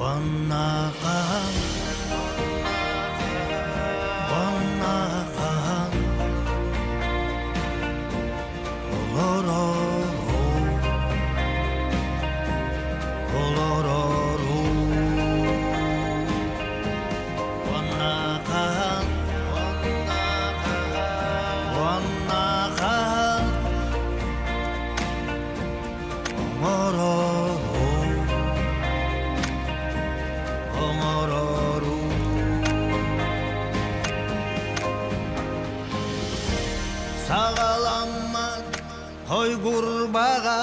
Уонна хаһан, уонна хаһан олорору, олорору. Уонна хаһан, уонна хаһан оҥорору, оҥорору. Саҕаламмат хойгурбаҕа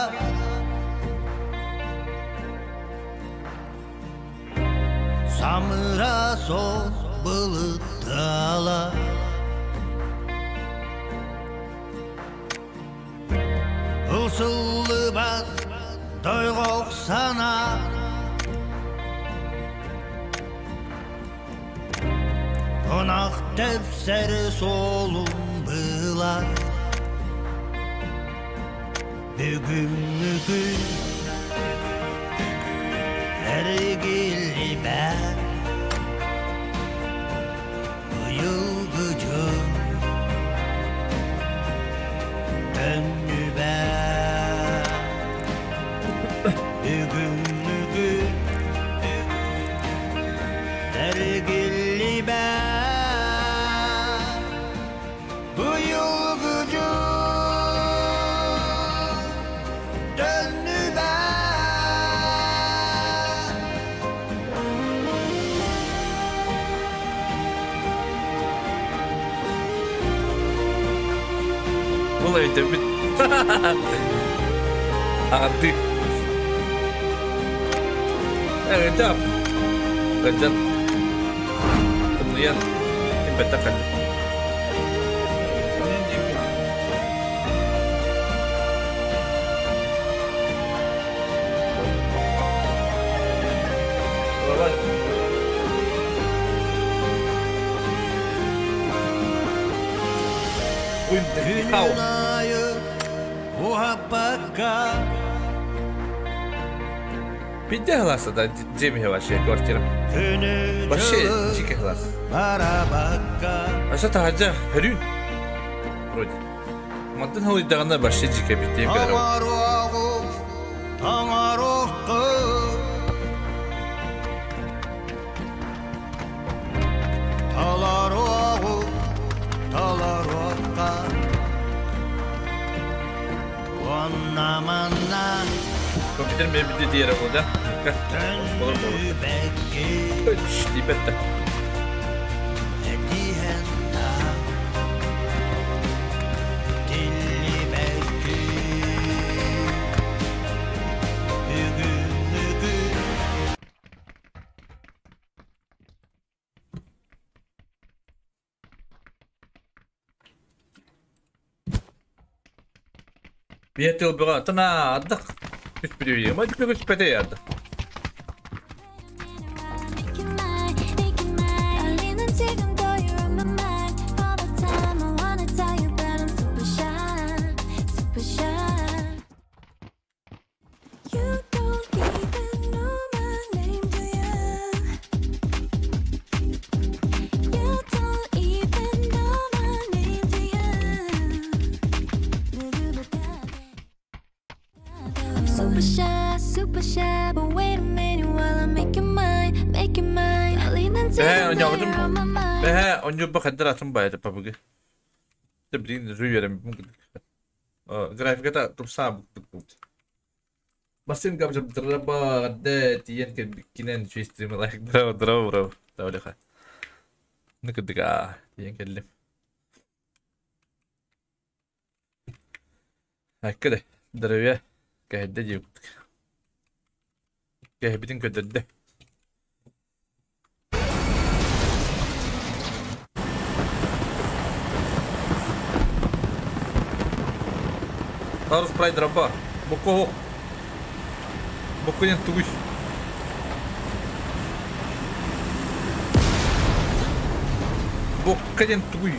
Самыра суох былыттала Ылсыллыбат дойҕох санаа Ынах тэпсэр суолун быылар Бүгүҥҥү күн эргиллибэт Быйылгы дьыл төннүбэт Бүгүҥҥү күн эргиллибэт Быйылгы дьыл төннүбэт. Бұл өйдөбүт. Арды. Ырдап. Ырдап. Тымныйан. Имбетте калды. Күнүн аайы уһаппакка Пиздец глаз, да, дьиэм вообще квартира. Вообще дикий глаз. Барабакка А что таһырдьа хөрүүн вроде. Мантан халыйдаҕына вообще дьиикэ биттиэм кэлэр. Оҥоруоҕу оҥоруохху Толоруоҕу толоруохха Уонна манна Компьютер мебельде диэре буолда. Болор болор. Төннүбэккин Тиийбэт да. Этиһэн да тиллибэккин Бүгүҥҥү Биир тыл бөҕө тана ардах түспүтүй. Ма түспэтэ ардах. Бэһээ онньообутум. Бэһээ онньуурба хаддар атын баайда пабыгы. Тэ билигин рүйэрем графиката тупсаабыт булт. Басын капчап драба гадда тиен кэлбиккинэн үчүгэй стрима лайк браво браво браво тавлиха. Ныкыдыга тиен кэллим. Айкыды здоровья кэһэддэ диэбит. Кэһэбитин көрдөрдө. Тарус прайд раба. Букко Букко диэн тугуй? Букка диэн тугуй?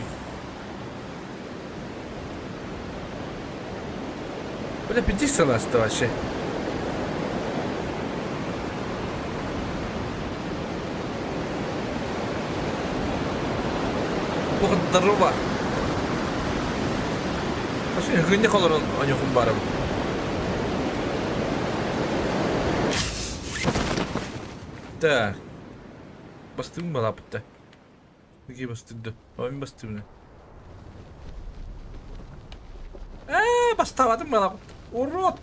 Бля, пиздец сыласта вообще. Бу здорово. Вообще, гынньах олорон оньохум баарым. Так. Бастыгым балапытта. Какие бастыгды? Ой, бастыгны. Э, бастабатым балапыт. Урод!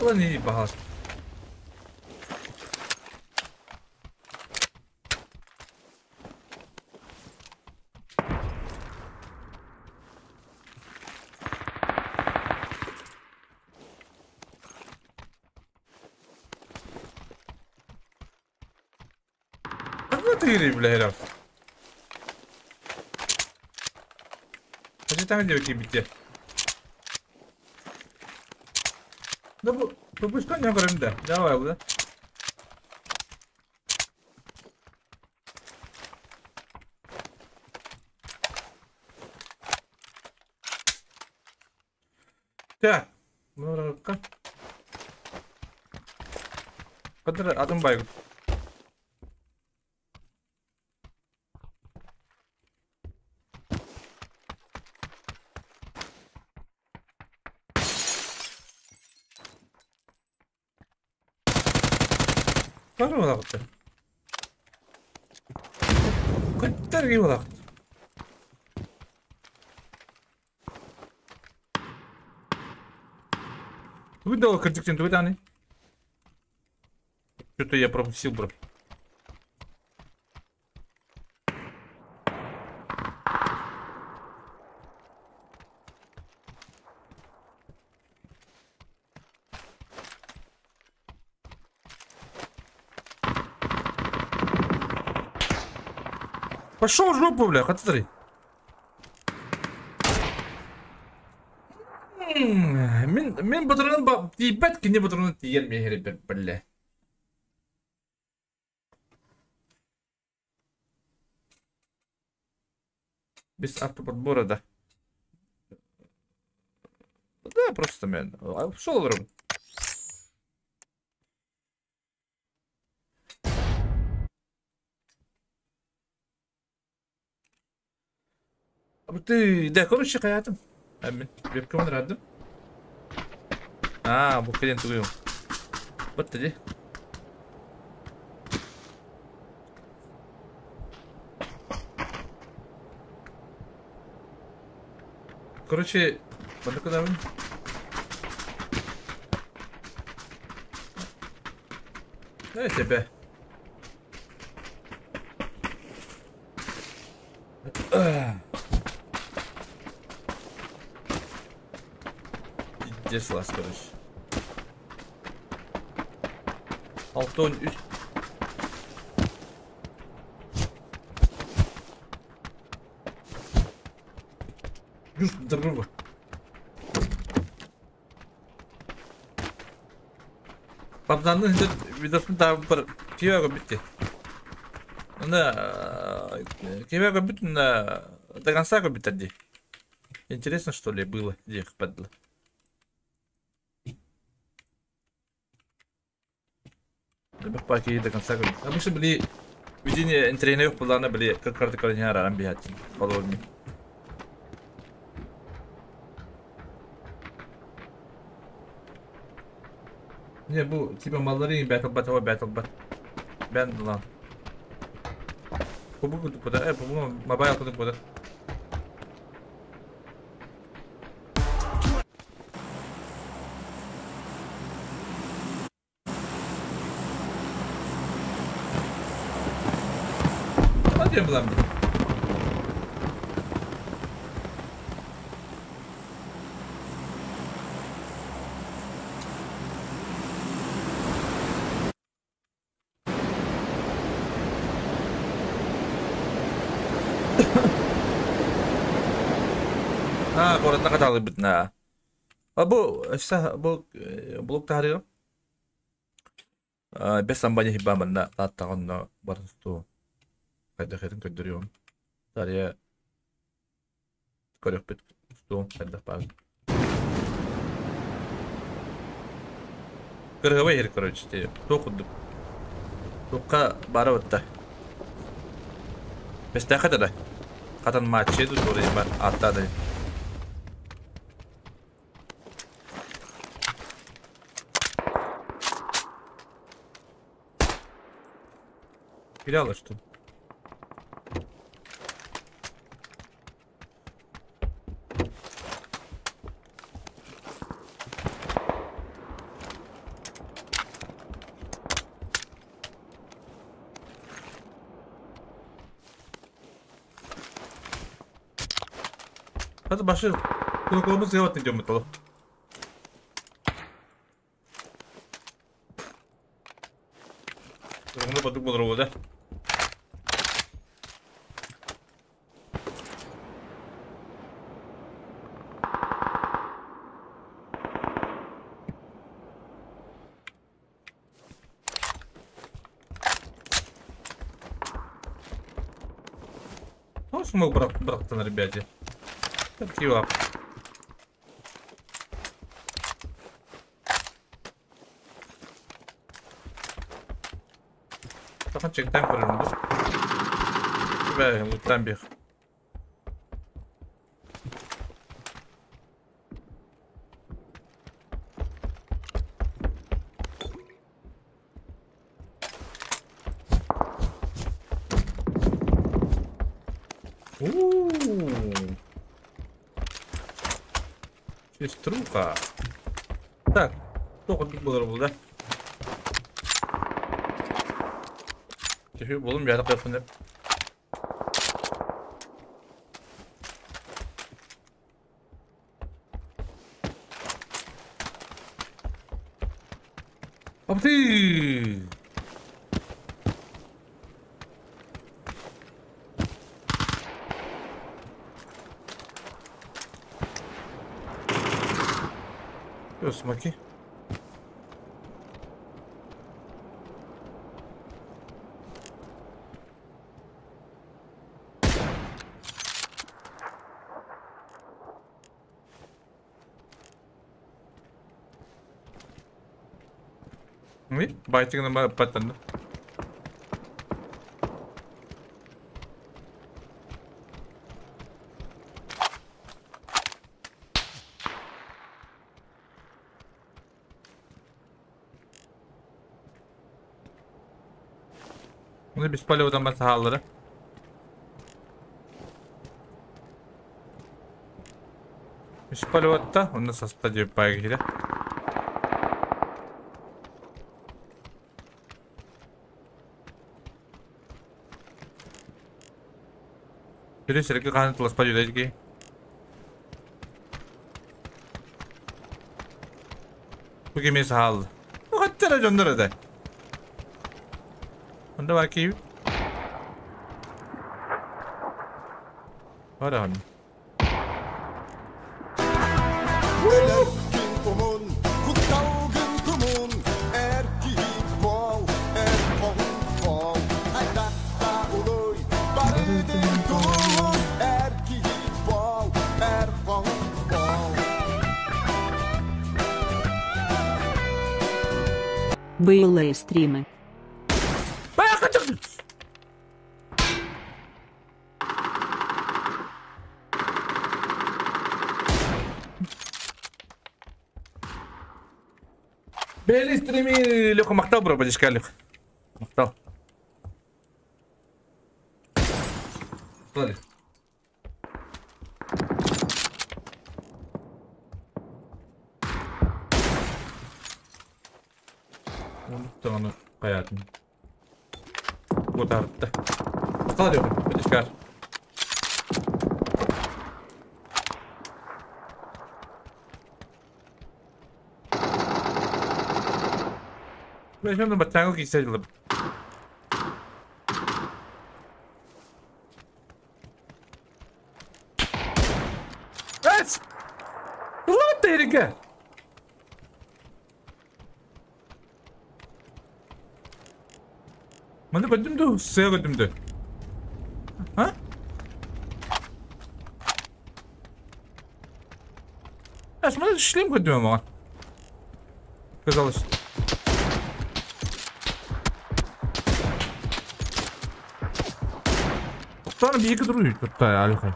Ылан ии баҕас. Тыырый бля Хачытаҥа диэбит киирбиттэ. Да бу пропускан не көрөм да. Давай бу да. Так. Мына Кадыр атын байгын. Бары балаҕыттар. Көттөр кии балаҕыт. Тугу да кырдьык тугу даҕаны. Что-то я пропустил, бро. Пошел в жопу, бля, смотри. Мин мин батырын тиийбэт кини батырын тиийэр миэһэрибэр бля. Без автоподбора, да. Да, просто мен. Шел олорум. Ты, да, короче, хаятым. Мен вебкамын радым. А, бу кэлэн тугуйум. Бытты ди. Короче, манна кудабын? Дай тебе. Пиздец лас, короче. Алтон үс. Жүз здорово. Пабзанны видосын тағы бір күйеуі көбітті. Оны күйеуі көбіт до конца көбіттер ди. Интересно, что ли, было, где их падло. Паки до конца көбіт. Обычно были видение интернет плана были как карты координара амбиати. Холодный. Не, бу типа маллары battle battle battle battle. Ben lan. Bu bu bu da bu mobile bu bu da. Hadi lan. Куоратна каталыбытна. А бу бу блок тахарыга. Бес самбани хибба манна тааттаҕынна барысту хайдахырын көрдөрүөм. Тария көрөхпүт устуом хайдах баар. Кыргыбай иһэр, короче, ти туох курдук. Туохха бара бытта. Бэстээххэ да хатан матчы тут бар аттады. Теряла что? Hadi başlayalım. Kulaklarımız yavaş gidiyor bakalım. Bunu badık bulur o da. Ну, смог брат на ребяте. Такие лап. Чектан көрөрүндүр. Бә, луттан бих. Сеструха. Так, только тут был, да? Болум ярык yapın hep. Апты! Смоки. Байтигನ паттанды. Bunu biz palyodan ben sahaları. Biz palyotta onu sasta diyor baygıyla. Сирге қаны тыласпа жүдәжге. Бу кеме сахал. Хаттара жондар да. Онда бар ки. Бар. Были стримы. Бели стрими легко мактал, бро, подишкалих. Мактал. Стали. Оны қаятын. Котарытты. Мактал легко, подишкар. Мен баттаңыл кийсе жылып. Evet. Ulan tehlike. Маны көдүмдү, сыя көдүмдү. А? Әс, маны шлем көдүмө маған. Казалось. Туттан биһиги дуруй тутта алхай.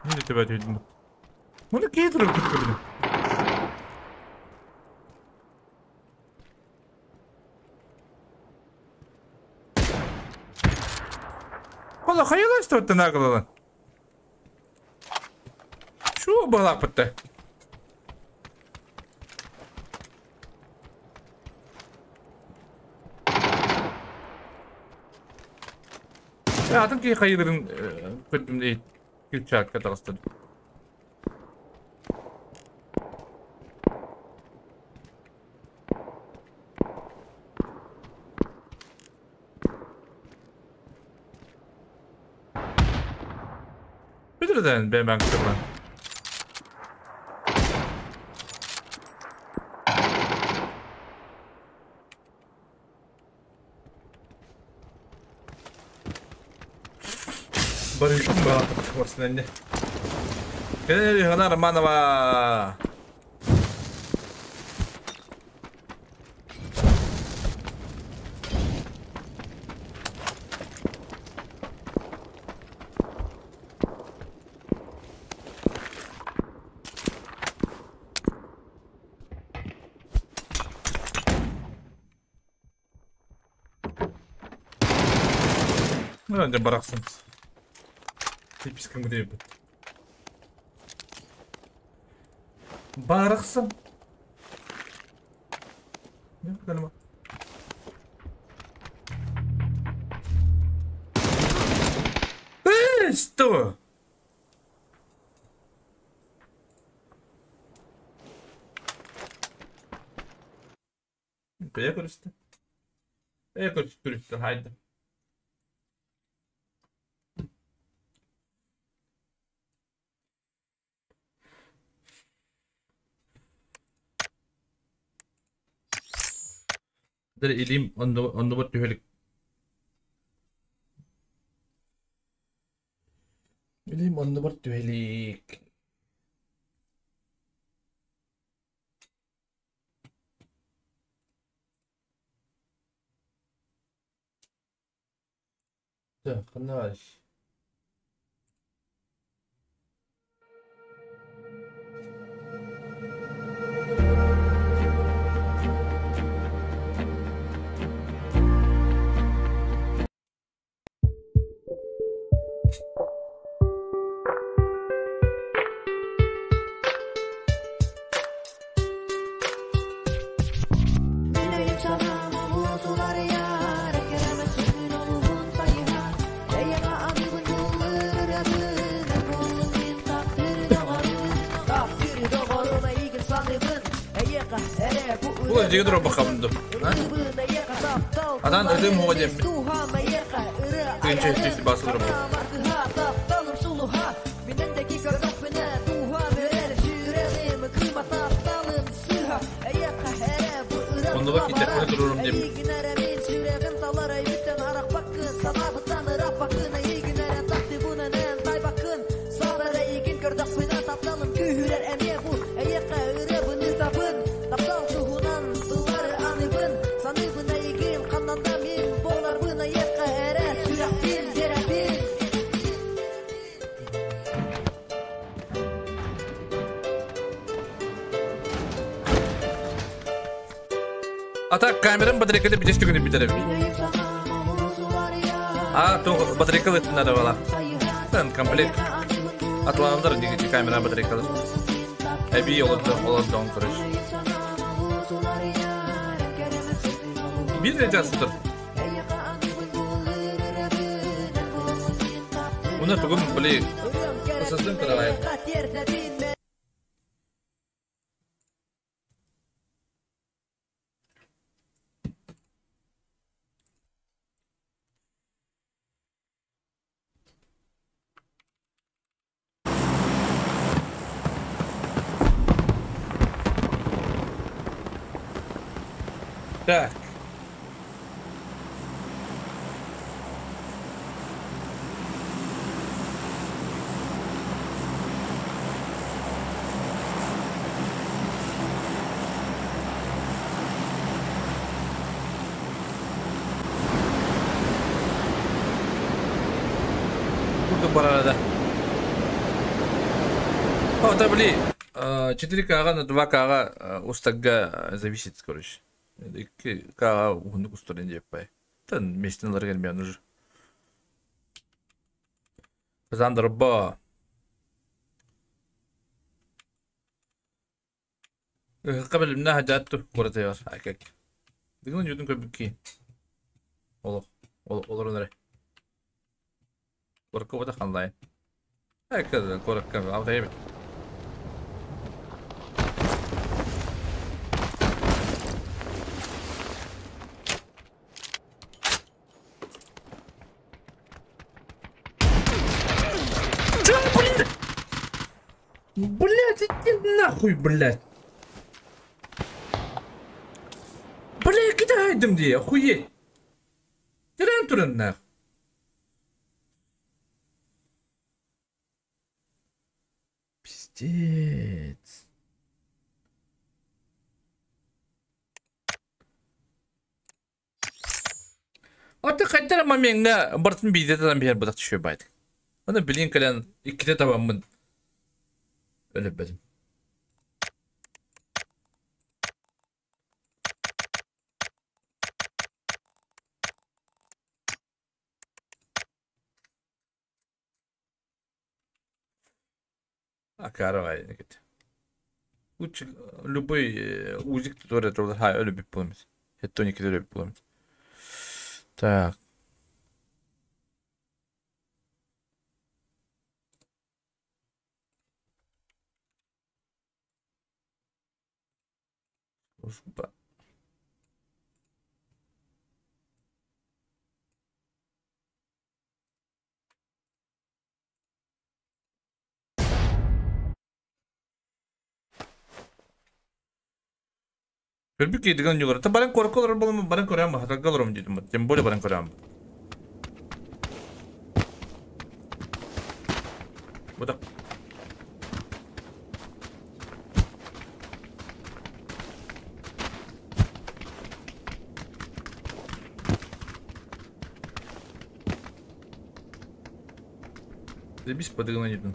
Не тебя видно. Ну кейдер күткүрдү. Ола хайыластырды нагылалы. Шу балапытты. Атын ки хайылырын көттүм дейт. Күчакка тагыстыр. Bitirden ben kırlan. Барышым балапыт Кэлэр Романова. Ну, да барахсан. Типический где Барахсан. Не, калма. Эй, что? Я көрүстү. Я көрүстү, haydi. Илим онды түһелик. Илим онды бар түһелик. Так, ханаш. Бұл жегідір бақамды. Адан өтім оға деп. Түйінші өттесі басылыр бұл. Онда бак итепне турурум деп. Ата камерам батарейкада битести күнү битерем. А, то батарейка надо было. Там комплект. Атландар дигити камера батарейкалар. Эби олорду, олорду, короче. Бир не жазыптыр. Уна тугум били. Саздым карабай. Так. это, били, 4К на 2К устарга зависит, короче. 2К уһуннук устар диэппай. Тан местен келмейін уже. Казандырба. قبل منها جاتو كرة هكاك. دقنا جودن كبكي. والله والله نري. كرة كوبا خلاص. هكذا كرة كم أو تهيب. Блядь, иди нахуй, блядь. Блядь, кидайдым дии, охуеть. Тирен туран нах. Пиздец. А ты хотя момент бартын бейдетен бер бұдақ түшө байдық. Аны билин кэлэн икките табаммын. Өлөппөтүм. Акарабай кет. Уч любой узик туре турда хай өлөп буламыз. Хеттоник өлөп буламыз. Так. Служба. Көрбүк кейдиган юлар. Та баран корколор болом, баран көрөм, хатагалором дедим. Тем более баран көрөм. Вот так. Забись подыгнанитын.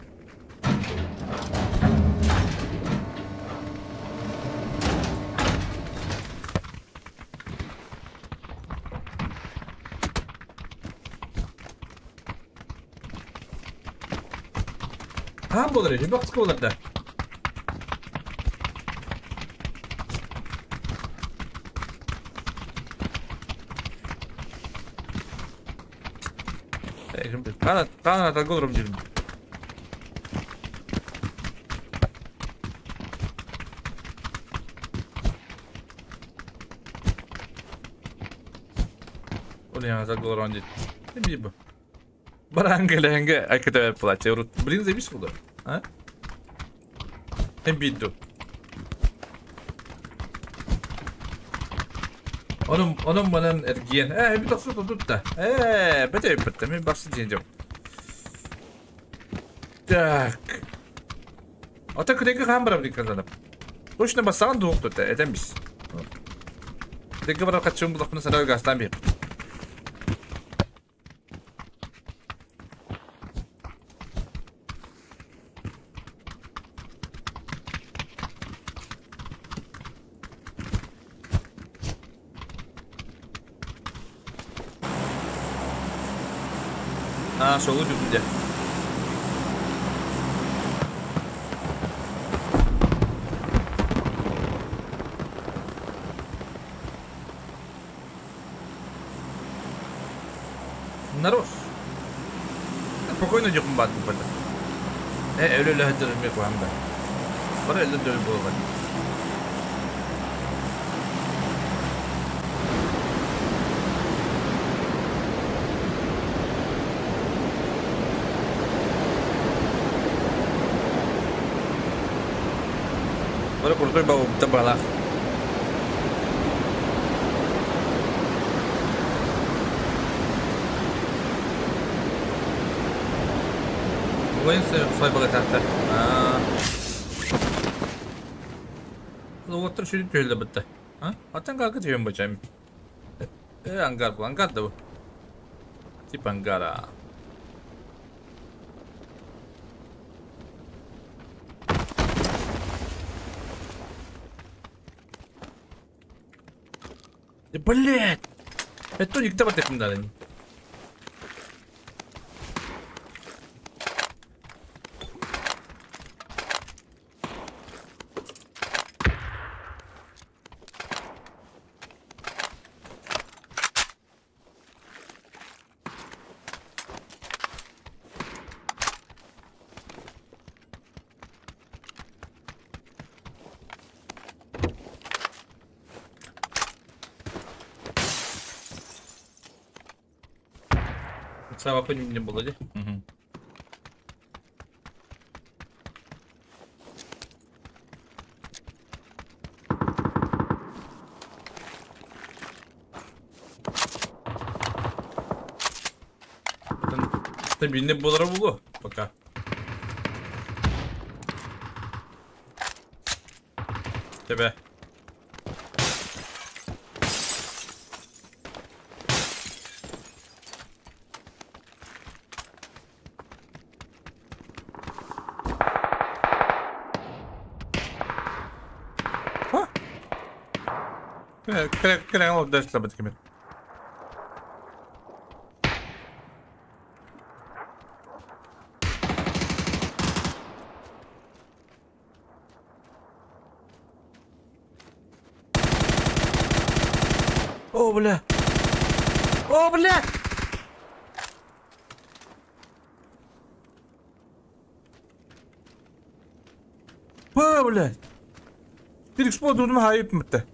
А, болар, ребят, сколько да? Кана, торговлю дерьмо. Баранга айката платье. Блин, заебись куда? А? Эмбиду. Onun манан эрген. Bir dakika tut da. Бете бете, мен басы дейдім. Так. Ата күдегі қан барам дейін казанып. Точно басаған дуық тұтты, әдем біз. Күдегі барап қатшуын бұлақпыны сарай гастан бер. Солу дүгінде. Нарос. Спокойно дюкм бат бат. Өлө хәдер ме куам ба. Бара әле дөл булган. Бара крутой бабу табалах. وين صايبغى تحت؟ Лотер шүріп түйелі бітті. Аттан қалқы түйен бачайм. Ангар бұл, ангар да бұл. Тип ангара. Блять! Это никто вот это не надо. Сава по ним не было, да? Угу. Стабильный был пока. Тебя. Кэлэн ол дэслэбит кимит. О, бля! О, бля! О, бля! Тирикспо дудум хайып мытты.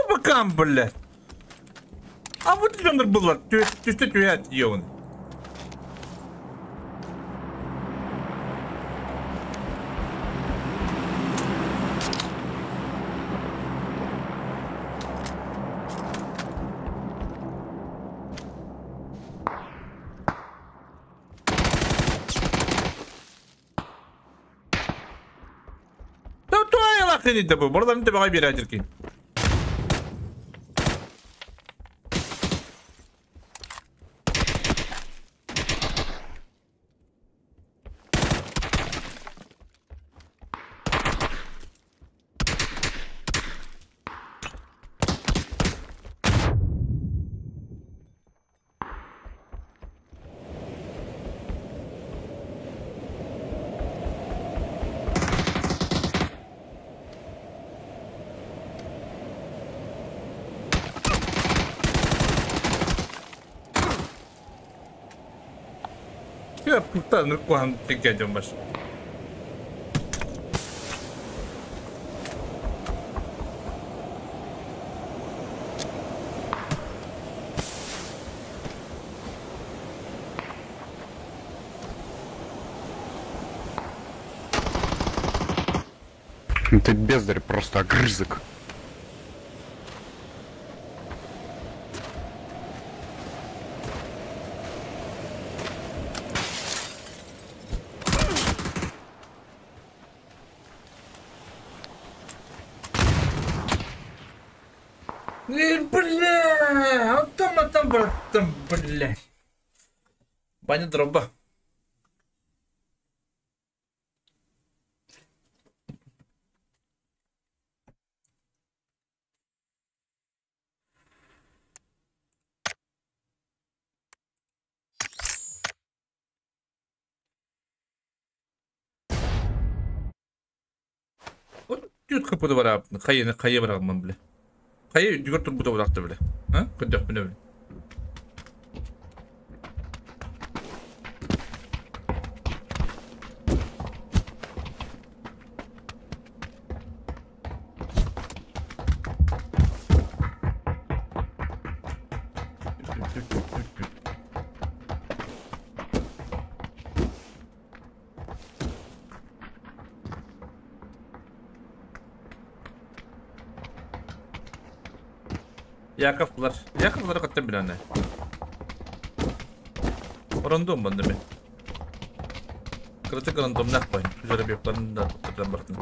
Бокам, блядь. А вот это было. Ты что тюрять, ёбаный? Да то я лахни добыл. Бордан ты багай берядерки. Puta, тикетем баш. Ты бездарь, просто огрызок. Бля, а там, там, бля. Баня дроба. Вот тютка подвара, хайы, хайы брагман, бля. Хайы дүгөр турбута булакты бля. А? Көдөх бля. Яковлар. Яковлары кытта биләне. Рандом банда мен. Кырытык рандомнах қойын. Жеребьевкаларын да тоқтырдан бартын.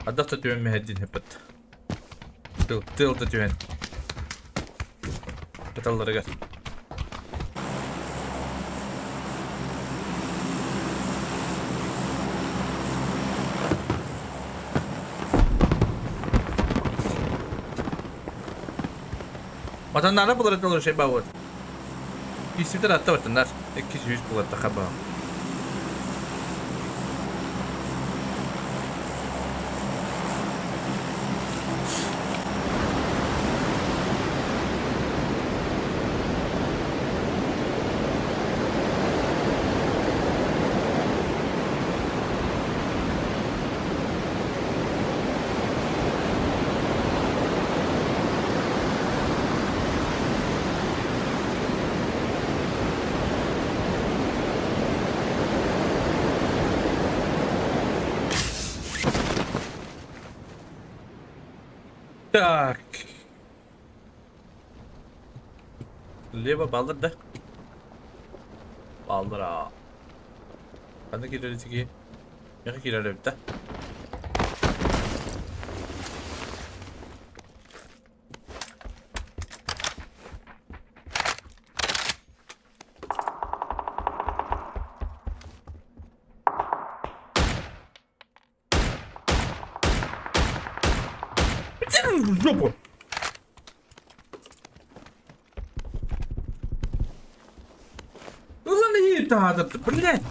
Адақта түйен мәхәддин хеппет. Тыл, тыл да түйен. Кыталларыгар. Vatandaşlar bunlara da şey bağır. İsimler hatta vatandaş. 200 bulat da haber. Так. Лево балdır da. Baldır ha. Ben de girelim ki. Yakı girelim de. В жопу! Ну ладно, это, блядь!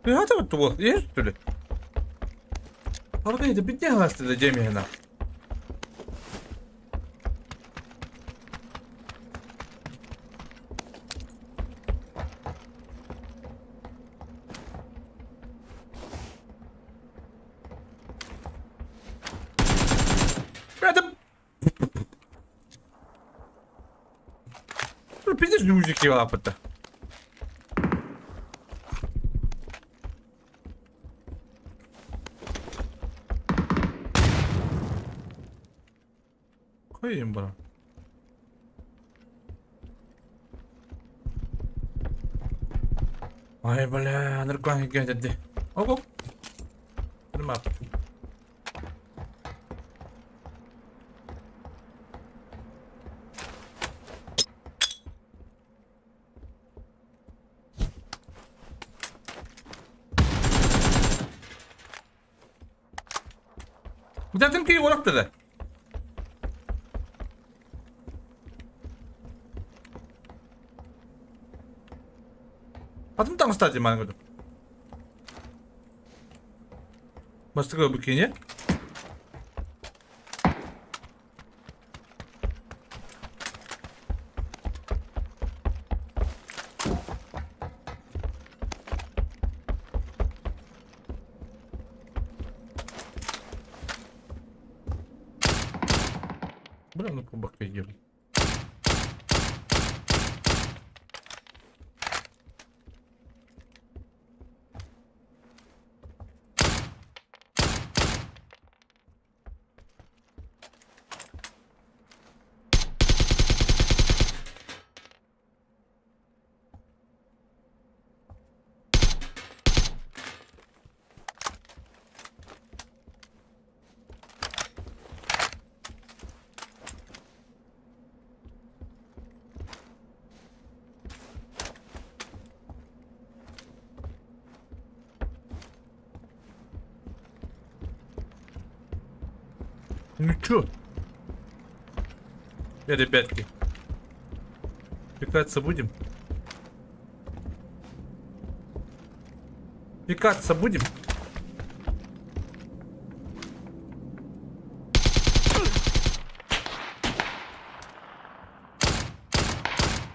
هذا الطبخ ايش تقول؟ هذا بدي هلاست جيمي هنا. Пиздец, мужики лапы-то. Koyayım bana. Ay бля, наркоман dedi. Hop hop. Durma. Zaten ki olarak dedi. Потом там кстати, маленький. Может, такое букине? Бля, ну по баку идем. Ну чё? Ребятки. Пикаться будем? Пикаться будем?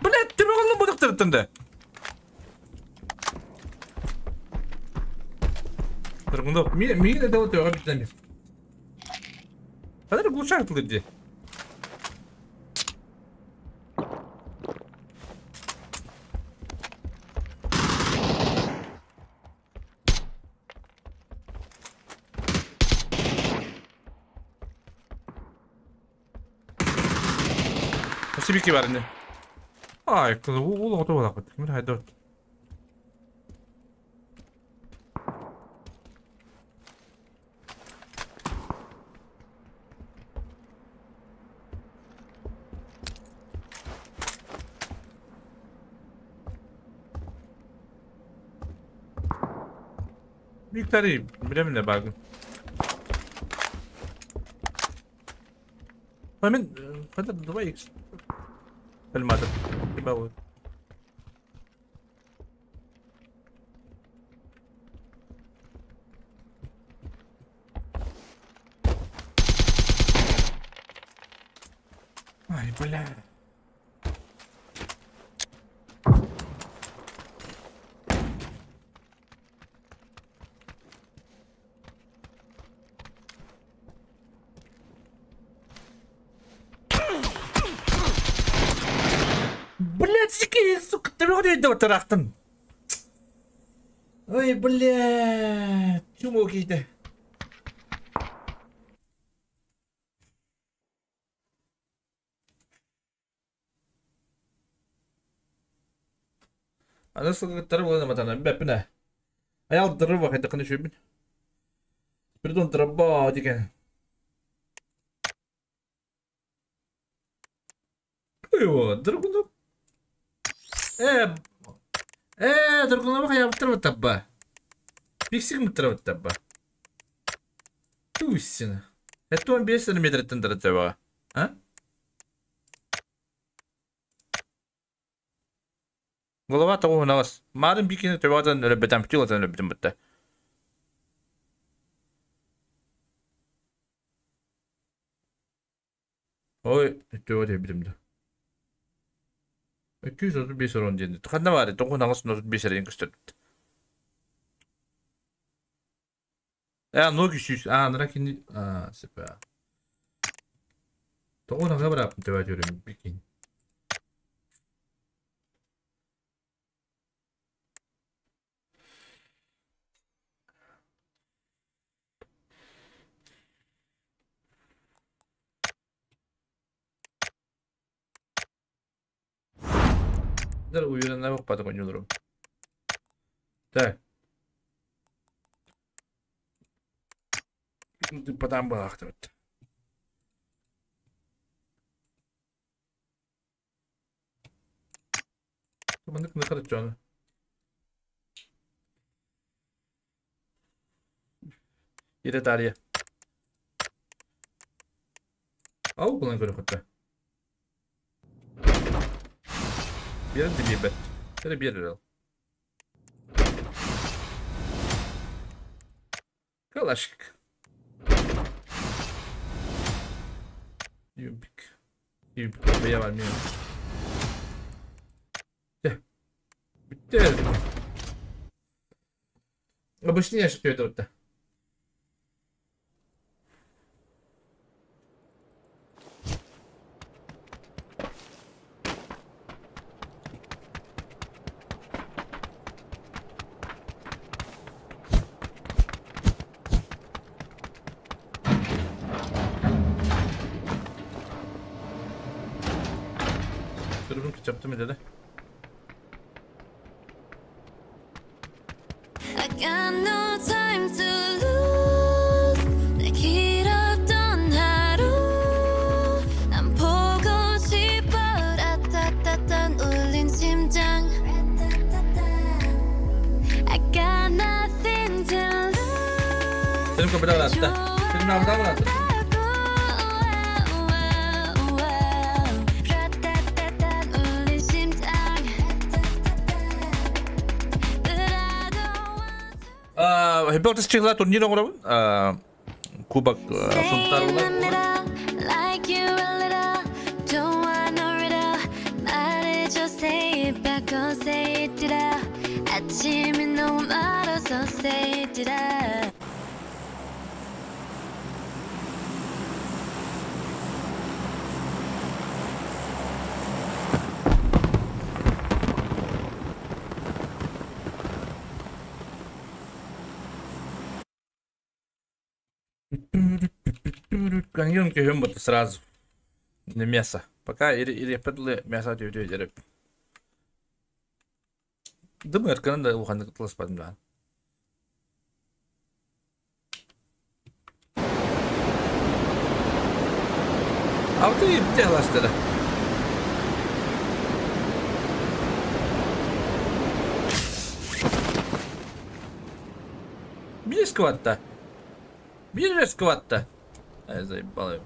Блять, ты могла бы доктор-то? Мин это вот его. Подожди, глушак тут где? Сибики барны. Ай, улу готово так. Ким хайдот. Виктори, бремне баг. Момент, это 2х. Кальматор. Ебало. Ай, бля. Сука, ты вроде тарахтан. Ой, бля, чумок какие-то. Она сука тарвала матана, бепна. А я дрова хотя конечно бит. Придон траба дикен. Его, другу. Другого я второго. Пиксик второго. Тусина. Это он без метра тендера, а? Голова того у нас. Марин бикини тевадан ребятам птилатан ребятам бутта. Ой, теват ребятам да. 235 орон диэн. Ханна баар, 935 эрин көстөрбүт. Ноги сүүс. Нара кини сепа. 9 барап тэвэ жүрүм бикин. Уверен, потом. Так. Потом бахтывать. Далее. Ау, Bir bir lira. Калашик. Юбик. Юбик. Я вам. Обычно что это вот. Çaptım dedi. I got no time to lose. 내 길었던 하루 난 보고 싶어. 라따따따 울린 심장. I got nothing to lose. Senin kapıda attı. Senin kapıda attı. Хебелтес чыгла турнир оҥоробун. Кубок Сунтаар Каньон көһөн бутта сразу. Не мясо. Пока ириэппэт мясо түөтүө дереп. Дым эрканан да улаханнык тыласпатым даҕаны. Алты ипте аластара. Биир скватта. Биир скватта. Ай, заебал.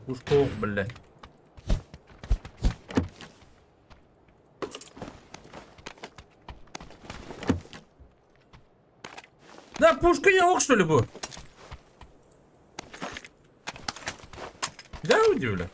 Ушков, блядь. Да, пушка не ок, что ли, был? Да, удивля.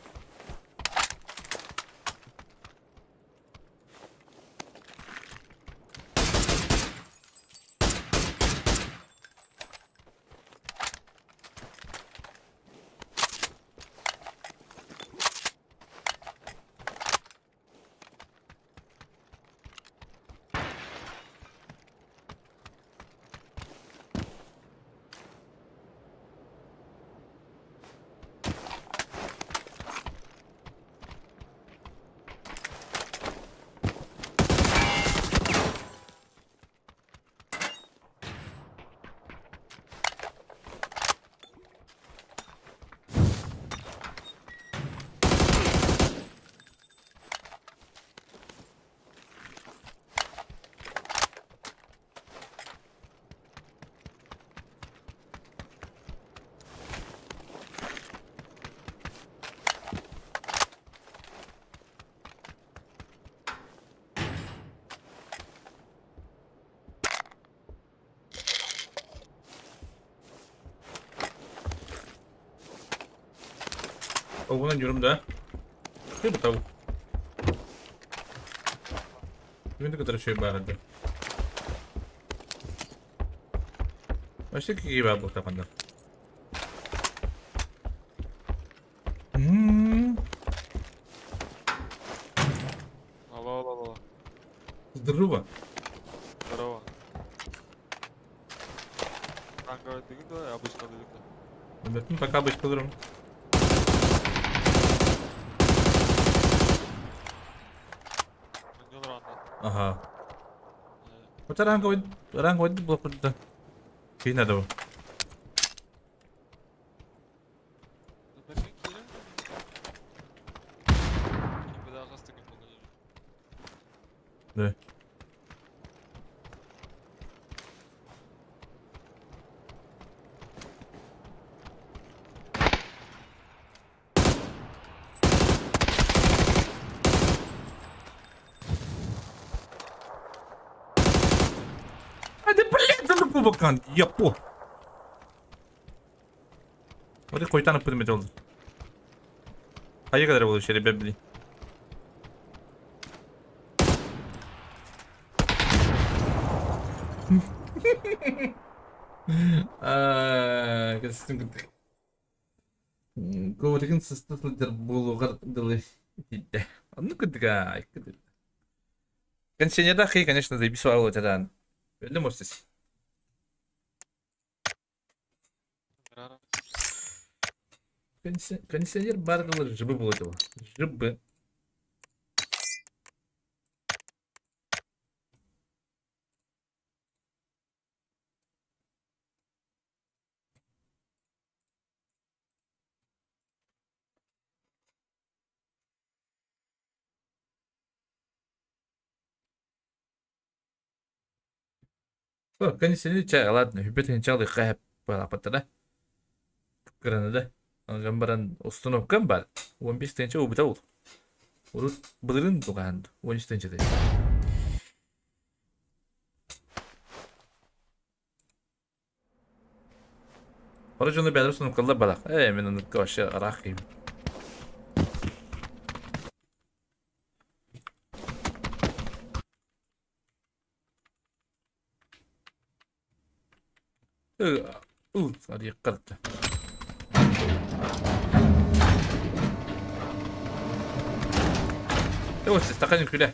Оҕунан дьүрүм да. Ты бутау. Күнді кытары шөй баарады. Вообще какие баар буолта Алло, алло, алло. Здорово. Здорово. Ранговый дыгын да, обычно дыгын да. Ну, пока обычно дырым. Ага. Вот ранговый, ранговый блок да. Киин надо. Да. А да блядь, за кубокан, я по. Вот и хуйтана предметил. А я когда был еще, ребят, блин. Көбүргин сыста сылдьар буолуоҕар дылы итийдэ. Оннук кырдыга, Консенеда хей, конечно, заебись этадан. Өллүм мостис. Кондиционер бар дылы жыбы было. Жыбы. Кондиционер чай, ладно, хүбет чалы хайп пата да. Кыраны да. Онон баран установкам бар. 15 тыһыынча уубута ол. Урут былырыын тугаан 13 тыһыынча Ora дьону бэйэлэрэ установкалар барах. Ээ, мин оннукка вообще ыраах киһим. Арыйахха Стакан күлэ.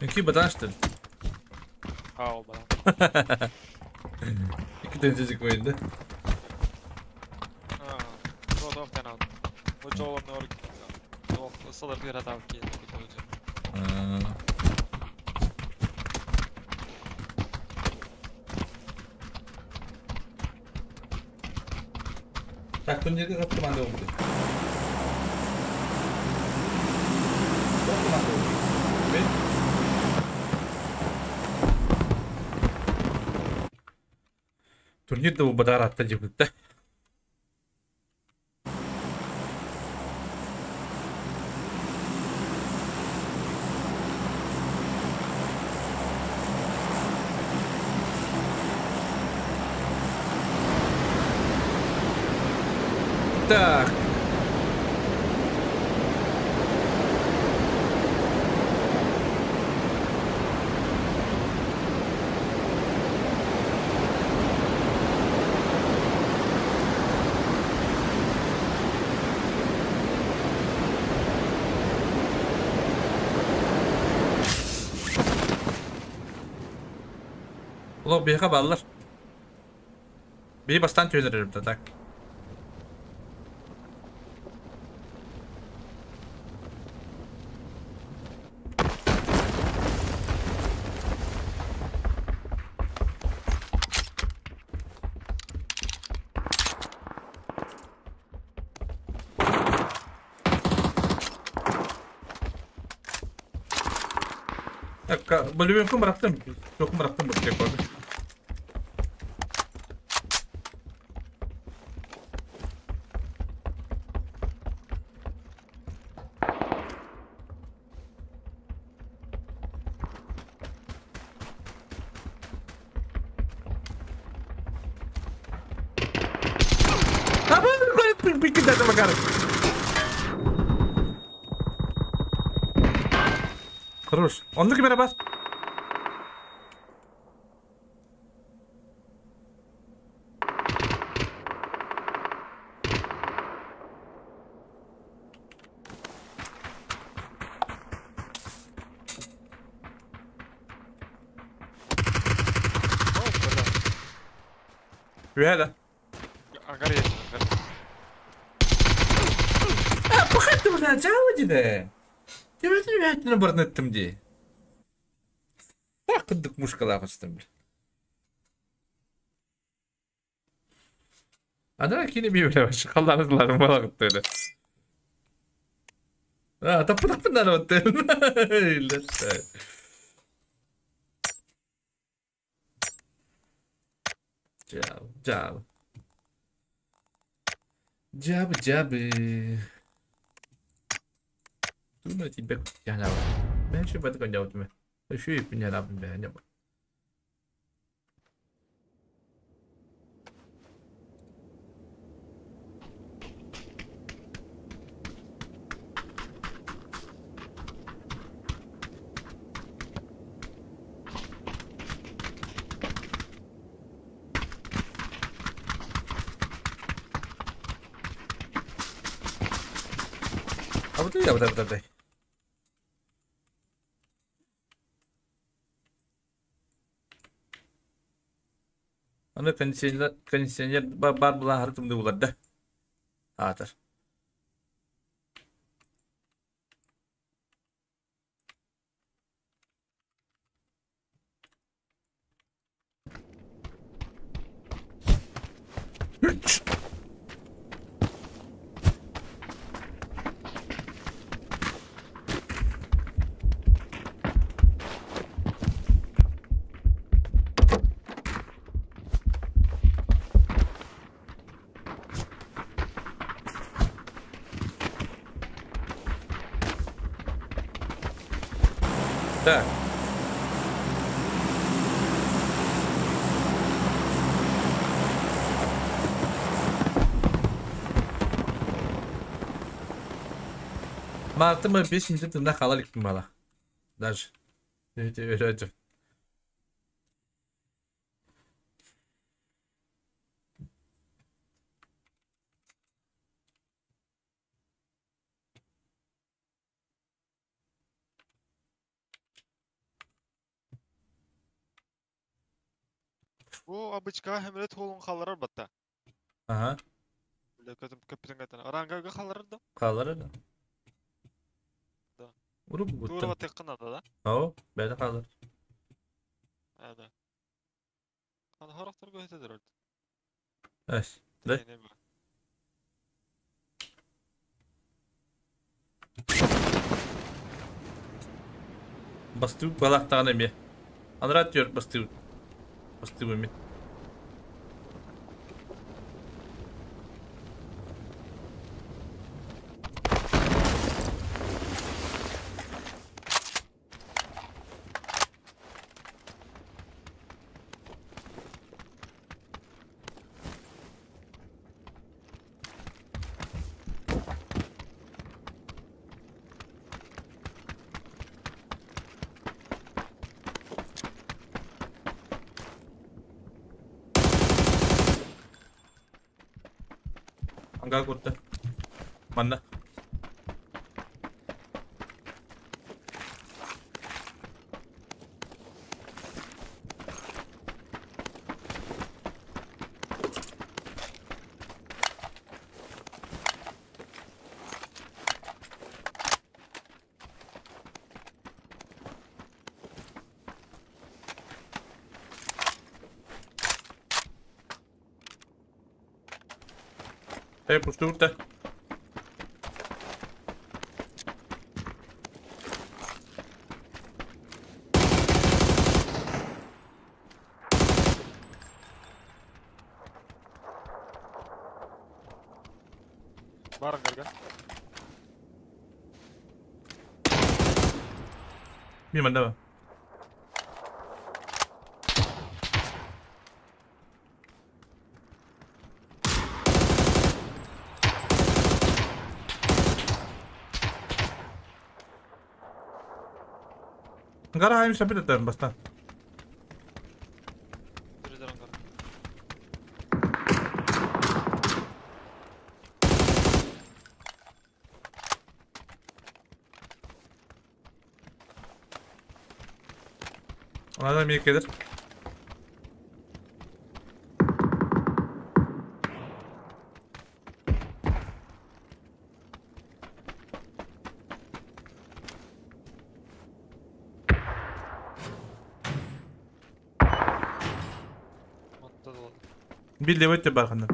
Үҥкүү батан что ли? А, ол баран. Икки тыһыынча бойында. Так, турнирга хас команда буолбутай? Тоҕус команда буолбут. Мин Турнир да буолбатаҕар аатта дьыбытта. Так. Олох биһиэхэ бааллар. Биһи бастаан түһэн эрэрим да так. Болевикум бырахтым. Жокум бырахтым бу көрдүм. Хорош. Оннук ким эрэ бар. Үһэ да. Ангар есть, ангар. А, пахатты бля, жаба дии. Төбөтүн үһэттин барныттым дии. Так кырдык мушкалаах устум бля. Ана кини би бля шықалланыларым балағытты. А, таппы нары отты. Жабы, жабы. Жабы, жабы. Туна тебе я Мен şu бәді конья өтіме. Şu ipin ya abim be ne bak. Абы абы абы абы. Аны кондиционер кондиционер бар була харытымды булар да. Аатар. Так. Мартыма 5 тында халалик мала. Даже. Это. Бу абычка хемрет холун халарар батта. Ага. Аранга халарар да. Халарар да. Да. Уруп бутта. Тура батыккына да да. О, бәді халар. Да. Аны характер көтөдөр. Эс. Да. Бастып балақтағын эме. Анрат төр бастып. Бастып эме. Ангар курта. Манна. Эй, пустурта. Барангарга. Мимо, давай. Гара айым шапит баста. Onlardan biri gelir. Bir levet de barkında.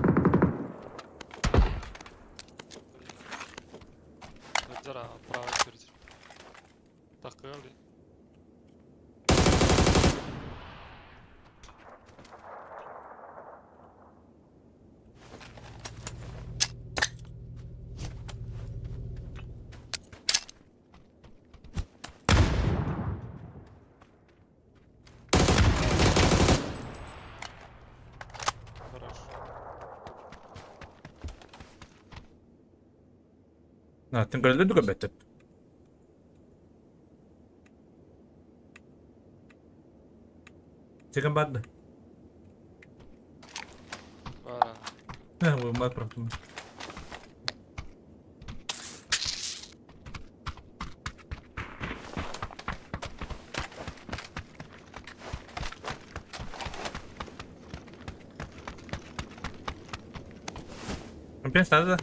Тыңгырылды көбөттөп. Чеген барды. Бара. Не, бу мат проптум. Компенс надо?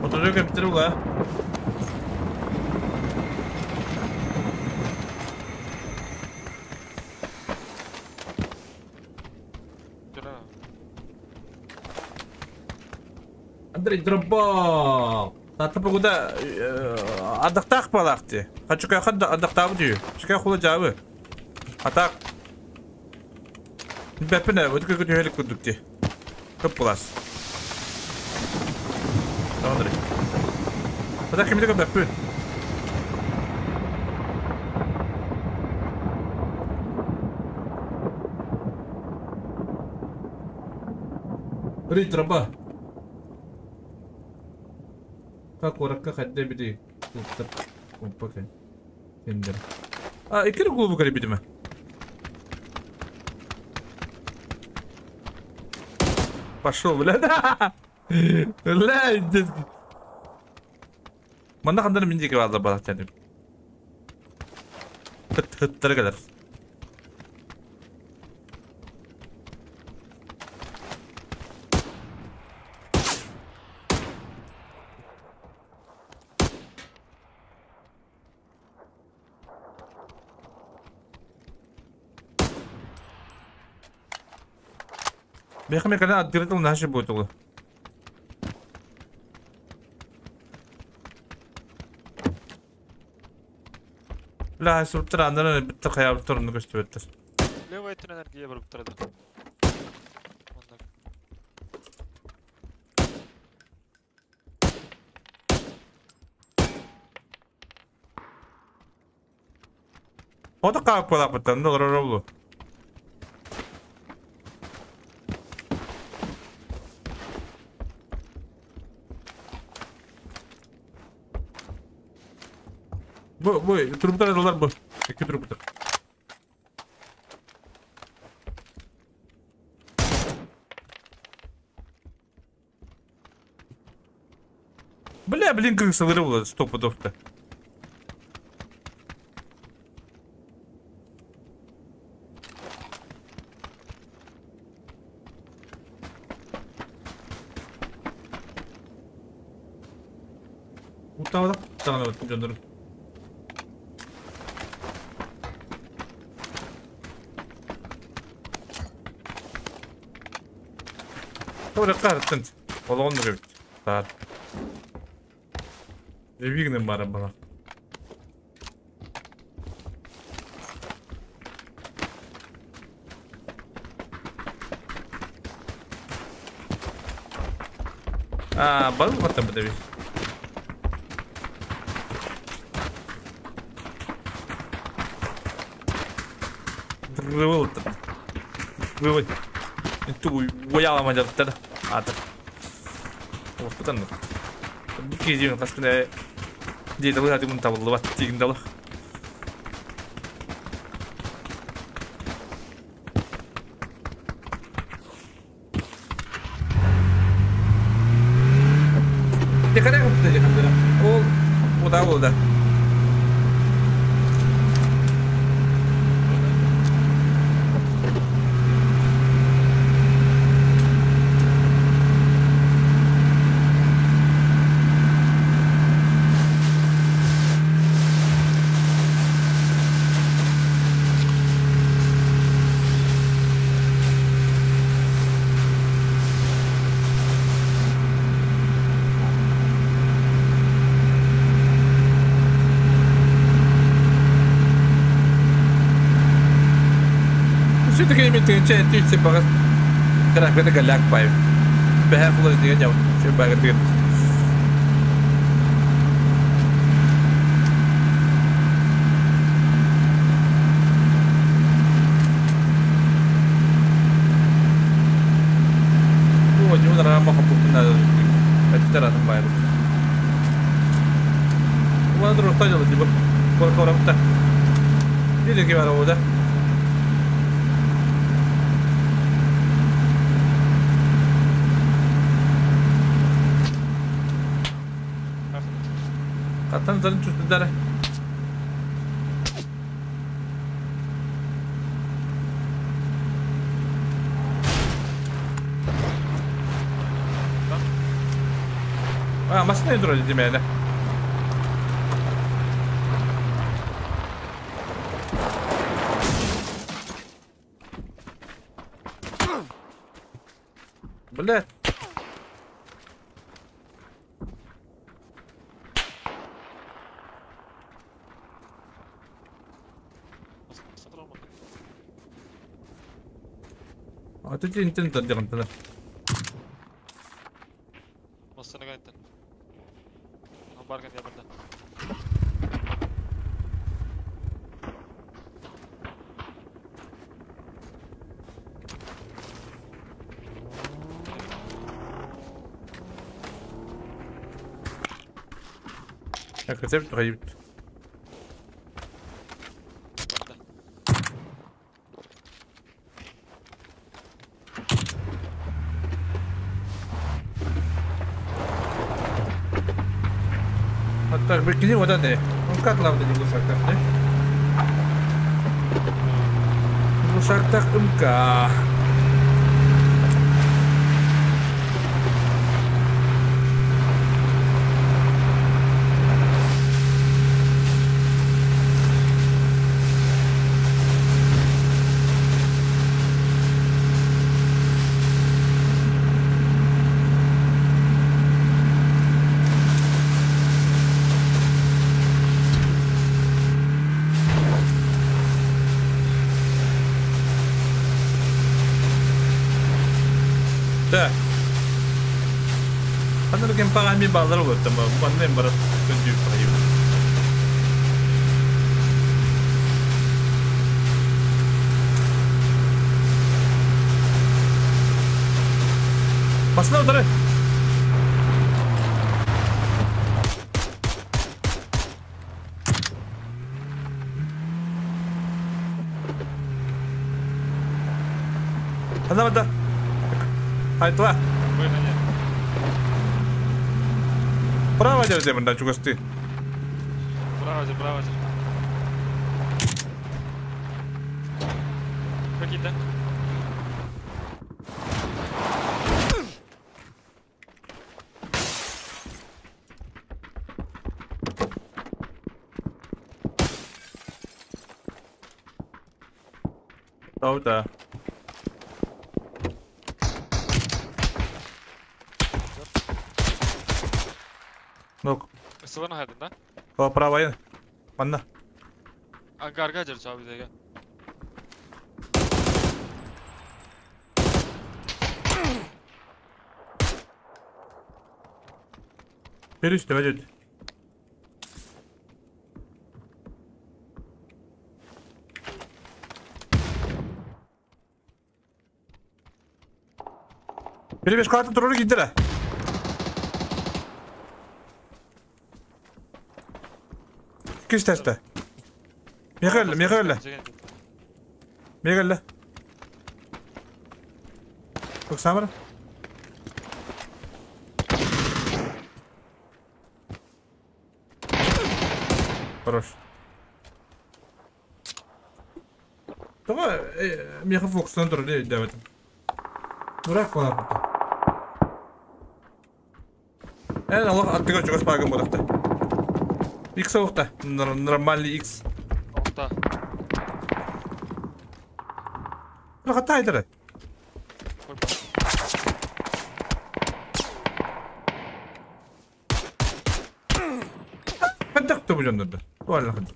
Motorcu köpükleri ula. Андрей Дробов. Таата погода ардахтаах буолаах дии. Хачыкайха ардахтаабыт үһү. Чыкай хула дьаабы. Атаак. Бэппин ээ, өтө көтүһэ илик курдук дии. Көп булаас. Андрей. Атаак кимитэ көрбөппүн. Андрей Дроба. Та куоракка хайда эбитий клубтар оппа кендер. А икки клубу көрбүтүм. Пошел, бля. Бля, Манна хандан мин диэки бааллар балахтан. Хыттара кэлэр. Бэйхэ мекана аттырытыл наша буотулу. Бля, суруптар аннан битте хаябыттар онну көстүбэттэр. Левая энергия барып турады. Ото каап буолааппыттан да олорор олу. Бу, бу, турбутар алар бу. Икки турбутар. Бля, блин, крыса вырвала сто пудов-то. Утаҕа даҕаны дьоннорум. Тоҕо Олоҕун эбит. Таар. Эбиигинэн бара бала. А, балык баттан бу эбит. Рывыл. Рывыл. Ту уяла мадяттар. Ата. Оспутан. Бу киһи хаскына диэт алыһа тимун табыллыбат тигин дала. Декаре купты декандера. Ол ода болду. Все-таки мен түйсе бағас карахбета галяк байып. Бәһә кулар деген яу. Шө багы деген. О, не удара маха пупна. Аттаратын байып. Уана дұрыс жалы диба. Коркорапта. Диде бар ода. Хаттан зарын түстүләр. А, массыына турар дии мээнэ. Блядь. А ты интен тардыгын. Рецепт проют. Вот так, прикинь, вот это. Ну как главное не глушак-так, да? Глушак-так МК. Так. Анырген пагами баллар вот там, маннем барат көндүү прайып. Басына удары. Ана бада. Айтла. Право держи, мында чугасты. Право, право. Какие-то? Да, да. Ну. Сылын хайдын, да? О, право, манна. Ангарга жер чабы деге. Бер үстө, өт. Бери беш калатын туруру кийдире. Кис тесте. Михаил, Михаил. Михаил. Оксамар. Хорош. Давай, Михаил Фокс, он тоже давай. Дурак он. Аллах, аттыга чугас багым бодакта. X оқта. Нормальный X. Оқта. Рахат айдыры. Хандак бу жоннорду. Валла хандак.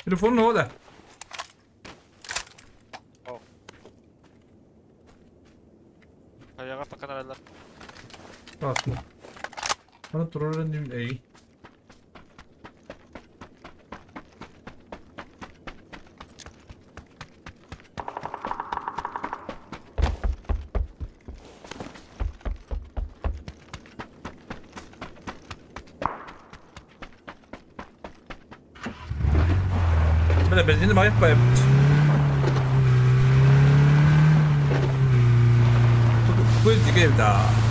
Телефон ne oldu? Ayağa takan herhalde. Aslında. Bana turarın ey. Бля, бензин май пеп. Кой да.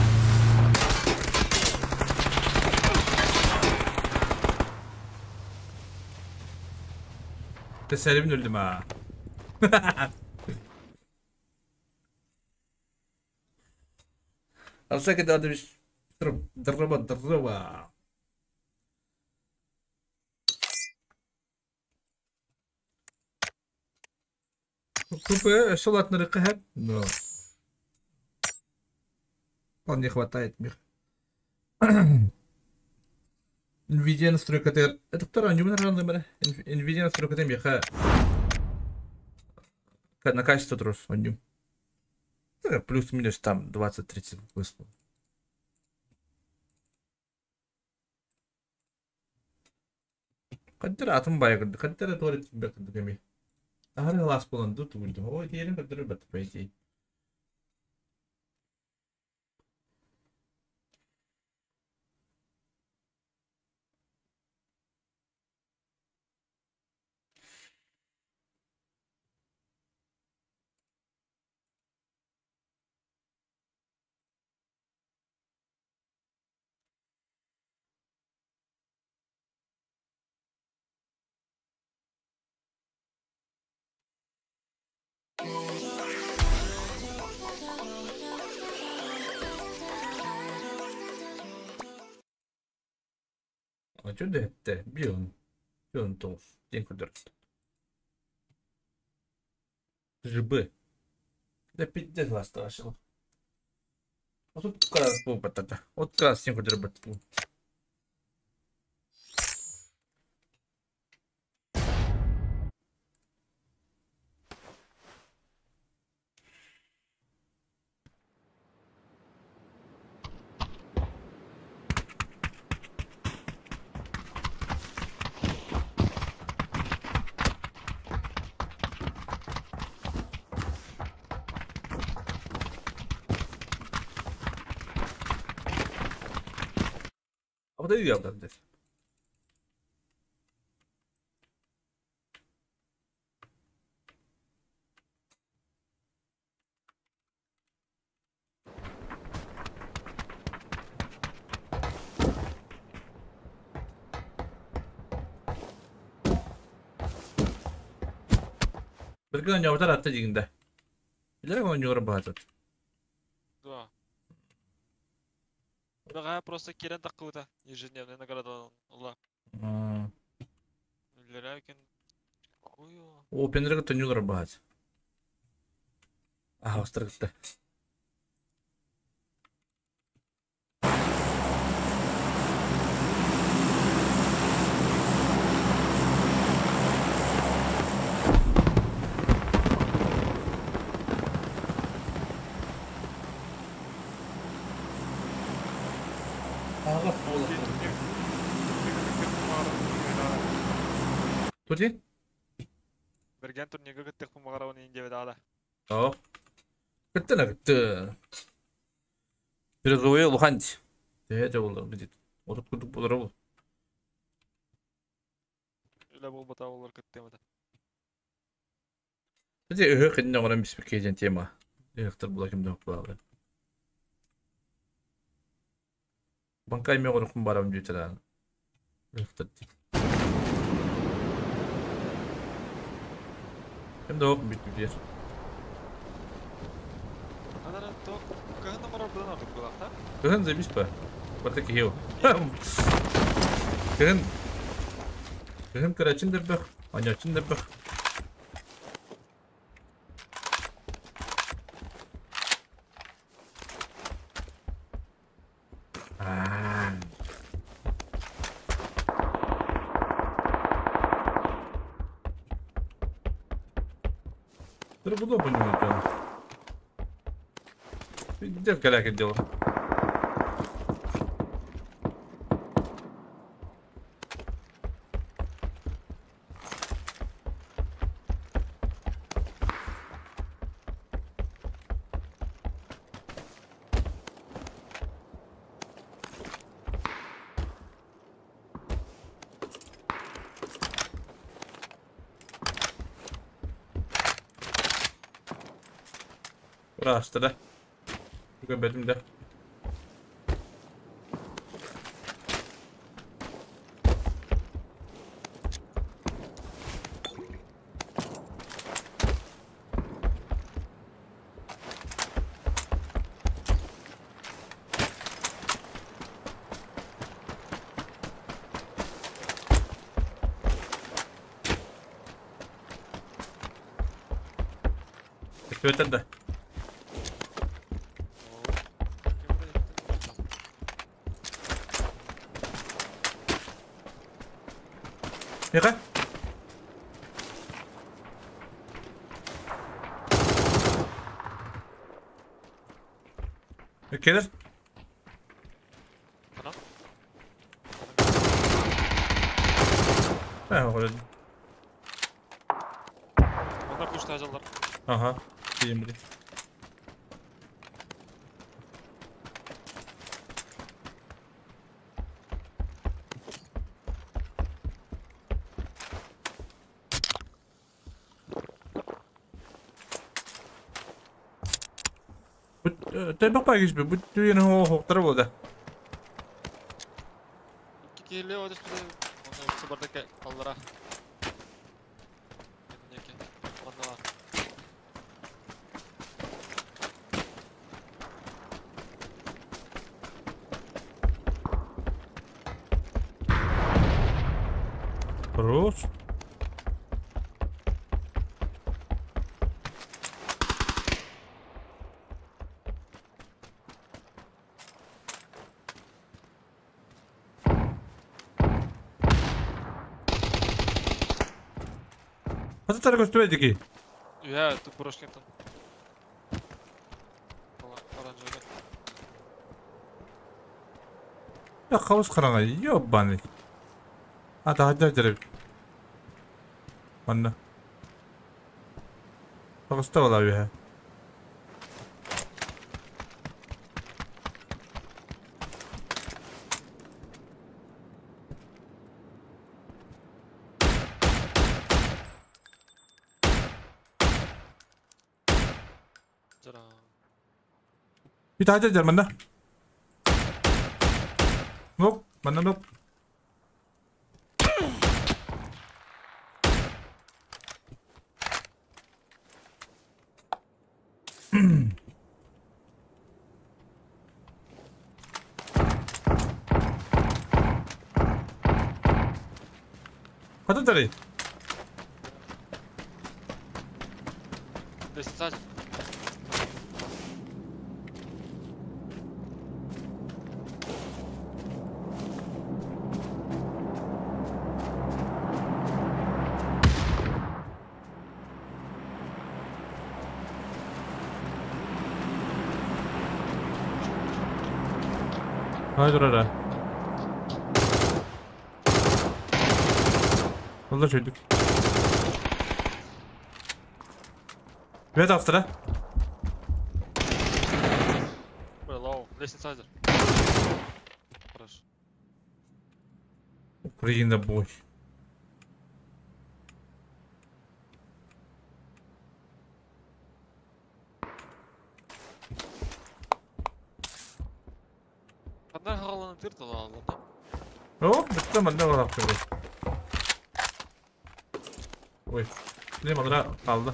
Tesellim öldüm ha. Alsak da demiş. Dırrıba dırrıba. Купе, шалат на РКХ? Но. Он не хватает, мир. Nvidia настройка Это вторая, не наверное, Nvidia настройка меха. На качество трос, он плюс-минус там 20-30 вышло. Қадыр атым байғырды, қадыр туалет бәкірді кеме. Ары лас болан тут өлді. Ой, дейін қадыр бәт бәйти. Чудо бион. Бион толс. День квадрат. ЖБ. Да пиздец вас страшил. А тут как раз был батата. Вот как раз квадрат был. Вот это Бір ойнаудар атты дегенде. Билер ойнаудар бағатыр. Да. Дагая просто кирен такута ежедневная награда ла. Лерайкин. Хую. О, пенрega тонюлар багат. А, острогты. Туди? Берген турнирге кыттык бу магарабын инде бедала. О. Кыттына кытты. Призовой луханти. Те болду бит. Отуп курдук болор бул. Үле болбата олар кыттымыда. Биде өһө кынна оран биспек тема. Директор була кимде болалы. Банкай ме орукум барам дүйтеран. Директор. Hem de ok bitti bir. Анара то кыһын номер булан артык булакта. Кыһын забис па. Барта кихеу. Кыһын. Кыһын карачин деббэх, анячин деббэх. Где каляка дело? Ыраастара. Көрбөтүм да. Көстүбэттэр да. Миэхэ? Кэлэр. Онно күүстээх дьаллар. Аха, тиийэн били. Тэбэх пайгыс бу түйен хоохтара буолда. Икки киһилии одьус онно сыбарда аллара. Манна бар. Хорош. Хатытара көстүбэт дики. Үһэ тук брошкинтан. Оранжевый. Я хаос хараҥа, ёбаный. А таһырдьа дьэрэ. Манна. Таҕыста буолаа үөһэ. Таһырдьа дьэр манна. Нок, манна нок. Хатытары. Лестница. Хай турара. Ол да чөйдүк. Бэт автора. Ой, лоу. Лестница. Хорошо. Украина бой. Ханна хаалан тыртала да? О, бүттэ манна барап көрдө. Ой, не мадра қалды.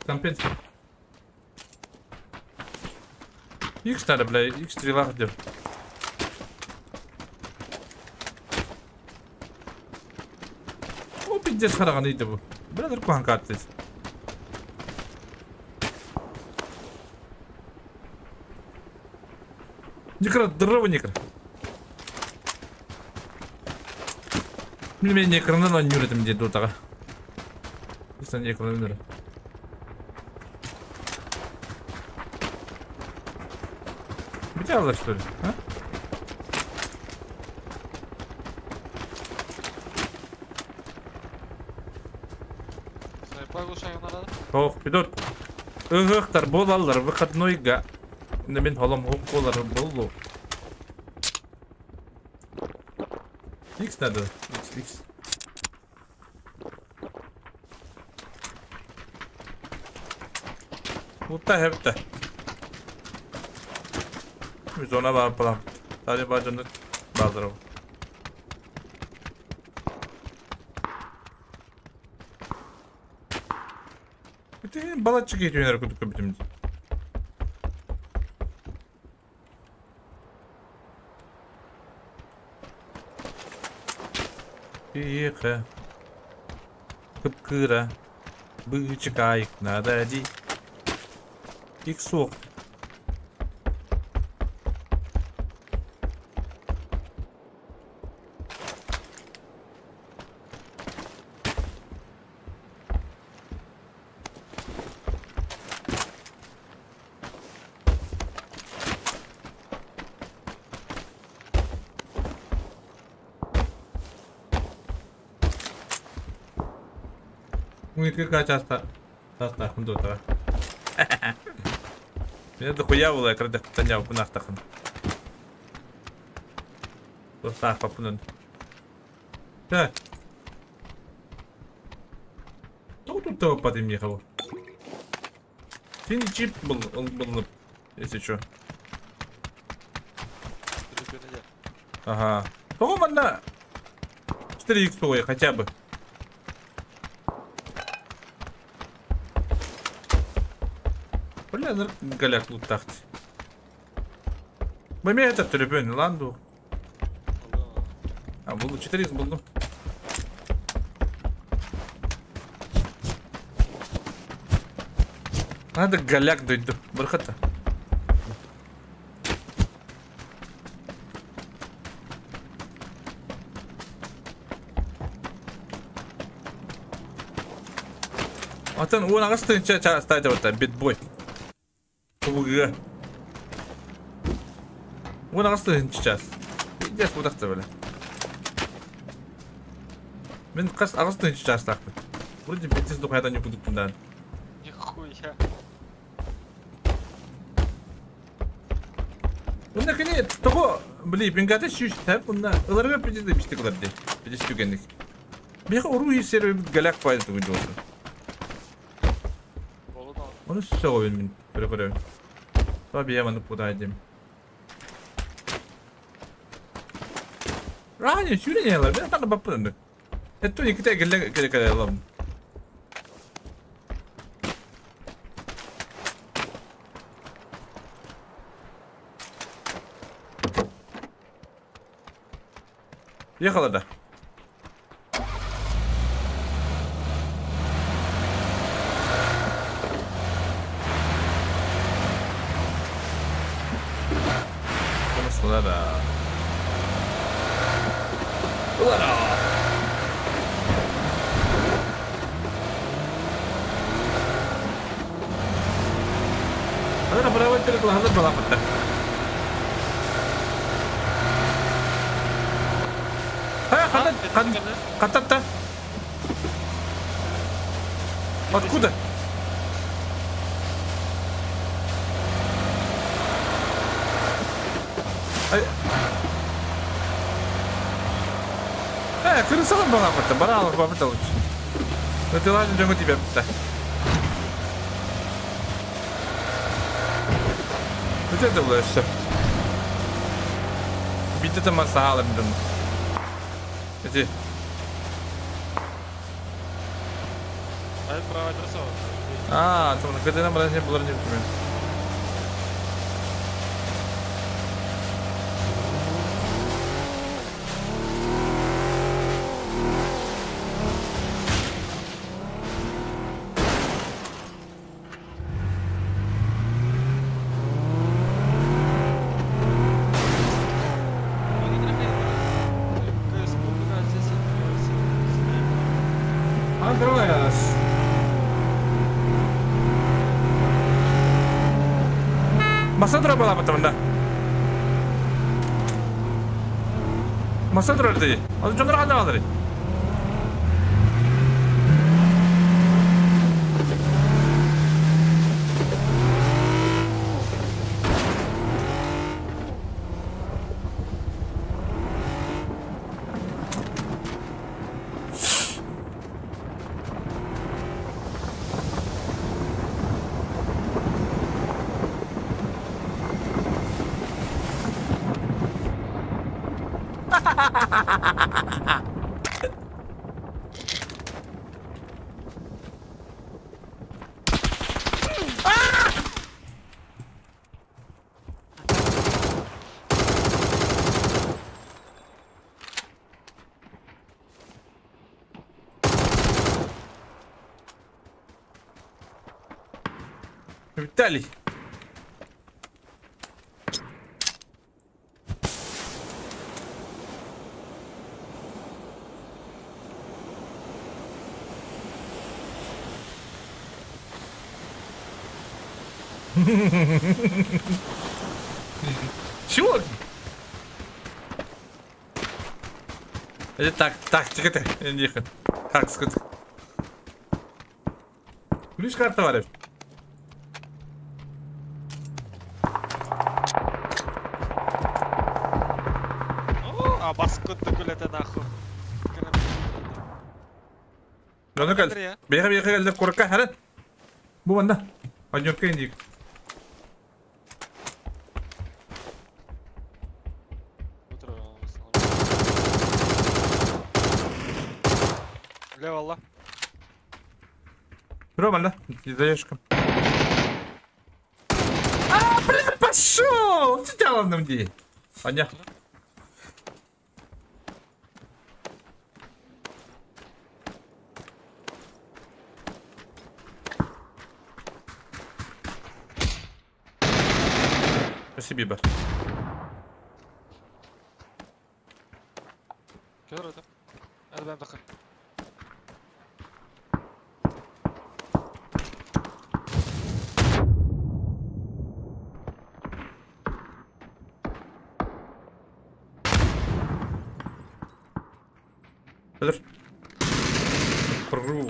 Компенс. X надо, бля, X стрела где. О, пиздец, хараган иди бу. Бля, дырку каттыз. Некро, здорово, некро. Мен некронан ойнур этим дии дутаҕа. Истэн некронан ойнур. Бүтэ что ли? А? Снайпа оглушаем надо. Ох, пидот. Ыһыахтар буолаллар выходнойга. Мен холом хук боллу. X надо. X, X. Лутта хэпта. Зона бар палам. Тали бар жонды базаров. Это балачык етуенер күдік көбітімді. Тихо. Кыпкыра. Бычыкайык надо ди. Иксок. Какая часто хундота. Меня дохуя было, когда таня в нахтахан. Вот папунан. Так. Кто тут того подым ехал? Синий чип был, если что. Ага. Того манна 4 иксовые хотя бы. Бля, голяк лутахт. Бами этот трибун, ланду. А, буду 4 икс буду. Надо голяк дойду. Бархата. Атын уон ағастын ча ставить вот битбой. Уон ағастын сейчас. Пиздец, вот так бля. Мен қас ағастын сейчас так. Вроде пиздец духая не буду куда. Нихуя. Онда кene того, бли, бенгаты сүйс тәп, онда ыларга пиздец бисте кылар ди. Пиздец түгенник. Беха уру сервер галяк пайда тугын болсын. Оны сөҕөбүн мин көрө-көрөбүн. Таби яманы пудайдым. Рани сүүрэн ялар. Мен тана баппын. Это не ките келе келе келе алам. Ехала да. Катата. Откуда? Кырысалым бана бата, баралык бабыта лучше. Ну ты ладно, джангу тебя бата. Вот это было все. Бить это масалом, думаю. Иди. А, там на КД нам не было не помню. Массандра была потом, да. Массандра ты. Он что надо? Виталий. Чего? Это так, тактика-то, как сказать. Ключ карта, товарищ. А баскот докулета нахуй. Ну кал. Бега бега кал курка харат. Бу банда. Однёрка индик. Лево Аллах. Рома, да? Не даешь. А, блин, пошел! Ты делал нам где? Понятно. Спасибо. Пру.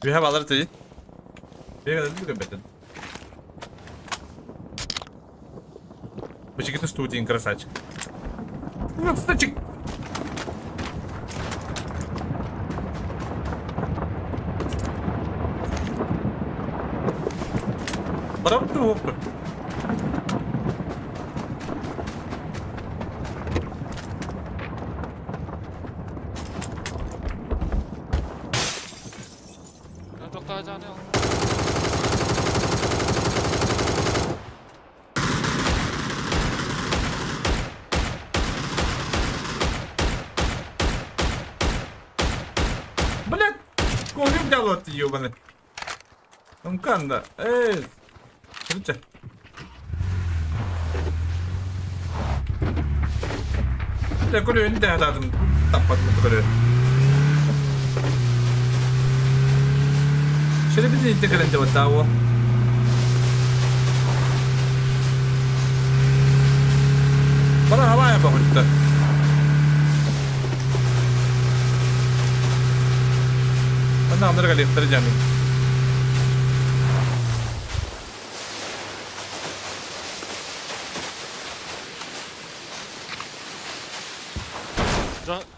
We have other three. Почекай студень, красавчик. Красавчик. Правда, Блядь, кого взял ты, ёбаный? Мканда, эй, короче. Я говорю, не дай, да, там подмутали. Шеребедин не делать того. Пора Гавайя походит-то. Она андрали втордями.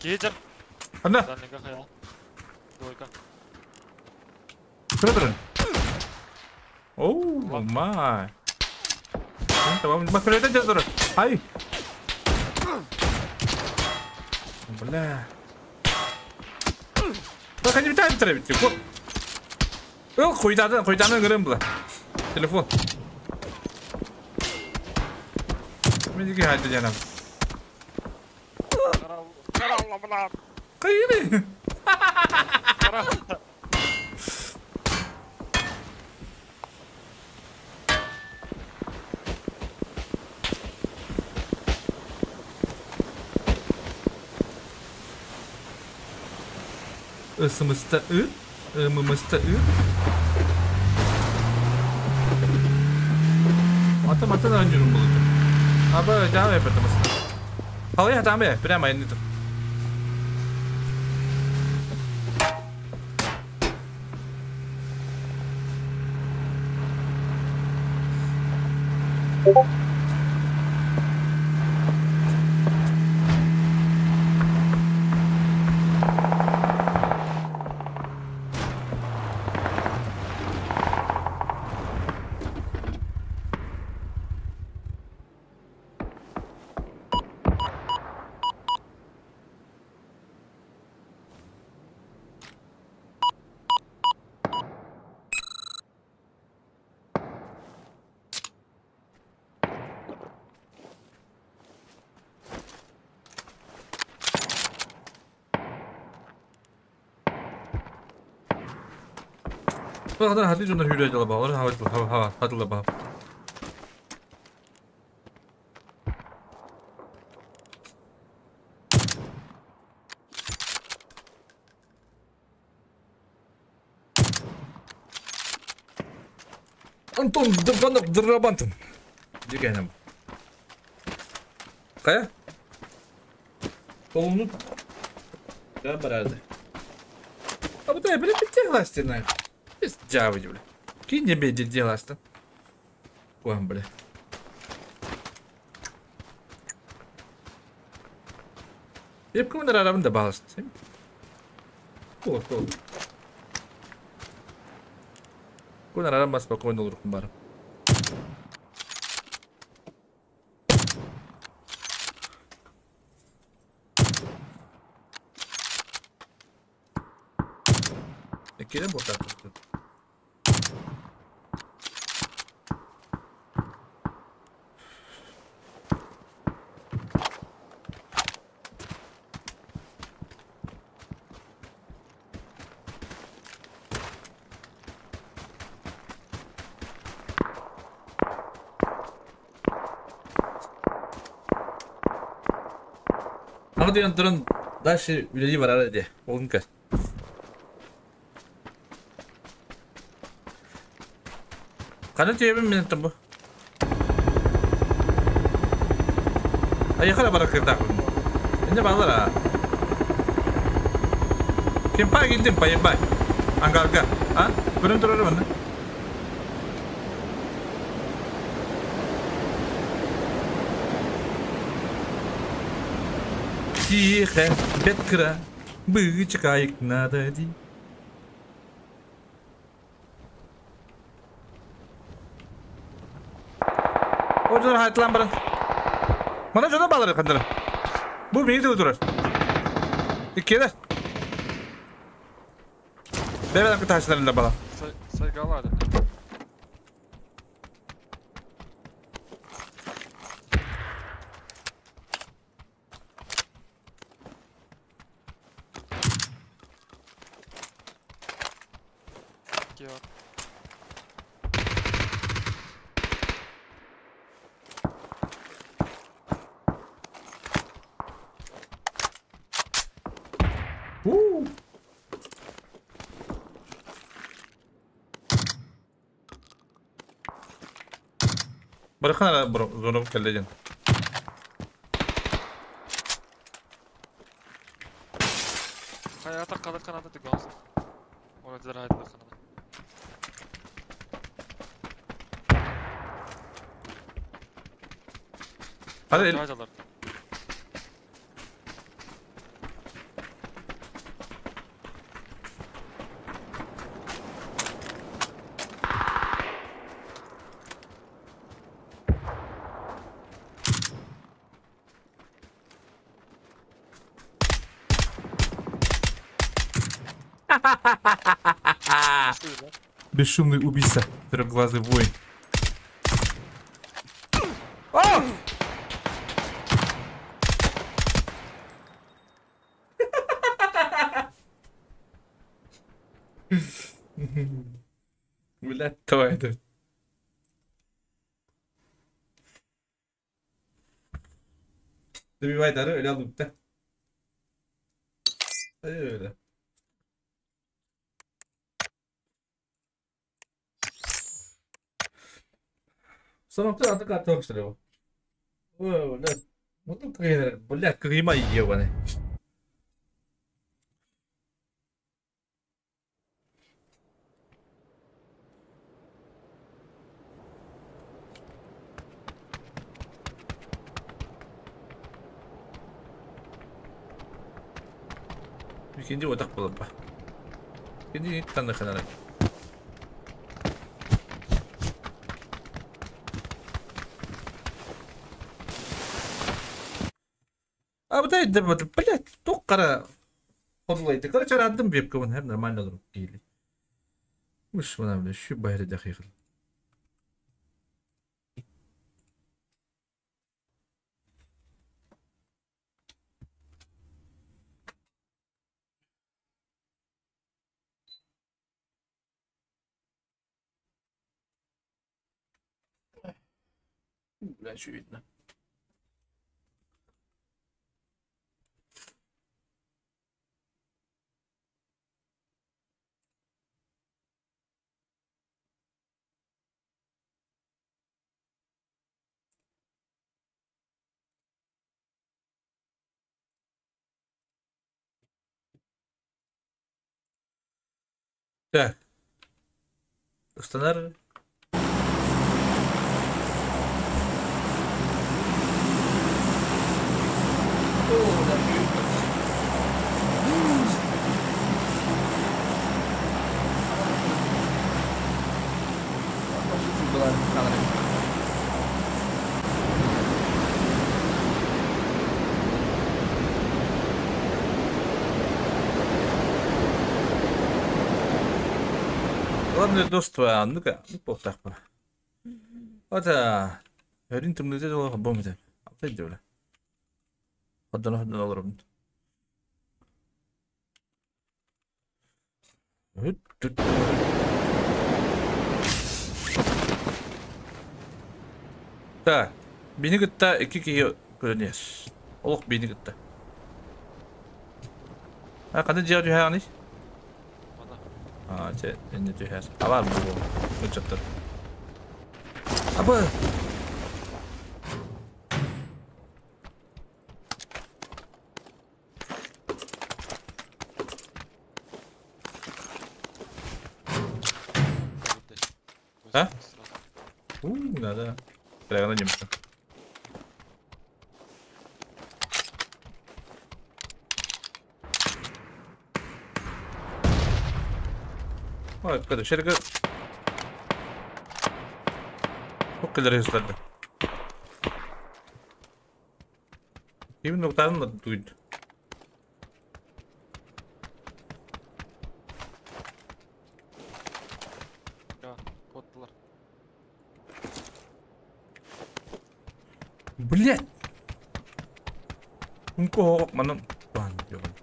Гейджер. Она. Двойка. Федор. Оу, май. Ай. Бля. Так они летают, травите. О, хуйданы грымбла. Телефон. Кайны. СМСТ ММСТ Ата мата önce bulacağım. Abi devam et bakalım. Halıya devam et. Прямо не. Хадыр хаты жондар хүрэ жала ба. Олар хава хава хатыла ба. Антон Драбанов Драбантын. Дегенем. Кая? Толумну. Да, барады. А вот я, блядь, делась на. Дяволь, бля. Кинь тебе делась-то. Куам, бля. Епком на рарабын да баласт. Кол, кол. Кон арарам спокойно олуркум бар. Келем вот так вот. Ардыян дальше үлели барар эди. Олунка. Қаны түйебін мен бу. Айықара барар кыртақпын. Енді балар а. Кемпай келдім, пайымбай. Ангарга. А? Көрін тұрар бұны. Тихо, беткра, бычка надо ди. Оджор хайтлан баран. Мана жона балары кандыр. Бу мени турар. Иккелер. Бебе кытаачыларында бала. Сайгалады. Барахана зону келлеген. Hayata kalır kanada tıklansın. Orada hayata kanada. Hadi. Бесшумный убийца, трехглазый воин. О! Блядь, то это. Добивай дары, öyle aldım da. Öyle. Самоктор аты картошка его. Ой, блядь. Вот тут блядь, крыма ебаный. İkinci odak bulup bak. İkinci tanık kadar. А вот это вот, блядь, только فضليتك راه ترى عندهم بيبكون هم نورمال نضرب كيلي وش وانا شو باهر دقيقة لا شو عندنا Так. Устанавливай. Главное доступ, ну-ка, ну так. Вот, هرين تمنيتات والله خبهم تاني. عطيت دولة. خدنا واحد نضرب. Так, бini кытта iki киһи көрөнүөс. Олох бini кытта. А кандай жер түһәҕиний? А, че, энне түһэр. Абар бу. Көчөттөр. Аба. А? Да, да. Бля, немцы. Ой, когда şerige çok kadar hızlandı. Kimin noktalarını da duydu. Ya, koddular. Блять! Унко манан бан ёбан.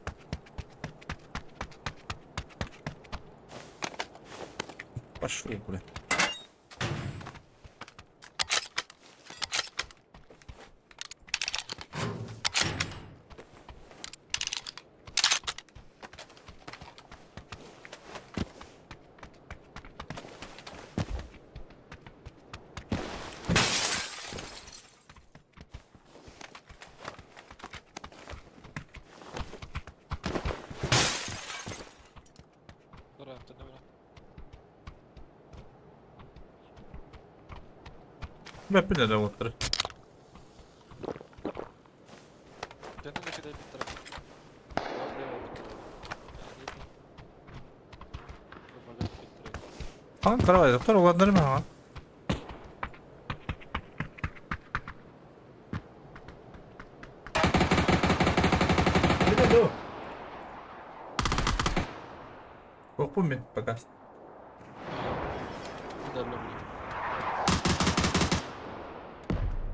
Пошел, бля. Ben de olabilir. Ha, karar doktor olanları mı ha? Korkun мен пока.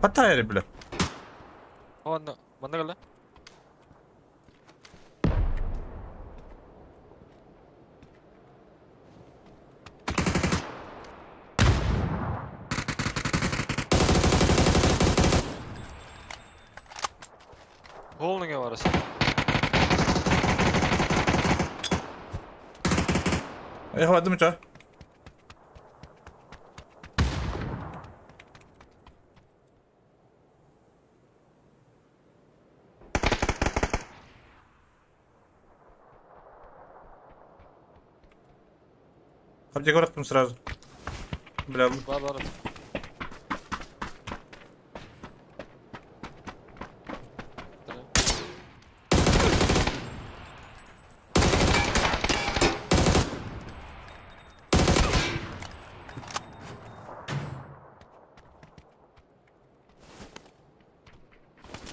Паттайры, бля. Ладно, манна Полный varası. Я хватит мяча. Аптека там сразу. Бля. Бар.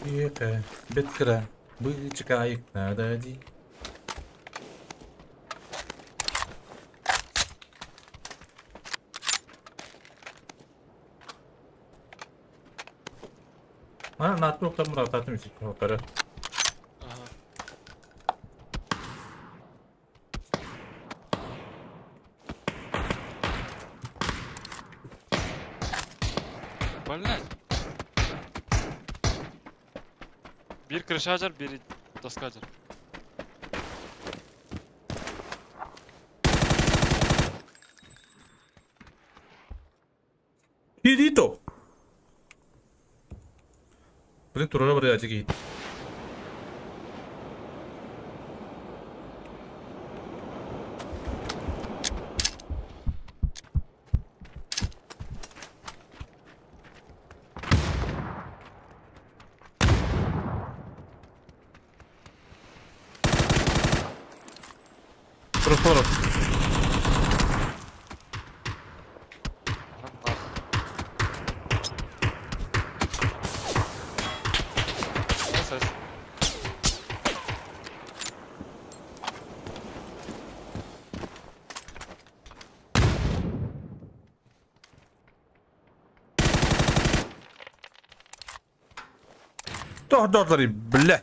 Тихо, бэт кыра, быычыкаайык наада дии. Mana нааттан муратаатым исик. Ага. Блять. Биир крыша сылдьар, биир доска сылдьар. Кирито! Блин, турара барыа киһи. Прохоров. СС. Тохдотлары, бля.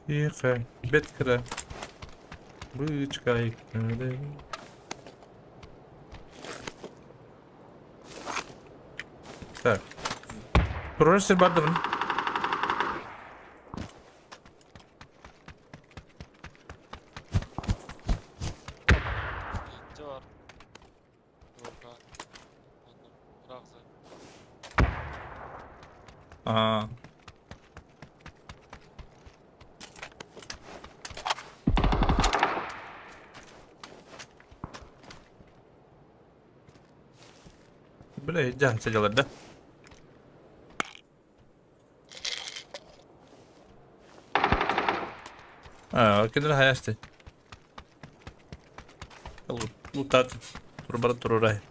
Тихо, бэт кыра. Бычкай. Так. Турар бар да Инче бар. Дуорка. Онно ыраах Аа. Бля, идеально делать, да? Аа, кинилэр хайасты. Лутат. Турбара турурай.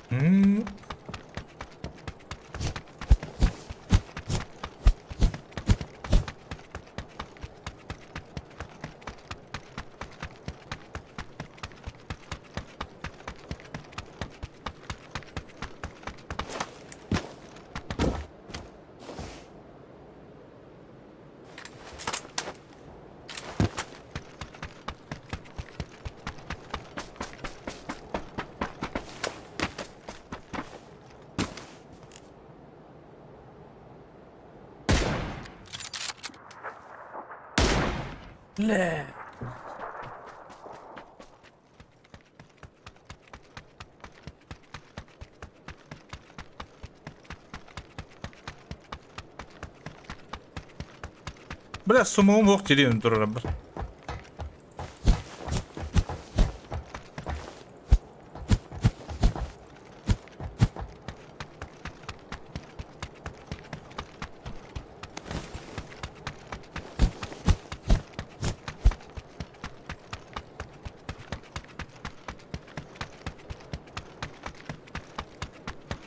М. Бля. Бля, сумуум ох тирин турар бар.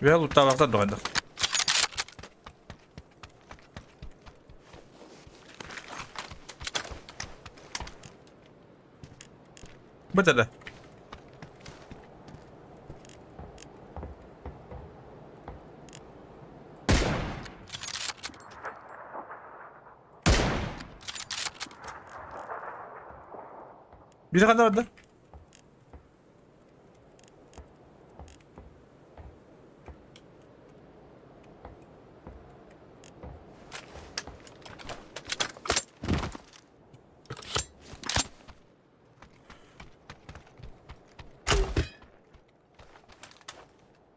Үө луттаабахтар доҕойдор. Бытада. Биир ханна барда?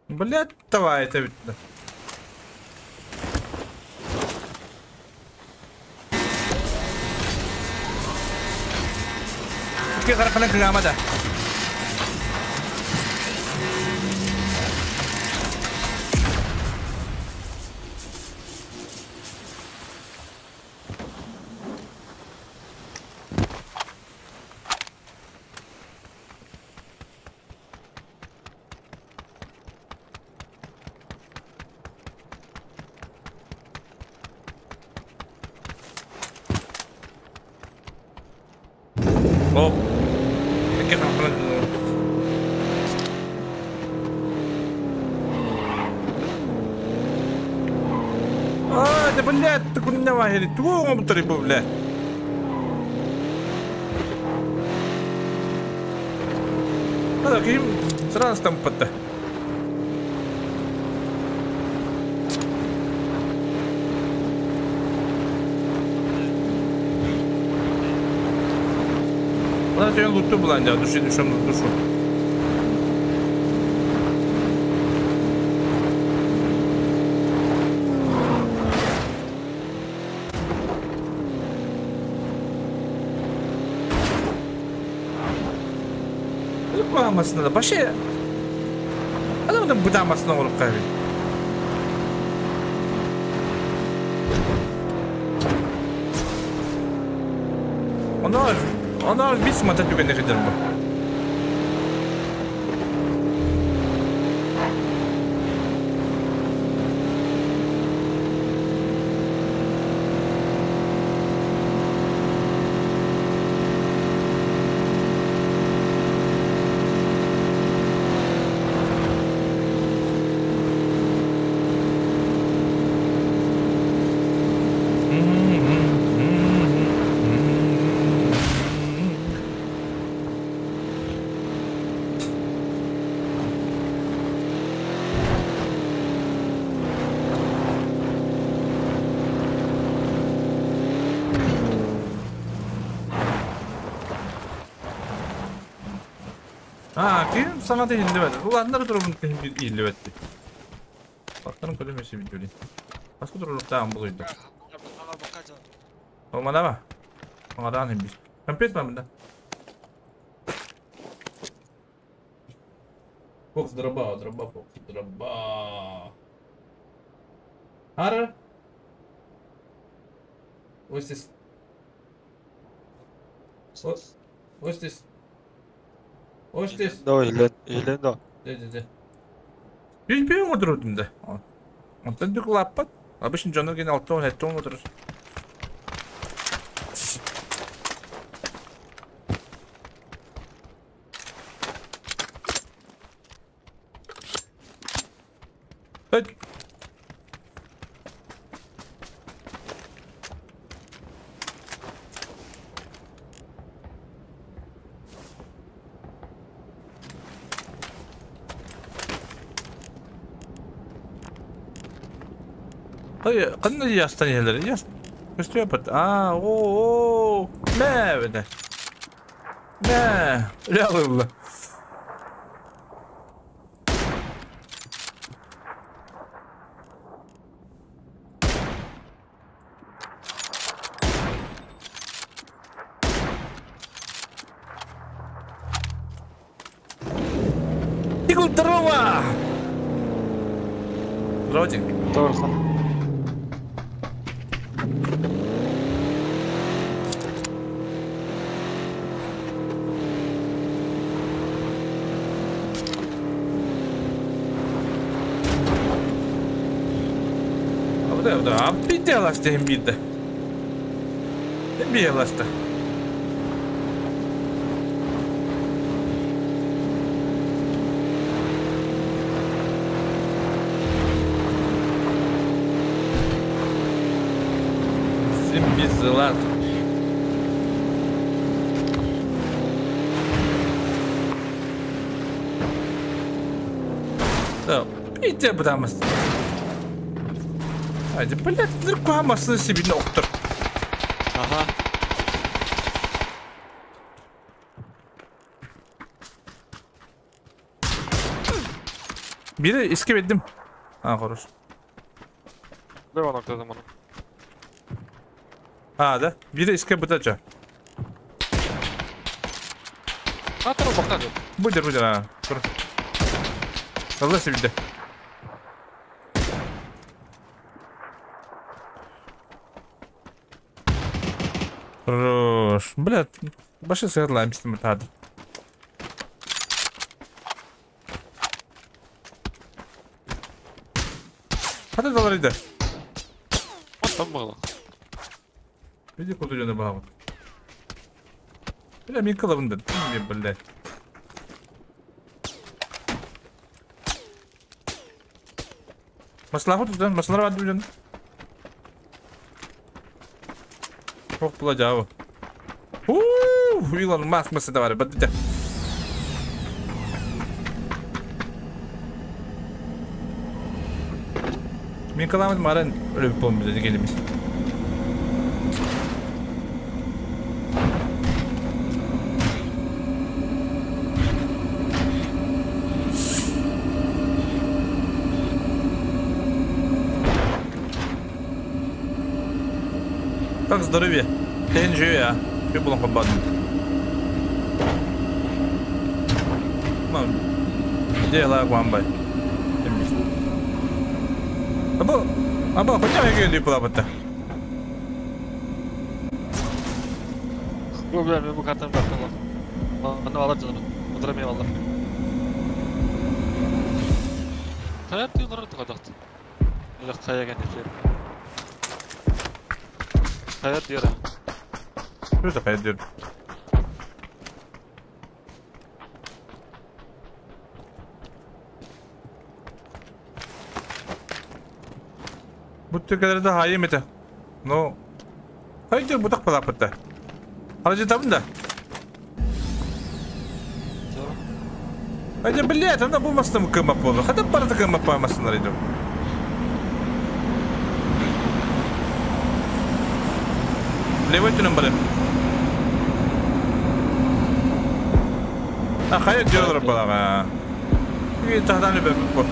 Блядь, давай это ведь. Икки харахынан кыҥаама да. О, А, да блядь, ты куда вагери? Тугу оҥобуттар бу, блядь. А, ким сразу там патта. Ана түйен лутту булан я, души душам душу. Masına da başı adamın budamasına olup kaybı. Onlar biz mata tükenne gider bu. А, ким саҥа иһиллибэт. Улааннар турубун иһиллибэт. Бактарын көрөмөсү видеоли. Баска турулуктаан булуйду. О, манама. Аңадан хим бир. Компьютер мында. Фокс дроба, дроба, фокс, дроба. Ара? Ось здесь. Ось здесь. Ось здесь. Да, илен да. Де. Bir отырдым да. Онтон дүк лаппат. Обычно жонор ген алтон, хеттон отырыр. Өт. Ой, қандай ястан елері? Яс. Көстү апат. А, о, о. Мә, беде. Мә. Лялылы. Игл, здорово! Здорово, Здорово. Да, пиделась ты имбида. Имбилась-то. Симбизлат. Да, иди потому. Айди, блядь, ныркамасын себе оқтыр. Ага. Biri iskep ettim. Ha, хорош. Дай noktada bana. Ha да. Biri iskep бытача. А, туру бактады. Будер, будер, а. Тур. Allah себе. Хорош. Блядь, башы сыгырла мистем тады. Hadi dolar idi. Оттан бағла. Види куда жөнө багы. Бля, мин кылабын да, блядь. Маслаху tutan, masalar var duyun. Çok bulacağı. Uuu, yılanın masması da var. Bak Min kalamız maren öyle bir bomba dedi gelimiz. Как здоровье? Ты живи, а? Ты был хабад. Где я гуамбай? Або, або, хотя я говорю, плавать-то. Bu ben bu karttan baktım lan. Anne alır canım. Oturamıyorum valla. Hayat diyorlar artık adaktı. Öyle kaya kendisi. Hayat diyor. Şurada hayat diyor. Bu Türkiye'de daha iyi miydi? No. Hayır diyor bu da palapıttı. Aracı tabın da. Haydi блядь, она bu masını kırmak oldu. Hadi parası kırmak parmasınlar idi. Левой tünün bari. Ha hayır diyorlar bana. Bir tahtan bir bu.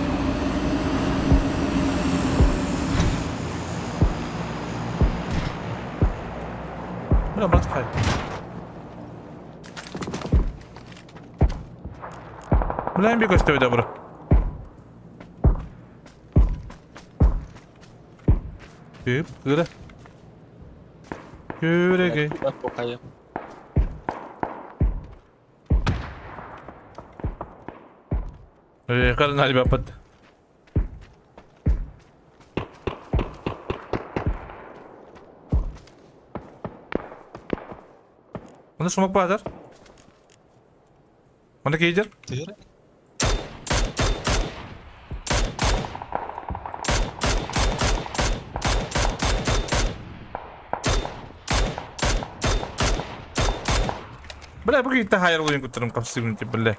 Buna bırak hayır. Bulayım bir gösteriyor da bura. Hüp, gıra. Yürü. Bak bakayım. Karın hali bapat. Onu smoke bazar. Onu keyjer. Бля, bu gitti hayır oyun kurtarım kapısı günü бля.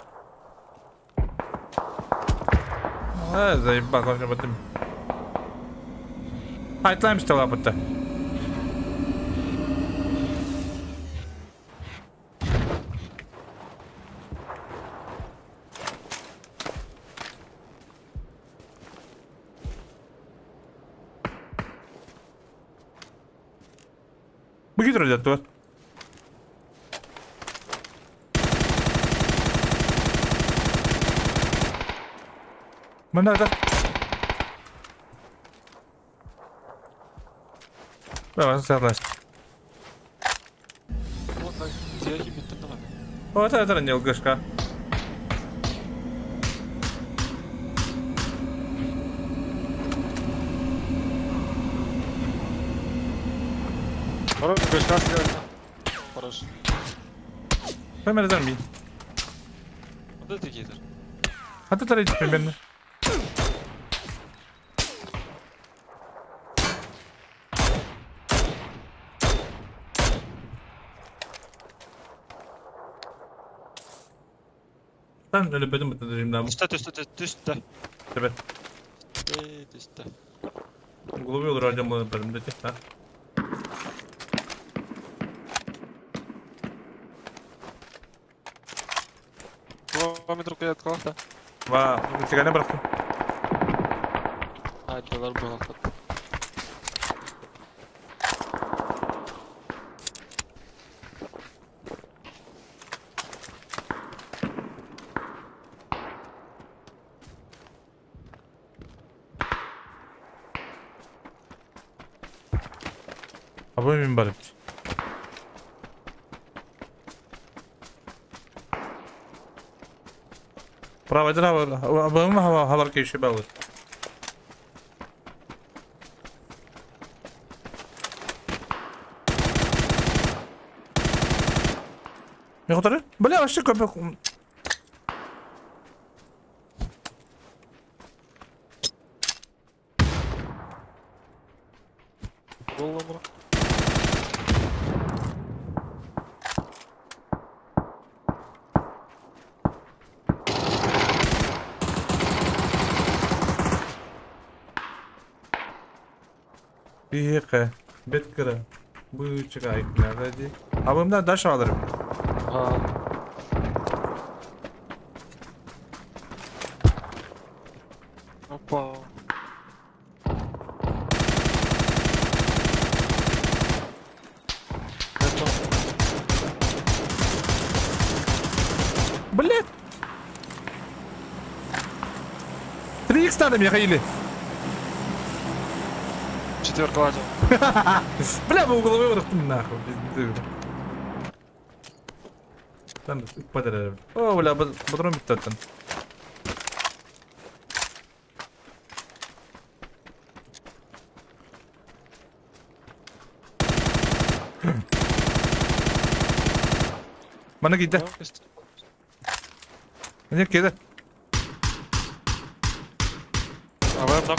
А, заебал, он потом. Хайтлайм стала будто. Bu gidiyor zaten. Ben nerede? Ben sen Вот это не лгашка. Хорош. Ben nereden miyim? O da gelir. Hadi tarayıcı beni. Ben öyle bölüm bitireyim daha. Üstte. Evet. Üstte. Головы olur hocam bunu bölümde ha. Kilometre kıyat kalktı. Va, sigara bıraktım. Hadi dolar bu kalktı. Abone miyim bari? Право, право, abone hava haber keyfi bağlı. Не Бля, вообще как... Бихе, беткere. Bu çıkayık nerede? Abimden daş alırım. Опа. Блять! 3х надо, Михаиле. Четверка ладил. Бля, вы угловой вырасту нахуй. Там падали. О, бля, патрон биттаттан. Мана киде. Не киде. А вы нок.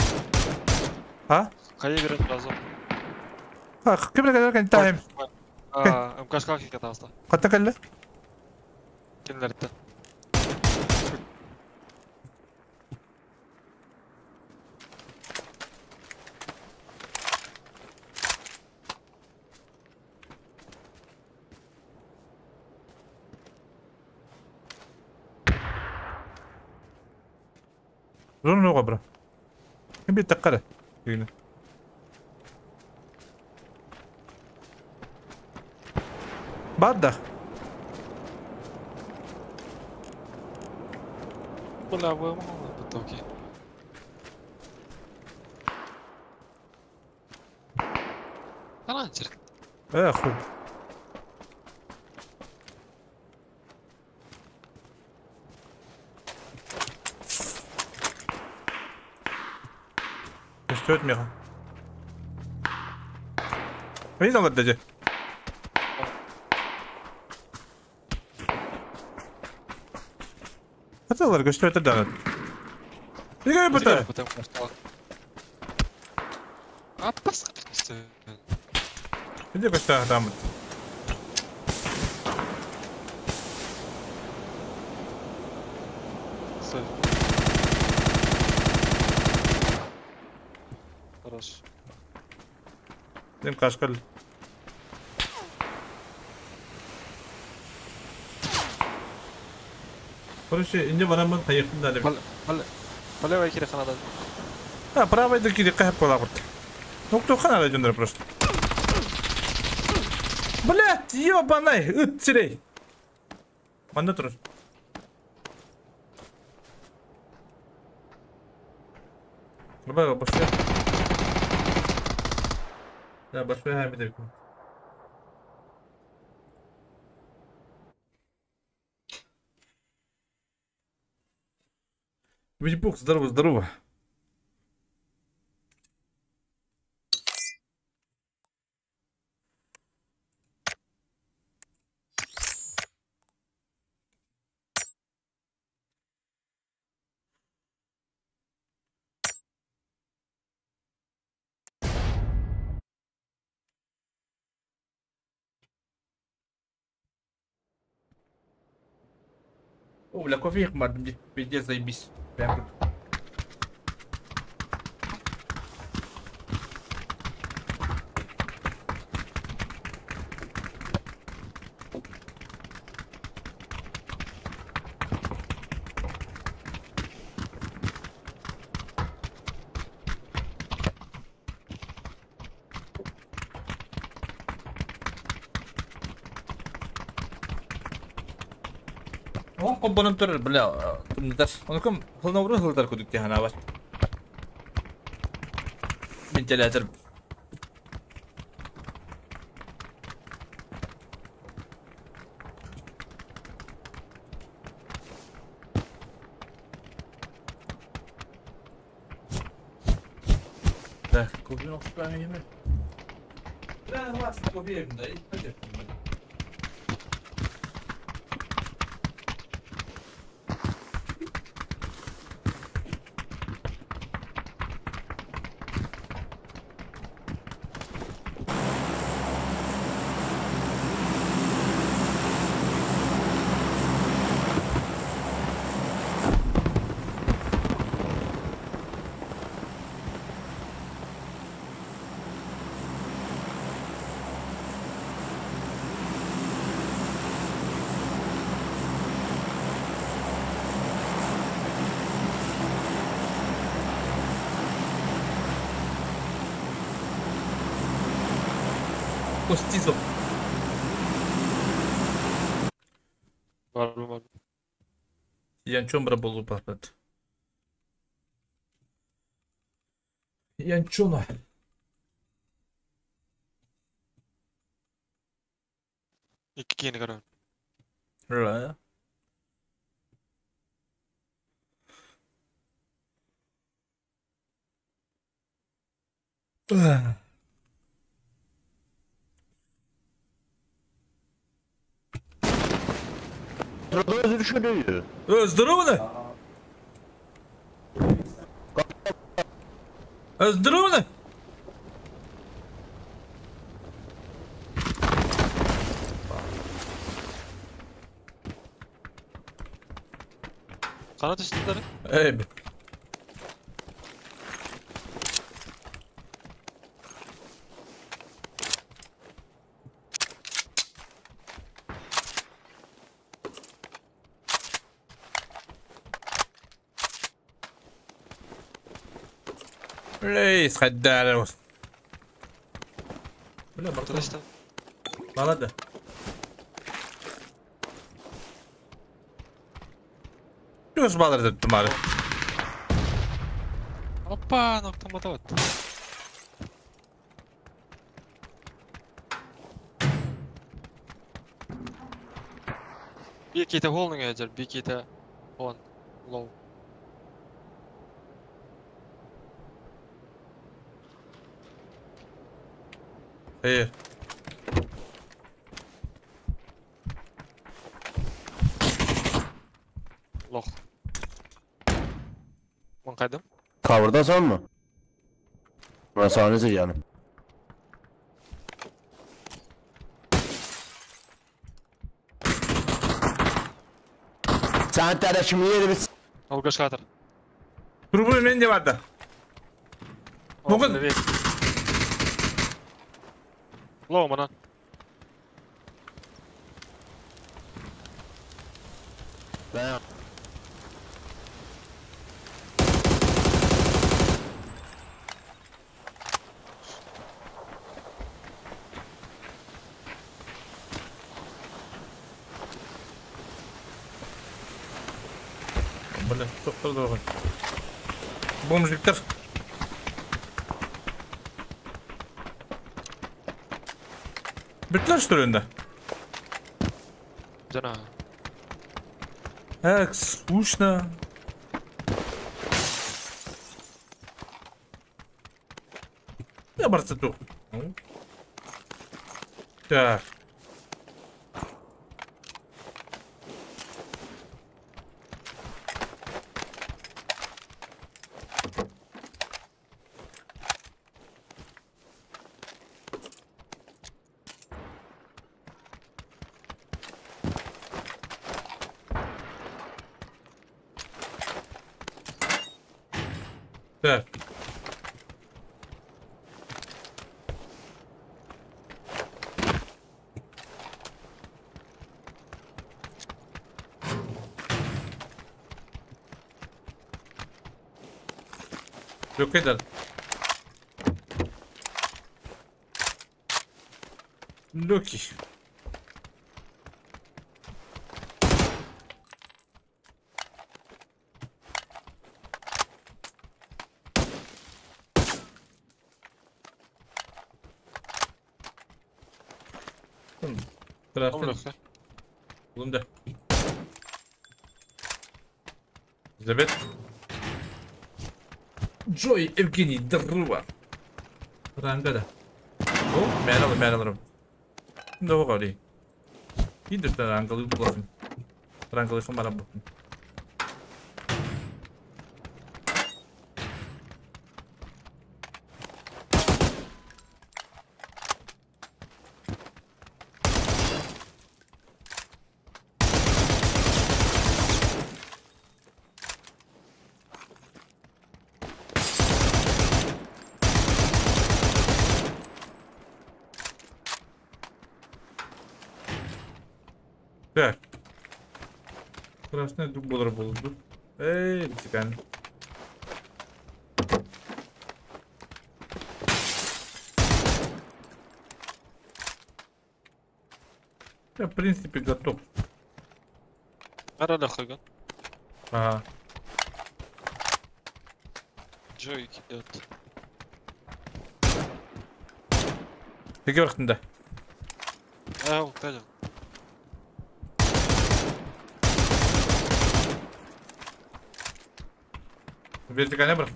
А? Хайа берет разом. А, кем эле тайм. А, МКшка кикет аста. Катта кэлле? Кинилерте. Зона бра. Ким бит таккара. Дегене. Бадда. Бля, вы мало потоки. Ранчер. Эх, хуй. Что это, Миха? Видел вот дядя? Аталар көстөр дагы. Неге бата? Аппас көстөр. Где көстөр там? Хорош. Дим кашкал. Короче, инде барамын тайықтым да деп. Полевая кире ханада. А, правый да кире кайып бола құрт. Нокто ханада жөндір просто. Блять, ёбанай, ыт сирей. Манда тұр. Рыбага, башка. Да, башка хамид. Витипух, здорово, здорово. О, бля, кофе их пиздец, заебись. Прям тут. Компоненттер, бля, Онукум хылнаврын хылдар кудук тихана бар. Вентилятор. Так, кофе оксуп еме. Бля, вас кофе да, Костизо. Бар бар. Янчон бара болу папат. Янчона. Икки киһини көрөбүн. Ра. Здорово, да? Здорово, да? Хана түстүлэр? Эй, Лейс, хайдарус. Бля, братан. Түстү. Молодо. Чего балар деп тумары? Опа, автомат. Биир киһитэ холнуҥ эдэр, биир киһитэ он low. Hayır. Лох. Маңқайдым. Cover'dasan mı? Ben sana ne yani? Sen terleşimi yerimiz. Алгашкатор. Трубы менде барды. Бүгін- Лоу, манан. Ben Бля, тоқтар дорога. Бомжиктер. Бүттүлөр что ли энди? Жана. Эх, скучно. Я барса тух. Так. Так. Yok eder. Loki. Taraftan. Bulundu. Elizabeth. Джой, Евгений, здорово. Рангада. О, мен алырым, мен алырым. Да, говори. Идешь на рангалы булатын. Рангалы хамара булатын. Так. Красный дуб болар болду. Эй, биткен. Я, в принципе, готов. Аралах хаган. Ага. Джой идет. Ты говоришь, да? А, он понял. Вертикальный брат?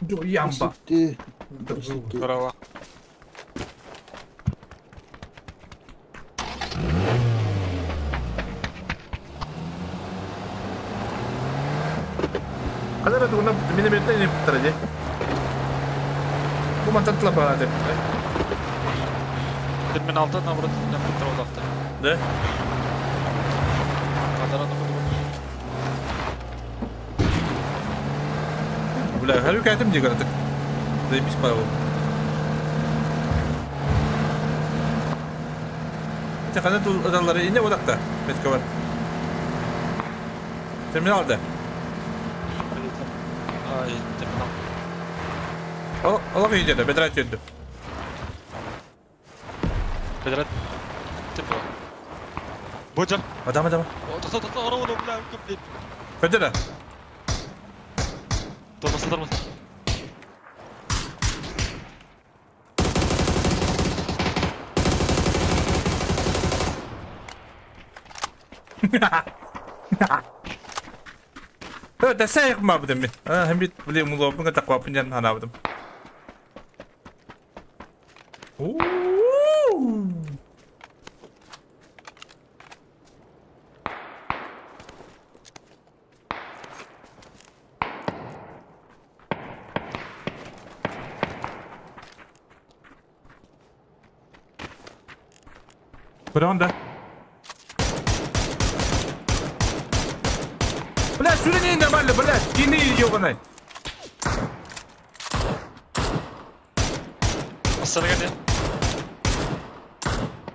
Ямба. Браво. Когда ты минометный не повтори. Bu matatla bana de. Терминалда наоборот не повторил. Да? Бля, хочу кайтым где говорят. Заебись Павел. Хотя когда тут adamları yine odakta. Metka var. Terminalda. Ай, терминал. Allah iyi dedi. Bedrat yedi. Bedrat. Типа. Боджа. Адам адам. Бля, комплит. Федера. Тормоз, тормоз. Да сайық ма бұдым мен. Хәм бит, біле, мұлы тақуа пынжан хана бұдым. Бронда. Бля, сюда нормально, блядь, кины ёбаный.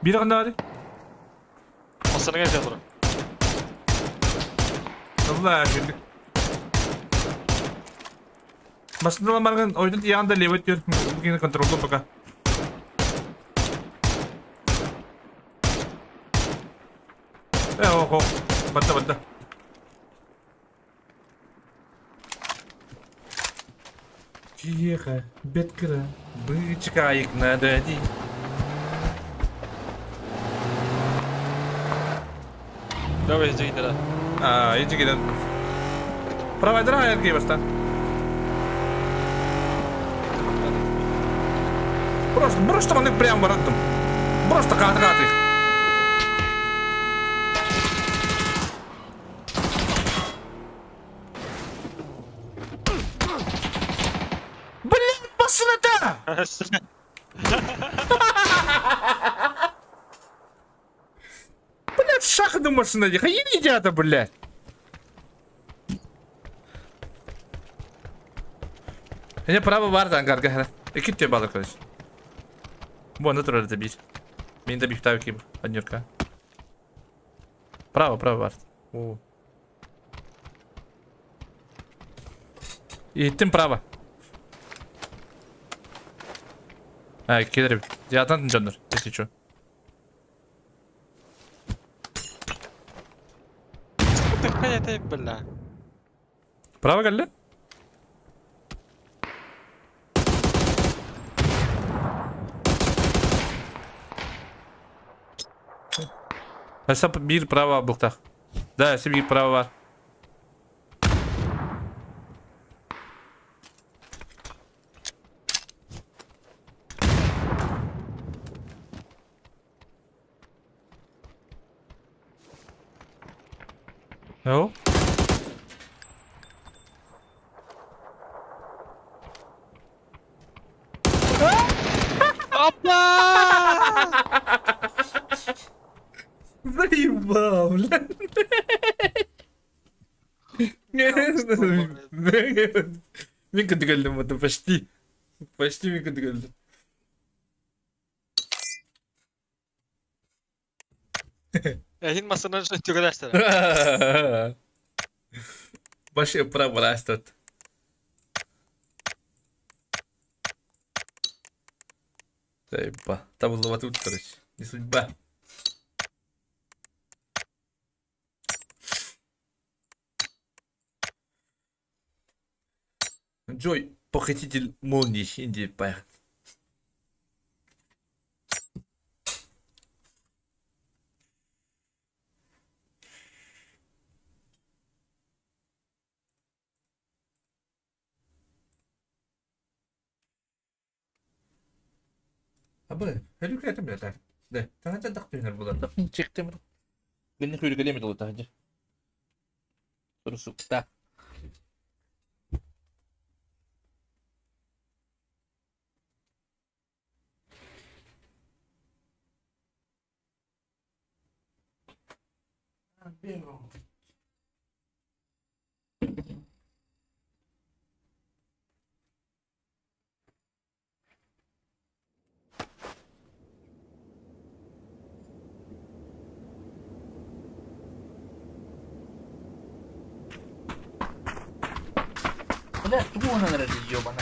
Bir anda Masana gel diyor. Allah şimdi. Masana margan oyunun yanında levet diyor. Bugün kontrolü пока. Охо, батта батта. Тихо, беткра, бычка их надо. Давай, иди, да. А, иди, иди. Правая дорога, я баста. Просто, просто он их прям бараттым. Просто кат-кат их. Блин, машина-то! Блядь, шахту машина, едят, блядь. Я право var da angar İki tüy balık kardeş. Bu anda durur bir. Benim de bir tane ki однюрка. Право, право var. Oo. Gittim право. Ha, gelirim. Zaten candır. Если что. Бля. Право geldi. Hesap bir право бұқтақ. Да, bir право var. Ne o? Опа! Заебал, бля. Мен кыдыгалдым, это почти. Почти мен кыдыгалдым. Один масына тюгадастер. Вообще право растет. Заеба. Табыллыбатыбыт, короче. Не судьба. Джой, похититель молний, Индии, поехали. Абы, хөлүкэтим билэтэ. Де, таһырдьа дах түһүнэр буолар. Чектим. Гэнни хөрүкэлиэм этэ таһырдьа. Сурусукта. Бля, тугу уонан эрэр ёбана.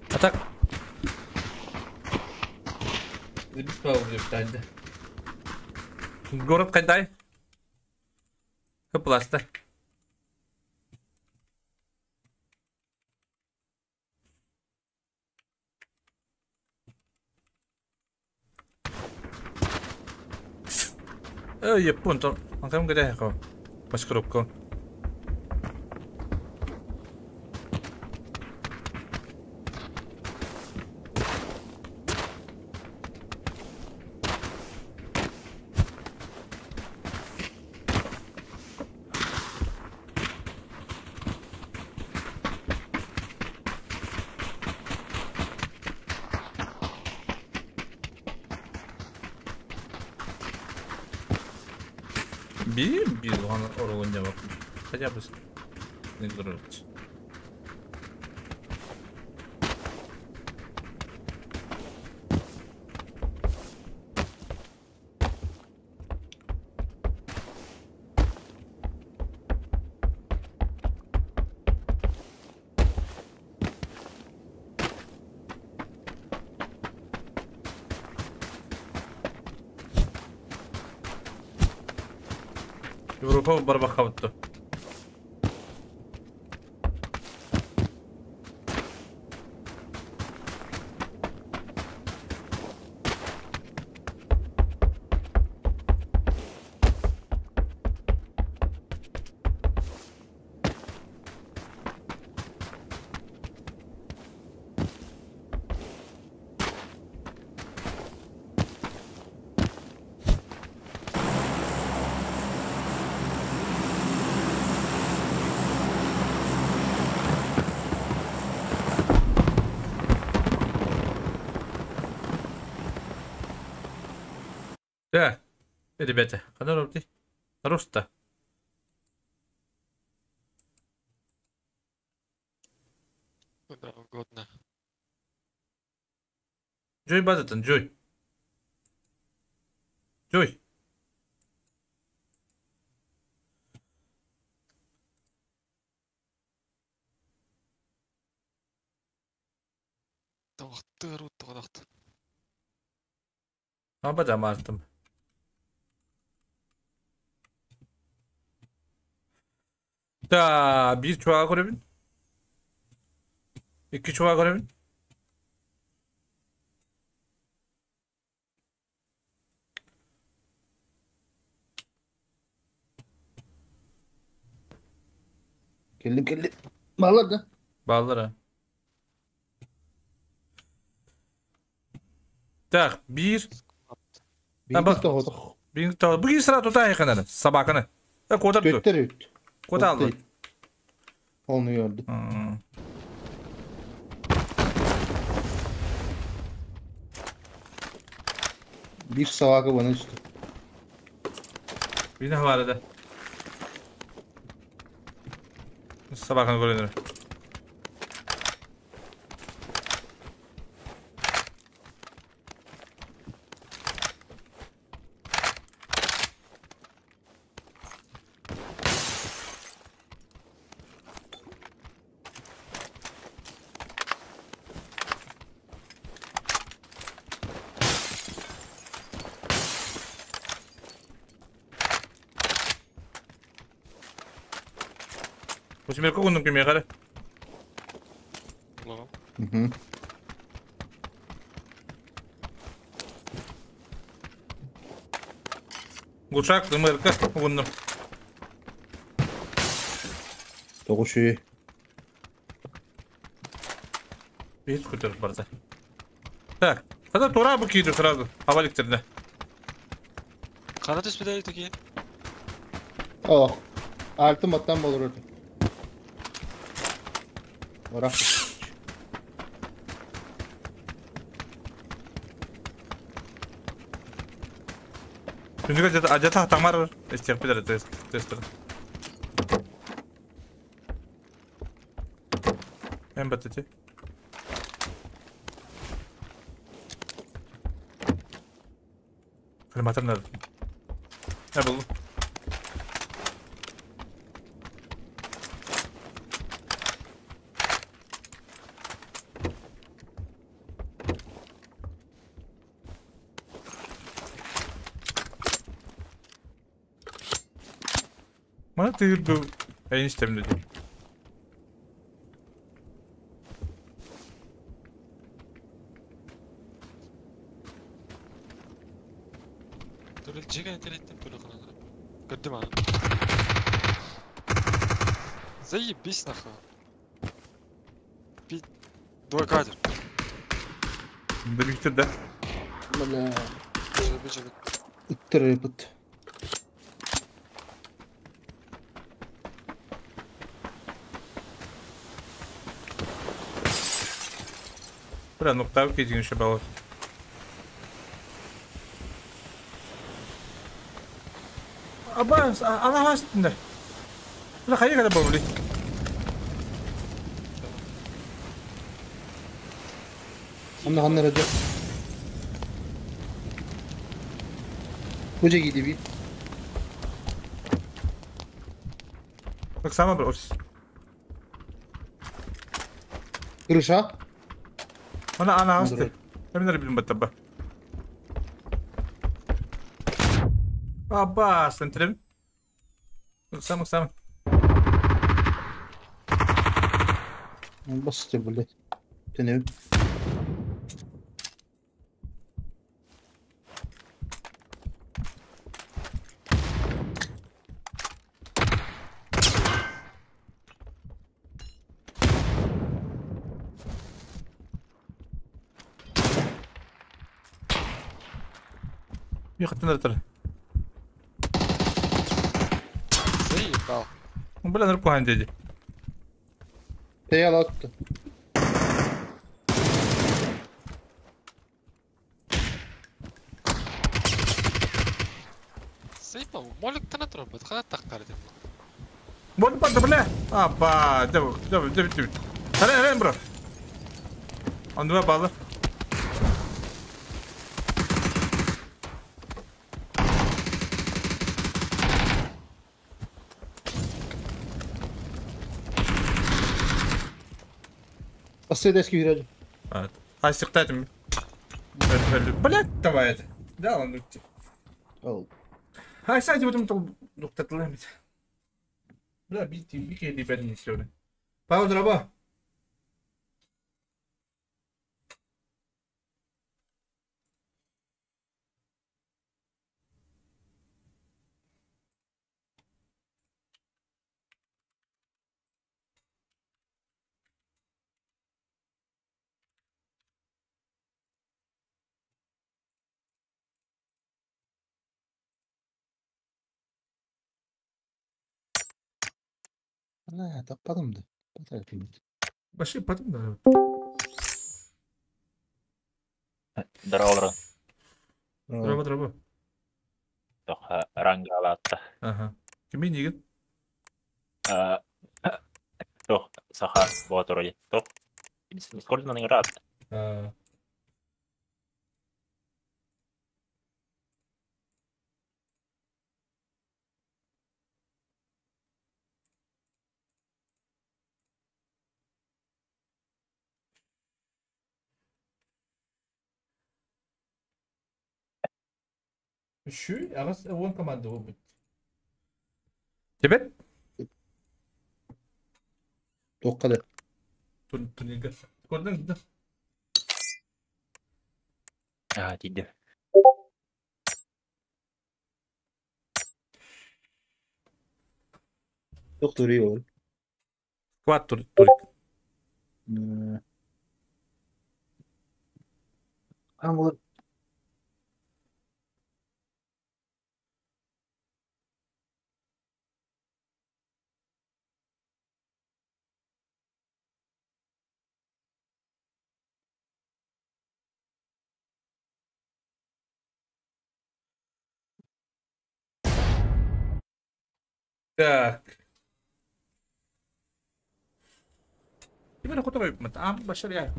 А так... Город Кайдай. Пласта. Япон, там где Маскировка. Bir orolunca bak. Хотя бы не дружить. Европа барбахавтты. Да, ребята, Роста. Куда угодно. Джой базатан, Джой. Джой. Абадамартым. Да, bir çuval koyabilin. İki çuval koyabilin. Geldim geldim. Bağlar da. Bağlar ha. Так, bir. Bir tane. Bugün sıra tutar yakınları. Sabah kanı. Kodar dur. Kod aldı. Onu gördüm. Bir sabahı bana üstü. Bir ne var arada? Sabah kanı görünür. Восьмерку кундум кимиэхэ эрэ. Угу. Глушак, МРК угуннум. Тоҕушуй. Бейт көтөр барда. Так, когда тура бу киирди сразу, аваликтерде. Қара түспеді такие. О, алтын баттан болur öte. Ора. Күндүгө жата тамар истерпилер тестер. МБТТ. Калиматор надо. Я был. Мана тыгыр Эйн истемди. Төрөл жеген интернеттен төлө қылады. Көрдім аны. Заебись нахуй. Пи... Двое кадр. Биргиктер да. Бля. Жеби жеби. Иттер бит. Бля, ну ктав кидин еще было. Аба, ана хастында. Бля, хайы kada болли. Онна ханна рада. Кожа киди би. Так сама брось. Крыша. Ана ана хасты. Эмнер билим баттаба. Аба, сентрим. Сам сам. Басты, блядь. Тенев. يختنر Заебал. Бля, наркохан дяди. Ты алатты. Заебал. Молик тана турбат. Қана тақтар деп. Бол барды, бля. Аба, дев, дев, дев, дев. Харен, харен, бро. Андуа балы. Басты дески вираж. А, сектатым. Блядь, давай это. Да, он. Ал. А, кстати, вот там доктор Бля, бити, бики, ребята, не сегодня. Павел, драба. Ана, таппадым да. Вообще, потом, да. Здорово, Драба, драба. Тоха рангалатта. Ага. Кими нигин? Тох, саха, вот вроде. Тох. Сколько на играт? Şu arası one команда будет. Тебе? Тоққады. Турнирга. Көрдүң да? А, тиийдим. Тоқ турик ол. Сквад турик. Ам ол. Так. Ким хоту ам башар я.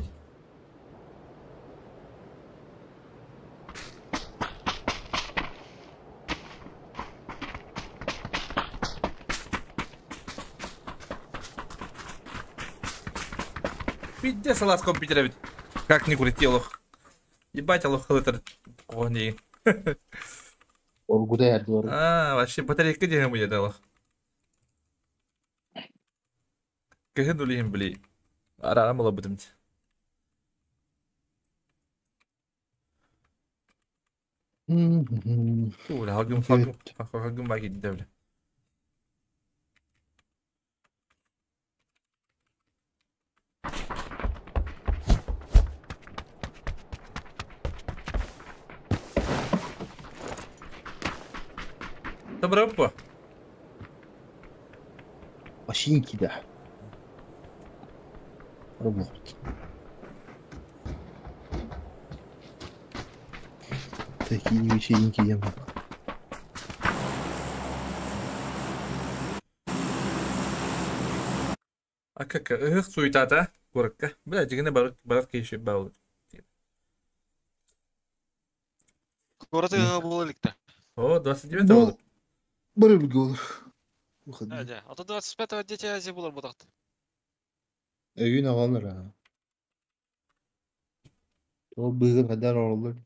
Пиздец, лаз компьютера ведь. Как ни крути, лох. Ебать, лох, это кони. Ол куда ярды. А, вообще батарейка где мы дала. Кыһын улиһин били. Арарам була бутым. Ула хагым хагым хагым баки девле. Добро по. Машинки да. Работать. Такие вечеринки я могу. А как эх суета-то, горка. Бля, дигне барак еще бал. Город был эликта. О, 29 был. Бары был. А то 25-го дети Азии было бы. Өйін ағалар а. Ол бұғын қадар орылыр.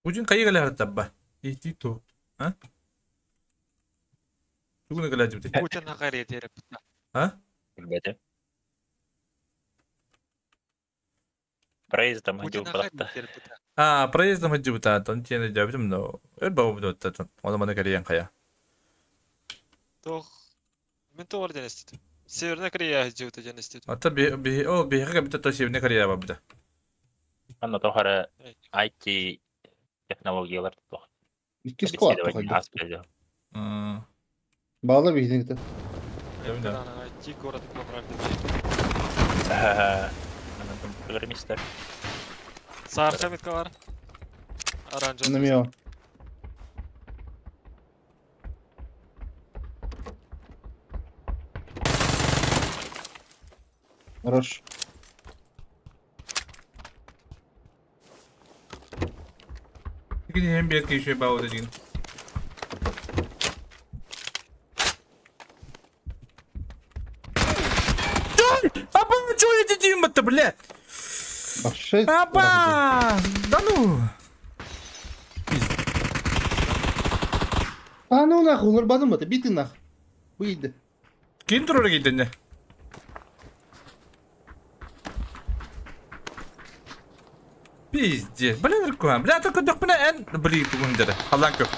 Путин кайы галер табба. Ити ту. А? Тугуна галер дибди. Путин нагария дереп. А? Билбэтим. Проездом Путин идет брат. А, проездом идет, а, тон тен идет, но это было тон. Он мана Кореян кая. Тох. Мен то орден истит. Северная Корея идет один истит. А то би би о би хага бит то Северная Корея бабда. Анна тохара IT технологиялар тох. Икки склад тохайда. Bağla bir gidin. Да, IT город понравился. Программистер. Сарха меткалар. Оранжевый. Намео. Хорош. Где бедки еще баут один. Апа, что я дим-то, блядь? Апа! Да ну! А ну нахуй, уларбадым это, битый нах. Выйди. Ким турар кейден? Пиздец. Блин, рукам. Бля, только дохпына эн. Блин, тугундера. Халанков.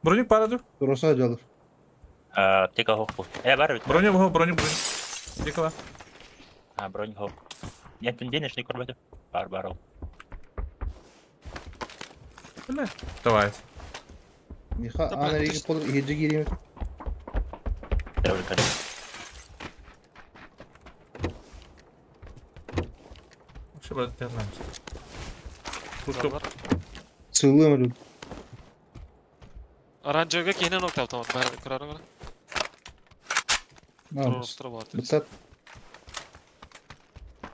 Броник параду. Роса жалыр. Аптека хохпу. Бар бит. Броню, броню, броню. Дикала. А, броню хоп. Нет, денежный корбет. Бар, бар. Бля, давай. Миха, ана реги подыр, еджи гириме. Давай, конечно. Что брат, я знаю. Пушка. Целуем, люд. Оранжевый кейнен нокта автомат. Бар, курары бар. Бутат.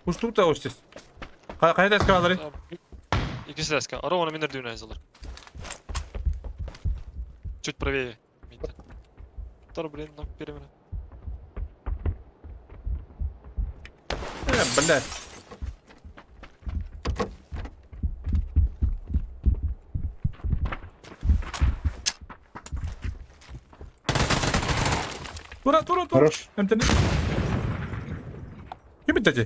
Пуштук та оштис. Кайда эскалары? Икisi эска. Ара оны минер дүйнө азылар. Чуть правее. Тор, блин, нок перемене. Блядь. Тура, тура, тура. Хорош. Эмтени. Ким битти?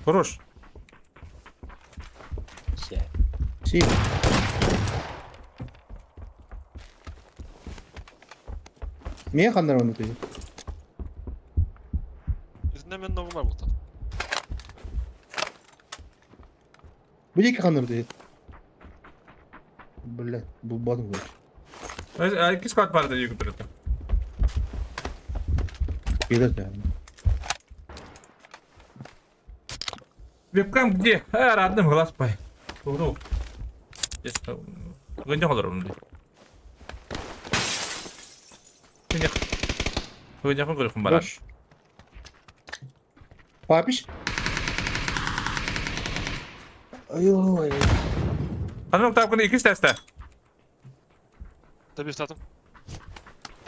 Хорош. Все. Си. Мия ханнар оны ты. Изне мен ногу бар бұлта. Бу екі ханнар ты. Бля, бұл бадым ғой. А кис кат барды югү турат. Келер да. Вебкам где? А, родным глаз пай. Уру. Гынжа холор унди. Гынжа. Гынжа көрүхүм барар. Хорош. Папиш? Ай-ой. Анан тапкын икис тәстә. Табир татым.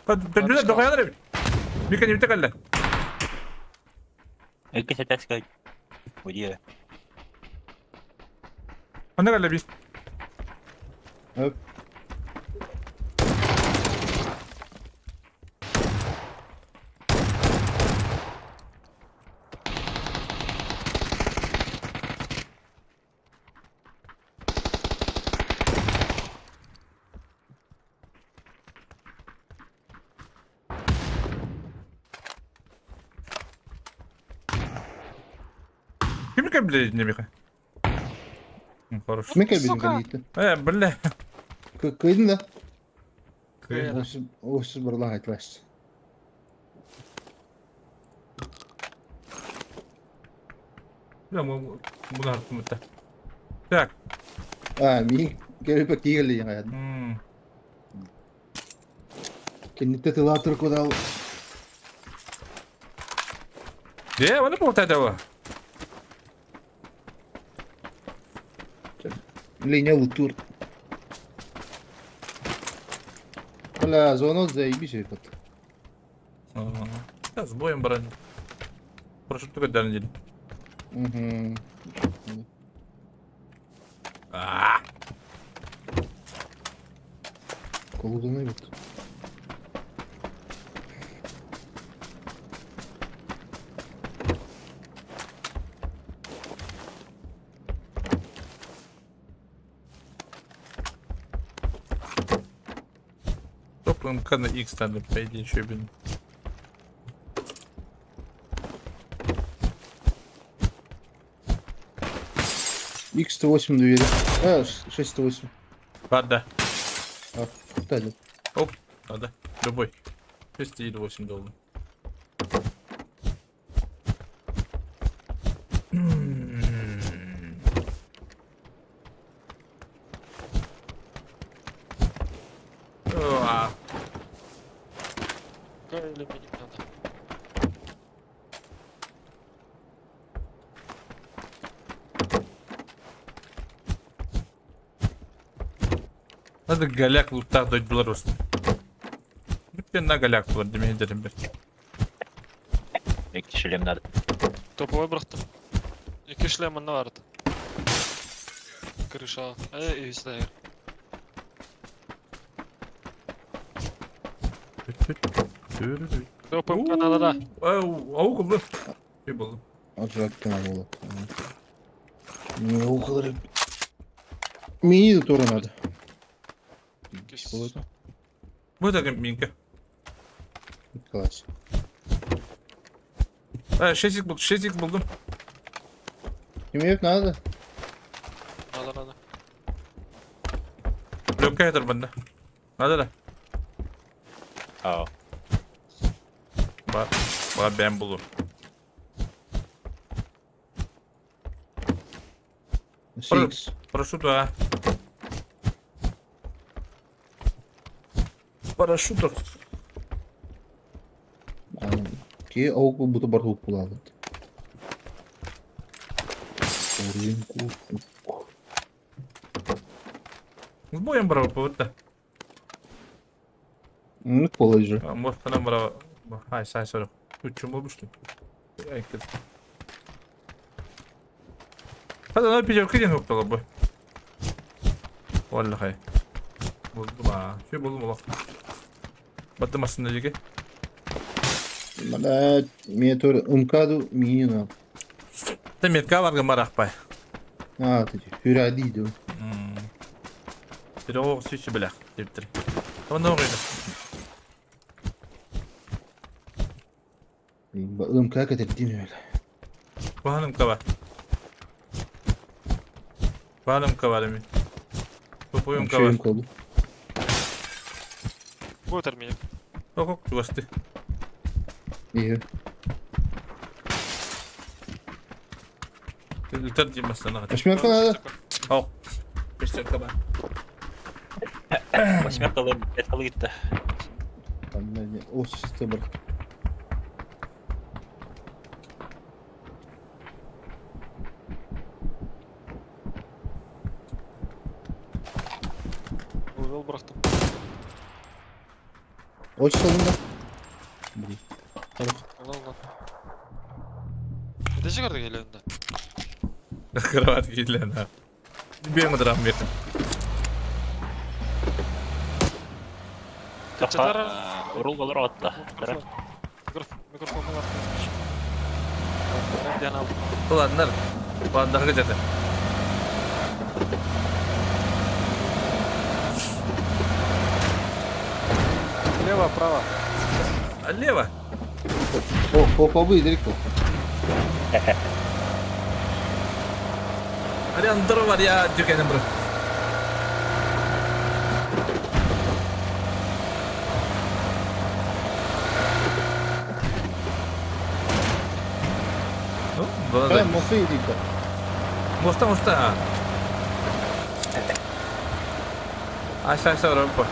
Төндүлөр дохаялар. Микен имте калла. Эки сетаска. Уйди. Анда калла бис. Оп. Ким кем билет не миха? Хорош. Мен келбедим калиитти. Э, бля. Кыйдын да. Кыйдым. Осыз барлан айтлашты. Бля, мы буду артым Так. А, мен келбек тигелли жаңа. Кеннетте тылатыр кодал. Е, оны болтайды о. Линия лутур. Бля, зону заебись этот. Сейчас с боем брать. Прошу только дальний. Угу. Колдуны вот. МК на X надо, по идее, еще блин. X108 двери. А, 608. Ладно. А, да, да. Оп, надо. Любой. 6,8 долларов. Надо голяк лутах дать белорус. На голяк Владимир Деренберг. Эки шлем надо. Топовой брахта. Эки шлем на арт. Крыша. И сюда. Топовый надо, да. Ау, был. И был. Отжать надо. Не Мини тоже надо. Вот так минка. Класс. А, 6 был, 6 был. Тебе надо? Надо, надо. Легкая это банда. Надо, да? А. Ба, ба, бэмбулу. Прошу, да. Парашютов. Ки ауку буду баргу пулалат. С боем брал, вот да. Ну, положи. А, может, она брала. Ай, сай, сори. Тут чем был, что ли? Hadi ne yapacağım? Kıyın noktalı bu. Vallahi. Buldum ha. Şey buldum ulan. Баттамасын диги. Мана метр умкаду мина. Та метка баргын барахпай. А, ты хүрәди ду. Пирог сүсү беләк диптер. Оны угыйды. Умка кетердим öyle. Баһаным каба. Баһаным каба ми. Попуюм каба. Калды. Будет меня. Ок, чугасты. İyi. Үлтер деймін астана. Восьмерка надо. Ау. Шестерка бар. Восьмерка алып, пять калы гитте. Там о, система бар. Увел брахтым. Очень солында. Allah. Ne çıkardı geliyor önde? Кровать кийлен. Бен мыдырам бертим. Качатар. Урул болор атта. Микрофон бар. Ben aldım. Ладно, ладно, где-то. Лево, право. Лево. О, по побы далеко. Ариандр var ya dükkanım bro. Да, мосты иди-ка. Моста, моста. Ася, ася, рампа.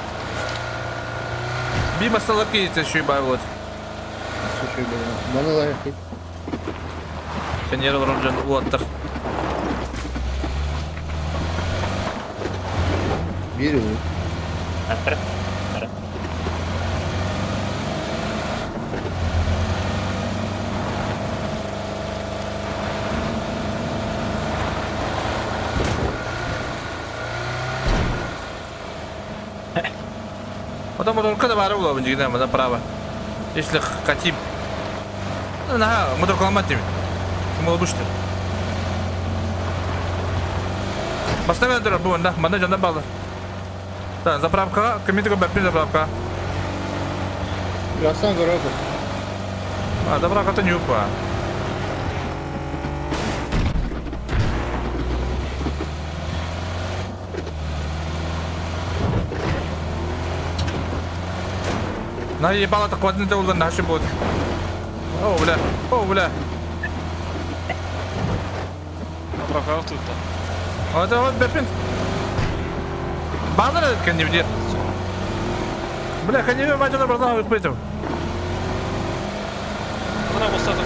Би масалаки это еще и байвот. Слушай, бана лайк. Сен ерал ромжан улаттар. Верю. Потом моторка да бары була бу направо. Если хотим. На, моторка ломать тебе. Молодушты. Поставь на бу, да, мана жанда балы. Так, заправка, комитет бәппин заправка. Ясан горок. А, заправка то не упа. На ебало так вот не улан наши будет. О, бля, о, бля. Заправка тут. А это вот бәппин. Баннер этот коневдер. Бля, коневе мать она братан выпытым. Она моста тут.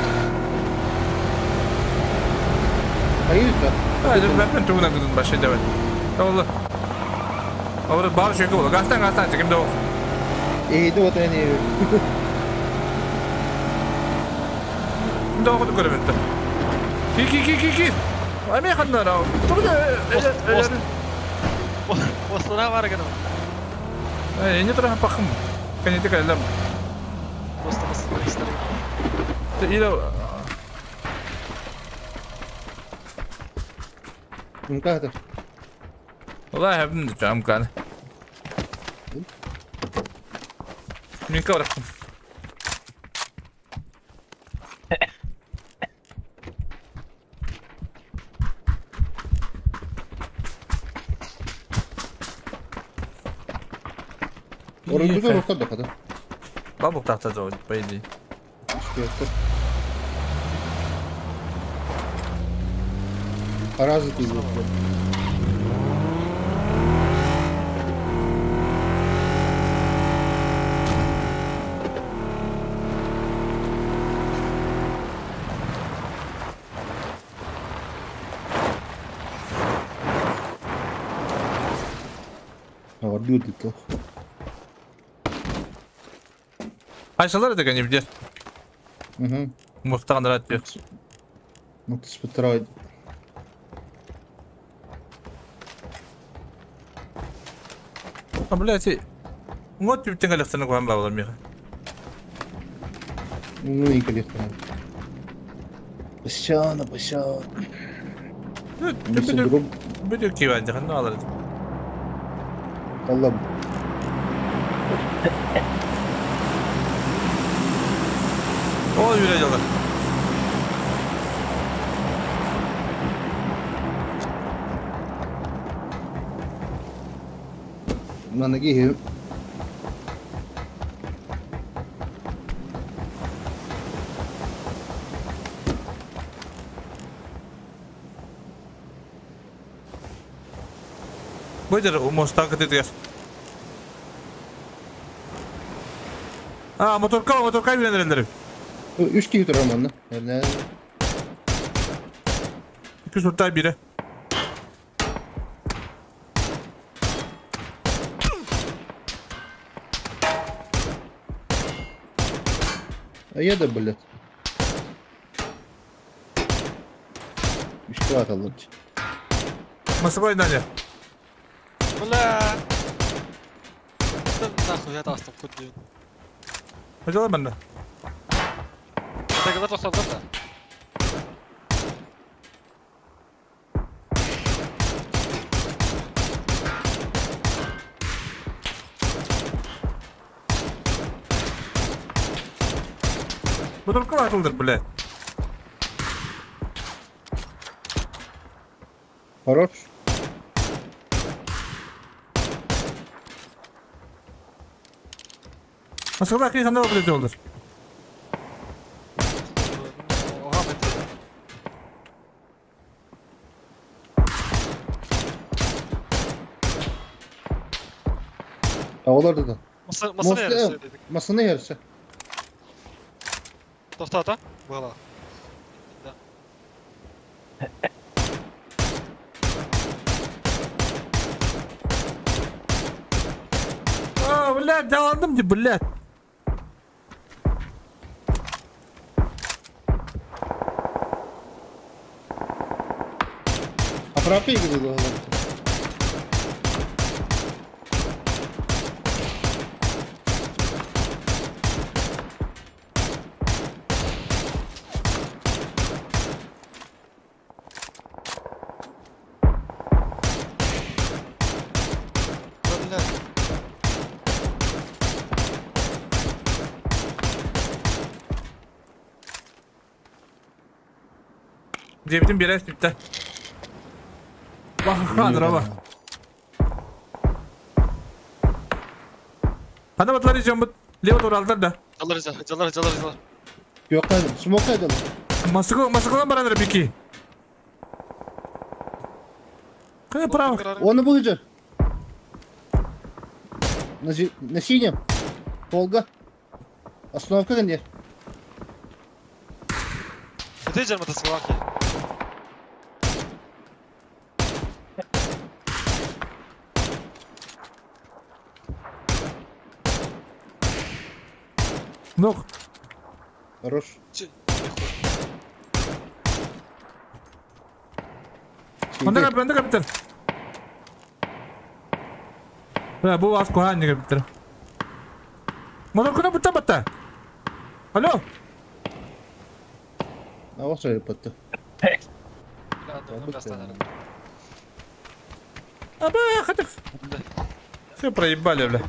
Hayır da. А, это бәппин тугунан кудун башай давай. Олы. Олы бар шөкө болу. Гастан гастан чеким да. Эйди вот они. Ким да okudu көрөмүн. Ки ки ки ки ки. Ами ханнара. Турда. Мостына бар гына. Э, не тура пахым. Каните калам. Моста моста. Или Умка والله ابن أمكان. من كورة. Orada da da kadar. Бабу tahta da по идее. Успеет. Развитый был. Люди то. Айшалар это не где? Угу. Мухтан рад Ну ты спотрай. А, блядь, и... Вот түптен калехтаны кухан бабалар меха. Ну и калехтаны. Пашана, пашана. Бүдүк киван жахан алар. Аллам. О, yürü жалар. Манаги. Выдержи, моста кытытыгар. А, моторка, моторка билендирелер. Үч киһи турар манна. Үч сурта бире. А я да, блядь. Үч кварталлар. Москва Даня. Бля! Да нахуй, я тастым кудден. Хожала манна. Договор тоқталды да. Моторка атылдыр, блядь. Хорош. Москвада кийханда блядь олдыр. Олар да. Масына yarısı dedik. Масына yarısı. Тоқтат, а? Была. Да. А, блядь, жаландым деп, блядь. Апрапы игры. Дебитин берес битте. Бах, дрова. Хана батлар изем бут. Лево туралдар да. Жалар, жалар, жалар, жалар. Yok haydi, smoke haydi. Масыгы, масыгылан бараныр бики. Кая право. Он будет. На синем. Полга. Остановка где? Ты же мотоциклаки. Ног. Хорош. Анда капитан, анда капитан. Бля, бу вас кухня капитан. Мотор куда бата? Алло. А вот что патта. Аба, хотя. Все проебали, бля.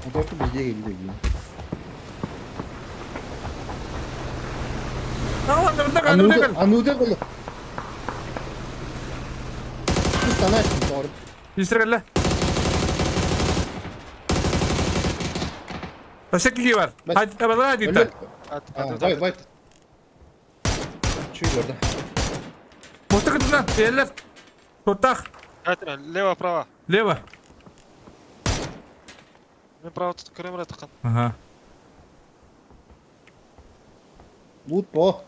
Мотор везде или где? А ну, а ну да, было. Истрелля. Всякий бар. Хай, Давай, давай. Чуй, да. Мосток это на, Вот так. Лево, право. Лево. Мен право тут көрем рет қан. Ага. Лут по.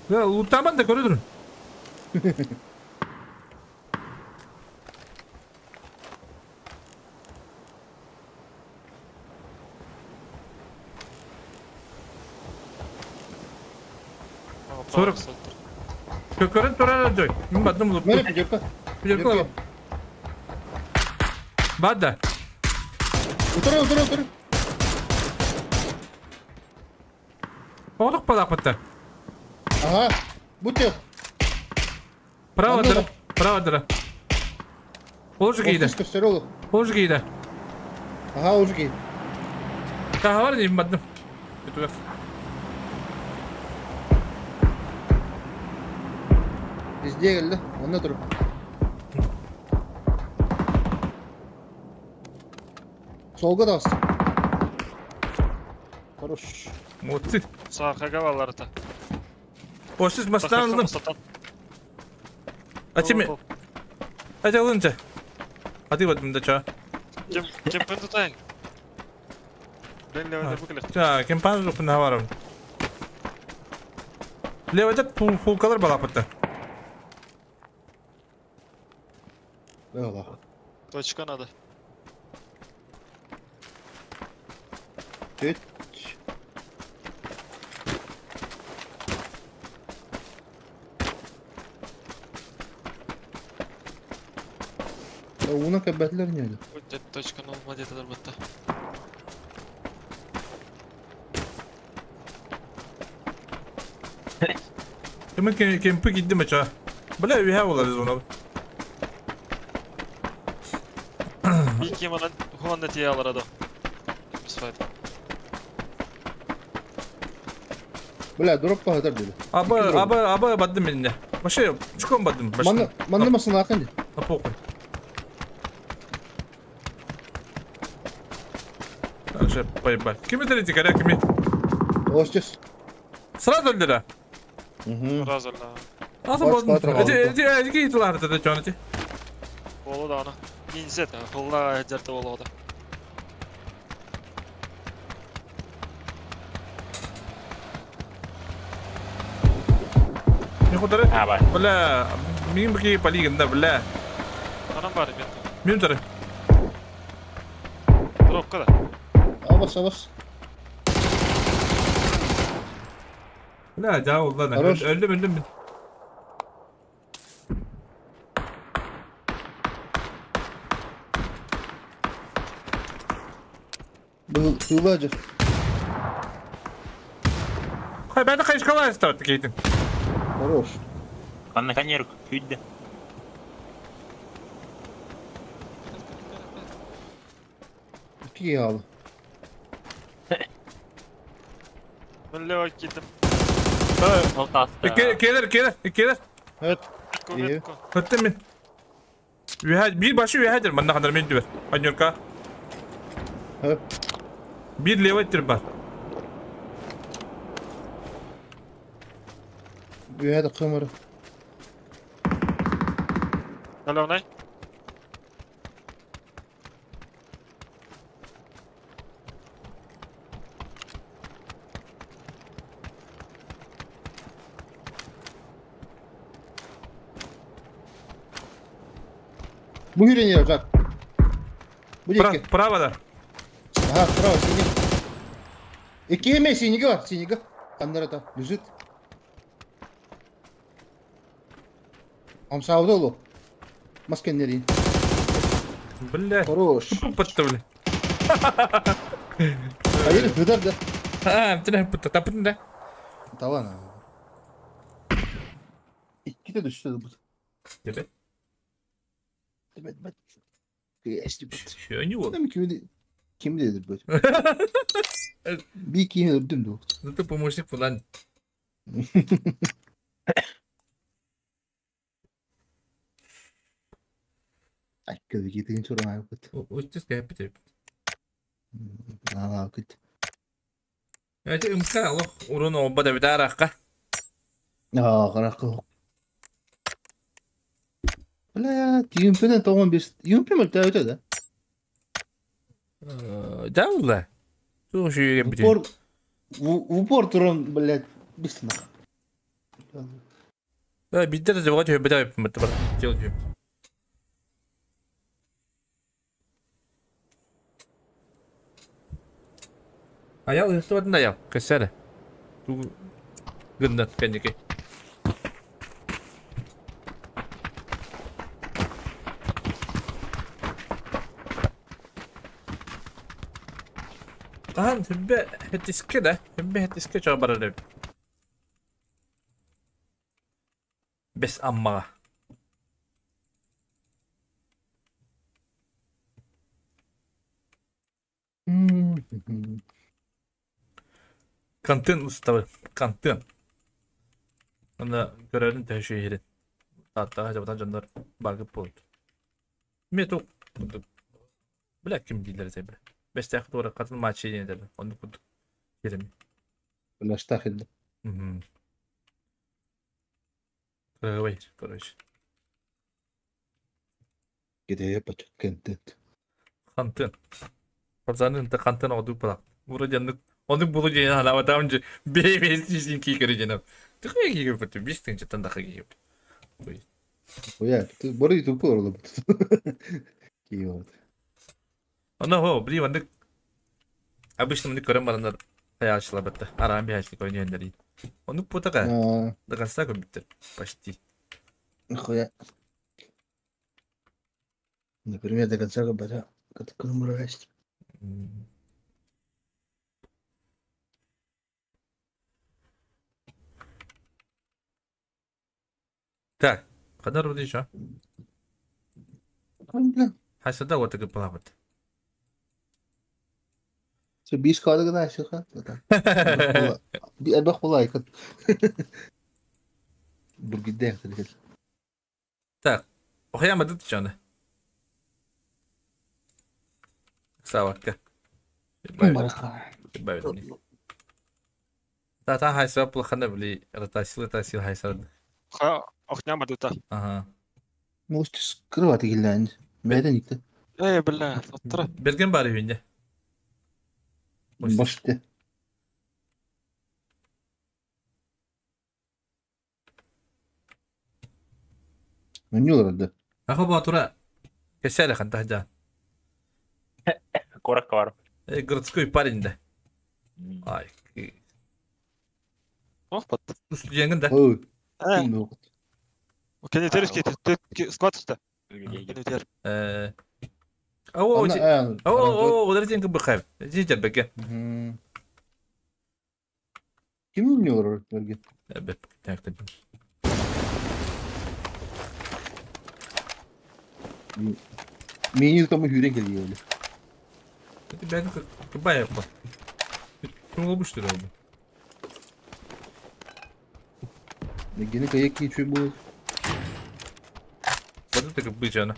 Да, луттаман да көрөдүр. Сорок. Көкөрөн турар жой. Мен бардым лут. Міне пятерка. Пятерка. Бар да. Утары, утары, утары. Оҕотох балааппыттар. Ага. Бу тех. Право Манна дыра. да. Право дыра. Олжу кииде. Офис көстөр олу. Олжу кииде. Ага, уже киир. Таһавар дейм бардым. Бүтүгэр. Везде келді. Онна тур. Солга да басты. Хорош. Молодцы. Саахага балларыта. Осыз мастан алдым. Сатан. А теми. А алынча. А ты вот да ча. Кем кемпен тутайын. Мен левede bu келер. Ча, кемпан жоқ на барым. Левede пулкалар балапытты. Eyvallah. Точка надо. Түт. Уна кәбәтләр не әле? Өтет точканы olma dediler бітті. Кем кемпи кидди мача. Бля, үйә олар зона. Bir kim ana huan da tiye alır adam. Biz fight. Бля, дроп пахатар диде. Аба, аба, аба бадым менде. Вообще, чуком бадым. Манны, манны масын акын ди. На похуй. Дальше поебать. Кими третий, коря, кими? Остес. Сразу өлдүрэ. Угу. Разу ла. Nasıl Баш bozdun? батыр Эти, алды. эти, эти кейтилар это чё, эти? Болу да ана. Ниндзя та. Хылла жерде болу да. Не худары? А, бар. Бля, мин бики полигон, да, бля. Анам бар мен. Мин тары. Дропка да. Абас, абас. Бля, жа oldu lan. Хорош. Öldüm, öldüm ben. Бұл хылла жыр. Хай, бәді қайшқалар істеп кейтин. Хорош. Канна канер күйді. Икки алды. Мен лева кеттім. Ол таста. Келер, келер, келер. Evet. Метко, İyi. метко. Өттім мен. Bir başı üyədir. Мында қандар мен түбер. Анюрка. Evet. Bir левый бар. Üyədə кымыры. Алеонай. Бу үйренер жак. Бу деке. Право да. Ага, право, синий. Икки эме синиге бар, синиге. Кандыр ата, лежит. Амсауды олу. Маскеннерин. Бля. Хорош. Пытты, бля. Hayır, hıdar да. А, тіне пытты, тапытын да. Таван. Икки де düştü bu. Тебе. Бет, бет. Есть бет. Еще не вот. Kim kimi kim dedi böyle? Bir iki öldüm de. Ну ты помощник falan. Ay көбі чуран айбыт. Өттес кәпі деп. Ала күт. Эти ымка алох урун обба да бит араққа. Аа, каракы. Бля, юмпенен тоғын бес. Юмпе мөлтә өтө да. Жаула. Тух шүйген бит. Упор в упор туран, блядь, быстро. Биттер де вот бит бит бар. Делать. Аял ыстыбатын аял. Кәсәрі. Гындан кәнеке. Ахан хүббе хетиске да, хүббе хетиске чоо барар эбит. Бес аммаға. Контент уставы, контент. Аны көрөрүн төһүшү иһирин. Тааттаға жабатан дьоннор баргып болду. Мен тук бля ким дииллэр этэй бля. Бэстээх туора хатын матчы диэн этэллэр. Оннук курдук кирим. Лаштах идде. Кыргыбай, короче. Китайя пачат контент. Контент. Пацаны, это контент одук палак. Вроде оннук оннук булу диэн ханаабатаам же бэйбэс син киикэри диэн. Тыхы киикэр буту бис тыынчаттан даха киикэр. Ой. Оя, ты бары ютуб олороло бут. Киот. Онно хо, били маннык обычно маннык көрөн бараннар хайаачылар батта. Араан биһаачылык ойнуйаннар. Оннук бутака до конца көмүттэр почти. Нахуя. Например, до конца года как Так, когда вроде еще? Хасада вот такой плавает. Бис кадр да шыха. Элбэх була айкын. Бургидде Так, охяма тут чаны. Савакка. Та та хайса плохана бли ротасил ротасил хайса. Охняма дута. Ага. Может скрывать гиллянд. Бәден икте. Эй, бля, оттара. Берген бары хүнде. Башты. Не олорду. Аха батура. Кесәле ханта жа. Коракка бар. Городской парень да. Ай. Ох, бат. Студентин да. Ой. Кені теріске скватста. Кені тер. О, о, о, кыбы хайп. Житер беке. Ким не олорор берге? Бет, так так. Мени там хүрен келди. Бен кыбай ба. Ким болмуштур oldu. Гене каяк ничего будет. Вот это как быть она.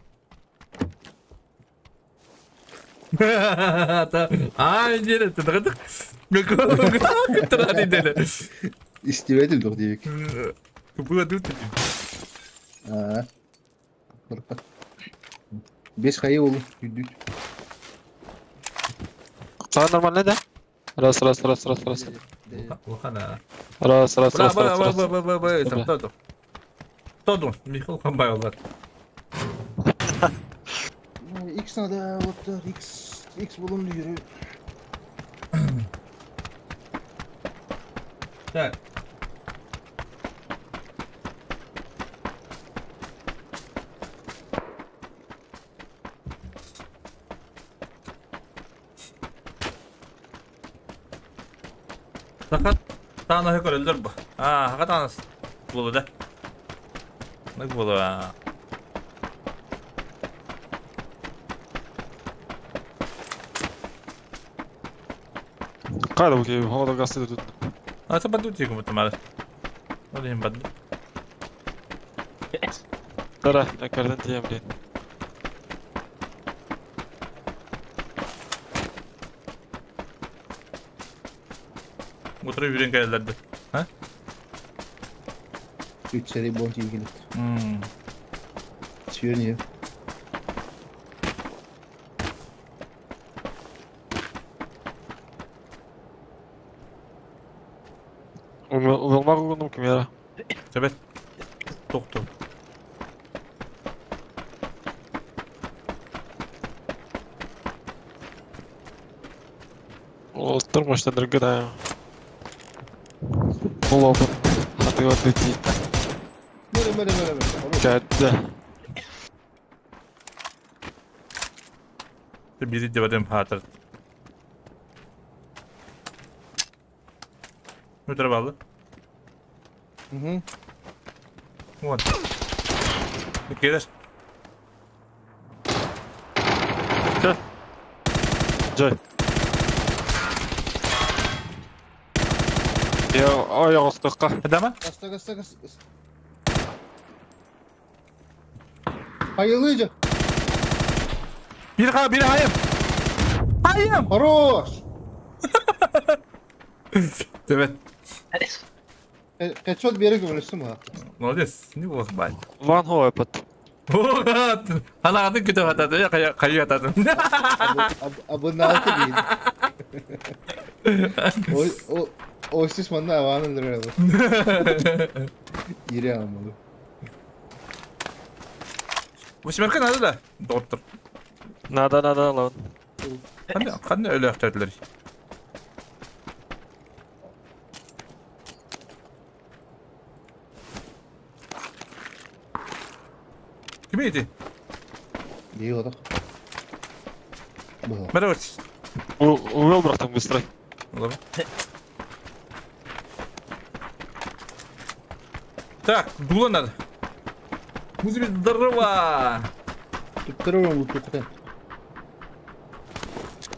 А, нет, это так. Как Истеватель doch диек. Было тут. А. Без хайы ол үйдүт. Саған нормально да? Раз, раз, раз, раз, раз. Улахана. Раз, раз, раз, раз, раз. Ба, ба, ба, ба, там todo. Todo, Михаил Хамбайлар. X надо, вот X, X булым дүйрү. Так. Сахат таана көрөлдөр бу. А, хакат анас болу да. Нык болу. Кайда бу кей, холода гасты тут. А это баду тихо бут мара. Ол баду. Дара, акардан тием блин. Утырып жүрген кәлелерді. А? Үч сәрей болын тиіп келеді. Сүйерне. Умелмақ ұғыным кім яра? Төбет. Тоқты. Ол тұрмыштан да. Уловын хатыгы тиит. Мөрө, мөрө, мөрө, мөрө. Кәдді. Бири дебадем хатыр. Өтөр балды. Угу. Вот. Келер. Джой. Я аяғыстыққа. Адама? Каста, каста, каста. Хайылыйжа. Bir ha, bir hayım. Hayım. Хорош. Evet. Kaçot bir yere gömülüsün mü? Молодец. Не было бать. Ван Хо опыт. Ана атын күтіп атады, қайы атады. Абыналты değil. O o siz manna avanın lira. İri almalı. Восьмерка надо да? Доктор. Надо, надо, ладно. Қандай өлі ақтардылар? Кім еді? İyi odak. Bu. Бәрі Увел братан быстро. Так, дула надо. Музыка здорово. Туттырып bu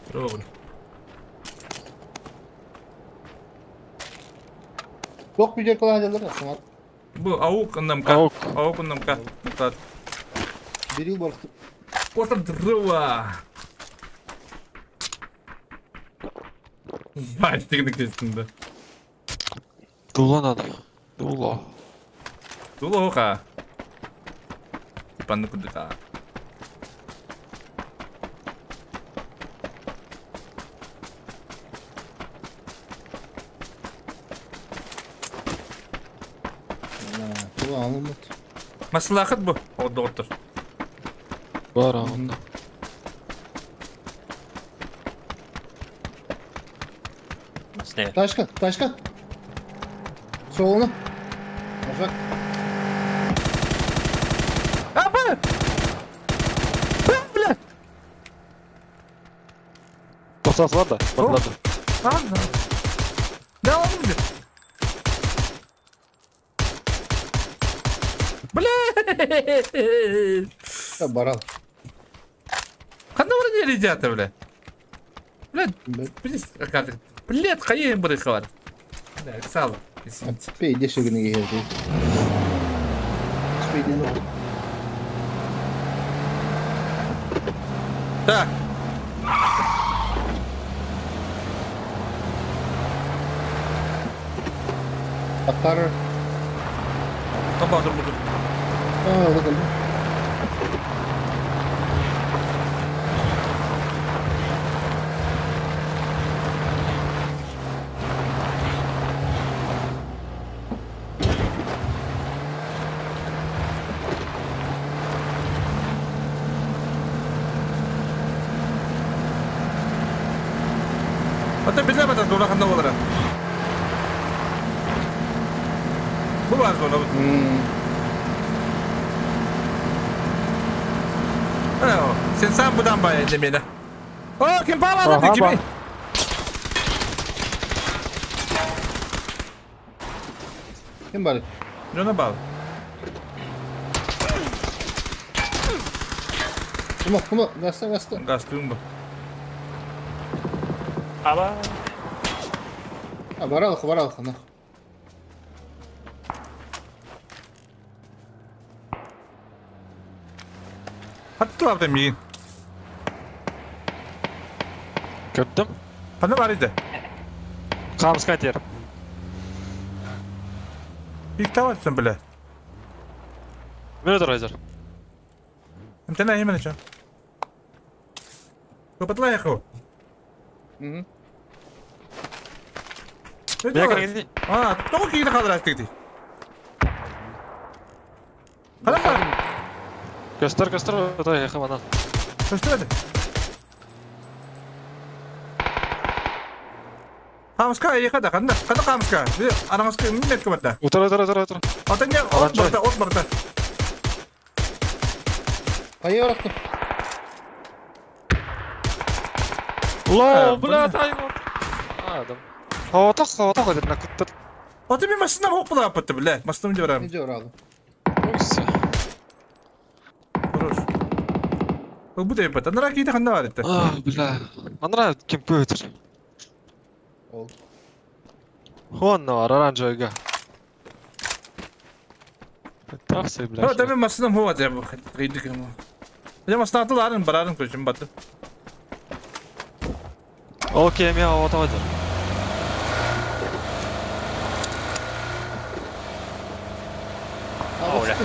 Здорово. Çok güzel kullanacaklar da. Bu аук намка. Аук. Аук намка. Bir yıl baktım. Просто дрова. Бать, ты кестінде. Дула надо. Дула. Дула оқа. Типа кудыка. Дула alınmadı. Маслахат bu. О, доктор. Бар онда. Taşka, taşka. Solunu. Bak. Апа! Бля! Тоқсасы бар да. Батылады. Ладно. Да он будет. Бля! Барал. Қандай вроде ребята, бля? Бля, блядь, қайын бір қылар. Да, сал. Извините. Пей, дешегіне келді. Спейден. Так. Akar. Таба, dur, dur. Aa, bakalım. Ата биле бата дура ханда болара. Bu var sonra. Sen sen budan bayağı demeli. О, ким палады кими? Kim var? Жона бал. Kuma, kuma, gasta, gasta. Гастым бу. Аба. Ha, баралық, баралық, ана. Хаттылап миин. Көрдім. Қандай бар еді? Қамысқа тер. Бик табатсың біле. Мен отыр айзар. Амтана емен чо. Көпатлай яқу. Мгм. Мен А, тоғы кейді қалдыр әстігді. Қалам бар? Көстер, көстер, отой яқым анан. Көстер әді. Қамысқа еқада, қанда, қанда қамысқа? Араңызға мемлекет көбатта. Отыр, отыр, отыр, отыр. Ата не, от барда, от барда. Қайы барақты? Лоу, бля, тай. Адам. Хоотох өтөрүнэ кыттыр. Ото мен машина хоқ була аппатты, бля. Машина жорам. Не жоралы. Ойса. Хорош. Ол бу деп бата. Нара кейде қанда бар еді. А, бля. Анра компьютер. Ол. Хонна бар оранжевыйга. Таксы, бля. О, мен машинам хоа деп қиды кім. Я машина атыларын барарын көчім баты. Окей, мен ото өтөр. Оля.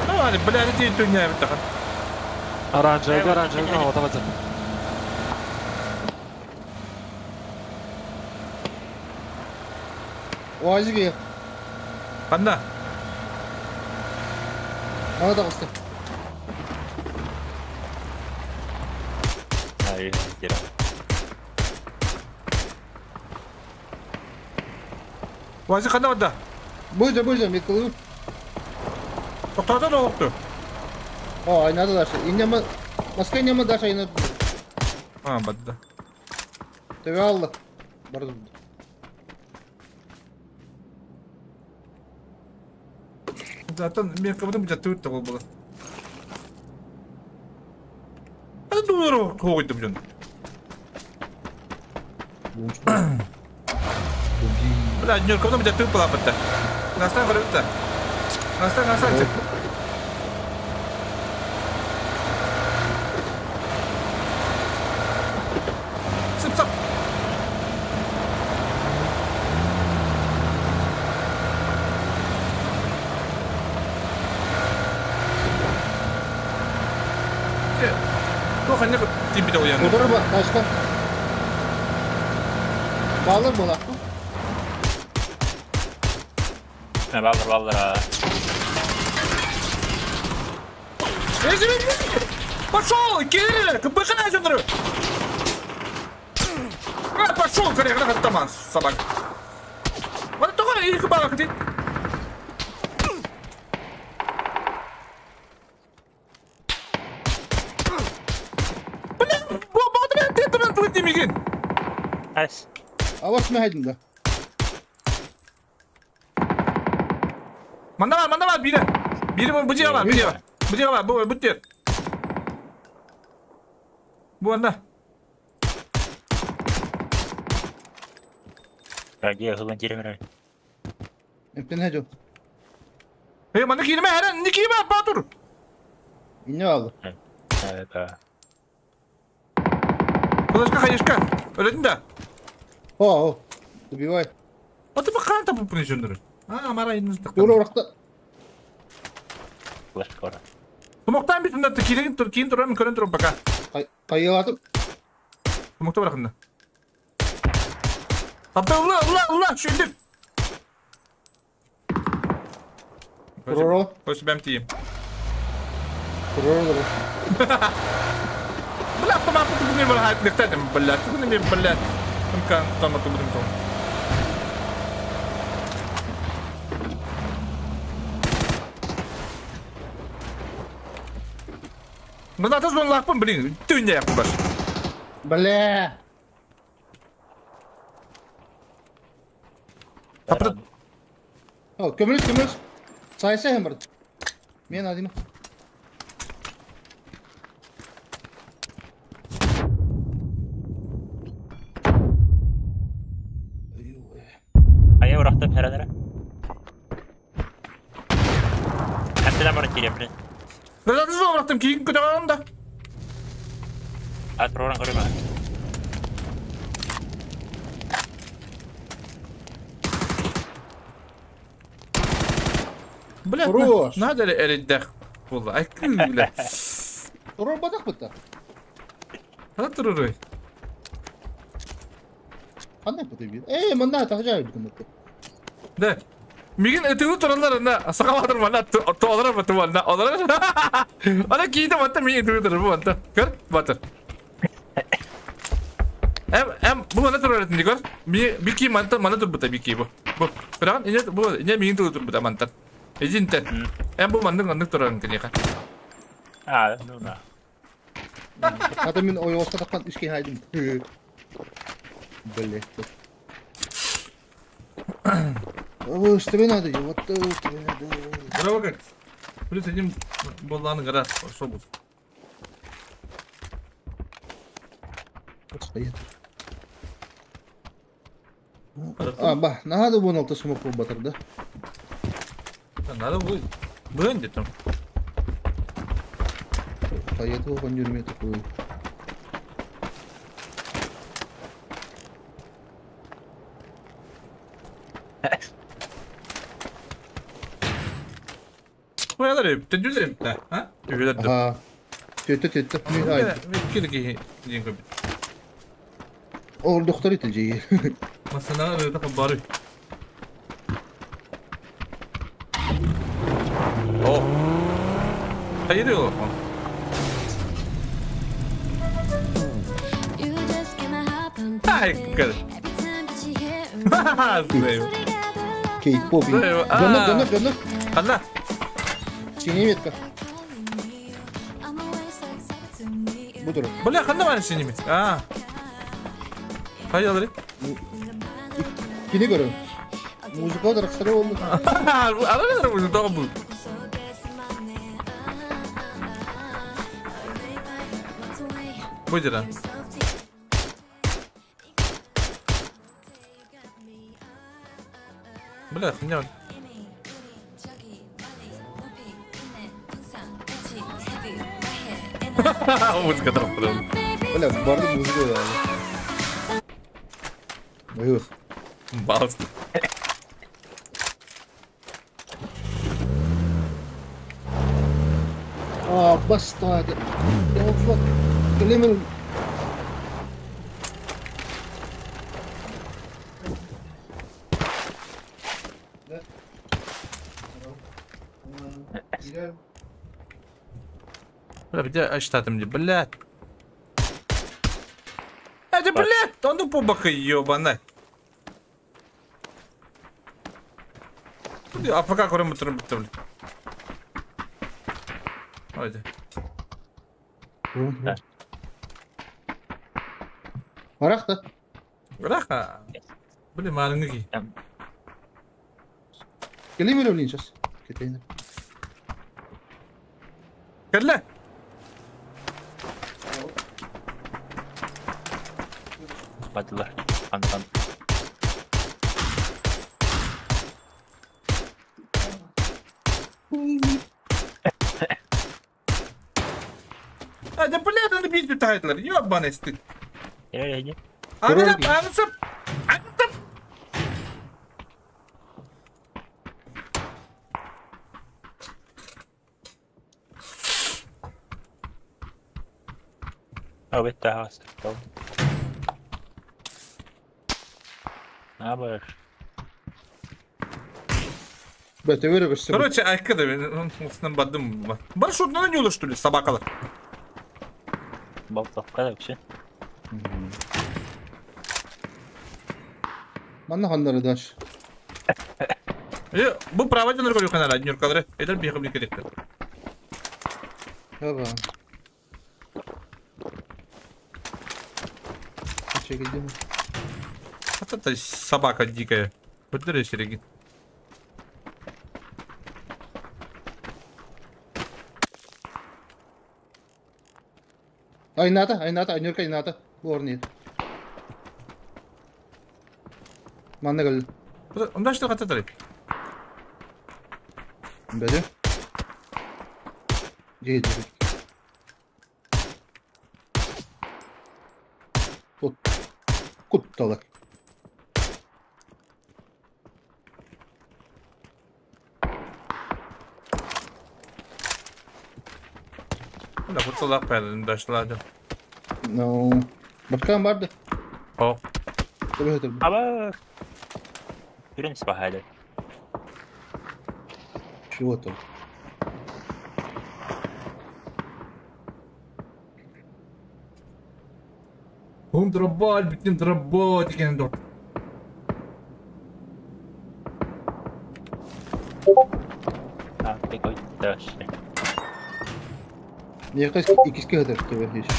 Ана, бля, не дейін дүния бітті. Оранжевыйга, оранжевыйга ото өтөр. Уазиге. Қанда? Ана да қысты. Ай, дера. Уази қанда бада? Бөже, бөже, меткілі. Тоқтады да оқты. О, айнады дальше. Инема, Москва инема дальше айнады. А, бадды. Төбе алды. Барды. Zaten мен кабытым жатты өтті ол бола. Ата дуыры қойдым жон. Бля, нөр кабытым жатты өтті бітті. Настан көріп бітті. Настан, настан. Сып, сып. Удары бар, ташка. Балыр бола. Балыр, балыр. Пошел, кири, кбхна жондры. Пошел, кири, гына таман, собак. Вот только их бабак ты. Авас мехайдым да. Манда бар, манда бар, бири. Бири бу жеге бар, бири бар. Бу жеге бар, бу буттер. Бу анда. Раге хылын киремер. Эмтен хажо. Эй, манда киреме, хәрен, не киреме, батур. Инне алды. Да. Кулашка, хаешка. Өлөдүн да. О, добивай. А ты пока там поприжендер. А, мара инныз так. Ура, уракта. Кулашка ора. Тумоктан бит унда киреген тур, кийин турам, көрөн турам пока. Кайылатып. Тумокта баракында. Тапта ула, ула, ула, шүндүк. Ура. Қойшы бәм тием. Ура, ура. Бля, автомат бүгін мен айтып бля, бүгін мен бля. Мкан автоматы будем там. Ну надо звон лапом, блин, ты не баш. Бля. О, көмүлүс, көмүлүс. Сайса hem бар. Мен адым. Урахтым хәрәнәрә. Әмтеләм аны кирем, блин. Гранатасы урахтым, кийин көтә да. Ат проран көрөмө. Бля, надо ли эриддах булла. Ай күлә. Урор бадак бутта. Ана турурой. Кандай бу бит? Эй, мында тагжай бит. Да. Мигин өтүгү туралар ана сакалатыр мана тоолар баты мана олар. Ана кийде бата мигин өтүгү турар бу анта. Көр, батыр. Эм бу мана турар этин көр. Би бики манта мана тур бута бики бу. Бу. Көргөн ине бу ине мигин тур бута манта. Эжинтен. Эм бу мандын андык турар кенеха. А, ну да. Ата мен ой оста таккан ишке хайдым. Блять. Ой, надо, вот надо. Браво как. Плюс один болланы гора шобус. Стоит. А, ба, надо было на смог батыр, да? Надо будет. Бронь там. Поеду в тюрьме такую. Тедүлер да, а? Үһүлэр да. Ага. Тетте. Кирги дин көбүт. Ол доктор итилжи. Масана это бары. О. Hayır yok. Ay, көр. Кей-поп. Гонок, гонок. Анна. Синяя метка. Буду. Бля, ханна бар синяя метка. А. Hayır. Кини көрө. Музыка дарахсары болду. Ара музыка бу. Будера. Бля, хуйня. Музыка там. Бля, барды музыка. Ой. Балс. А, бастады. Oh, fuck. Клемер. Бля, где штатом где, блядь? Это, блядь, он ну побака ебана. А пока кроме трубы. Ойде. Арахта. Раха. Блин, маленький. Келемер блин сейчас. Кетейин. Кэллэ. Бадылар. Антон. А, да блядь, надо бить тайтлер. Ёбаный стыд. Я. Ансып. А, это хастер. Абаш. Короче, а когда он с нам бадым. Маршрут на нюла, что ли, собакала? Болтовка вообще. Манна ханнары даш. Бу право ден роль канала, нюркалары. Это бегом не керек. Ага. Чекай, Вот это собака дикая. Подбери сереги. Айната, айнюрка айната. Борни. Манна кэл. Онда что кататары? Бәде. Жейді. Вот. Кутталы. Да, кутталы пәлін дашлады. No. Бакан барды. О. Аба. Хүрен спахали. Чего там? Хум дробаль, битин дробот, деген дор. А, ты дальше. Я хочу икиски хатар тебе еще.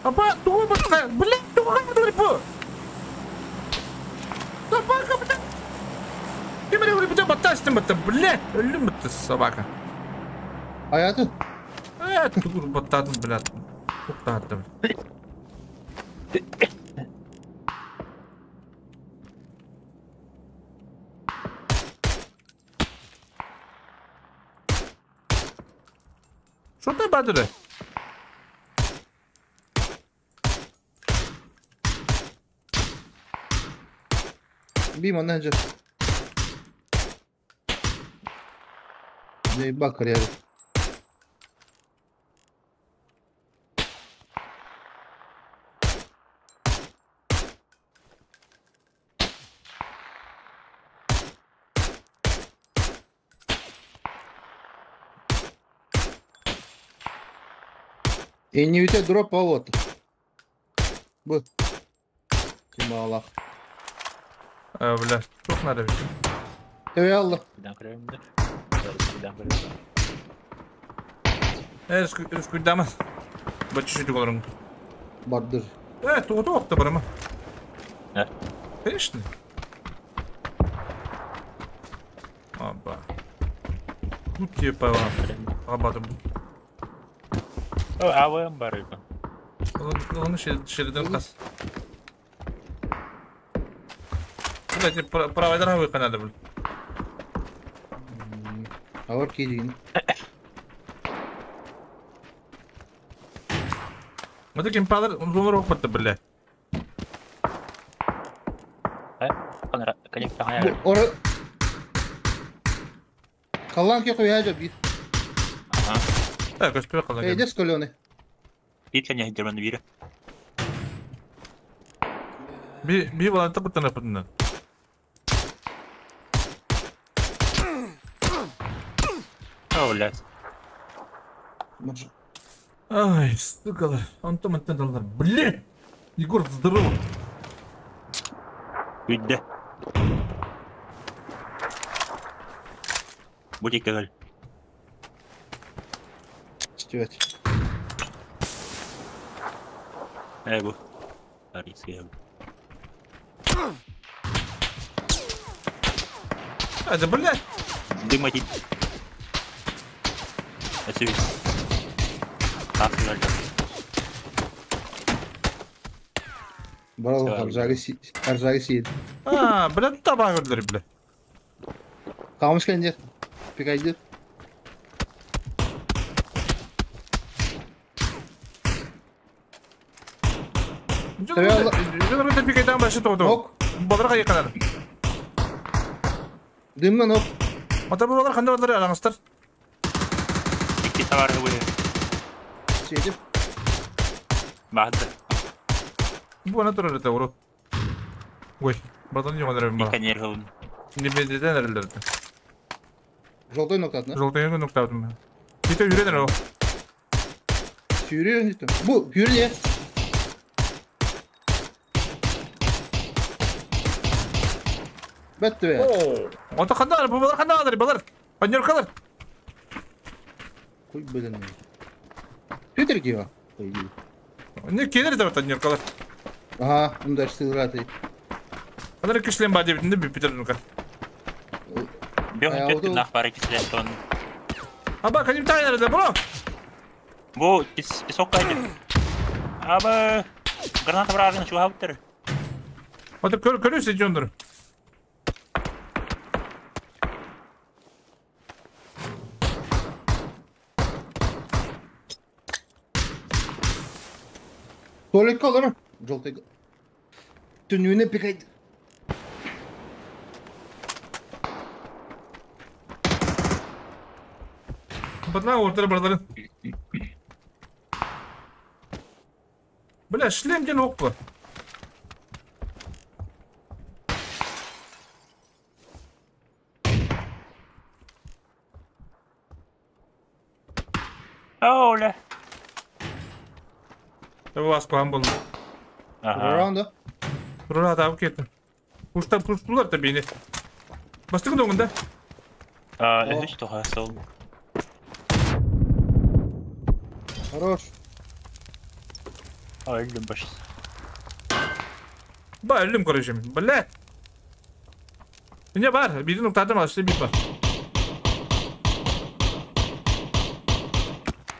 Апа, тугу бутта, блядь, тугу бутта. Собака, блядь. Ты меня говорит, баттастым, блядь, өлүм бутта собака. Аятын. Тугу баттадым, блядь. Туктаттым. Что ты бадыры? Бим, он же. Бакар я. И не у дроп а вот. Бу. Тималах. Бля, что надо ведь? Алла. Скудама. Бачу чуть говорим. Бардыр. То то барама. Конечно. Оба. Тут тебе пора. Рабатым. АВМ барыга. Оны шерден қас. Блядь, правой дорогой надо, блядь. Ауыр кейдейін. Вот таким палар, он зонор опытты, блядь. Қаллан кеқу я жап бит. Так, көспе қаллан. Эйдес көлөне. Бит кәне хидерман бире. Би баланта кутана путна. О, блядь. Ай, сука, Антон Антон, блядь. Егор, здорово. Үйде. Будь кәгәл. Стивет. Бу. Арийский. А, да, блядь. Дымать. Отсюда. Барал аржаги сиет. А, блядь, табак öldürür, блядь. Kalmış kendi. Пикайдер. Баларға еканады. Дымнан оп. Ата бұл балар қандай балар алаңыздар? Икки товары вы. Сидим. Барды. Бұл ана тұрар это урод. Ой, батон не ғанар бара. Не беден әрілдерді. Желтой ноктатын, Желтой ноктатын. Кете үйренер о. Сүйрен дейді. Бұл үйрене. Бәтті бе. Ота қандай, бұл балар қандай, балар. Паньоркалар. Кой білін. Питер кива. Не келер деп паньоркалар. Ага, онда сылраты. Алар кишлен ба деп инде Питер нука. Бёх кетті нах бары кислен тон. Аба, каним тайнер да, бро. Бу песок кайды. Аба, граната вражина чугауттер. Ота көр көрүс жондур. Туалет kalır. Желтый. Түнүнө пикайд. Батла ортара бардарын. Бля, шлем ден окпа. Оля. Вас план был. Ага. Раунда. Рура табып кетті. Пуштан пуштулар да бейне. Бастығы доңында. А, үш тоға сол. Хорош. Öldüm başı. Ба, өллүм короче. Блядь. Не бар, биирин уктаатым, өссө биир бар.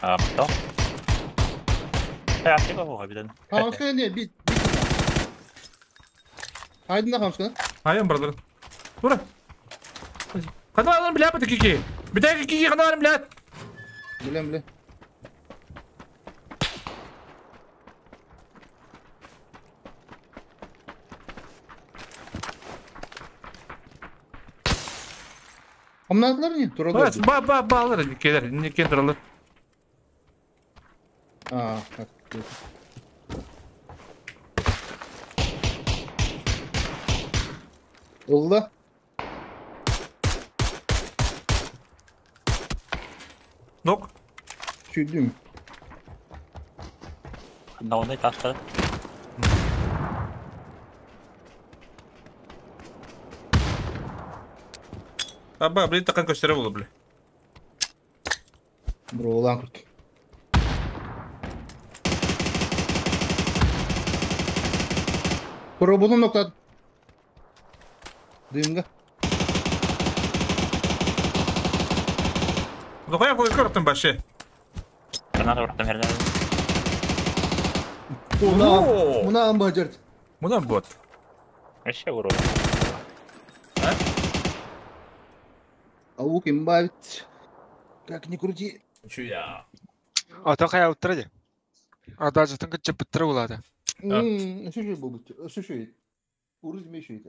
А, то. Э, аптека буга биден. Хамскана не, бит. Хайдын да хамскана. Айан бардыр. Ура. Хана алын бля бит кики. Битә кики хана алын бля. Билем, билем. Хамнадылар не? Туралар. Ба ба ба алыр келер, не кен туралар. А, так. Олла. Нок. Чүдүм. Науны тастар. Аба, блин, такан көстөрө болду, бля. Бро, улан курт. Пробудум ноктат. Дымга. Лохая кой көртүм башы. Граната бұрақтым herden. Мына, мына бажарт. Мына бот. Вообще урод. А? Аук имбавить. Как ни крути. Чуя. А то хая уттыра А даже тыңгы чып быттыра улады. Шүшүй бұл бит. Шүшүй. Урыз мешүй.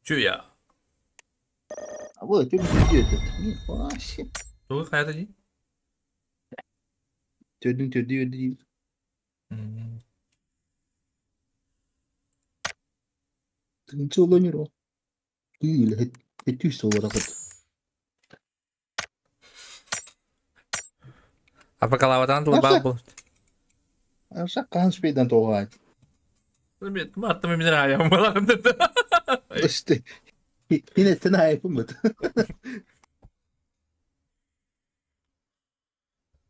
Чуя. А вот, ты где этот? Вообще. Тугы каята ди? Төдүн төдү өдү. Тынчы олонюро. Или хетүс оларакыт. Апакалаватан тул бал бул. Аша кан спейдан тоғай. Мен маттым мен аям балам dedi. İşte. Yine sen ayıpım mı?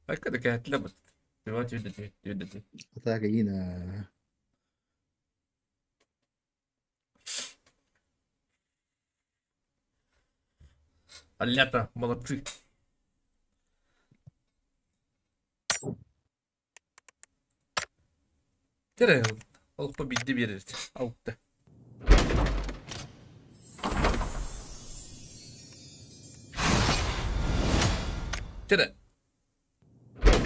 Hakikaten кәтлі бит. Түйді түйді. Так, yine. Алята, молодцы. Тере, ол победді берер. Ауытты. Тере.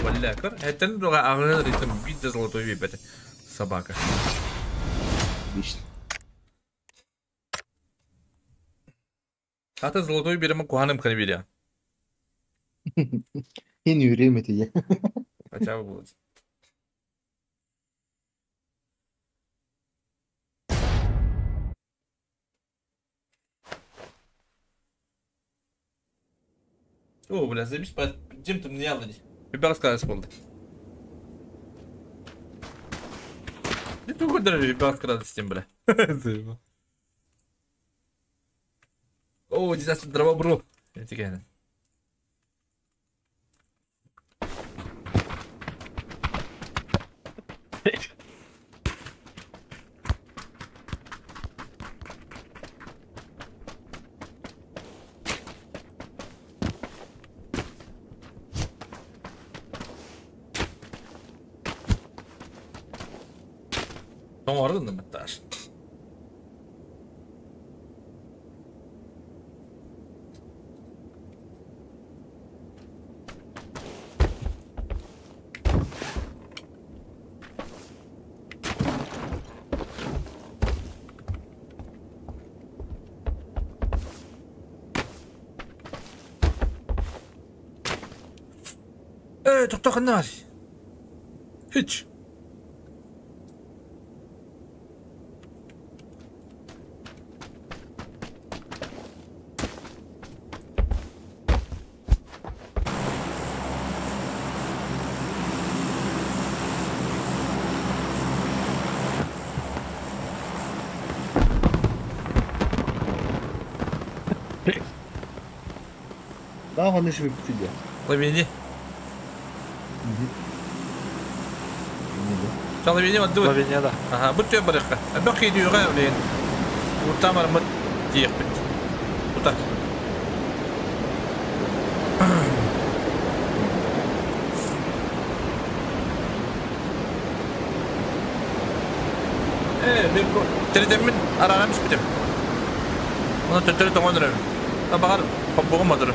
Бля, көр. Әттен друга ағын ритм бидді золотой бебет. Собака. Биш. Ата золотой беремі куаным қаны бере. Yine yüreğime diye. Хотя бы будет. О, бля, заебись, по чем ты мне яблони? Ребята рассказывать болды. Не только даже ребят рассказать с тем, бля. Заебал. О, дизастер дрова бро. Это Тоңордун да таш. Э, тоқтақынар. Hiç. Daha konuşup bitti diye. Лавини. Словения отдывает. Словения, да. Ага, будь тебе барыха. Бак иди юга, блин. Вот там армат ехать. Вот так. Тередеммин араram испитим. Оны төттөрү тоңон өрөм. Багар хоппугум мадыр.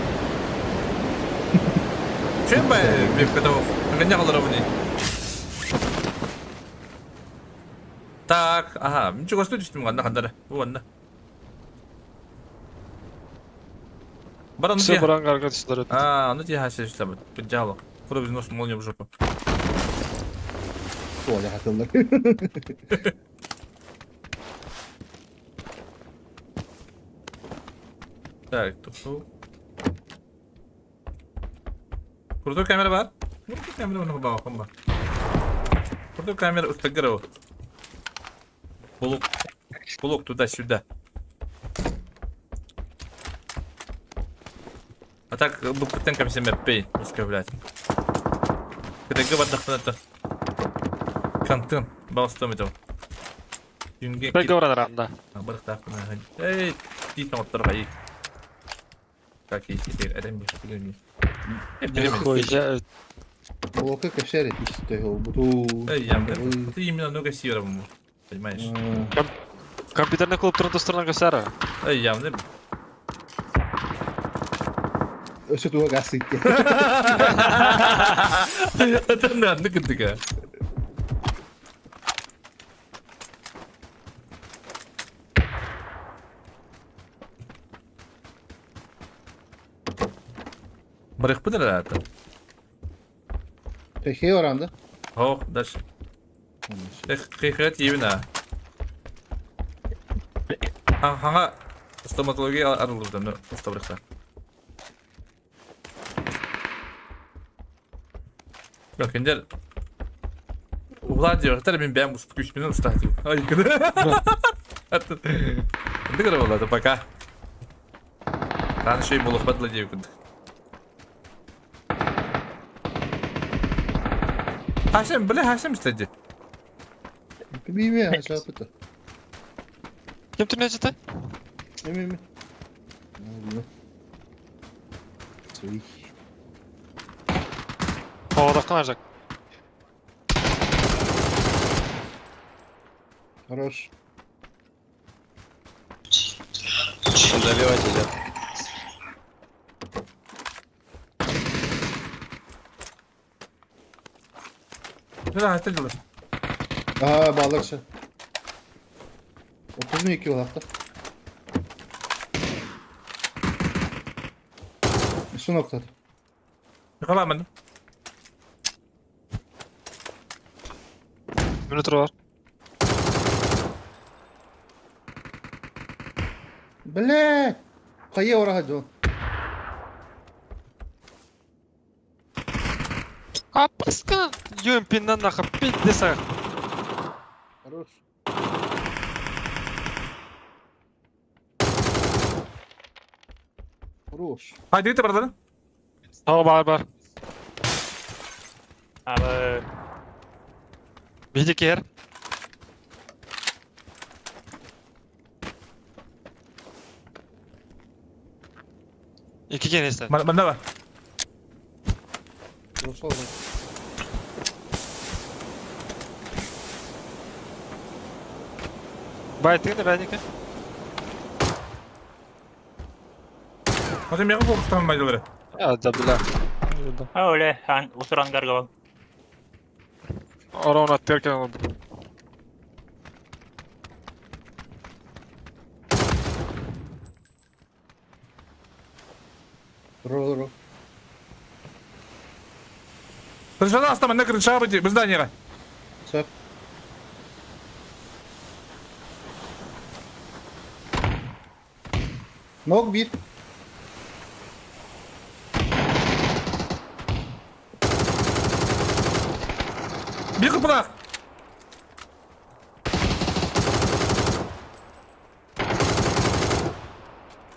Чем бы бипкетов? Меня головни. Так, ага, ничего студистим ганда хандара. Бу ванна. Баран Все баран гарга түстөр. А, ну тебе хасиш там, поддяло. Куда без нос молнию в жопу. Оля хатыллар. Так, тут. Крутой камера бар? Крутой камера много баба комба. Крутой камера устагырова. Блок. Блок туда-сюда. А так бупытенкам семя пей, ускавлять. Когда говорят, это контент балстом этого. Говорят, да. Эй, ты там отторгай. Как есть теперь, это мне не. Нихуя. Блока кошерит, Эй, я, ты именно много сиром, понимаешь? Компьютерный клуб Трудострона Гасара. Эй, явно. Все туда гасит. Это надо, кыдыка. Барых пыдыр это. Пехе оранда. Ох, дальше. Хехет именно. Ага, стоматология арылды, но устабрыхта. Yok, киндер. Углар диyor, hatta ben ben bu güçmeden ustadım. Ay кыды. Ты говорил, пока. Там еще и было хватило девку. Хашем, бля, Хашем стади. Билмейм, Хашем это. Кем ты это? Билмейм. О, да, Хорош. Добивать идет. Да, это дело. А, балыкшы. 32 olakta. Şu noktada. Yakalanmadım. Минуту var. Бля! Кая ораха жол. А паска! ЮМП на нахуй, пиздеца. Хорош. Хорош. Haydi git buradan. Tamam бар бар. Abi. Види кер. İki kere ister. Bende var. Хорошо. Байтыгын да бәнеке. Hadi мега фокустан майдалары. А, да бля. Öyle, han usuran gargabal. Орон аттеркен oldu. Ро, ро. Крышада астам, на крыша быть, без здания. Сөп. Ног bir. Bir kıpırak.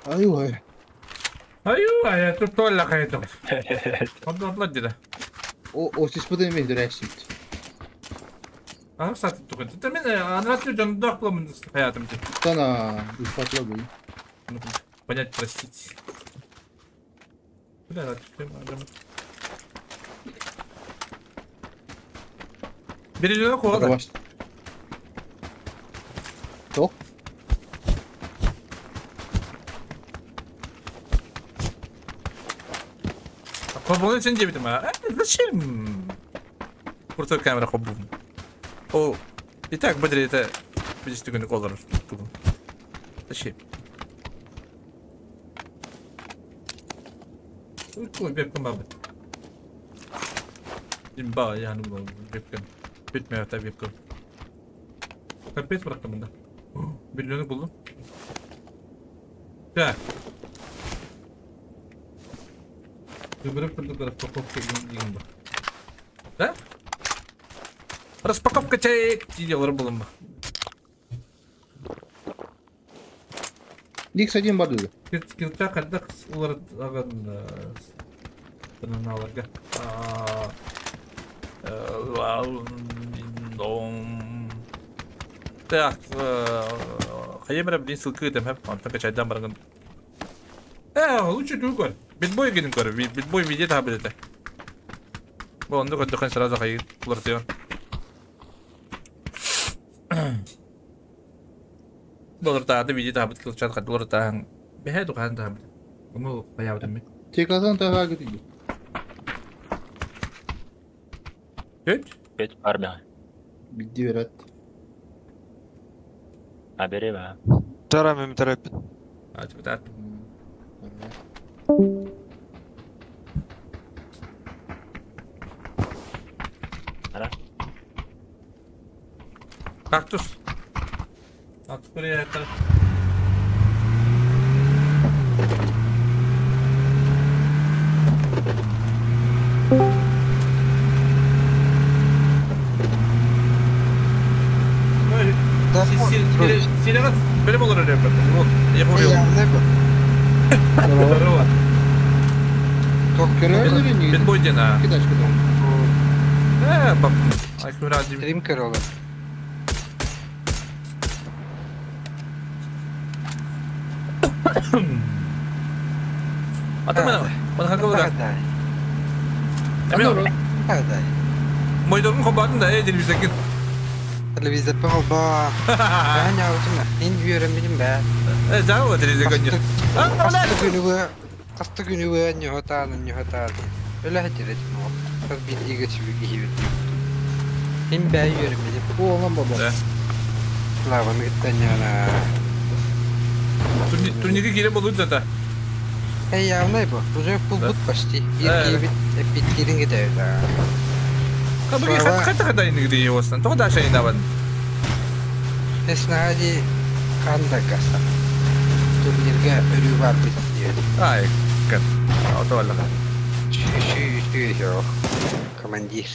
Ayuh. Ayuh, ay, tuttu kaydı. Hadi atla dedi. O, o siz bu da mı direkt. Ах сатып тугун. Мен анратты жонда кыламын хаятым. Тана, испатла бу. Понять, простить. Бля, Бери кола. Ток. Хоббун сен дебитим а? Зачем? Крутой камера хоббун. О, и так быстрее это здесь ты колор. Зачем? Ой, бепкем бабы. Имба, я не буду бепкем. Bitmiyor tabii бепкем. Капец bıraktım bunda. Birilerini buldum. Так. Выберем распаковка деген. Да? Распаковка чаек делал булым. Дик один барды. Килта кадак улар аган тыналарга. Так, хайемера блин ссылка там, он чайдан барган. Лучше другой. Битбой гидин көр, битбой виде таба билете. Бу онда көдөхөн сразу хайы улар тыйон. Доллар таады виде таба кил чат кат доллар таан. Бэхэ духан таба. Уну баябдым мен. Текасан тага гидин. Көт? Көт армия. Бидди берет. А бери ба. Тара мен тарап. А типа Ара. Кактус. Кактус buraya yakala. Силага benim olur öyle yapıyorum. Yapıyorum. Здорово. Битбой дена. Баб. Ай, ради. Стрим корова. А там она, он да. Мой дом хобатын да, телевизор. Телевизор похолба. Ben yavrum, in yürümedim be. Да, вот телевизор конечно. Касты күнүгө ньохотаан ньохотаан. Өлө хетирет мо. Кыз билдиге чүгү кийбит. Ин бә йөрмедим. Бу оңан баба. Да. Слава миттен яна. Турниге кире болду да. Эй, явный бу. Уже пулбут почти. Бир кийбит, эпит кирин кетет. Кабыги хат хат хат айны гди йостан. Того даша инабан. Эснади канда каса. Турнирге өрүү бар бит диyor. Ай, кат. Ото алла. Шү шү шү командир.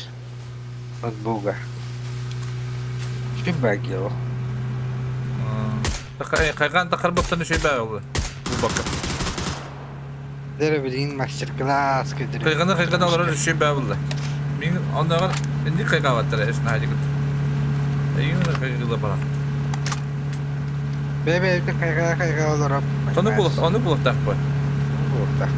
От Бога. Шү багил. Кайган тахарбыктан шүй ба ол. Бу бакка. Дере билин мастер-класс көдүрү. Кайгана кайгана алар шүй ба булды. Мин андагы инди кайга баттыр эснади. Эйин кайгыла бара. Бебе кайга кайга олорап. Оны булып, оны булып так бу. Булып так.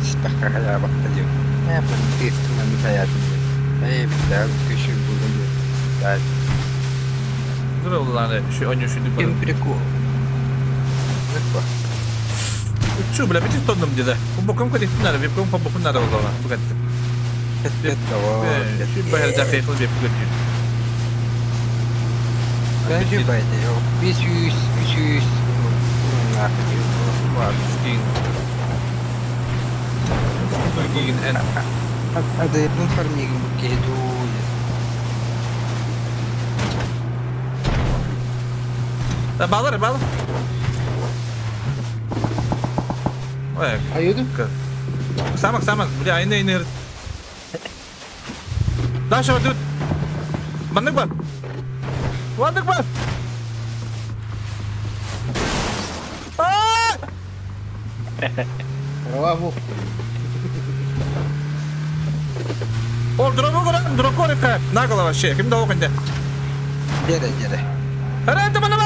Спахка хая бакта дип. Ә, мен тестмен хаятым. Эй, битә күшү булды. Да. Дура уланы, şu оню şu Кем прикол. Заква. Чу, бля, бити тонном деде. Бу боком кадик надо, вебком по боку надо булды. Бу катты. Şu байыр дақиқыл веб көтү. Бәжі байды, 500, 300, Скин. Гигин эн. Адайбын фармигин букеду. Балар, балар. Ой. Айыды? Самак, самак, бля, айны, айны. Даша, тут. Маннык бар. Маннык бар. Браво. О, дробу көрөн, дроп көрөккө. Наголо вообще. Ким да окунде. Дере, дере. Ара, это мана.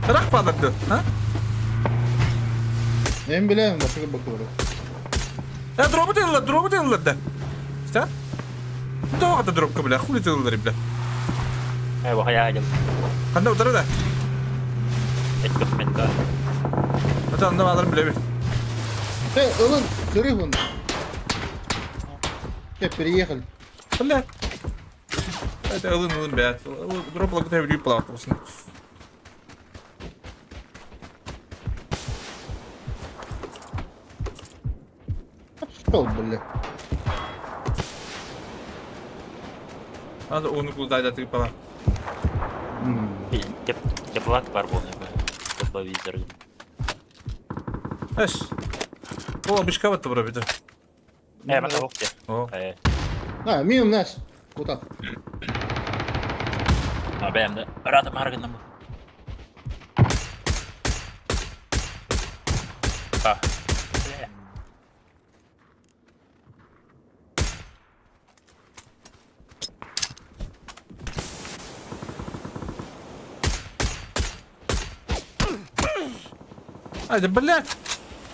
Рах падырды, а? Мен билем, başka bakıyorum. Я дробы тыллар, дробы тыллар да. Что? Да, это дробка, бля, хули тыллар, бля. Бахая дем. Ханда утары да. Эткөх метка. Это анда аларым биле. Э, ылын, сыры вон. Переехали. Бля. Это ылын, ылын, бля. Дроп лагыта врю плавкасын. Что, бля? Надо оны куда дать пала. Теплак бар болны. Тепловизор. Эш. О, бишка вот добро бит. Мата окте. О. А, мимо нас. Куда? А бәм рада маргынам. А. Айда, блядь.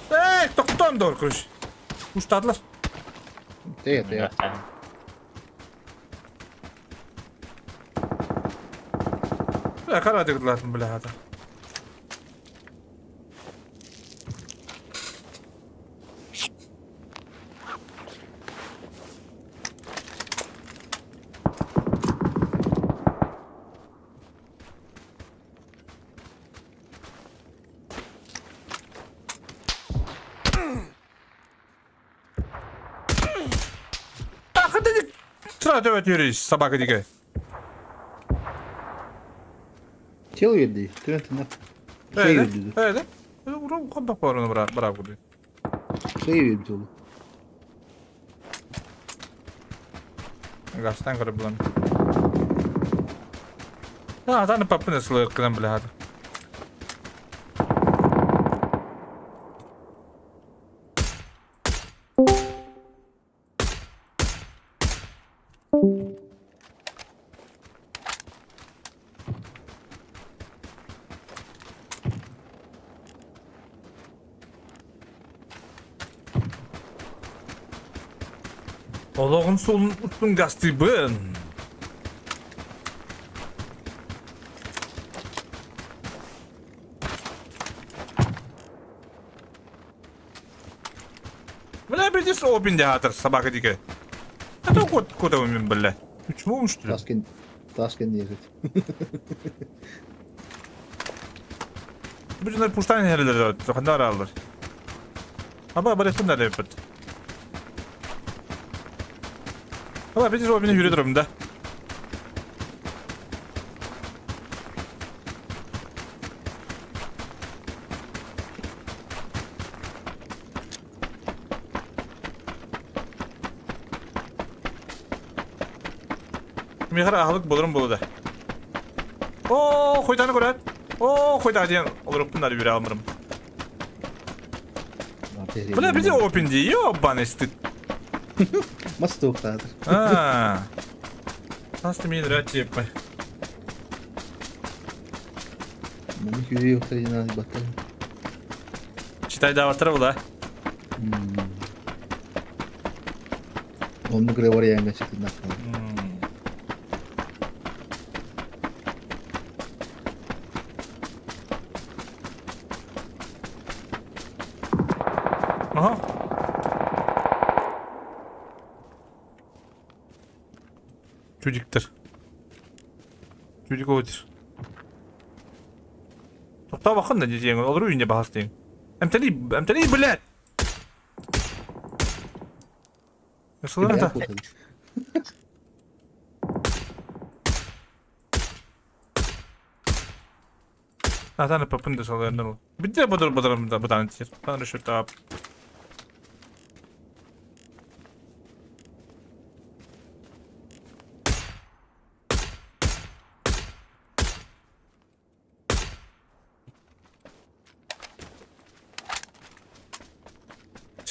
Эй, тоқтон дор, короче. Уштадылар. Ты, ты. Бля, қара дегілатын, бля, ата. Тра собака дикая. Тело еди, ты это на. Öyle, öyle. Bak var onu bırak buraya. Şey verdi oğlum. Gazdan görüp bulam. Ha, tane papı nasıl kılan bile hadi. Олоғын солын ұттың гастыбын. Бля, придется опен театр, собака дикая. Это кот, кот его, бля. Почему он что ли? Таскин, таскин ехать. Bütün пуштан yerleri хандар алыр. Аба барысын да лепет. Аба видишь, у меня юридором, да? Михара ахлык болурум болду да. О, хуйтаны көрөт. О, хуйта диэн олоруптун да бире алмырым. Бля, биде опен ди, ёбаный стыд. Мастук театр. А. Нас ты мне нравится, типа. Ну, хюри среди нас батал. Читай да ватра да. Он говорит, я читаю. Ага. Чудиктер. Чудик өтір. Тоқта бақын да дедең, олар үйінде бағас дейін. Әмтәли, әмтәли, блядь! Ясылар да. Атаны папын да салайын ол. Бітте бұдыр бұдыр бұдан тер. Тан решет тап.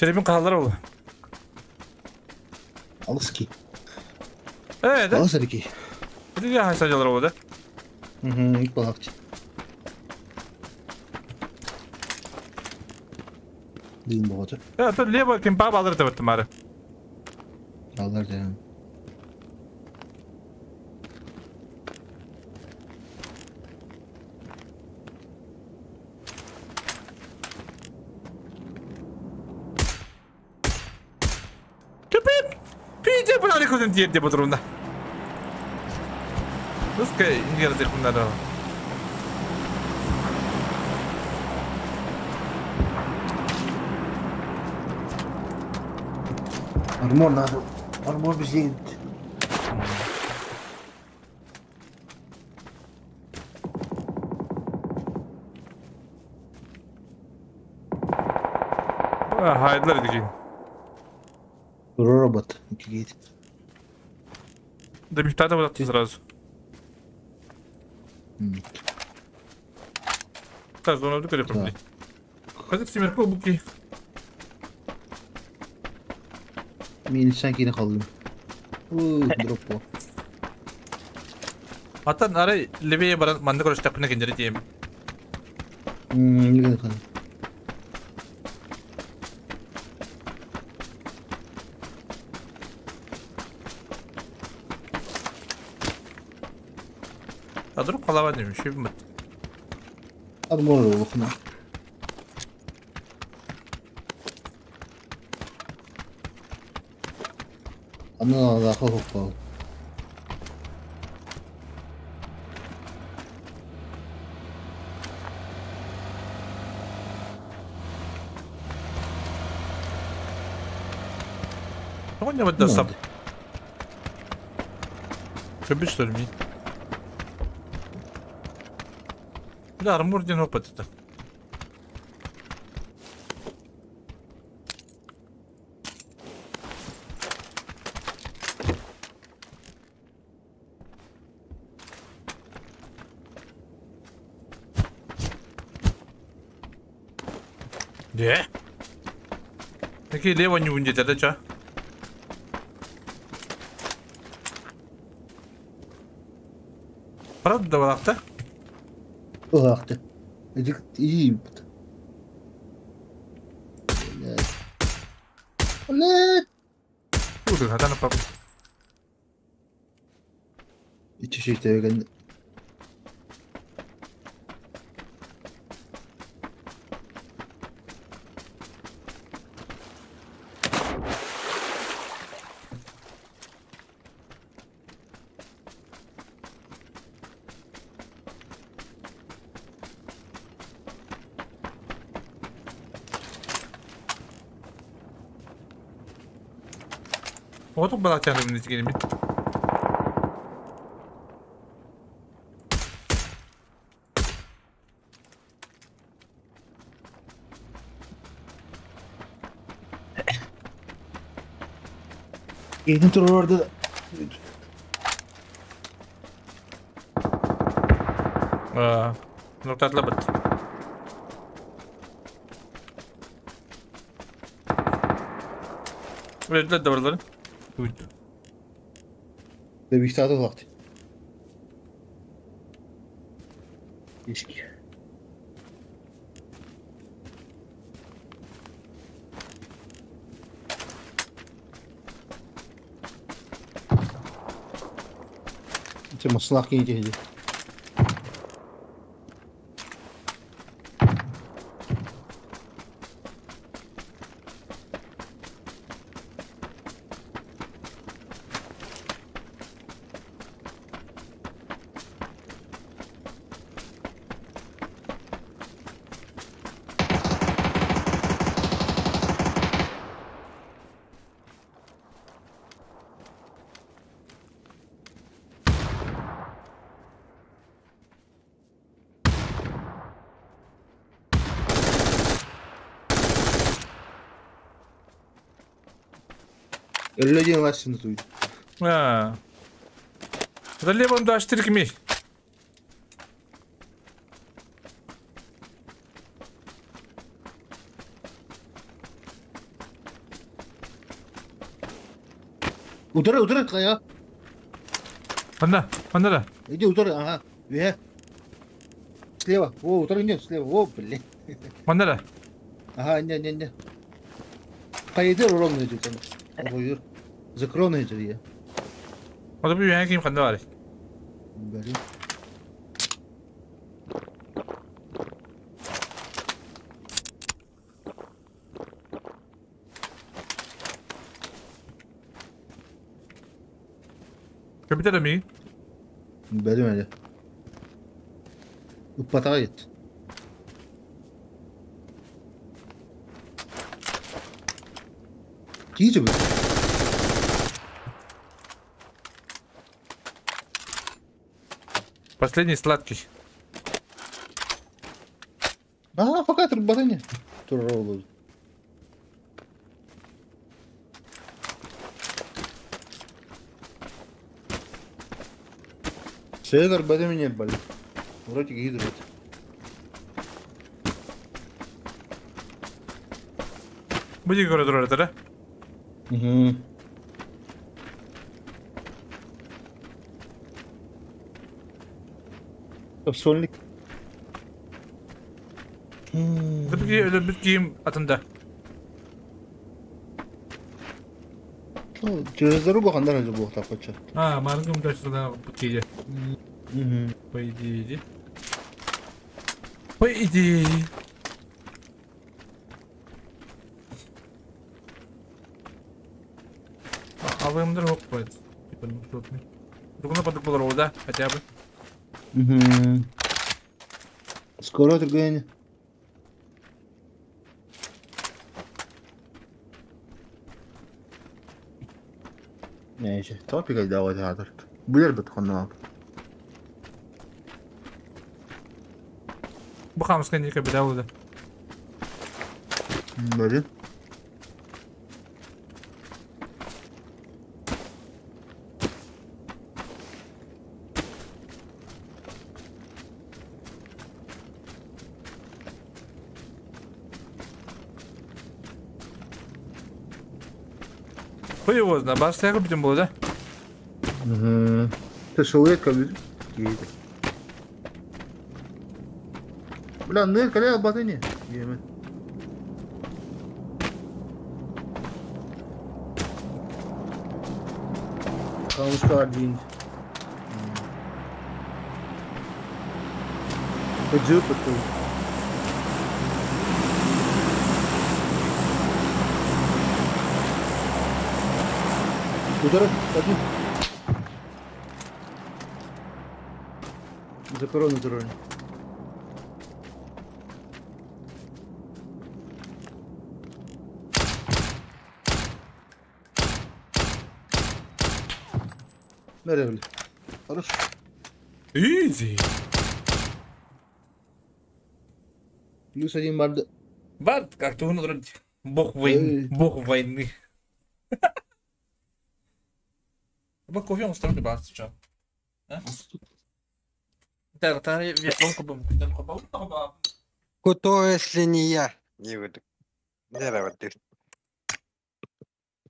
Черепин каалар ол. Алыс ки. Э, да? Алыс ки. Бу я хайса жалар ол да. Угу, балакчы. Дин боғаты. Э, то лево кемпа балыр деп мары. Алар ден. Köpek! Пиде брали кудын диет деп отыруында. Русская ингердик мындары. Армор надо. Армор бізге. Хайдылар едіген. Робот. Гейт. Да мифтата вот сразу. Так, зона дукаре проблем. Хазыр семерко буки. Мен сен кейін қалдым. Дроп по. Atan арай левее баран манды көрөс тапына кендери тием. Неге қалдым. Адырып қалаба деймін, шөбім бит. Армор олықына. Аны алақы хоқпау. Тоған не бәдді сап. Көбі что ли, Да, армор ден опыт это. Де? Такие лево не уйдет, это чё? Правда давалақта? Улақты. Эдик и Блядь. Уды, хатаны пап. Ичи шейте Отук балак тянып нетигеним бит. Кейдин турорду. Нуктатла бит. Үләдләр дабарлары. Уйд. Дебиштады улақты. Ешки. Тема сынақ кейде. Өллө лассын туйду. А. Левым да штыркми. Утары, утары, хайа. Ханна, ханна да? Иди утары, ага. Үһэ. Слева. О, утары нет, слева. О, блин. Ханна да? Ага, не, не, не. Хайдыр ровно идет он. Ой, Закройный же я. Ода бу үһэ ким ханна бар? Бери. Капитан ми? Бери мені. Упадает. Киджи бы. Последний сладкий. А, пока турбатыне. Турролу. Север бадымине бали. Вроде гидрит. Будет город да? Угу. Сольник. Өлбүт киим атында. Ну, через дорогу хандар же был так вот. А, маргым точно бут киде. Угу. По идее, иди. По идее. А вы им друг Типа, ну, крупный. Другу под было, да, хотя бы. Угу. Скоро другая. ماشي توبيك دوت هذا بيربط قناة Бухамская не капитал, да. Бери. Хуй его знает, бас я купить был, да? Угу. Ты шелека Бля, ну коля батыни. Еме. Хамска один. Джип это. Удар, один. За корону дрон. Nereye Хорош. Изи. Плюс один бард. Бард, как ты он Бог войны. Бог войны. Бог кофе он ставит бас сейчас. Кто, если не я? Не выйду.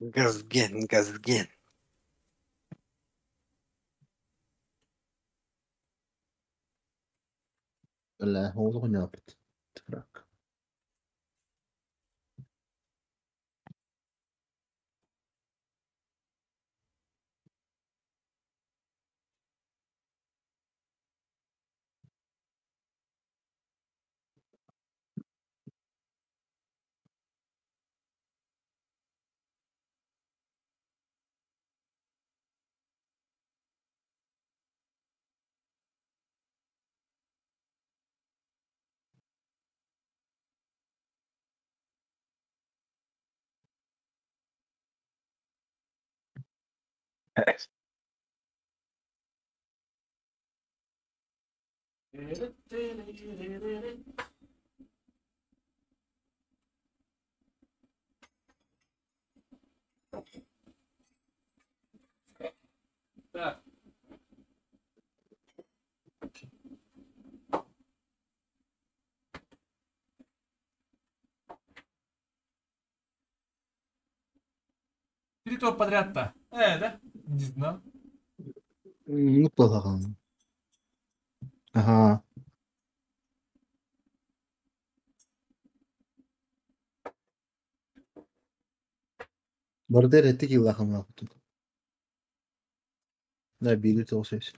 Газген, газген. لا هو نابت تفرق. Так. Три тура подряд-то. Да? Не знал. Неплохо. Ага. Бордер эти килахам тут. Да, били толсес.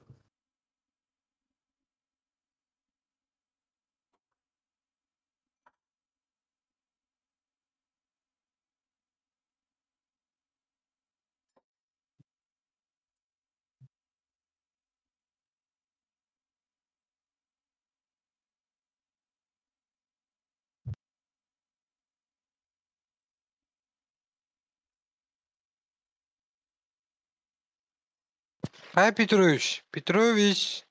Хай Петрович, Петрович.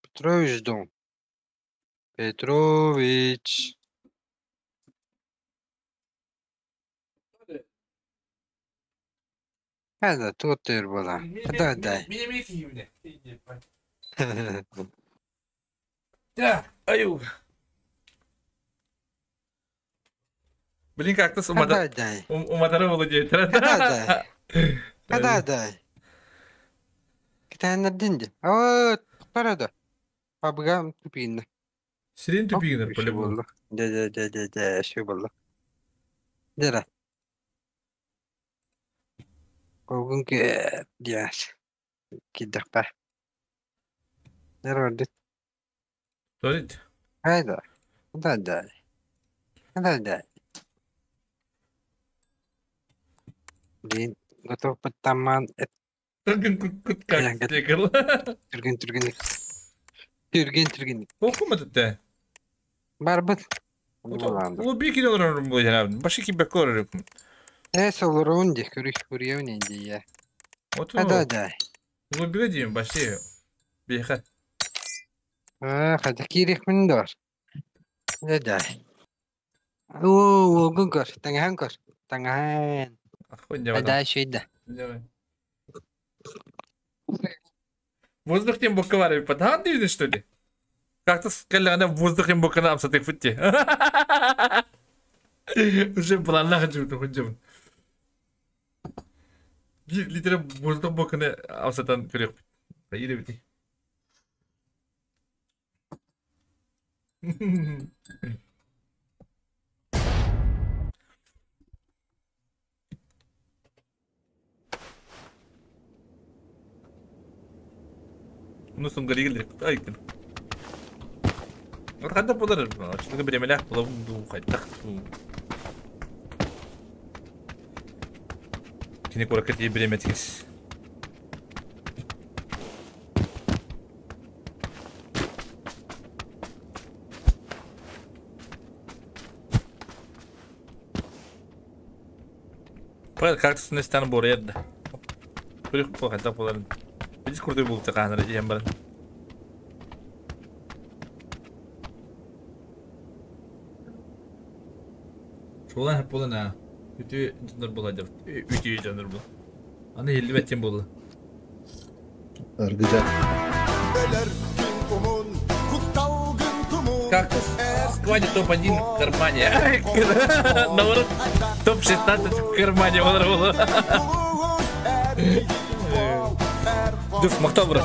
Петрович дом. Петрович. Hadi tut bana. Hadi hadi. Да, аю. Блин, как-то с ума владеет. Hadi hadi. Китайнардинди. А, парада. Абгам тупин. Сирен тупигнер, по-любому. Да, да, да, да, да, все было. Дера. Бүгүнкү диас. Киддахпа. Дера дит. Смотрите. Хайда. Да, да. Да, да. Блин, готов подтаман. Как бегал. Түрген, түрген. Түрген, түрген. Оқымы тіпті? Барбыт. Луби килограмм будет, башики бекор. Солорун де көрүх көрүөн инди я. Да, да. Луби дейм баши. Беха. А, хада кирих миндор. Да, да. О, гүнгөр, таңхан көр. Таңхан. Да, шүйді. Давай. Воздух тем боковары подган дейді, что ли? Как-то сказали, воздух тем боканам сатых футте. Уже планна хочу, хочу. Литера воздух боканы амсатан көрек. Или бити. Ну, сумгаригл айкын. Хадда болар, что-то бремелях булам хайдах. Кини куракет и бреметкис. Пар как-то снестан боред. Прих по хадда болар. Видишь, крутой был такая, я баран. Шулан хеп була на. Үтү дьоннор була деп. Үтү дьоннор була. Аны 50 була. Аргыжа. Как в складе топ-1 в кармане. Наоборот, топ-16 в кармане было. Дуф, махтал, брат.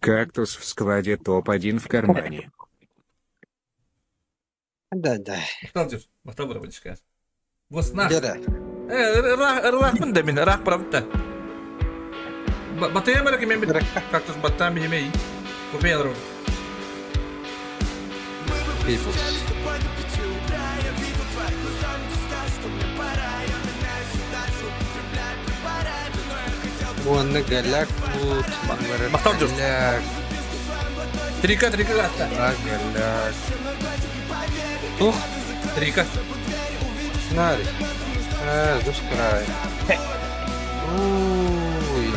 Кактус в складе топ-1 в кармане. Да, да. Махтал, брат, Воснах. Рах да мин, рах правда. Батыя мэрак мен кактус баттан бихемей. Купи ядру. Вон голяк тут. Махтал джур. Трика, трика гаста. Да, голяк. Тух. Трика. Нари. Дускрай. Уй.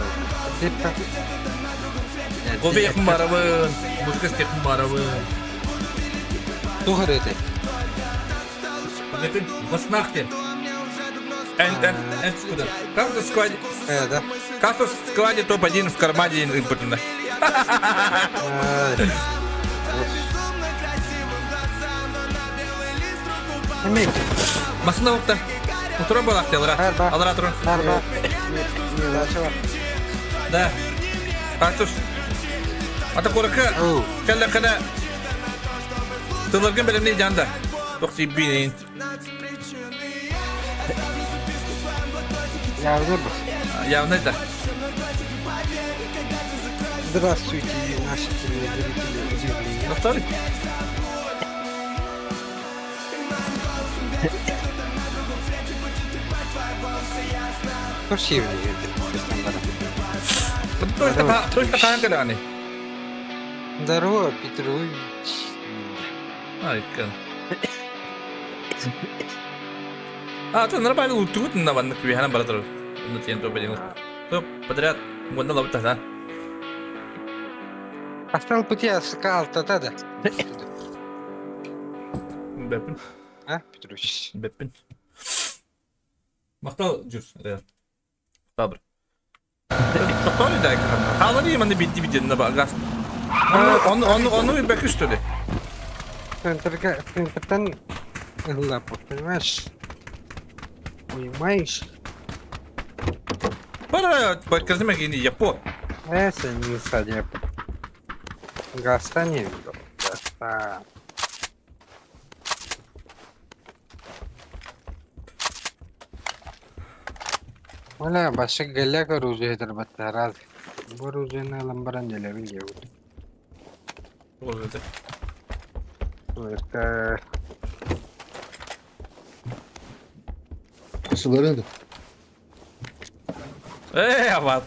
Гобе хмаравын, музыка стих хмаравын. Тухарете. Воснахте. Энд куда? Как в складе? Да. Как в складе топ-1 в кармане импортно. Масына укта. Утура балак алара. Алара турун. Да. Кактус. Ата куракка кэллэ кэлэ. Тылларгын бэлэмнии дьаанда. Тохти бинин. Явно бы. Явно да. Здравствуйте, наши телезрители удивления. Повтори. Спасибо, Точно хаан кэлэҕиний? Здорово, Петрович. Айкын. А, то нормально утугут на ванны күйханан бара турар. Онно тиэн то бэлиҥ. То подряд муонна лабыта да. Остал пути алтата да. Бэппин. А, Петрович? Бэппин. Махтал жүр. Табыр. Тоқтор да Хаалары манны битти битти на газ. Оны оны оны бэкү что ли? Центрга, центртан лапу, понимаешь? Понимаешь? Пора подказы кини япо. Это не садеп. Гаста не видел. Гаста. Оля, башык гэллек оружие дырбаттараз. Бу оружиены ылан баран дьэлэбин диэбит. Ол это. Это... Кысыларын да. Ават.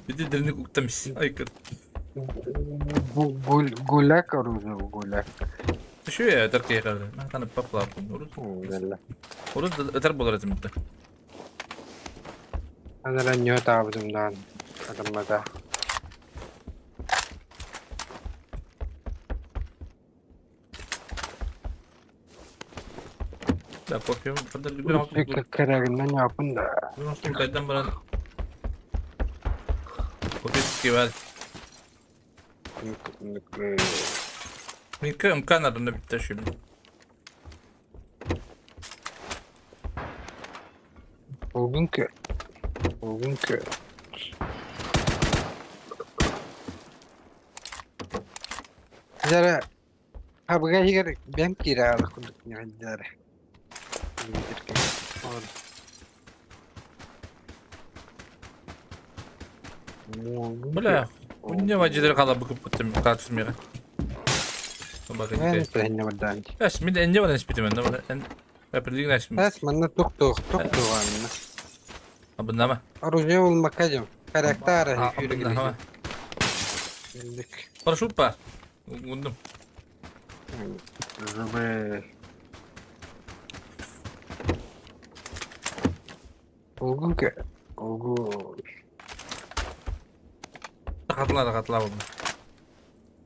Иди дырник уктамс. Айкыр. Гуляк оружие, гуляк. Şu ya öter kıyıkardı. Ben tanı papla. Oruz öter болар этим. Анара не табдым адаммада. Да, кофе. Карагынан yapın да. Кайдан баран. Кофе кивал. Минка ымкан арында битте шүл. Bugünkü. Bugünkü. Жара хабга хигер бэм кира кудук нихаддара. Бля, у вадидер кала букып куттым катыс мега. Мен сәһинне бардан. Эс, мин энне баран испитим энне. Эн Определенно эсмин. Эс, манна тук тук тук тук Абыннама. Оружие ол макадем. Характара Абыннама. Парашют па. Ундум. Зубы. Олгунка. Олгу. Хатла хатла булды.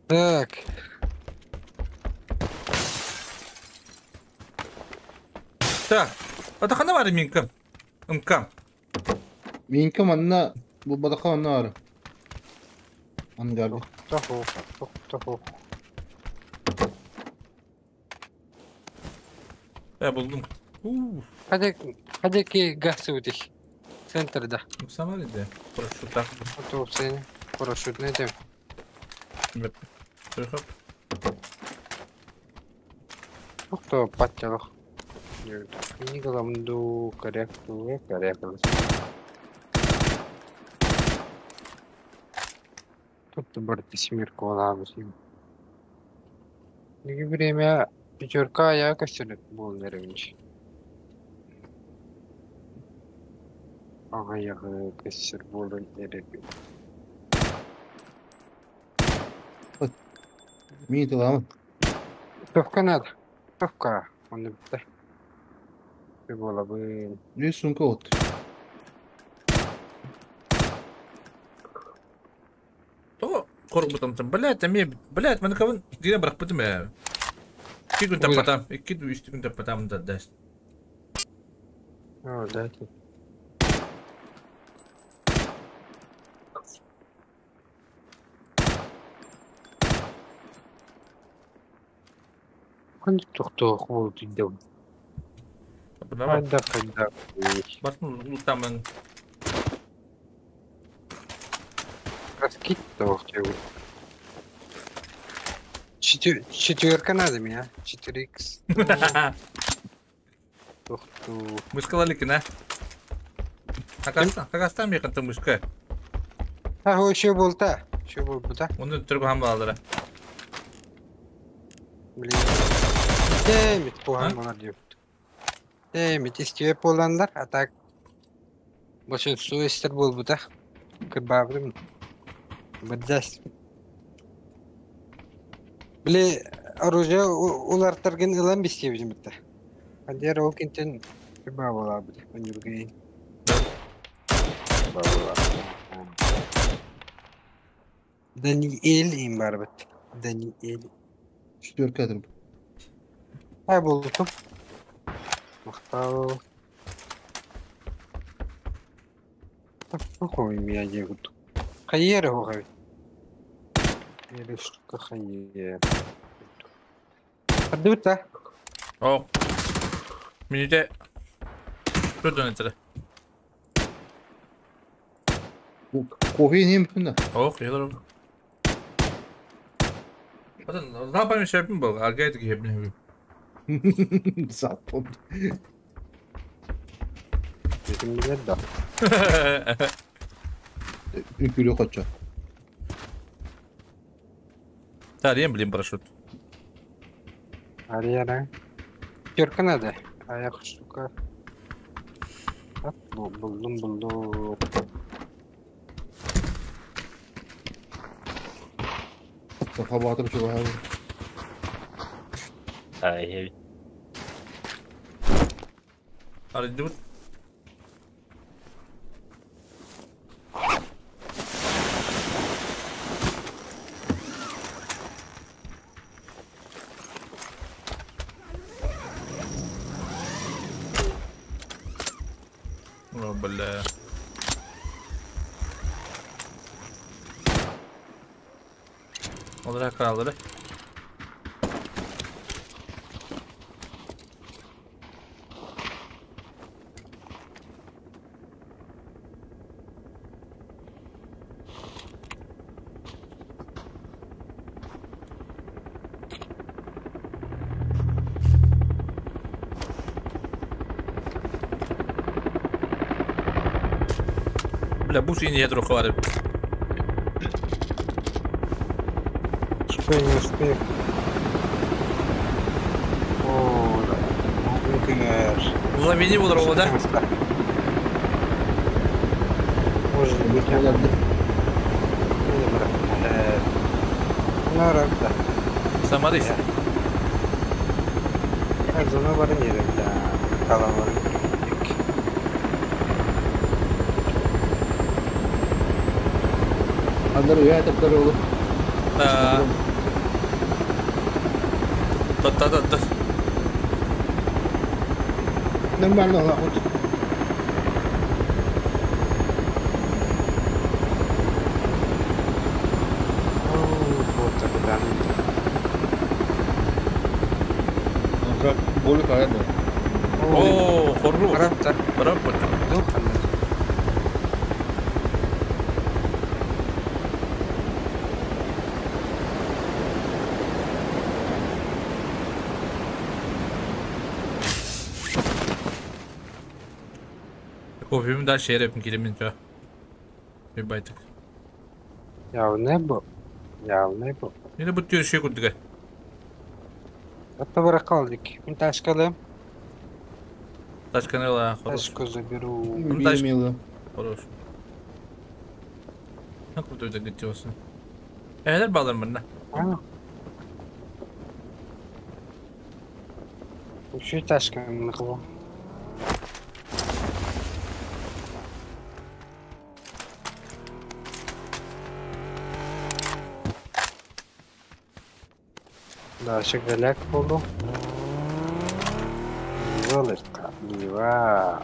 Так. Так. Ата хана бар минкам. Ымкам. Минка манна бу бадака манна бар. Ангарды. Тоху, тоху. Я булдум. Hadi hadi ki gaz удих. Центрда. Сама иде. Парашют. Ото сен парашют не дем. Охто паттялах. Ни корректу, корректу. Тут барты семерку ладу. Время пятерка я костюм был нервничать. Ага, я костюм был нервничать. Мин тылам. Товка надо. Товка. Он битте. Буола бы. Үс сумка от. То корбутам там, блядь, там блядь, мен кавын дире брак бутым я. 2 күн таппатам, 2-3 күн таппатам да даст. О, да. Тохтоох буолтуйдum. Давай. Хайда хайда. Басын лутамын. Раскид тоохтуйбут. Четверка надо меня. 4х. Тохту. Мышка лаликина. Какастан беканты мышка. А, еще болта. Еще болта. Оны түргі хам балалары. Блин. Демит пухан болар деп. Демит истебе боландар, а так большинство истер болбута. Кыбабрым. Бадзас. Били оружие улартаргын ылан бистебизим битте. Адер ол кентен кыба бола бит. Өнүргейн. Даниэль им бар бит. Даниэль. Четверка это. Ай болду. Мактау. Какой меня дегут? Хайер его. Или штука хайер. Адута. О. Минуте. Что это? Кофе не импна. Ох, я дорог. Потом, запами шепин был, а гайд гебни. Запом. Да. Үкүлү хочо. Тарем, блин, парашют. Арьяна. Терка надо. А я штука. Булдум, булдум. Сахабатыр чугай. Ай. Аридут. О, бля. Олар краллары. Бля, бус не ядро хватит. Успею, не успею. О, да. Лавини был да? Может быть, я Самарис. Зона бар не да. Калалар. Андар я это второй. Да. Да. Нормально, вот. Вот тогда. Более правильно. О, хорош. Работа. Кофемі да шерепін келемен жа. Bir байтык. Ya ne bu? Ya ne bu? Ne bu tür şey kurduk? Hatta bırakaldık. Ben taşkalım. Тачка хорош. Тачку заберу. Ну, тачку. Хорош. Ne kurdu da gidiyorsun? Eğer bağlarım ben de. Şu taşkanı kılı. Да, шоколад полу. Золотко. Вау.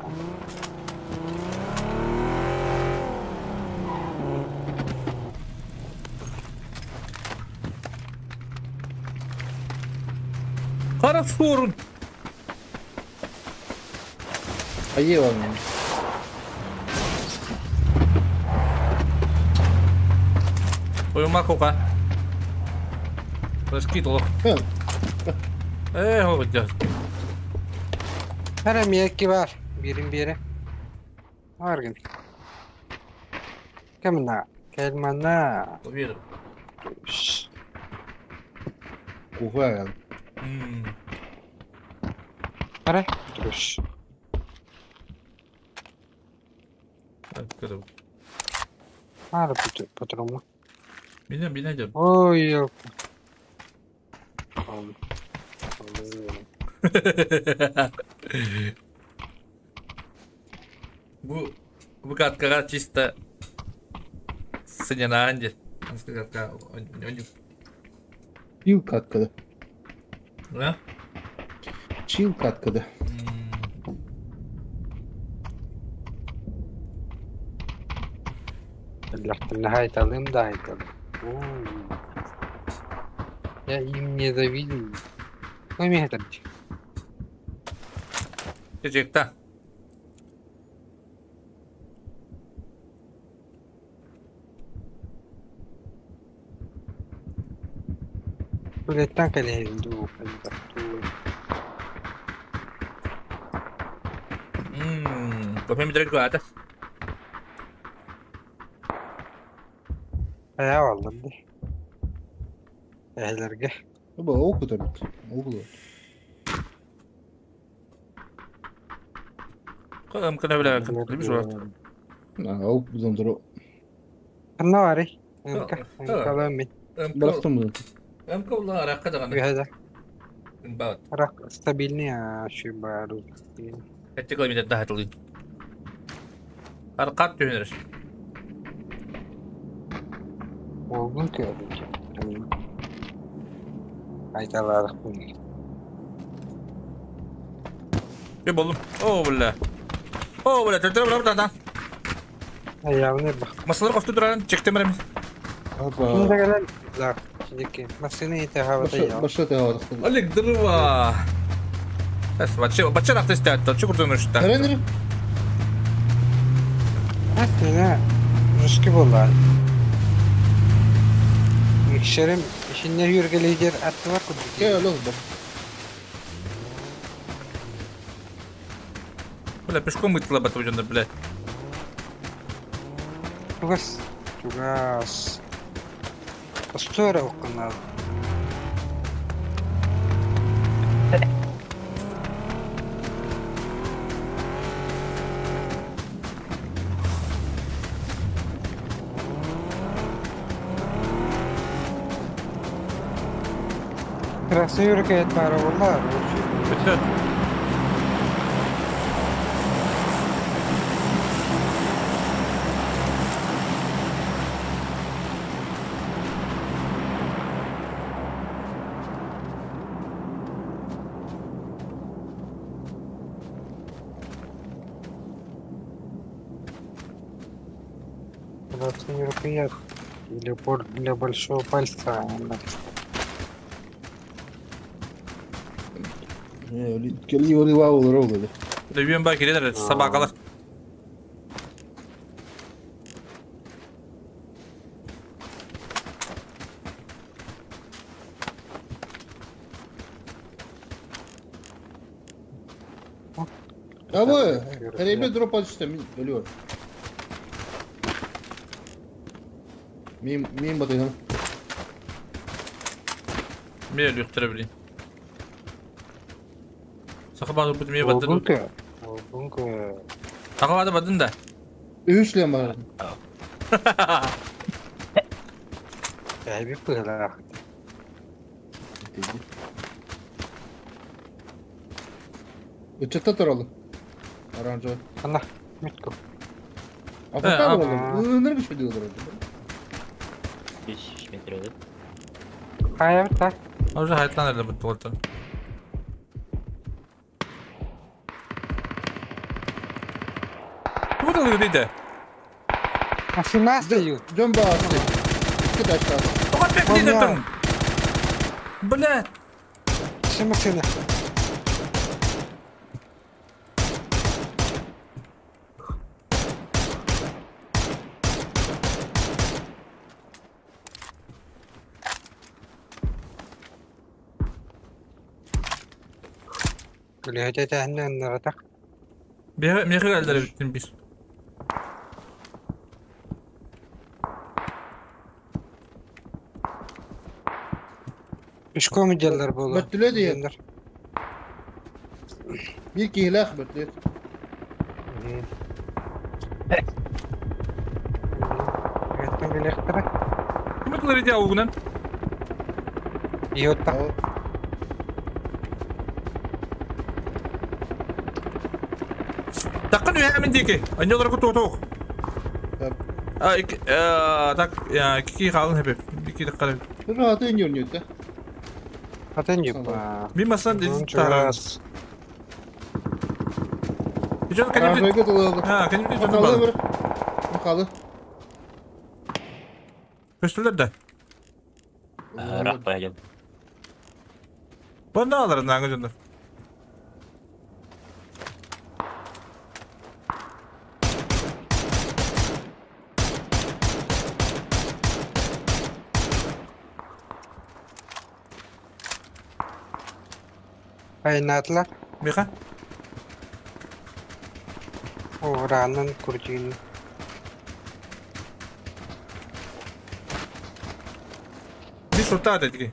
Хара суорун. Айы var. Uyuma koka. Раскид лох. Эй, вот Her miyekki var. Birin biri. Var gün. Кемна? Келмана. Уверен. Кухая. Ара, туш. Ара, по-другому. Меня, меня идет. Ой, ёлка. Бу каткага чисто сынянаан дед. Чил каткада. Да? Чил каткада. Айталым да айталым. Я им не завидую. Ну, меня там. Жекта. Блять, так или иду. Кофе ми direkt ата. Я алdım. Ehlerge. Бу оку төрүт. Оку. Кым кына биле, билбиш бар. А, оку бузон дро. Кына бар. Эмка. Эмка Бырактым бузон. Эмка улар ракка даган. Гада. Бат. Рак стабильный, а şu бару. Эти километр да хатылы. Аркат түйнөр. Olgun көрдүк. Айталарык буну. Бе болдум. О, бля. О, бля, төтөрө бля, бля, Аявны бак. Масалар косту туран, чектем берем. Опа. Да, чидеки. Машина ите хавата я. Баша те хавата. Олег дрова. Эс, бачы, бачы ракты истят, чы куртун ушта. Тренер? Aslında riski болар. Микшерим işinne yürgeleydir attı var kudu. Gel oğlum bak. Бля, пешком ытла батужанда, блядь. Тугас, тугас. Постора окунал. Красный юркает пара волна. Бүтөт. Красный рукоять для, для большого пальца. Келли оли вау роллы. Лүбүн ба кирелер собакалар. Абы, ребят дроп атышты, мен өлүөр. Мен мен батайдам. Мен өлүктүрө билейин. Сахабады бут мен баттым. Бунка. Сахабады баттым да. Үч лем бар. Әйбик пыгла. Үчөттө туралы. Оранжевый. Ана, митко. А пока было. Энергия что делать? 5 метр өтөт. Хайыр так. Уже хайтлан эле бут болду. Куда ты иде? Машина Жөн баасы. Икки ташта. Тоқат бек дейді тұрың. Блядь. Өссө машина. Күлүһэтэ тэһиннэ ыннаратах. Меха geldiler bittin bir. Үшкө мүдяллар болу. Бөттүлө диye. Bir киһилээх бөттүлөт. Эттен келехтара. Ким этилер иди аугунан? Иотта. Такын үйә мен деке. Аньолар куту тоқ. Так, кики қалын хепеп. Бики даққары. Бір аты өнернет, да? Атын юпа. Мен масан тарас. Жон Аражайга тылылды. Ha, кәдімгі жон Қалы бар. бір. Қалы. Көстүлөр да. Рахпай дем. Банда алар наңы жондар. Айнатла. Меха? Оранын курдин. Bir шорта дедиги.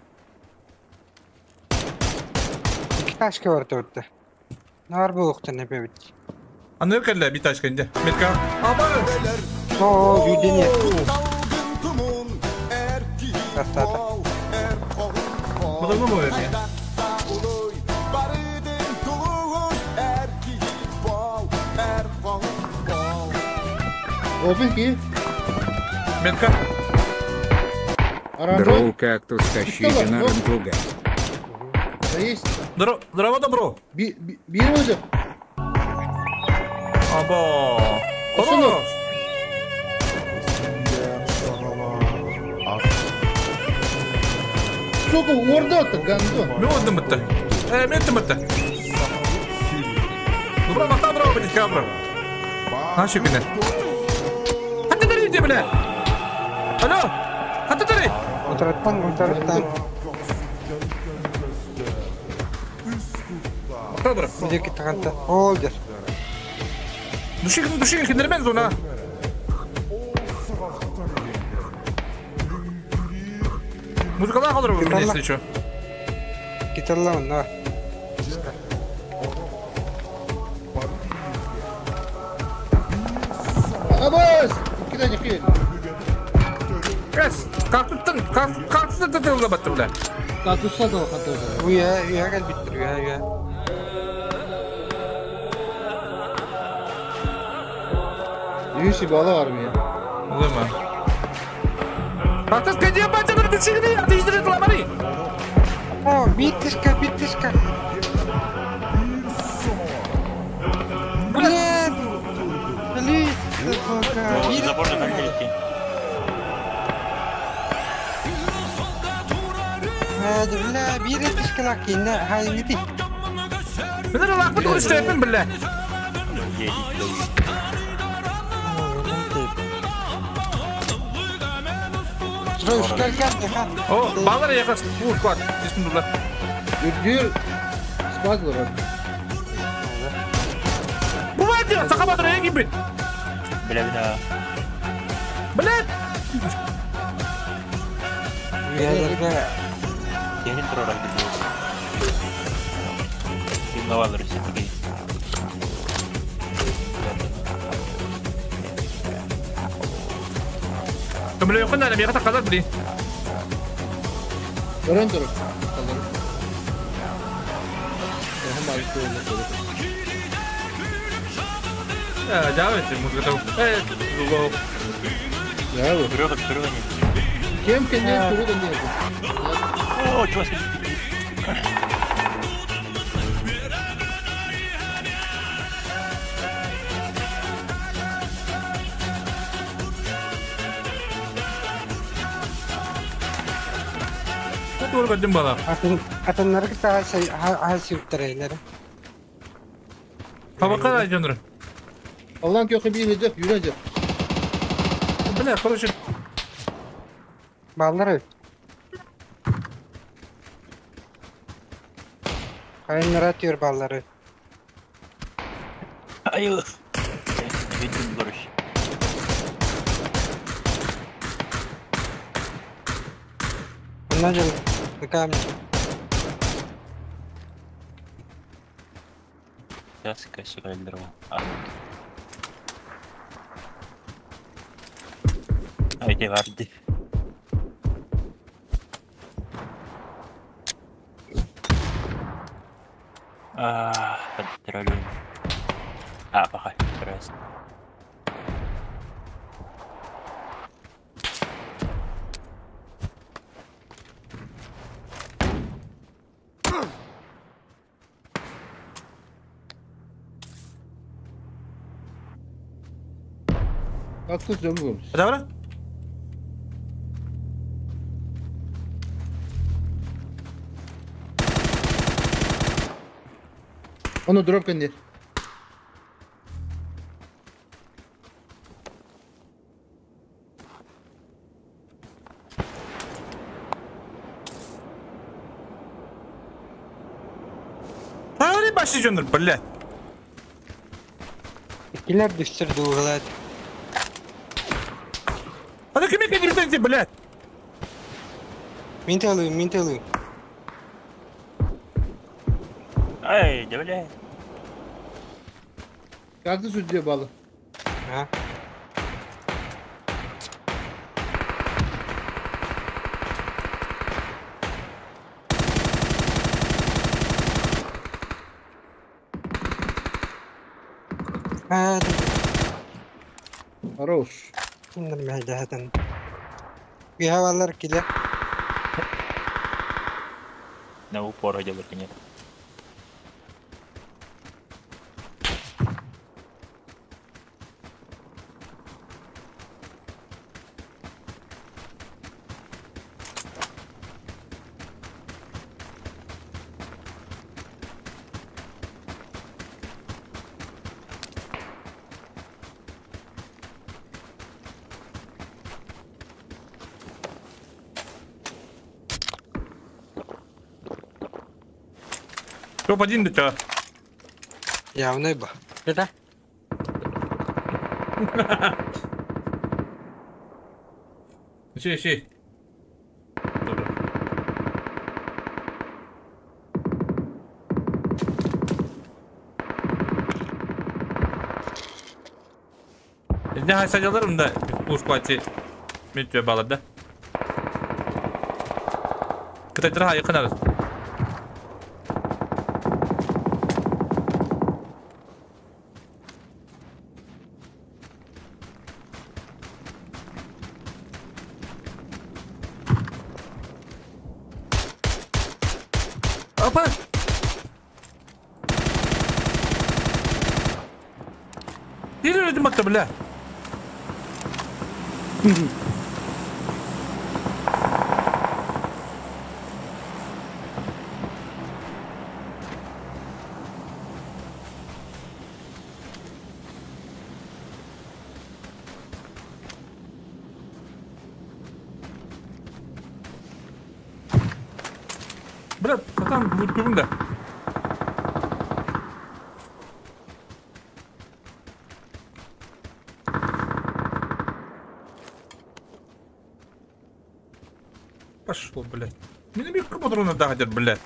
Iki ташка бар төрттө. Нар буухтан эпебит. Аны кэллэ bir ташка инде. Метка. Аба. О, жүдене. Тастата. Бұда mı böyle ya? Опен ки. Метка. Оранжевый. Дроу кактус тащите на рандуга. Да есть. Здорово, добро. Bir өзі. Аба. Осыны. Сука, орда-то, гандон. Мен ордым бітті. Мен өттім бітті. Добро, мақта, бро, блядь, кабра. На күні. Хатты дәрі де, бля. Алло. Хатты дәрі. Утыраттан, утыраттан. Мақта, бро. Бидеки тағанта. Ол дер. Душигин, душигин, киндермен зона. Музыкалар қалдырып Гитарла. если что. Гитарла онна. Абас! Кидай, не кидай. Кәс, кактустан, кактустан тытылды батты, бля. Кактуста да хатыр. Уя, уя кел биттир, уя, уя. Юси бала армия. Зыма. Кактус кәде батты, бля, душигин, атыштырды ламари. О, биттишка, биттишка. Блин! Блин, сука. Забор на калитке. Бля, бир этишка лакинна, хайнгити. Мен лақпы туристеппін, бля. О, балар яқас, ур, клад, бисмилlah. Үрдүр. Спадлар. Бывает, сақабадыр, ең бит. Бля, бля. Блядь! Уяларга Тенин турарак бит. Инновалар все-таки. Көмілі өкін әлі, меға таққалар, блин. Өрен тұрып. Қалар. Эхм айты өмір. Жауап етті, музыка тау. Зугол. Жауап. Түрігі, түрігі не. Кем кенде түрі кенде. О, чувак. Тугу көрдүм буолар. Атыннары кытта хаһа сүүртэрэлэр. Табакка дьоннор. Аллан көхө биир ыдьах, юра ыдьах. Бля, короче. Баллар Хайыннара түөр баллары. Айыл. Видим, короче. Онна жыл. На камне. Сейчас, сука, А, Айди варди. А, подстрелю. А, пока, раз. Кактус жөмгөм. Добро? Оны дроп кенде. Хari başlı дьоннор, бля. Килер дүстер дуғылады. А кими кедирден блядь? Мин талыым, мин талыым. Ай, да бля. Кактус үдде балы. Ha. Ha, Хорош. Bunlar meydadan. Bir havalar kile. На упор делать нет. Топ-1 до тебя. Явно ба. Это? Ищи, ищи. Добре. Ne hasarlarım da uspati metro bağladı. Kıtaydıra yakın arası. Опа! Yürü öldüm hatta бля. Бля, там будет да. Пошло, блядь. Мне биг патроны дадят, блядь.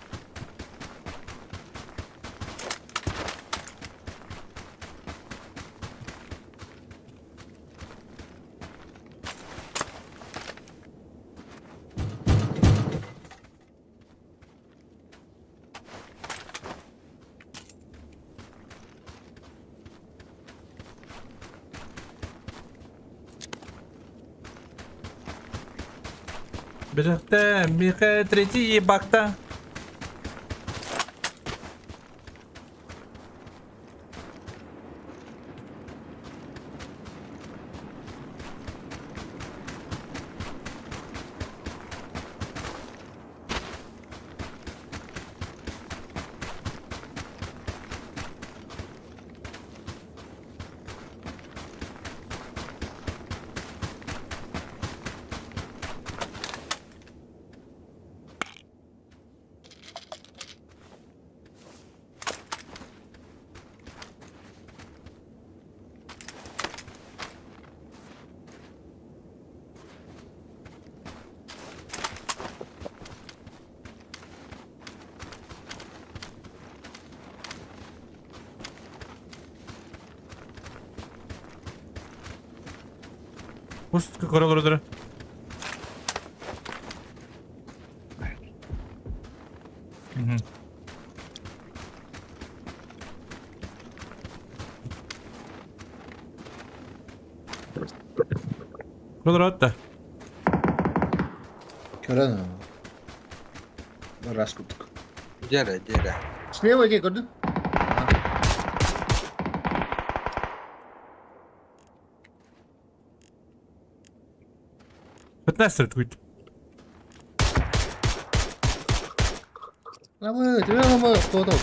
Бежахта, Миха, третий ебакта. Пусть көрө. Угу. Көрө да. Көрөн. Раз кутук. Дьэрэ, дьэрэ. Слева иди, көрдүн? Пятнадцать будет. Давай, тебе надо кто там?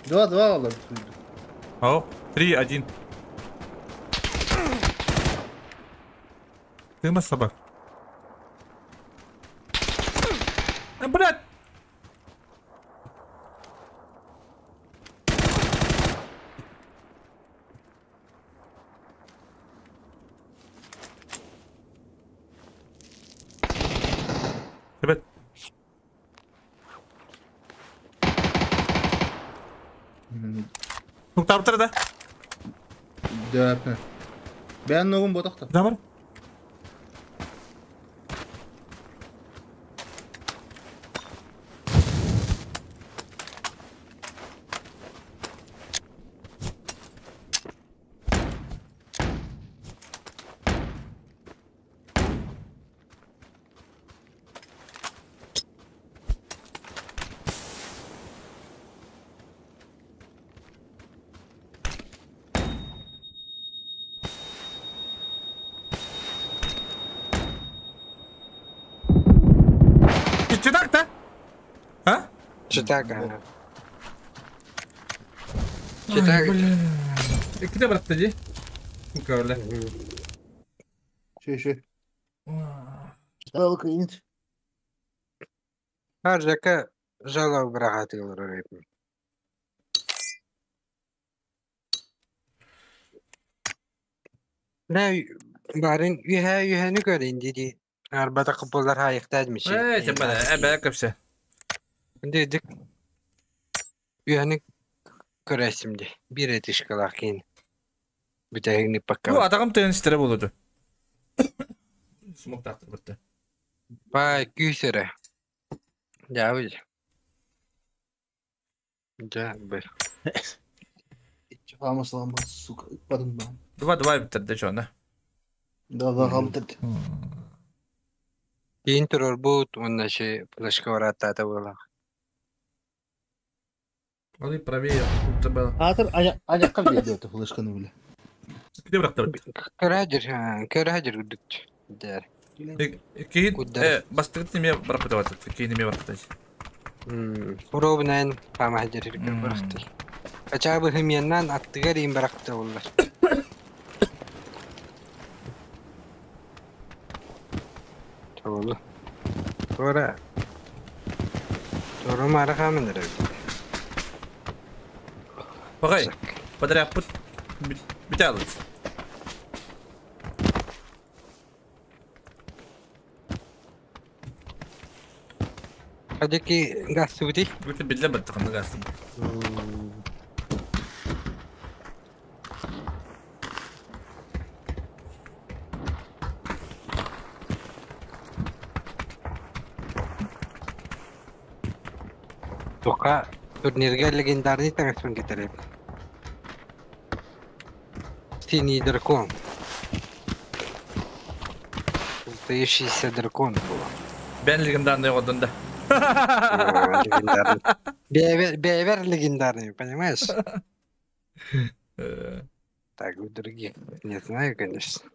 Два-два, ладно. О, 3-1. Ты ма собак. А, блядь! Ребят. Ну, там да? Да. Бән ногум ботақта. Да бар? Читак, да? А? Читак, ага. Читак. Киде баратты ди? Көрле. Ши, ши. Жалко инт. Har жака жалау бирахатылар өрөйпүн. Не барын үйе үйени көрейін диди. Арбата кыпылар хайыктадмыши. Э, тема, э, көпсе. Дедик. Үйени көрәсимди. Бир этишкалар кийин. Бүтәгини пока. Ну, атагым теннистере болду. Смок тактыр битти. Бай, күйсере. Жабы. Жабы. Чапама салама, сука. Бадым ба. Два-два битти чона. Да, да, гамтырды. Кейин турар бут, онна ши флешка бараттата була. Али правее, тут было. Атыр аяққа берді өті флешканы біле. Киде биракты бит. Көрәҗер, көрәҗер гүдүк. Дәр. Кейин, бастыгыт неме барып кетеп атат. Кейин неме барып кетет. Уробнан памаҗыр баракты. Качабы химияннан аттыгар им баракты буллар. Толу. Тора. Тора мара хамын дер. Багай. Подряд пут. Битялы. Хадики гасты бути? Бути биле бит кандай гасты. Тока турнирге легендарный таңаспын кетереп. Синий дракон. Настоящийся дракон был. Бен легендарный одан да. Легендарный. Бевер легендарный, понимаешь? Так, у других не знаю, конечно.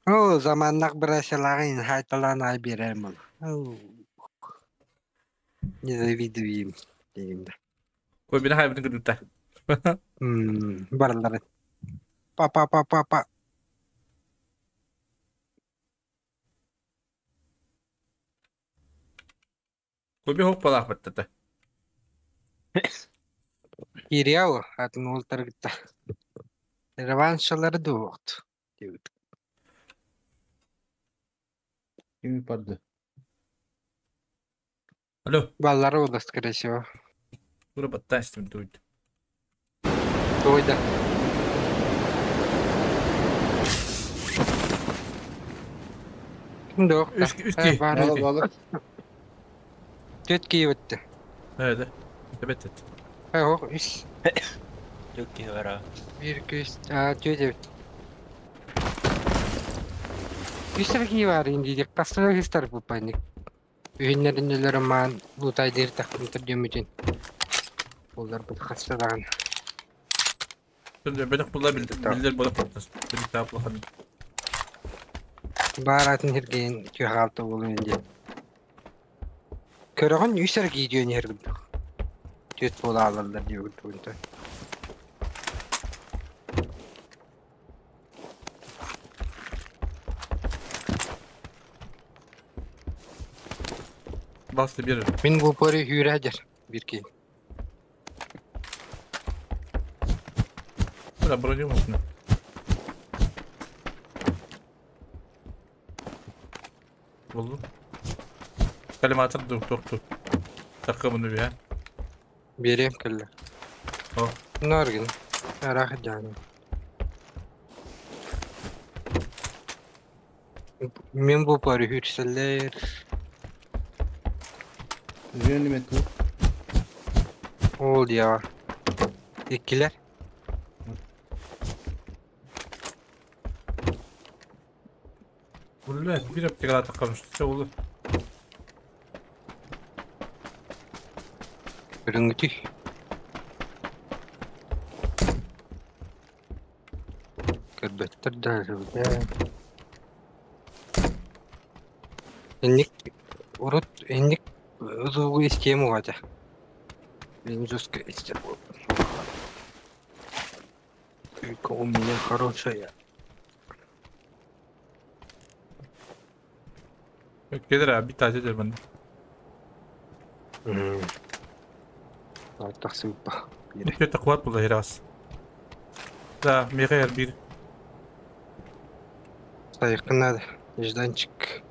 О, заманнак бирасаларын хайталан ай беремин. Не завидую им. Кой бина хайбын күдүттэ. Баралары. Па па па па па. Кой би хоп палах баттата. Кириау атын олтаргытта. Реваншалары дуоқт. Кими парды? Алло. Баллары было, скорее всего. Тура баттастым дуйт. Ой, да. Док. Үс ки. Балы балы. Төт киеветти. Evet. Evet. Ох, үс. Төт ки бара. Бир күс, а төт эбит. Үстер ки бар инди деп кастына хистар бу паник. Үйнериннелер маан лутай дер тахтын түрдөмүтүн. Булар бу хасталаган. Бедек булар билдер болуп калды. Бир таап лахан. Баратын хирген түйхалты болу инди. Көрөгөн үстер ки дүйөн хергүн. Төт бола алалар дип күтүнтө. Басты бер. Мин бу пори хүрәдер бир ки. Бля, броню можно. Болду. Коллиматор дук тук тук. Такы bunu bir ha. Берем келле. О. Наргин. Арах жаны. Мен бу пори хүрселер. Реанимет bu. Ол я. Иккилер. Бля, bir аптекада таккан что болду. Көрүнгүтүй. Көрбөттөр да да. Энник урут энник узугу истем угата. Мен жестко истер Только у меня хорошая. Gelir abi bir tane der bende. Тахсыппа. Kötü kuvvet buldu hiras. Да, мегер бир. Сайкынады. Нежданчик.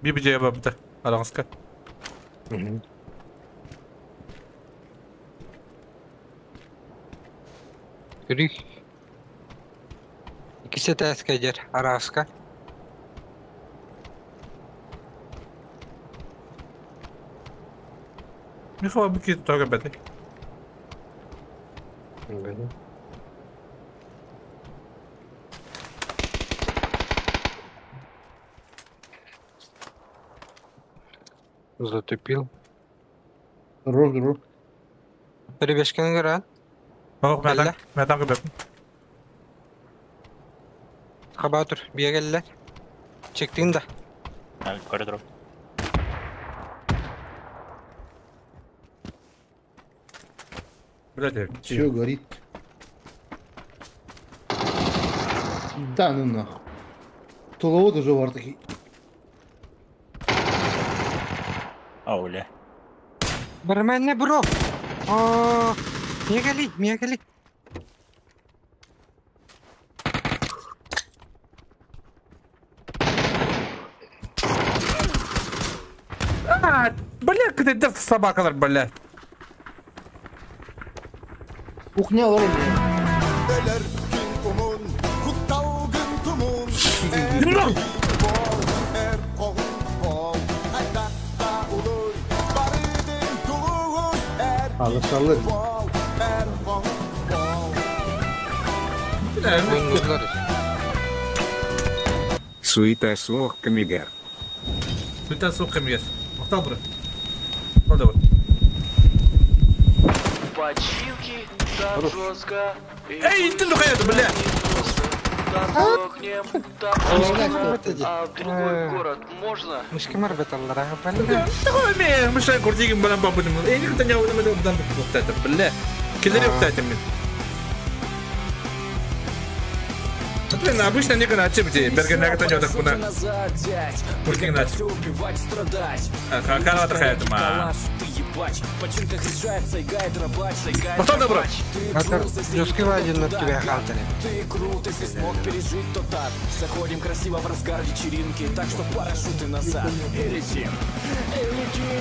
Bir bir cevap da. Aranska. Көрүй. Икисе тәскә жер, араска. Михаил bir kez daha bende. Затупил. Рог рог. Ребешкен гра. Ох, мәдан көбеп. Хабатур, бия келлер. Чектин да. Көрө туруп. Блядь, Все горит. Да ну нахуй. Туловод уже var такие. Ауля. Барменне бро. О, мегали, мегали. А, бля, когда собакалар, бля. Кухня var Alışalım. Суета слох камигар. Суета слох камигар. Мактал бро. Ал давай. Починки так жестко. Эй, ты ну это, бля! Так сохнем, так пусто. А в другой город можно? Мышкамар беталлара, бля. Такой ме, мышай курдигин балам бабыным. Эй, никто не уйдем, это это, бля. Киллери уктайтым мен. Блин, обычно не на чем тебе, берген на это не так куда. Курдигин на. Убивать, страдать. А, карава такая ма. Ты патч. В починках решает сайга и дробач. Сайга и Махтал добро. дробач. Ты Батыр, трус, если не жесткий попал вайден туда. тебя халтер. Ты крут, если смог пережить, то так. Заходим красиво в разгар вечеринки, так что парашюты назад. И летим, и летим.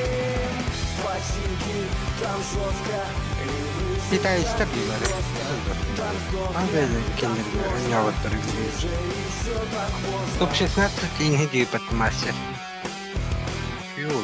В починки, там жестко. И выжить Китайстар так дийлер. непросто. Там Ан сдохнем, бәйді там кендерге сложно. ойнаваттар. Где же еще так можно? Топ-16 инги дейпат мастер. Юл.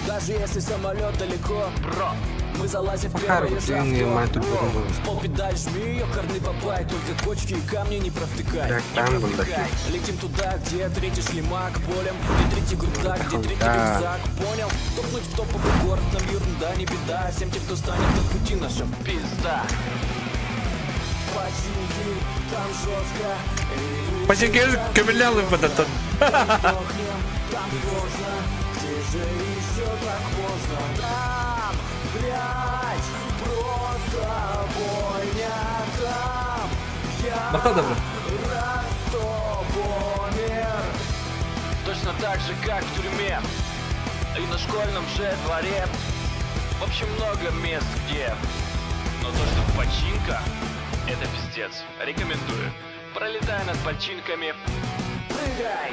Даже если самолет далеко, бро, мы залазим в Махар, первое же длинный авто. мать, Бро, В пол педаль жми ее, корны попай, только кочки и камни не провтыкай. Так, Не там был провтыкай. Летим туда, где третий шлемак полем, где третий грудак, где третий Да. рюкзак, понял? Топнуть в топовый город нам ерунда, не беда, всем тем, кто станет на пути нашем, пизда. Починки, там жестко, и выжить Починки так көмүллэ непросто. бадаттан. Там сдохнем, там сложно, где же еще так можно? Там, блядь, просто бойня там. Я Махтал добро. Ростовомер. Точно так же, как в тюрьме и на школьном же дворе. В общем, много мест, где. Но то, что в починках, это пиздец. Рекомендую. Пролетай над починками. Прыгай!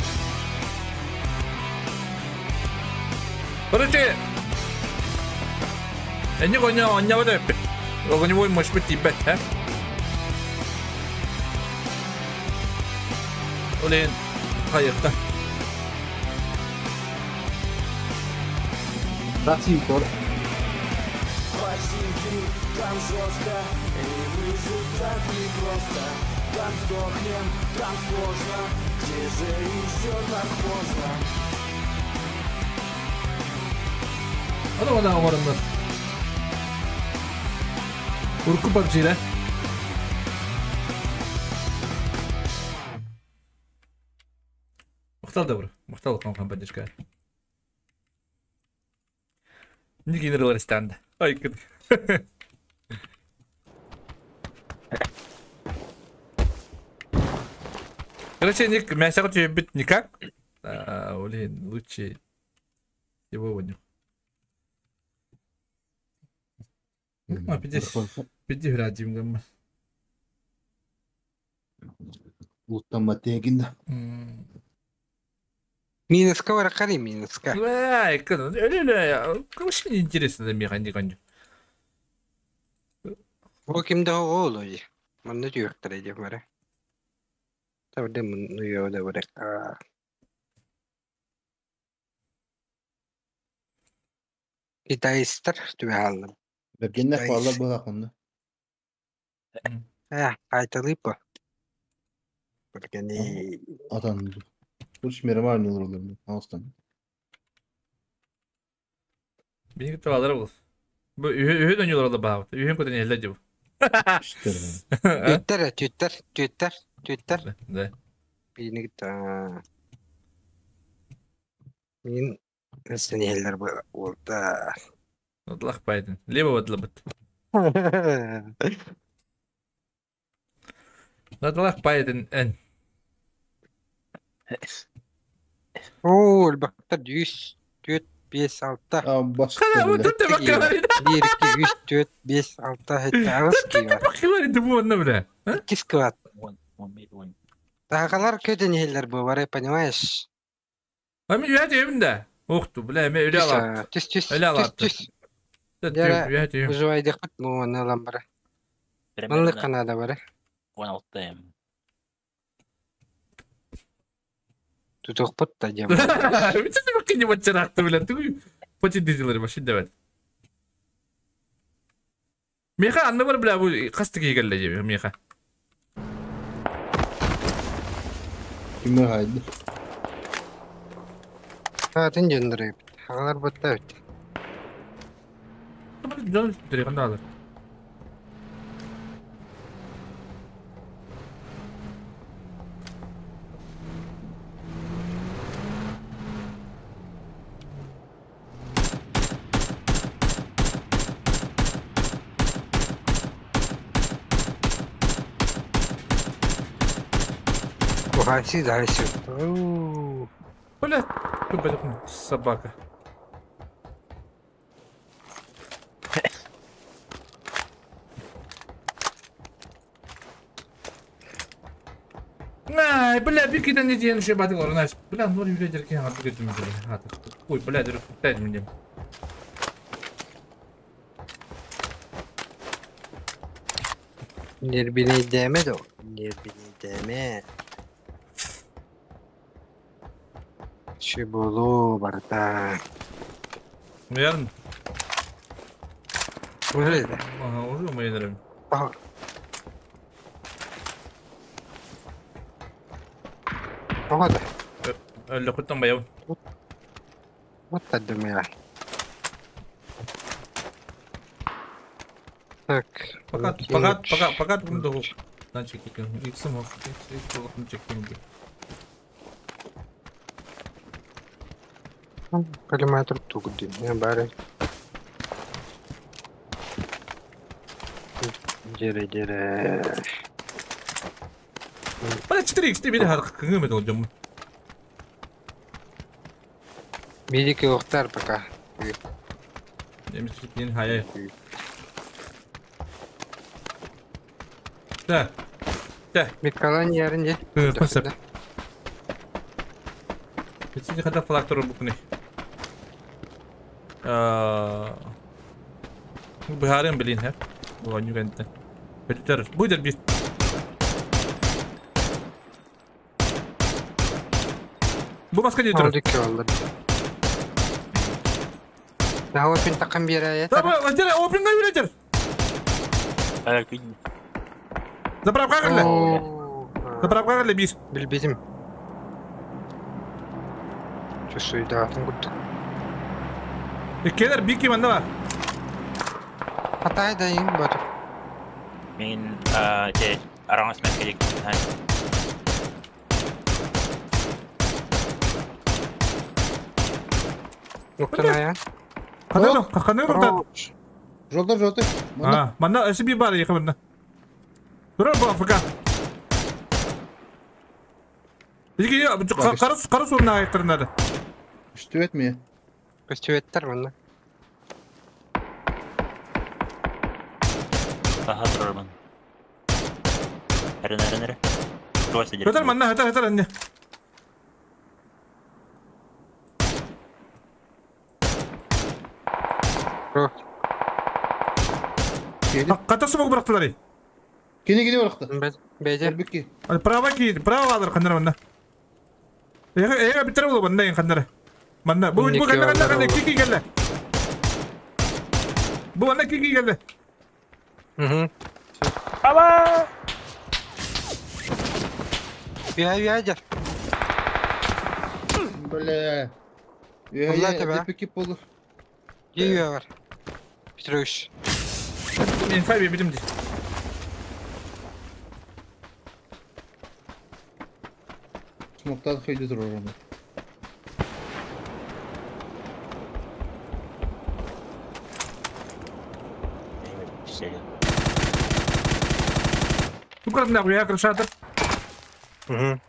Короче, эни коня оння вот эппит. Огневой может быть тибет, а? Блин, хайырта. Рацию кор. Починки, там жестко, и выжить так непросто. Там сдохнем, там сложно, где же еще так можно? Аны мана оңоруннар. Урку PUBG-ле. Махтал добро. Махтал кам поддержка. Не генерал станда. Ай, кыд. Короче, ник мясо тебе бит никак. А, блин, лучше его воню. А, 50 градим гамма. Ултамма тегинда. Минуска варакари минуска. Ай, кыд. Вообще не интересно да меха не коню. Бу кимде оолой. Манна түйөктөр эдем бара. Табды муну йода барак. Китайстар түбэ Бергеннер фалла быға қонды. Э, кайталыпа. Бергени Атан. Курш мерема ойнолор олар. Алыстан. Бени кытта был. Бу үһү дөньялар да баабыт. Үһүн көтөн элле деп. Түттер, түттер, түттер, түттер. Да. Бени кытта. Мен сенелер бу олта. Отлах байден. Либо вот лабыт. Отлах байден эн. Оо, бактар 100, 4, 5, 6. Кана, вот тут баккалар. 1, 2, 3, 4, 5, 6, 7, 8 кива. Баккалар ди бу онна бля. Кискват. Тағалар көтен елдер бу бар, понимаешь? А мен үйәт ебін да. Ух ты, бля, мен өле алап. Түс, түс, Өле алап. түс, түс. Үйәт ебін. Выживай деп ну, оны ламбара. Примерно Мынлы канада бар. 16 М. Тутук пытта дем. Бүтүн баккы не бачарақты, бля. Түгү почти дизелер машин давай. Меха анны бар, бля, бу касты кийгелле жеби, меха. Кимге кайды? Саатын жөндүрөп. Агалар бытта бит. Жон диреканда алыр. Ухаси дальше. Бля, собака. Ай, бля, бикитен не диэн еще батыл орнаш. Бля, ну юридер кен хатты кетим бля. Ой, бля, дөрөп тәдим дим. Нербини деме до. Нербини деме. Шибулу барта. Уярын. Уже да. Ага, уже мы Ага. Ага да. Лөхөттөн баяу. Вот так думаю. Так. Пока, пока, пока, пока bunu da Lan çekiyorum. X'im ok. X, X olarak çekiyorum. Километр тугди. Не бары. Дере, дере. Бля, 4x ты бери хар кыңы olacağım. Медики охтар пока. Demiştik hayal. Да. Да. Миколан ярын де. Спасибо. Битсиди хата флаг букны. Бихарым билин хэ. Оонньу кэнтэ. Битер. Буйдер бит. Бу баска не тұр. Да, опен тақым бері. Давай, опен на юлетер. Заправка кәлі. Заправка кәлі бис. Білбедім. Чусуйда атын күттік. Келер бики манда бар. Атай да ең батыр. Мен те араңыз мен керек. Ноктан аян. Қандай қандай нокта? Жолдар жолдар. А, манда SB бар екі мында. Тұра бу АФК. Екі қара қара soruna ayıktırınları. Үстүбет ми? Көстүбеттер мында. Аха тұрармын. Әрін, әрін, әрін. Өтер манна, өтер, өтер, әнне. Қата смог бұрақтылар. Кені кені бұрақты? Бәйде. Право ки, право алыр қандар манна. Эге бітір болу манна ең қандары. Манна, бұл қанда қанда қанда кики келді. Бұл манна кики келді. Аба! Бия, Бля. Я депеки болу. Бия бар. Петрович. Инфа бибидим ди. Смоктан хойду тур орны. Тукратна хуя крышатыр. Угу.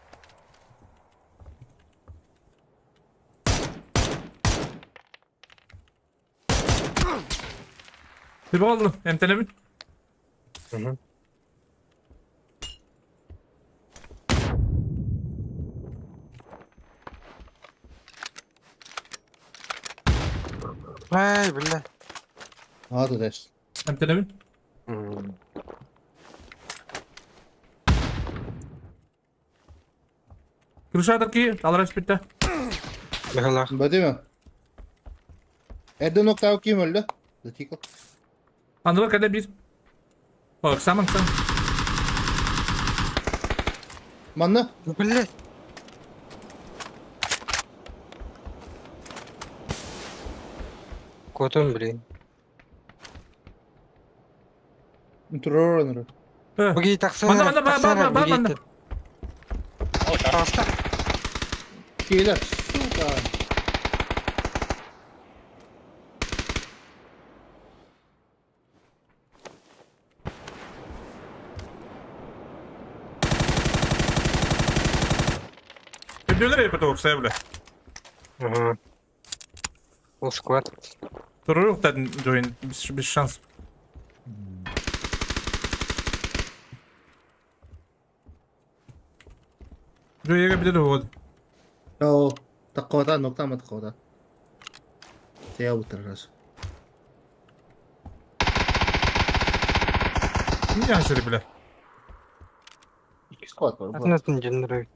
Bir oldu. Emtelemin. Угу. Ай, бля. Ады дес. Emtelemin. Крышатыр ки, алраш бітті. Бәді ме? Әрді нокта ким өлді? Затикл. Андылар кәде бір. О, самын, самын. Манна? Бля. Котон, блин. Турор. Буги таксана. Манна, манна, манна, манна, манна. Паста. Келер, сука. Öldürdüler ya потом бля. Ага. Ол склад. Турор да без шансов. Жо еге билер вот. О, такота, ноктама такота. Те утырас. Не асыры бля. Сквад бар. Атынатын жөнүрөйт.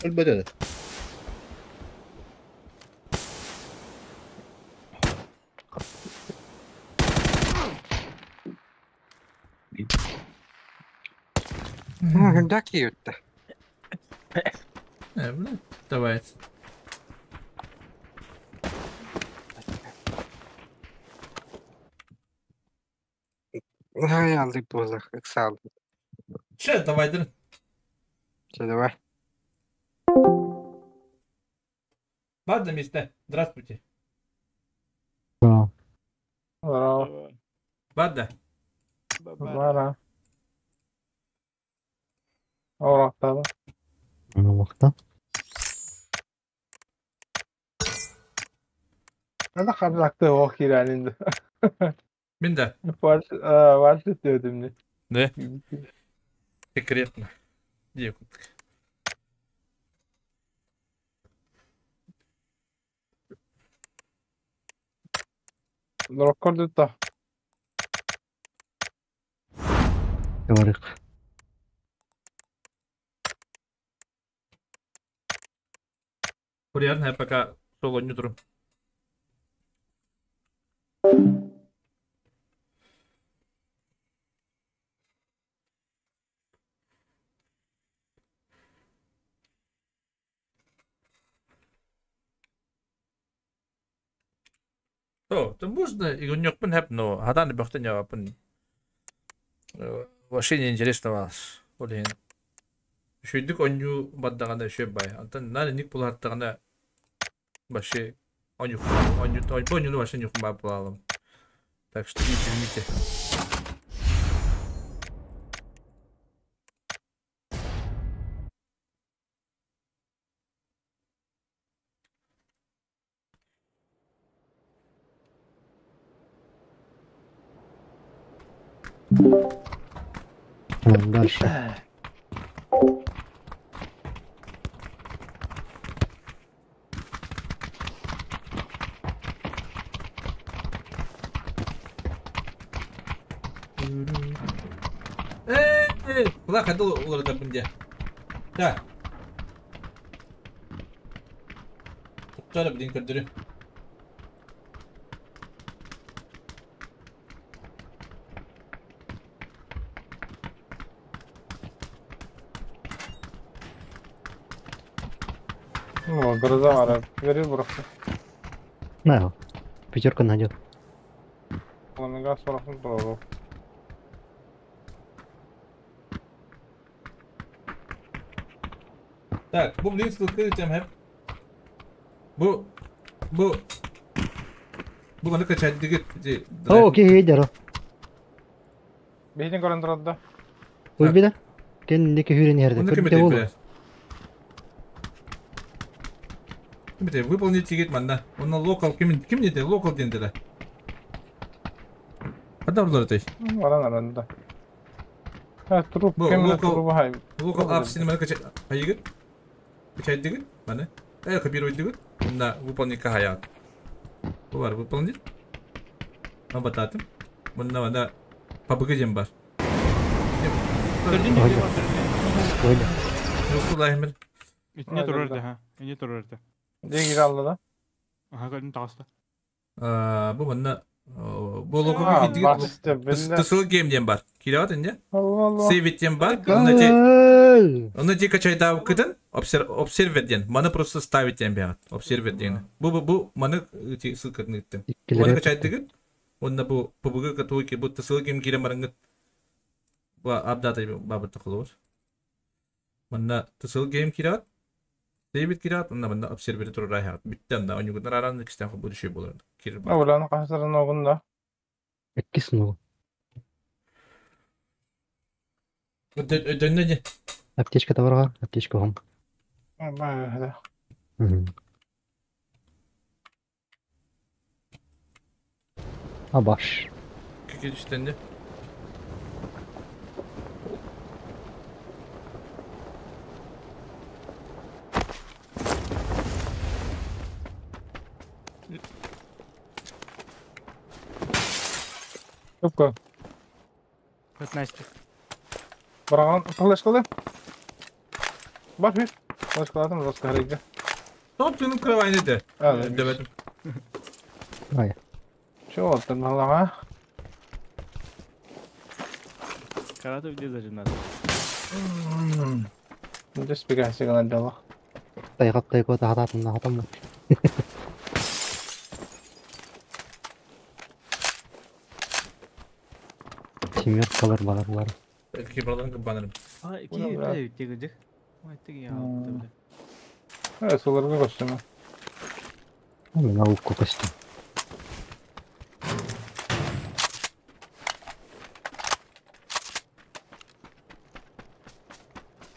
Өлбөдө. Даки ютта. Бля, давай. Ай, алды болах, ыксал. Че, давай, дыр. Че, давай. Ладно, места. Здравствуйте. Да. Здорово. Ладно. Бара. Орақтады. Уақта. Ана қазақты оқ кирәлинді. Мен да. Варшы өтімді. Да? Секретно. Где? Роккорды та. Говорик. Курьер, я пока соло не тру. То, то можно и у него пын но хадан бахтын я пын. Вообще не интересно вас. Блин. Шүйдік оню баддағанда үше бай. Антон нары ник булаттағанда вообще оню оню оню вообще не хумба булалым. Так что извините. Дальше. Куда ходил уларда бунде? Да. Туттары блин көрдүрү. Ну, гроза ара. Бери бұрықты. На, пятерка найдет. Ламега сорохын тұрады. Так, bu блин ссылка тем хеп. Bu bana kaçar digit. О, окей, дера. Бейтин көрін тұрады да. Өлбеді. Кен неке хүрен ерді. Оны кім Көрді етеді ол. бля? Ким етеді? Выполнить тигит манда. Оны локал ким ким не локал дендері. Қада ұрлар өтей? Баран аранда. Ha, труп Bu кем локал трубы хай. локал апп сені мана качай айгит. Качай дигит мана. Копировать дигит. Мында выполнить кахаят. Бу бар выполнить. Ма бататым. Мында манда PUBG дем бар. Ой. Yok ulan İtine dururdu ha. İne dururdu. Деги алды да. Aha gördüm tağısta. Bu manda bu локал басты білді. Тысыл гейм дем бар. Кират инде. Allah Allah. Save it дем бар. Оны те качай да кытын обсервер ден. Маны просто ставить дем бягат. Обсервер ден. Бу маны ссылка ныттым. Маны качай дигит. Онда бу PUBG катуки бу тысыл гейм кирем барыңгыт. Бу апдата бабы тақылыр. Манда тысыл гейм кират. Save it кират. Онда манда обсервер турар хаят. Биттен да онюгунар аран кистен будущий болар. Кир бар. Уланы қасырын оғында. Эккис ну. Дөнне. Аптечка табарга, аптечка хом. Да. Абаш. Кики түстенди. Тупка. 15. Бараган флешкалы. Бар bir. Флешкалатым жестко харайга. Топ сенин кровайны де. Дебетим. Ай. Чего оттан балага? Каратов где зажимнат? Здесь бегай сигнал дала. Тайгап тайго тахататын хатам. Семеркалар бар бар. Belki buradan kıbanırım. А, ки бля, тегдик. Ой, теги я алты, бля. Э, соларга костюмы. Мен аукку костюм.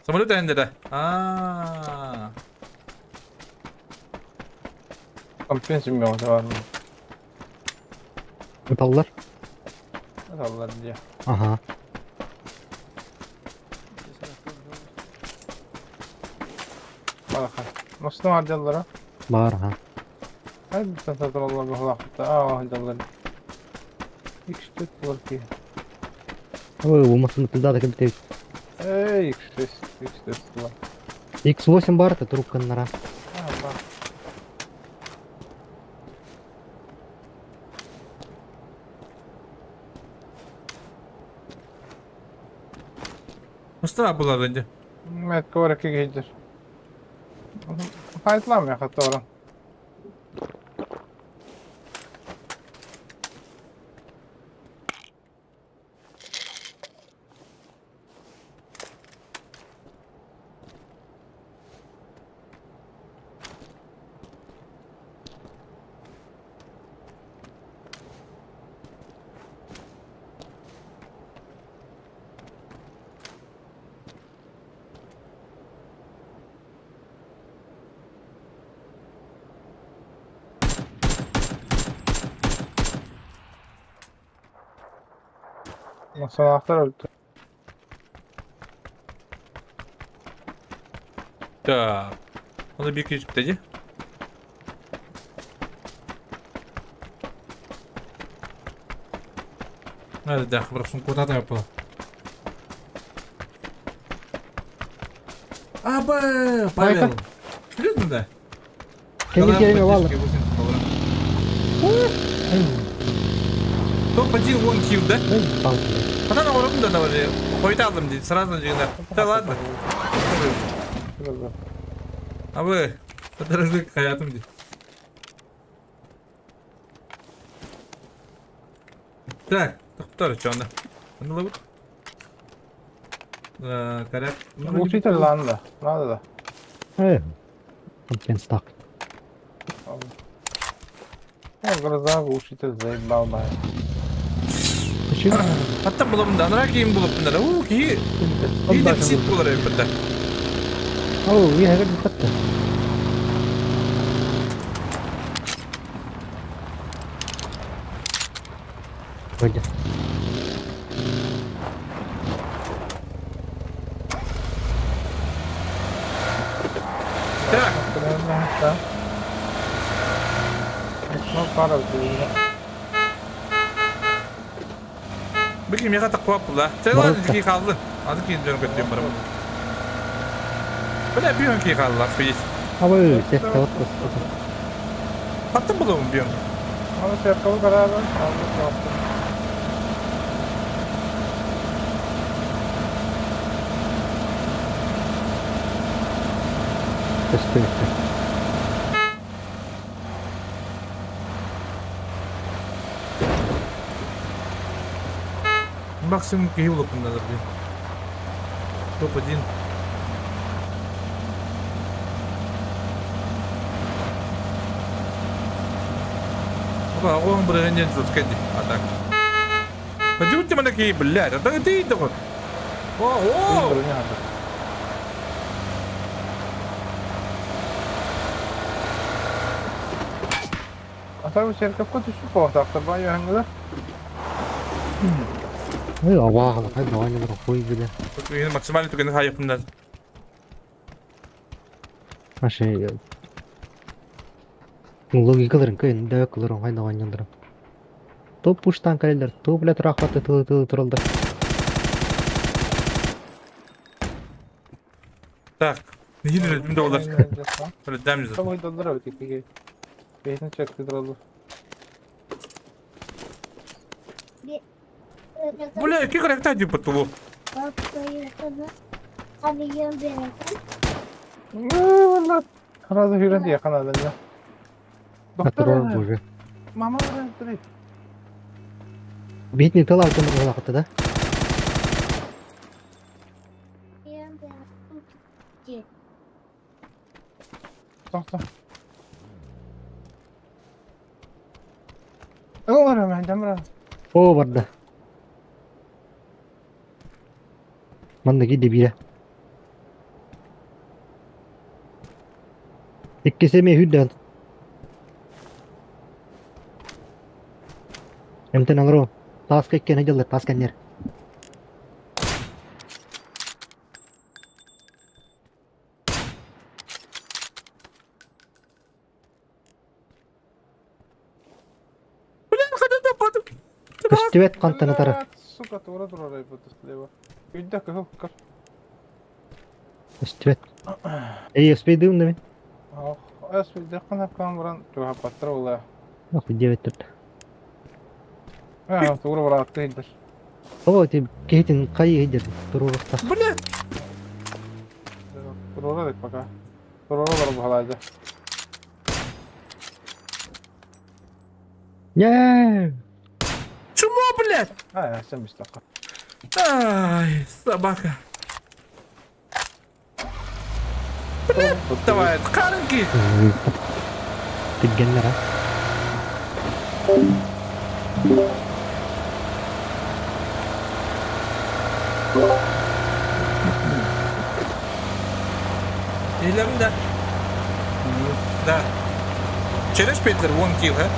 Самолет әндері. А. Компенсия бар. Металлар? Металлар где? Ага. Бараха. Мосну отделлара. Бар, ага. Ай, битен сатып алла бахлакта. А, отделлар. X4 бар ки. Ой, умасын пизда так бит. Эй, X6, X4 бар. X8 бар, это трубка нара. А, бар. Mustafa bular önce. Met korek гидер. Хайтлам я хатора. Sanatlar öldü. Так. Оны bir кечіп dedi. Nerede de bıraksın kota da yapalım. Аба, Павел. Серьезно, да? Кенни келеме валла. Топ-1 вон килл, да? Потом на да давали. Қойта алдым дейді, сразу дейді. Да ладно. А вы, подорожник хаятым дейді. Так, тоқтар, что анда? Анда лабыт? Коряк. Учитель надо, надо да. Компенстак. Я гроза учитель заебал, бай. Hatta bulamında анра кийим булып мында. У ки. И дефицит булар эбитте. Оу, я хәгәр битте. Пойди. Так. Ну, пара Бики мега таква була. Сен ладно ки калды. Ады ки дөрөп кеткен барам. Бля, бион ки калды, охуеть. Абы, сехте вот. Аттым булым бион. Аны серкалы карады, алды Төстө. Максимум киһи надо, блин. Топ-1. Опа, он брыгнет тут кэдди. А так. Пойдемте мы такие, блядь, а так ты такой. О, о! Ата церковка түспүт буолуохтаахтар баай үөһэҥҥилэр. Ой, абааһы, хайда оонньуулар хуй билэ. Максимально түгэни хаайыппыннар. Ашы логикаларын кыйын дөкүлөр хайда оонньуулар. То пуштан кэлэллэр, то бля турахпаты тылы тылы туралдар. Так, не өлдүм да олар. Өлдөм жүз. Там ойдоллар эбит иккиге. Бэйэтин чөктү тураллар. Бля, ки характер типа того. Сразу хүрэн диэхэ наада дьэ. Турар боже. Мама баран Битни тыл алтын булакыты да. Тохто. Ылара мен дамра. О барда. Манна киирдэ биирэ. Иккиси эмиэ үрдээн. Эмтэн олору тааска иккиэн дьаллар таас кэннэр. Көстүбэт хантан атара. Сука, тура турар айбыт слева. Үйдэ кыһыл кыр. Көстүбэт. Эй, успейдым да мен. Ох, эс үйдэ кынапкан баран туһаппаттар була. Ох, девять тут. Аа, тура бараатты индер. О, ти киһитин кайы иһдер туруруста. Бля! Турура дек пока. Турура бар бухалайды. Не! Чмо, блядь? А, сен мистака. Ай, собака. Блядь, давай, карынки. Тиггеннер а. Илем да. Да. Через Петлер, вон килл, а?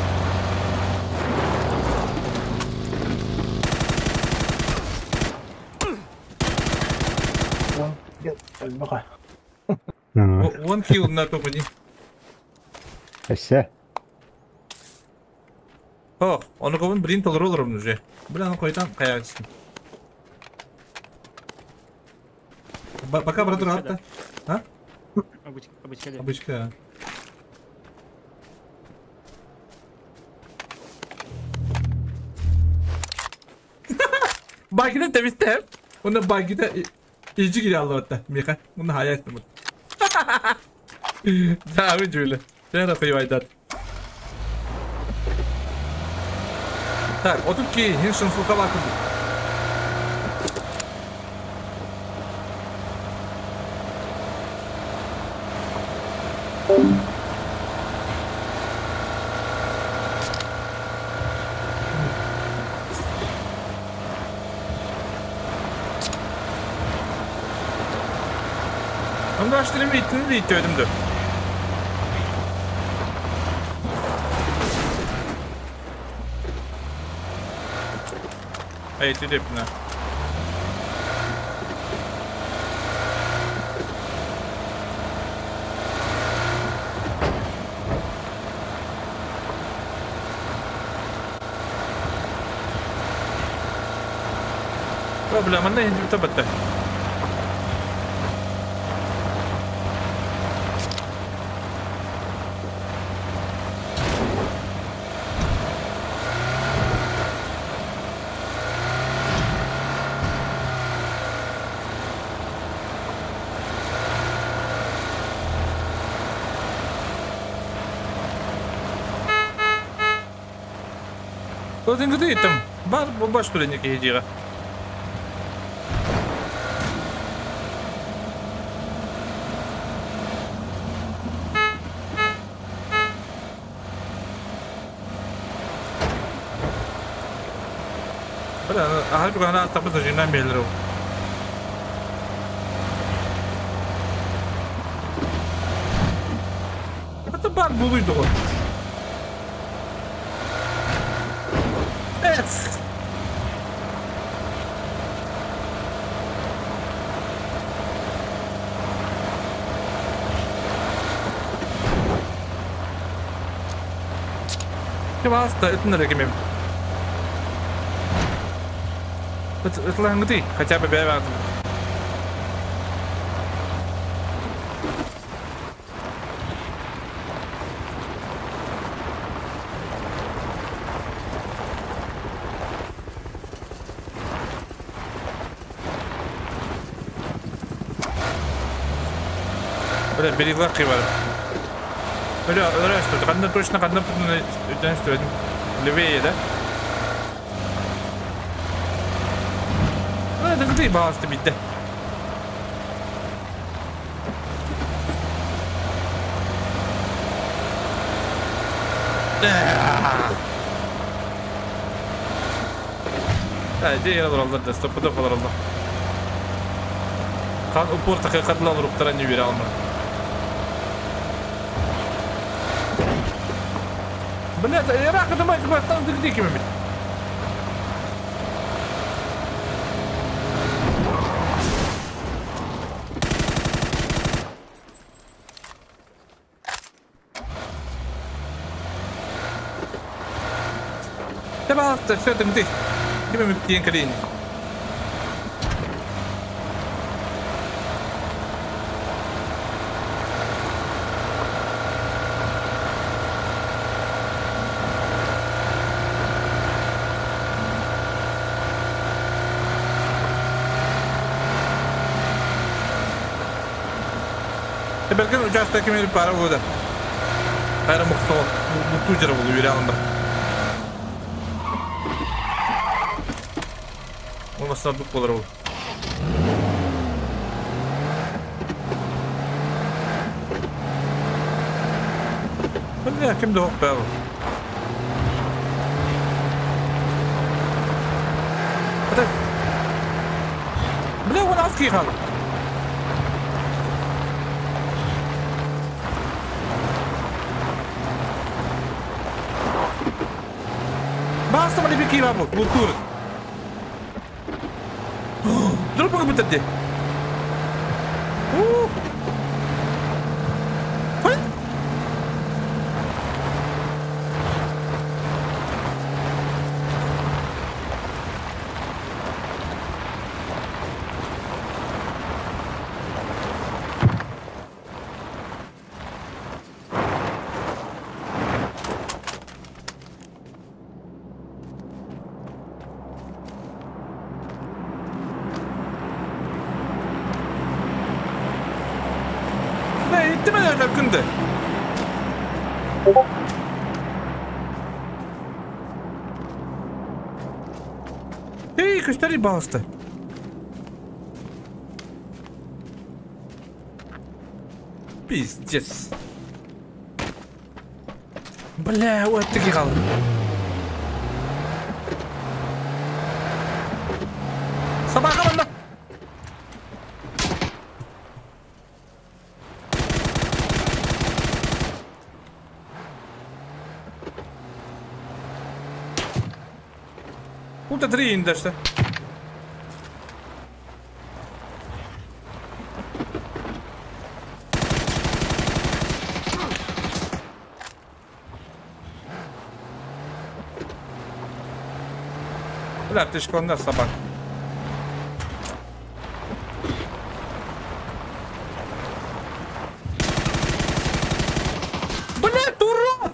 Вон килл на топ-1. Эссе. О, оны кобун блин толору олорум уже. Бля, ну койтан каягысың. Пока брат рад, а? Обычка. Обычка. Багида темистер. Оны багида иджи кире алды Миха. Оны хая ettim. Да, вы жули. Я рахуй. Так, отут ки хиншин фука бакын. Anlaştırayım itini de itti ödümdü. Ay itti de. Проблема не hindi таба Там бар баш туленики едира. Бля, ахар бүгін аттапы зажинан белдіру. Это бар булуйды ғой. Пожалуйста, это на региме. Это лангды, хотя бы бэват. Бля, берегла кривая. Бля, бля, что это? Точно, одна левее, да? Ну, это ты баланс-то бить, да? Да, где я алыр, да, стопудов алыр. Хан упор такой кадлал руктара не верял мы. Блядь, Ирак, это мать, там ты где кем? Пожалуйста, все это ты. Кем мы колени? Belki участок имели пару года. Хайра мухтал, мухтуджер был уверял он. Он нас надук подорвал. Бля, кем дох пел. Бля, он аски хал. Basta ma devi chiamare, cultura. Troppo come te. Күнді. Эй, көстері балысты. Пиздец. Бля, өттіге қалды. Собака мында. Пункта 3 индеште. Бля, ты школьная собака. Бля, дурак!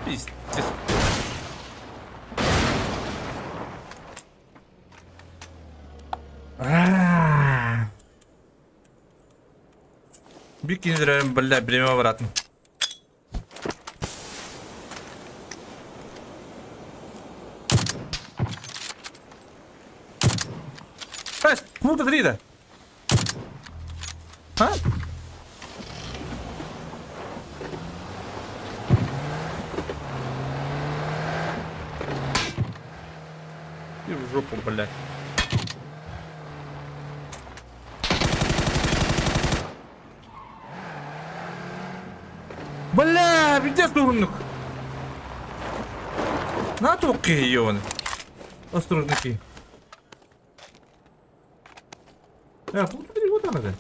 Пиздец. Бикинзерем, бля, бремя обратно. Пункта 3, да? А? И в жопу, блядь. Бля, пиздец, дурнук. На туки, ёбаный. Осторожники. А, тут три вот она, да.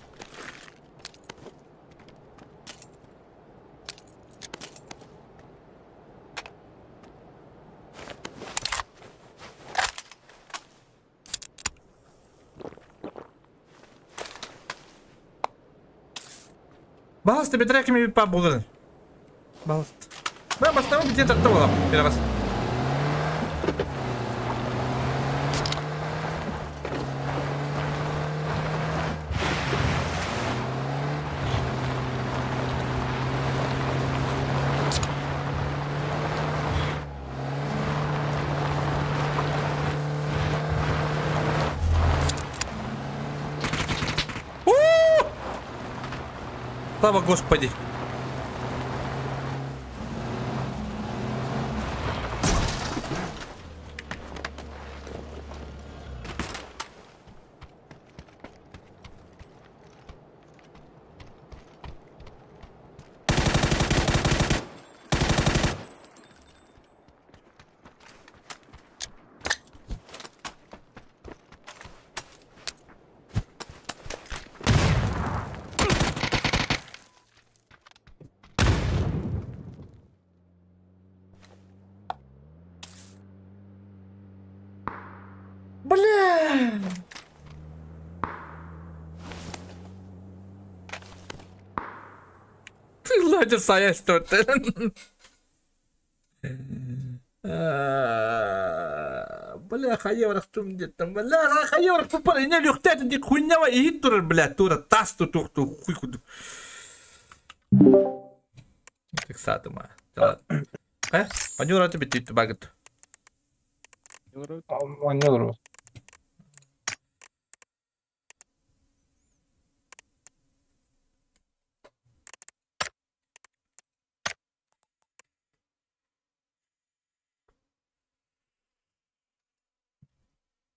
Баласты бетрекими па булын. Баласт. Мен бастамы битен татты болам. Берабас. Слава Господи! Бля! Ты ладер саясь тут. Бля, хаеврах тум где-то. Бля, хаеврах тупор. Не люхтят, ди хуйня и тур, бля, тура тас ту тух ту хуй хуй. Так сатыма. Э? Анюра тебе ты багат. Анюра.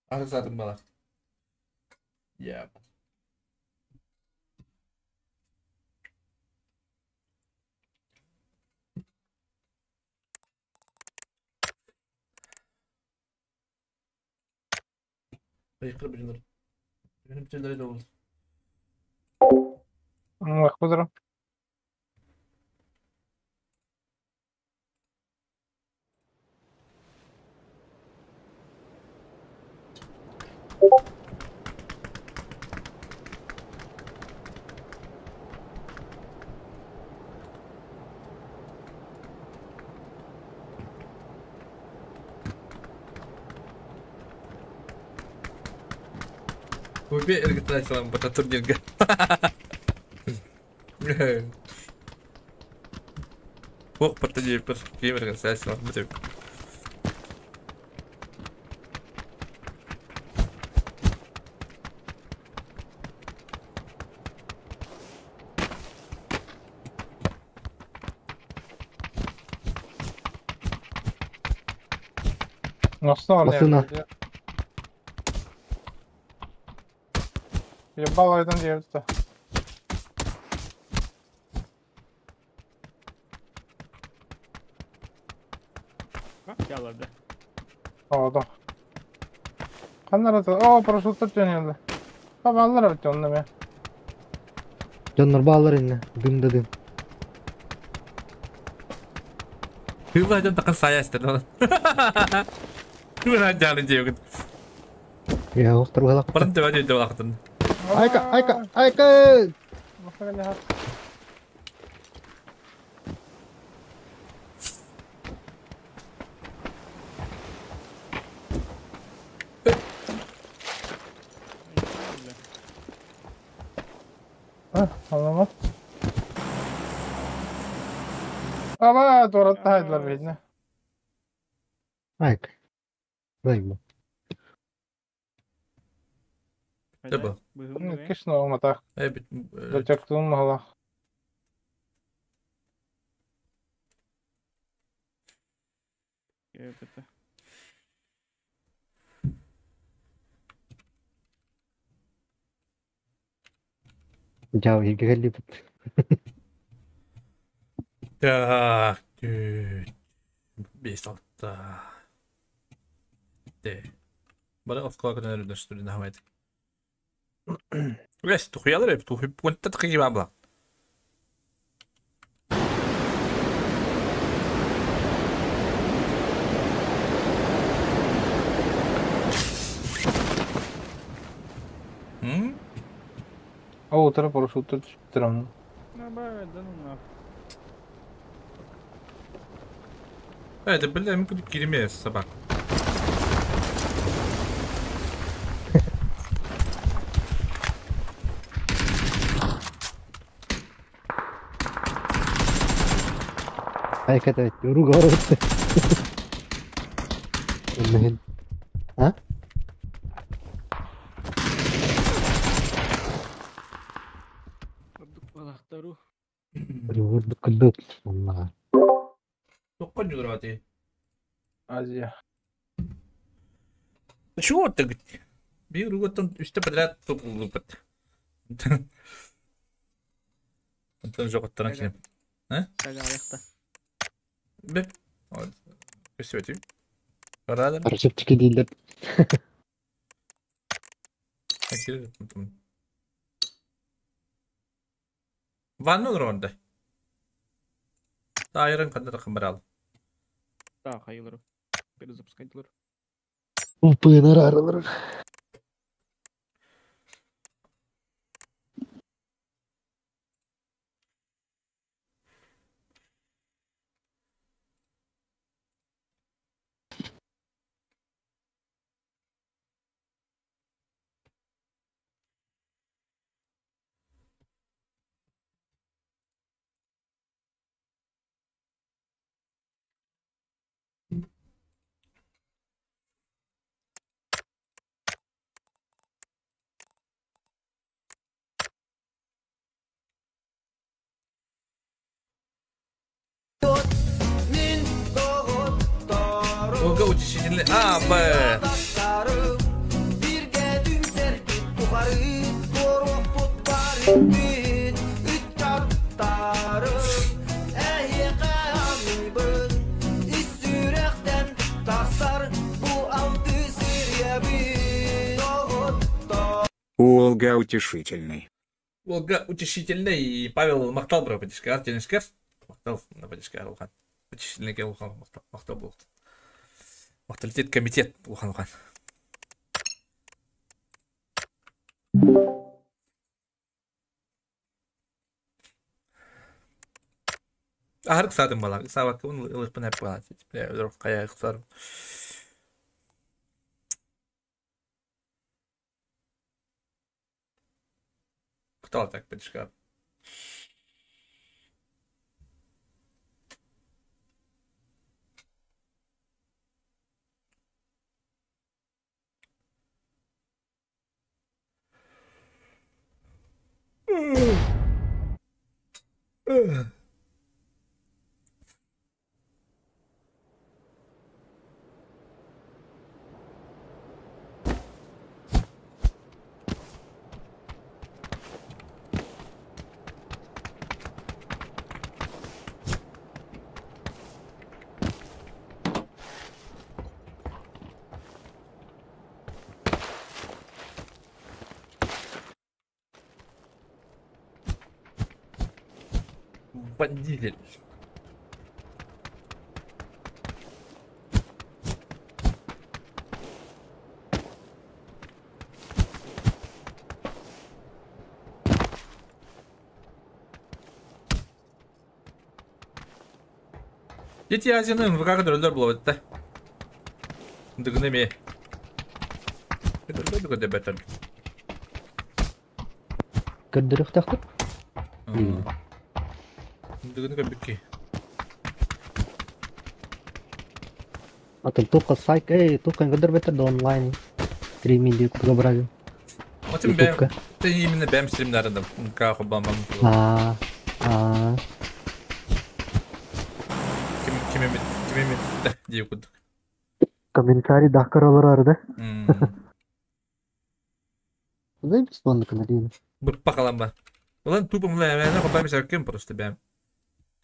Арызадым бала. Я. Байқыр білінір. Benim bütünleri de oldu. Bak Купи эрготнасилам пота турнирга. Ох, потони пер геймер сасилам бутып. Nasıl Ебало, это девять. Яларда. О, да. Канарата. О, прошу тönелdi. Бабалар бит онны ме. Дьоннор баалар инне, дым да дым. Хыла дьон такын саястыр. Хыла жаны жегит. Я оқтыр балақ. Барын төбә жөйдө балақтын. Айка, айка, айка! Anlamaz. Aba doğru haydılar beni. Айка. Займа. Төбө. Кишно алматах. Дочактун мала. Жау, егелі бит. Так, бес алты. Де. Бара оскола күнөр дөстүрүн хамайт. Вес тухуялар эп тухуй пунтта тыгы бабла. О, утро парашют түштүрөм. А, да ну нахуй. Это, бля, мы куда киреме собак. Ай, это руга орут. А? Балахтару. Урдук кылдык. Онна. Тоққан жүгіріп Азия. Чего ты? Бир уготтан үсте подряд тупулупат. Антон жоғыттаран кенеп. А? Сага аяқта. Бе. Өстіп Барадыр. Арчыпчики дейлер. Ванну ронда. Тайрын қандыр қымбырал. Да, хайылыр. Перезапускать лор. Упынар арылыр. Olga утешительный. А, Б. Олга утешительный. Олга утешительный и Павел мақтал бір поддержка Тенешкер. Мақтал на поддержка Улхан. Утешительный Улхан мақтал мақтал болды. Мақталитет комитет Улхан Улхан. Ахырк садым бала. Сабак он ылыпын әп бала. Бля, қая. Кто так поддержка? Бандитель. Дети Азияның ВК көтөрөлөр булабыт да. Дыгын эме. Көтөрөлөр дүгө деп бәтер. Көрдөрөх тахтыр. Дыгын көбүкки. Атын туққа сайк, эй, туққа көдөр бетер да онлайн. Стриминг деп курга барады. Отын бэм. Ты именно бэм стримдарды МК хобам. А, а. Ким ким ким ким деп кудук. Комментарий дахкар олар арда. Заебись на канале. Бір пақалан ба. Улан тупо мына мен хобам кем просто бэм.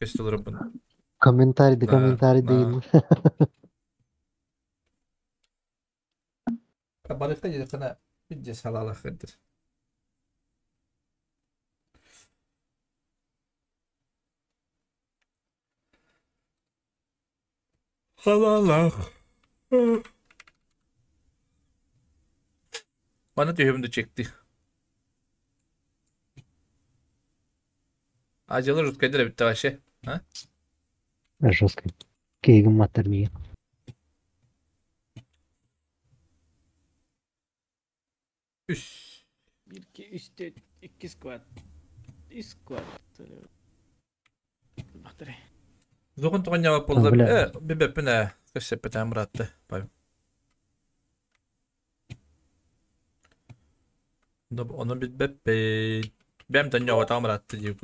Көстөлөр бун. Комментарий да комментарий дейм. Барыкта жакына бир салалахыдыр. Халалах. Bana tüyümdü çekti. Азиялар жуткайдар эбит вообще. А? Жестко. Кейгім маттар миге. Үс. 1, 2, 3, 4, 2 сквад. 3 сквад. Бақтыры. Зоғын туған жауап болды. Бебеппін ә. Көсеппі мұратты. Пай. Оны бит Бәм тән жауап амратты деп.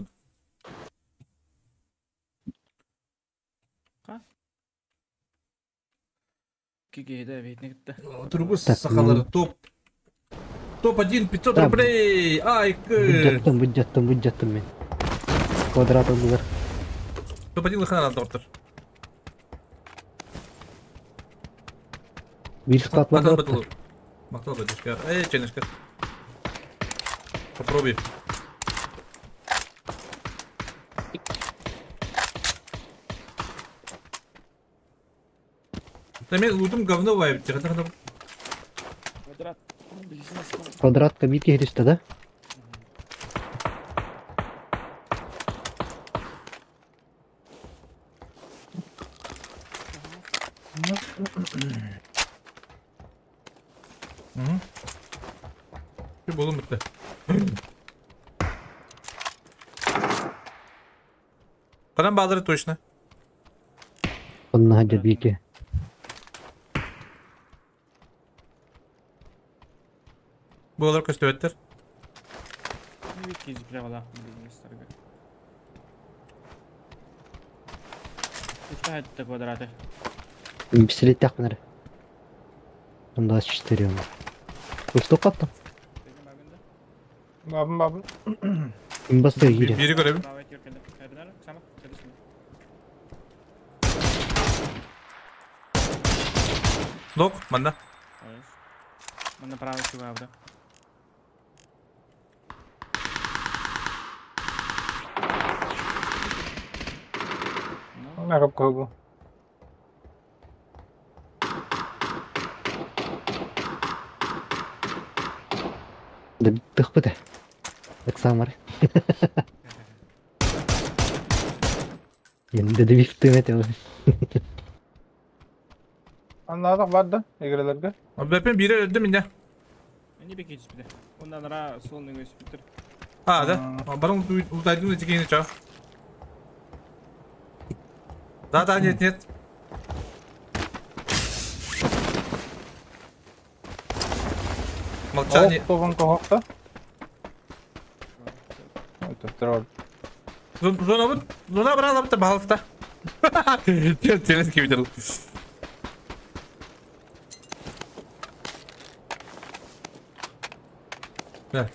Кигейді бетіне кетті. Турбус сақалары топ. Топ-1 500 рублей. Ай, Бұджаттым, бұджаттым, бұджаттым мен. Квадрат олдылар. Топ-1 лыхана доктор. Bir squad var da. Мактал бәдешкер. Эй, ченешкер. Попробуй. Да мен лутум говно вайб. Тихо, тихо, Квадрат. Квадратка бит кehirişte да? Bir bolum bitti. Karan bağları точно. Онна хаджар бики. Бұлар көстөбөттөр. Бит кези биле бизнестарга. Үчпә хәтта квадраты. Пистолет тақпынар. 24 он. Что каттым? Бабын бабын. Имбасты кире. Бири көрөбүм. Лок, манда. Манда право чугавда. Мягып көбу. Да тыхпыты. Оксамар. Енді де бифтым эте. Аннадық бар да, егерелерге. Бәпен бири өлдү мине. Не бекечиз биде. Ондан ара солның өсүп битир. А, да. Барың утайдың дегени ча. Да, да, нет, нет. Молчание. Тоғын тоғақта. Это тролль. Зона вот, зона брала бит балта. Телески видел. Да.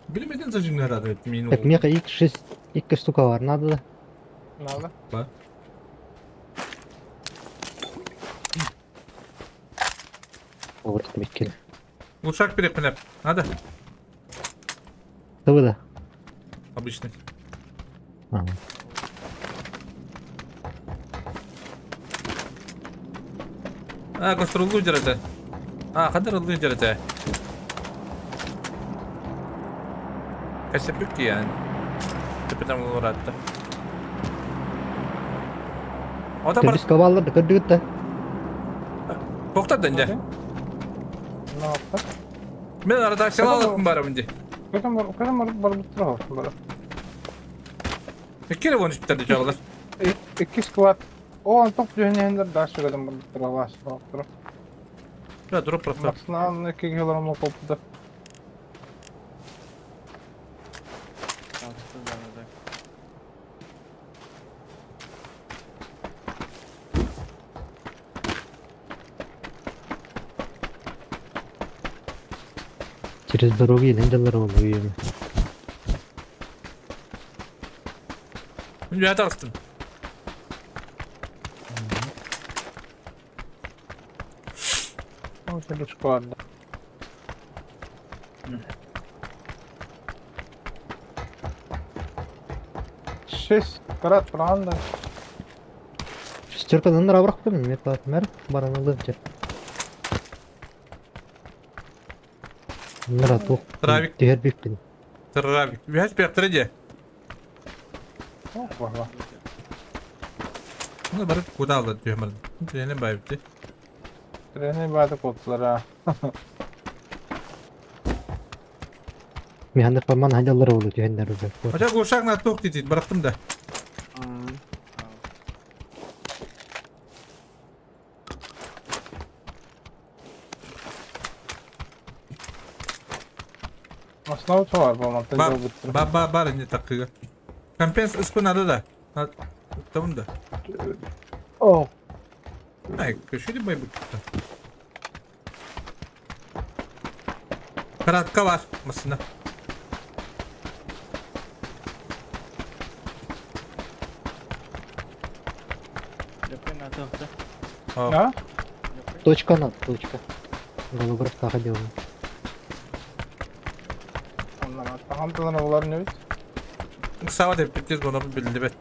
Билмеден зажимнер радует мину. Так, меха X6, X штука бар, надо да? Надо. Да. Вот беккел. Лучшак перепнеп. Надо? Да да. Обычный. Ага. А, кострулу дерете. А, хадыр дерете. Касепюк yani. Tepeden uğrattı. O da бар. Төрүс кабаллар да көрдүгүт да. Токтат энде. Мен арада села бар инде. Көтөн бар, көтөн бар, бар буттура бар. Кире вон испитәде жагылар. Икки склад. О, антоп дүйнендер даш көтөн бар буттура бар. Буттура. Да, дроп просто. Максынан 2 килограмм копту. Через дороги лендалар ол үйеме. Мен бүйәт алыстым. О, склад. Шесть карат пранда. Шестеркадан рабрак мен мен мэр баранылды жер. Нара тух. Травик. Тегер биппин. Травик. Үһәс пияқтары де. Ох, баха. Bunu barıp kuda aldı diyor hemen. Trenin bayıptı. Treni бады котлара. Механдар парман хадалар oldu diyenler oldu. Hocam uşak na tok dedi bıraktım da. Основа var bu mantığı Ba ba ba ba ne takıyor. Kampens ıspınadı da. Tamam da. Oh. Ay köşeli bay bu. Karatka var masına. А? Точка надо, точка. Голограф тағы делаю. Хамталар олар не бит? Сава деп битез bunu bildi bet.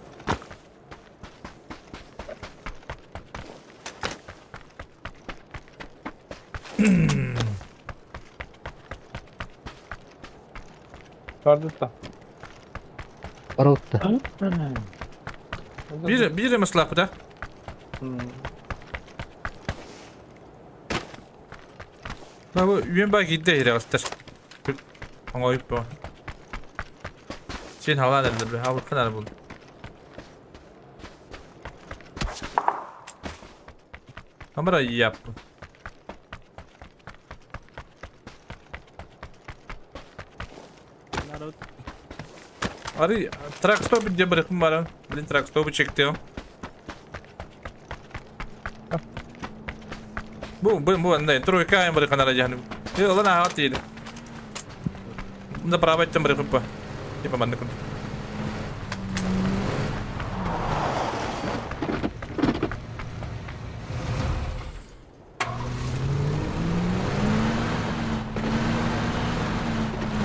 Бардытта. Барутта. Bir bir maslapı da. Bu üyen bak gitti yere bastır. Ama ayıp bu. Sen hava nerede be? Hava kadar buldu. Kamera iyi yaptı. Arı truck stop diye bırakın bana. Bilin truck stop'u çekti. Bu ne? Тройка им bırakın aracı. Yok lan ahat değil. Bunda prava ettim bırakıp bu. Yapamadım.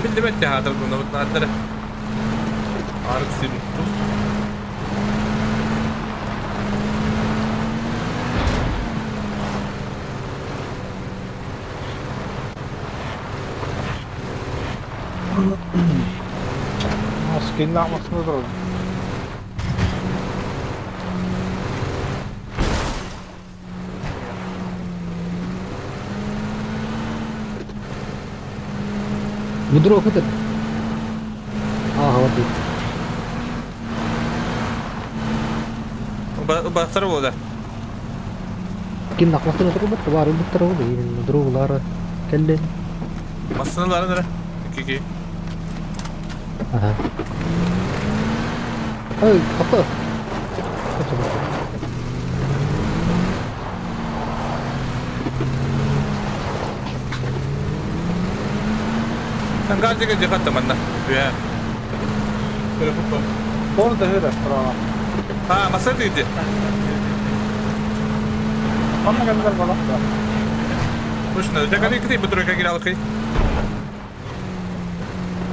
Bildim etti hadır bunu. Bunları. Arık sildim. Скинь на дорогу. Bu drog это. Ага, вот тут. Бастар болды. Ким нақмастан отыру бітті, бар бітті болды, именно друглары келді. Масыналары нere? İki. Ага. Ой, капы. Sen gazi gece kattım anne. Ya. Böyle futbol. Orada öyle sıra. Ha, masa dedi. Anna kadar balak da. Boşuna. Jakali kiti bu тройка gir alkı.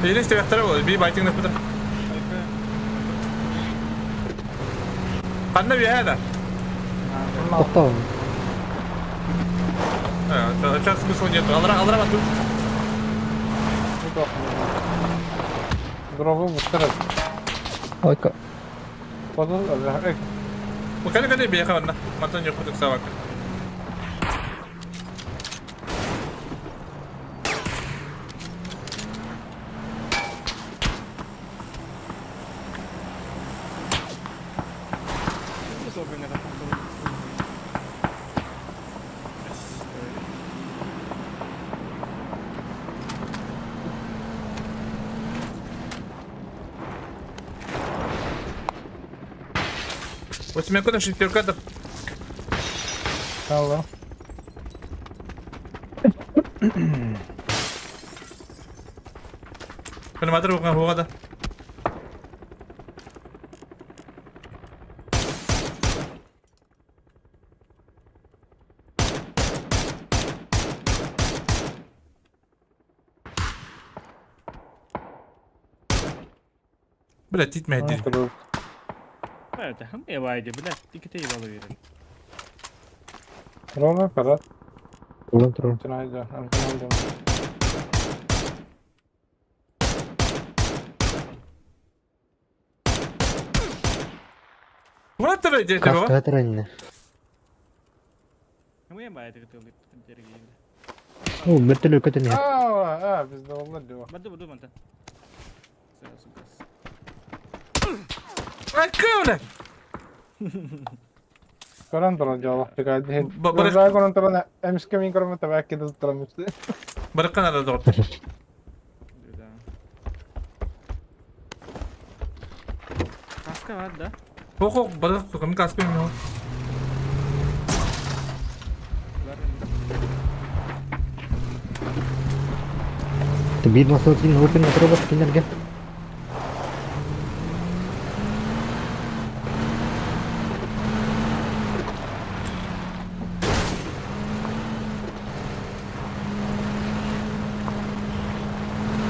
Или второго, би байтинг на Qanday هذا؟ Тоқтау. Сейчас смысла нет. Алра, алра, тут. Дрову бутырып. Ойка. Подол, وكان قال بيها خبرنا ما تنجح خدك سواك. У тебя куда шестерка-то? Алло. Километр होगा Бля, титмәйди. Evet, hem evaydı bile iki teyip alıverin. Ровно, когда? Троллом, троллом. идея тебе? Каска ранена. Мы я это готовы. О, вертолет көтөн. А, bizde oldu diyor. Баду баду манта. Сразу газ. Айкауна! Көрөн туран жолох тыга. Бара көрөн туран эмиске мин көрөм табак кеде туран үстү. Барыккан ара доҕор. Каска бар да? Хо-хо, барык кым каска мен. Ты бир масыл син хопин отробот кинерге.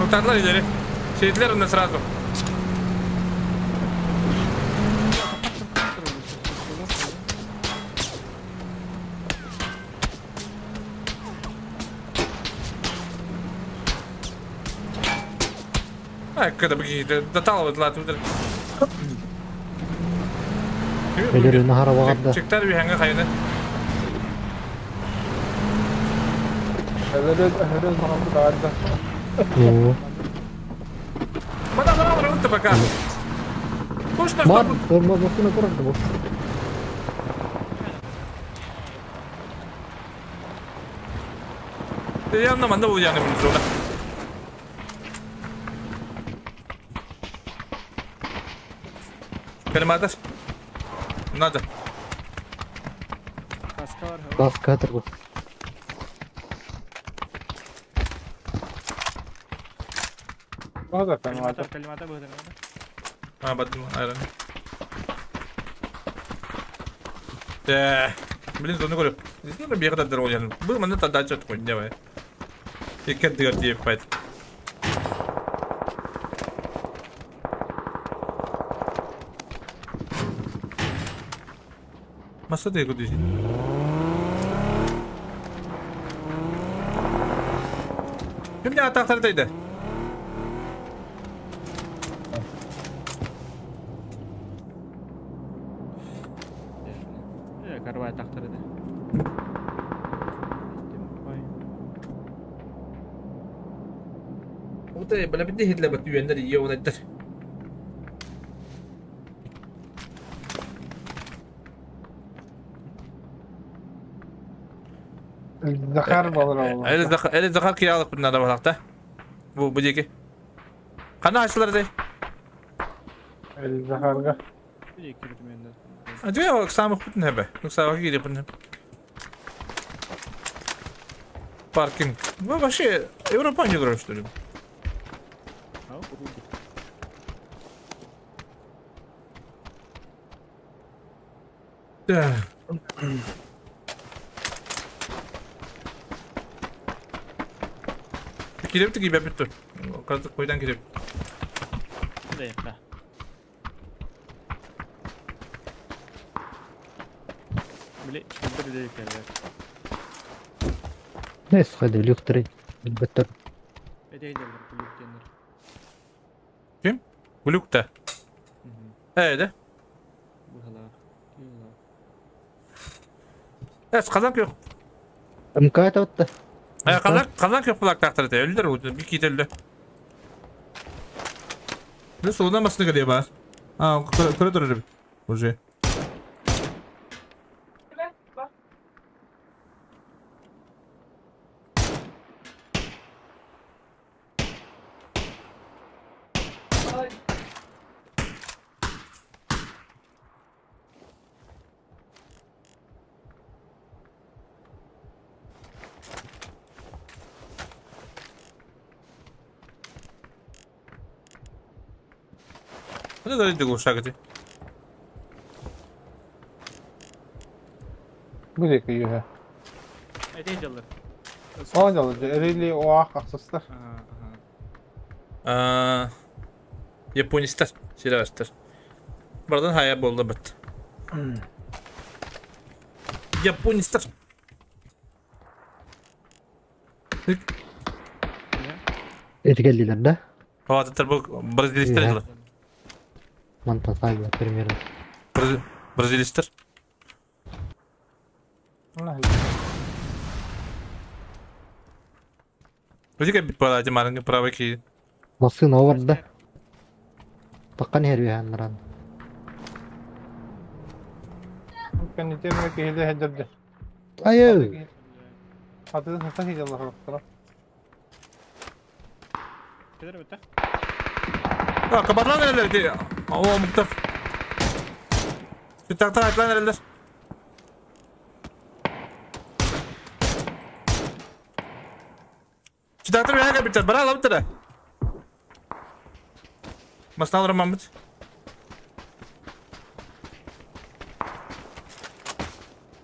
Утарлар ileri. Şeydiler ondan сразу. Ай, когда бы доталывать лату. Өлөрү нахара вагда. Чектер bir ханга кайны. Өлөрү өлөрү мага дагы. О. Бана бана бана унта пока. Пуш на Бар, тормоз машина турар бу. Явно манда бу яны bunu зона. Калиматор. Надо. Каска бар. Каска тур бу. База Калиматор, калиматор бу. А, бадым, айран. Да. Блин, зону көрүп. Здесь надо бегать от дороги. Был момент отдача такой, давай. И кэт дырт ебать. Маса да куда Ким не атақтар дейді? Карвай атақтар еді. Утай, бля, бідде хитле бат үйендер ие онайттар. Захар болор ол. Әлі Захар киралық бұнда да балақта. Бу бу деке. Қана ашылар дей? Әлі Захарға. А жай ол самых бүтін әбі. Сабақ керек бүтін. Паркинг. Ну, вообще, Европа не играет, что ли? Да. Киреп тиги бәп бит. Казы койдан киреп. Да, Били, бир дейкелер. Нес хады люктер беттер. Эдейдер глюктенер. Ким? Глюкта. Э, да? Эс казан yok. МК татты. Казан казан yok kulak taktırdı. Öldür o bir kiteldi. Ne soluna basını geliyor var. А, коридор уже. Ne kadar глушак Bu dakika yürü. Эдейдер. О, дала, рели оах аксастар. А, Японистер, сериалистер. Buradan haya boldu bit. Японистер. Этигелдилер да? Aa, bu Бразилистер. Монтасайла примерно. Бразилистер. Өтүк бит бала марыңы правый ки. Массыына оварда. Таққан хер үйәннаран. Кэннитен киһиле хәдерде. Айы. Хатыды сата хиҗаллар хороктора. Кедер бітті. А, кабарлан элер ди. О, муктар. Тактар атлан элер. Читактар бәһәгә битер, бара алып тора. Масналар мамыт.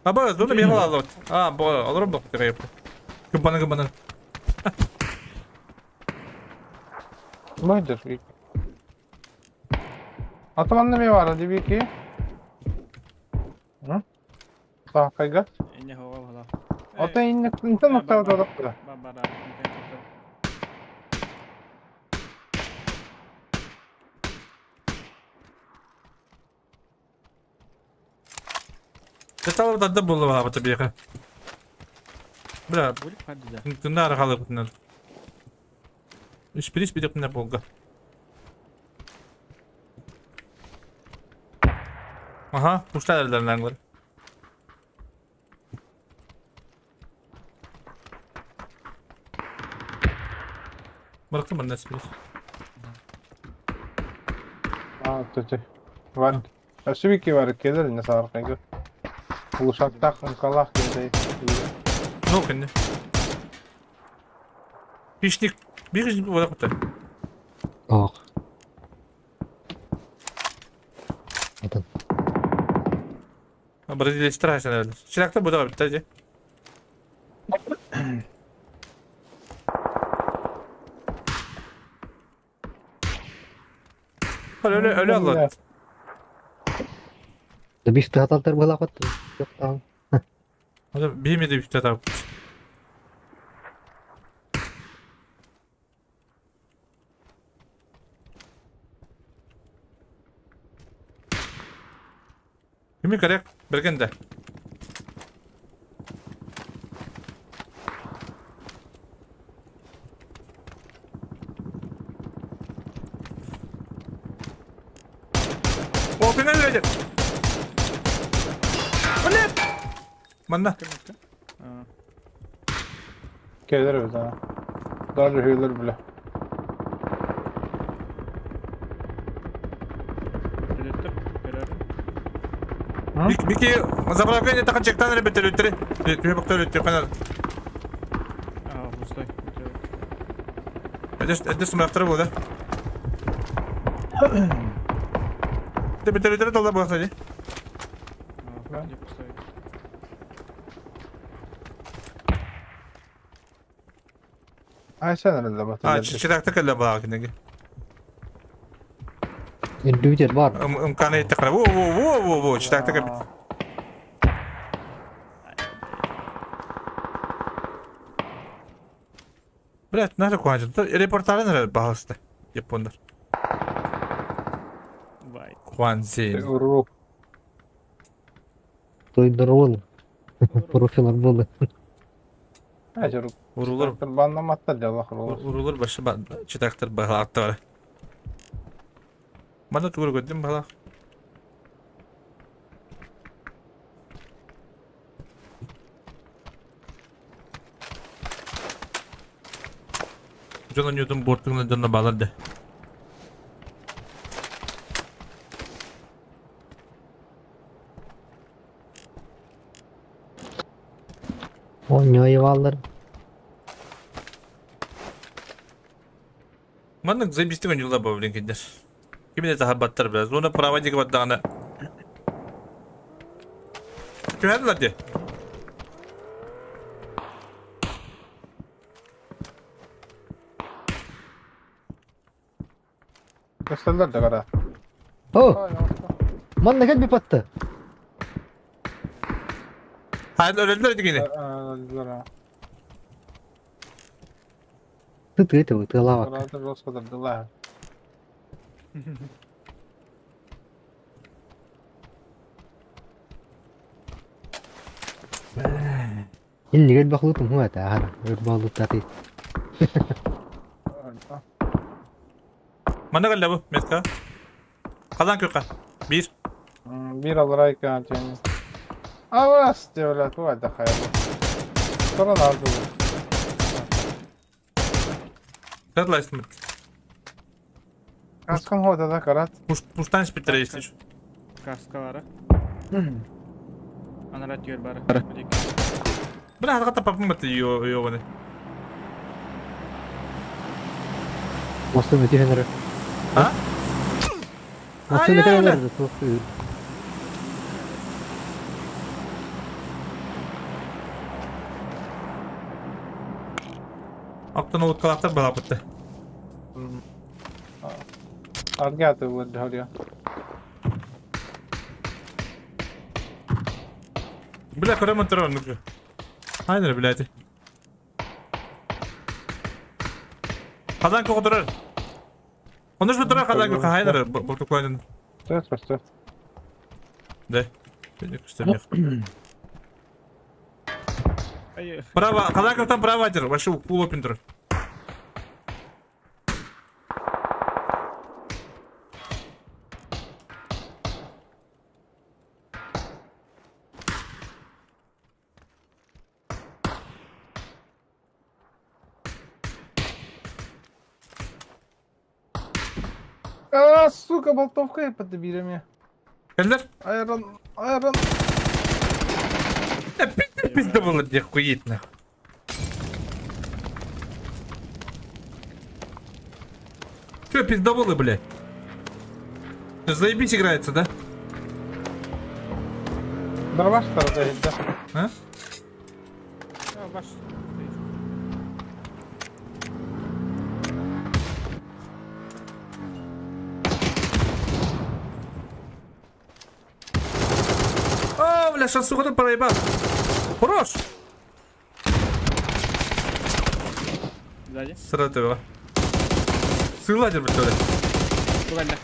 Аба, зоны мен алып. А, бу алырым бу тегә. Кыбаны кыбаны. Мойдыр. Атаманны ме бар диби ки? Hı? Саакайга. Инне хоға бала. Ата инне инте нокта да. Бабара. Теталар да булды бала бу бияка. Бля, Бүлік қады да. тыннар халык тыннар. Үш бир бир тыннар болга. Aha, kuşlar ellerinden var. Bıraktım ben nasıl bilir. А, төте. Бар. Өсү ки бар келер инне сааркайга. Улушактак ынкалах кенде. Ne oldu şimdi? Пишник, bir kişi bu kadar. Ақ. Атын. Бразилия страшно, наверное. Чиракта bu da bitti. Öyle öyle Allah. Да биш тахаталтар была кот. Yok tamam. Bir mi de bir tane Kimi керек? Бергенде. О, пинен ледер. Блин! Манна. Келер өз а. Даже хүлер биле. Бики, заправка не такан чектан ребята өттүрү. Түбө бактар өттүрү канал. А, пустой. Эдес эдес мактар бу да. Тебе өттүрү толда бу кстати. Ай сен эле бат. А, чиракта кэллэ баа кинеги. Индивидуал бар. Ымканы текра. Во во во во во, чиракта кэ. Блять, надо куанчы. Репортары нere багысты. Япондар. Вай. Куанзи. Уру. Тойдырыл. Профилар болды. Ажыр. Урулар. Баннаматтар жалах урулар. Урулар башы читактар баглакты бар. Мана тугур көдүм бала. Жона Ньютон бортуңна жона баларды. Ойной баллар. Маннык заебистик жылда бу блин кендер. Кимде тахар баттар biraz. Оны проводник баттагана. Түһәдилер де. Көстөлдөр да кара. О! Манна кел бипатты. Hayır öldüler дегене. Öldüler ha. Ты ты ты ты лава. Карада жосқадырдылар. Иннигер бахлытым хуа та ара. Өр бахлыттаты. Манна кэллэ бу, метка. Казан күркә. Бир. Бир алырай кантин. Авас девлет bu da hayır. Sonra lazım. Katlайсың бит. Каскам хода да карат. Пуштан спиттер если. Каскалары. Анара түйер бары. Бля, хатка тапапым бит йо йо Мостын өте хенері. А? Мостын өте хенері. Аптан уткалактар бала битте. Аргаты bu дәүле. Бля, көрөмөн турар нүкү. Айныр блядь. Казан көк турар. Онуш турар казан көк хайныр бортуклайнын. Стой, стой. Да. Право, казан көктөн право атыр. Вообще кулопин турар. А, сука, болтовка подбили меня. Кэллэр? Айрон, айрон. Да пизда, пизда было, где хуеть нахуй. Че, пиздоболы, блядь? Заебись играется, да? Дробаш да? А? Дробаш. О, бля, сейчас сука проебал. Хорош! Сзади. Сразу его. Сыладер, блядь, блядь. Куда?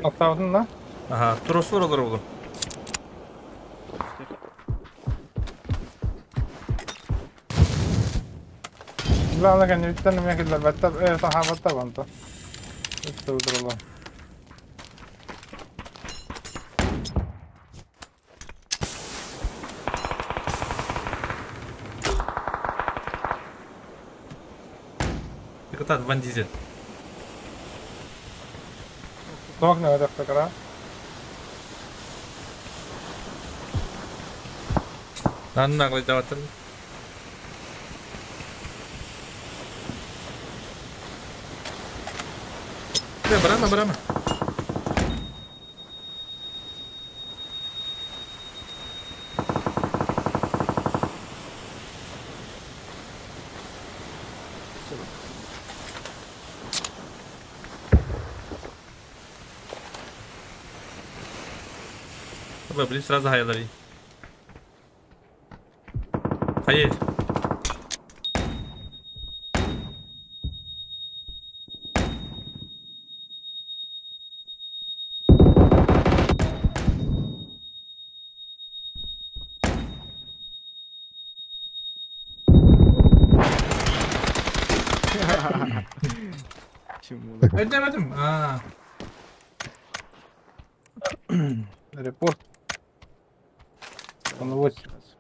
Оставдың да? Ага, турослар олар oldu. Главное, конечно, не мехи для баттар, саха баттар банта. Это удрало. Депутат Ван Дизель. Токны өтөктө кара. Нанна кылдап атыр. Брама, брама. Блин, сразу хайдали. Поедь. Ödemedim. А. Репорт. Он вот сейчас.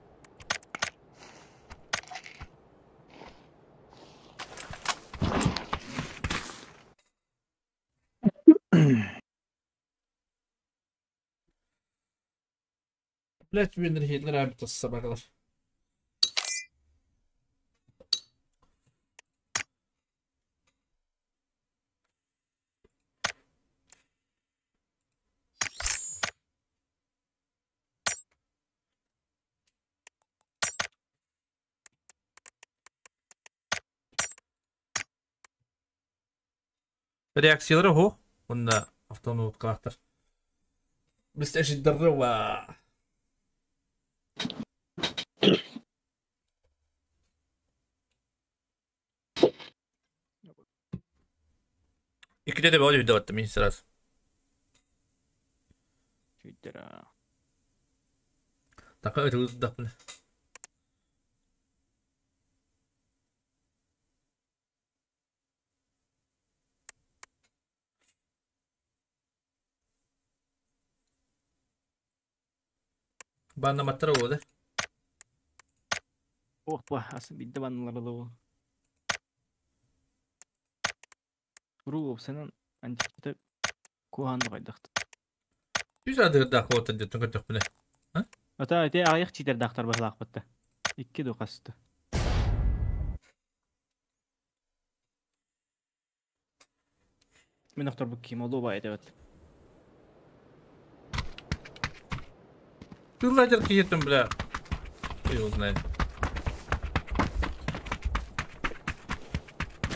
Блять, Виннер Хитлер abi sabah kadar. Реакциялары хо, онда автоноут характер. Біз дарва. Иккитэ да бөҕө дьүһүйдэ баттым мин сразу. Чүйдэрэ. Така ытылыдахпын. Баннаматтара буолла. Опа, асы бидде банналар да ол. Рул опсанан антипты куһаан хайдахт. Үс адырдаах буолтан дьоттон көрдөхпүнэ. Ата ити аҕыйах читердаахтар баһылаахпытта. Икки ду хасты. Мин охторбут ким олуо баайда эбит. Тыллайдар киһиттэн бля. Его знает.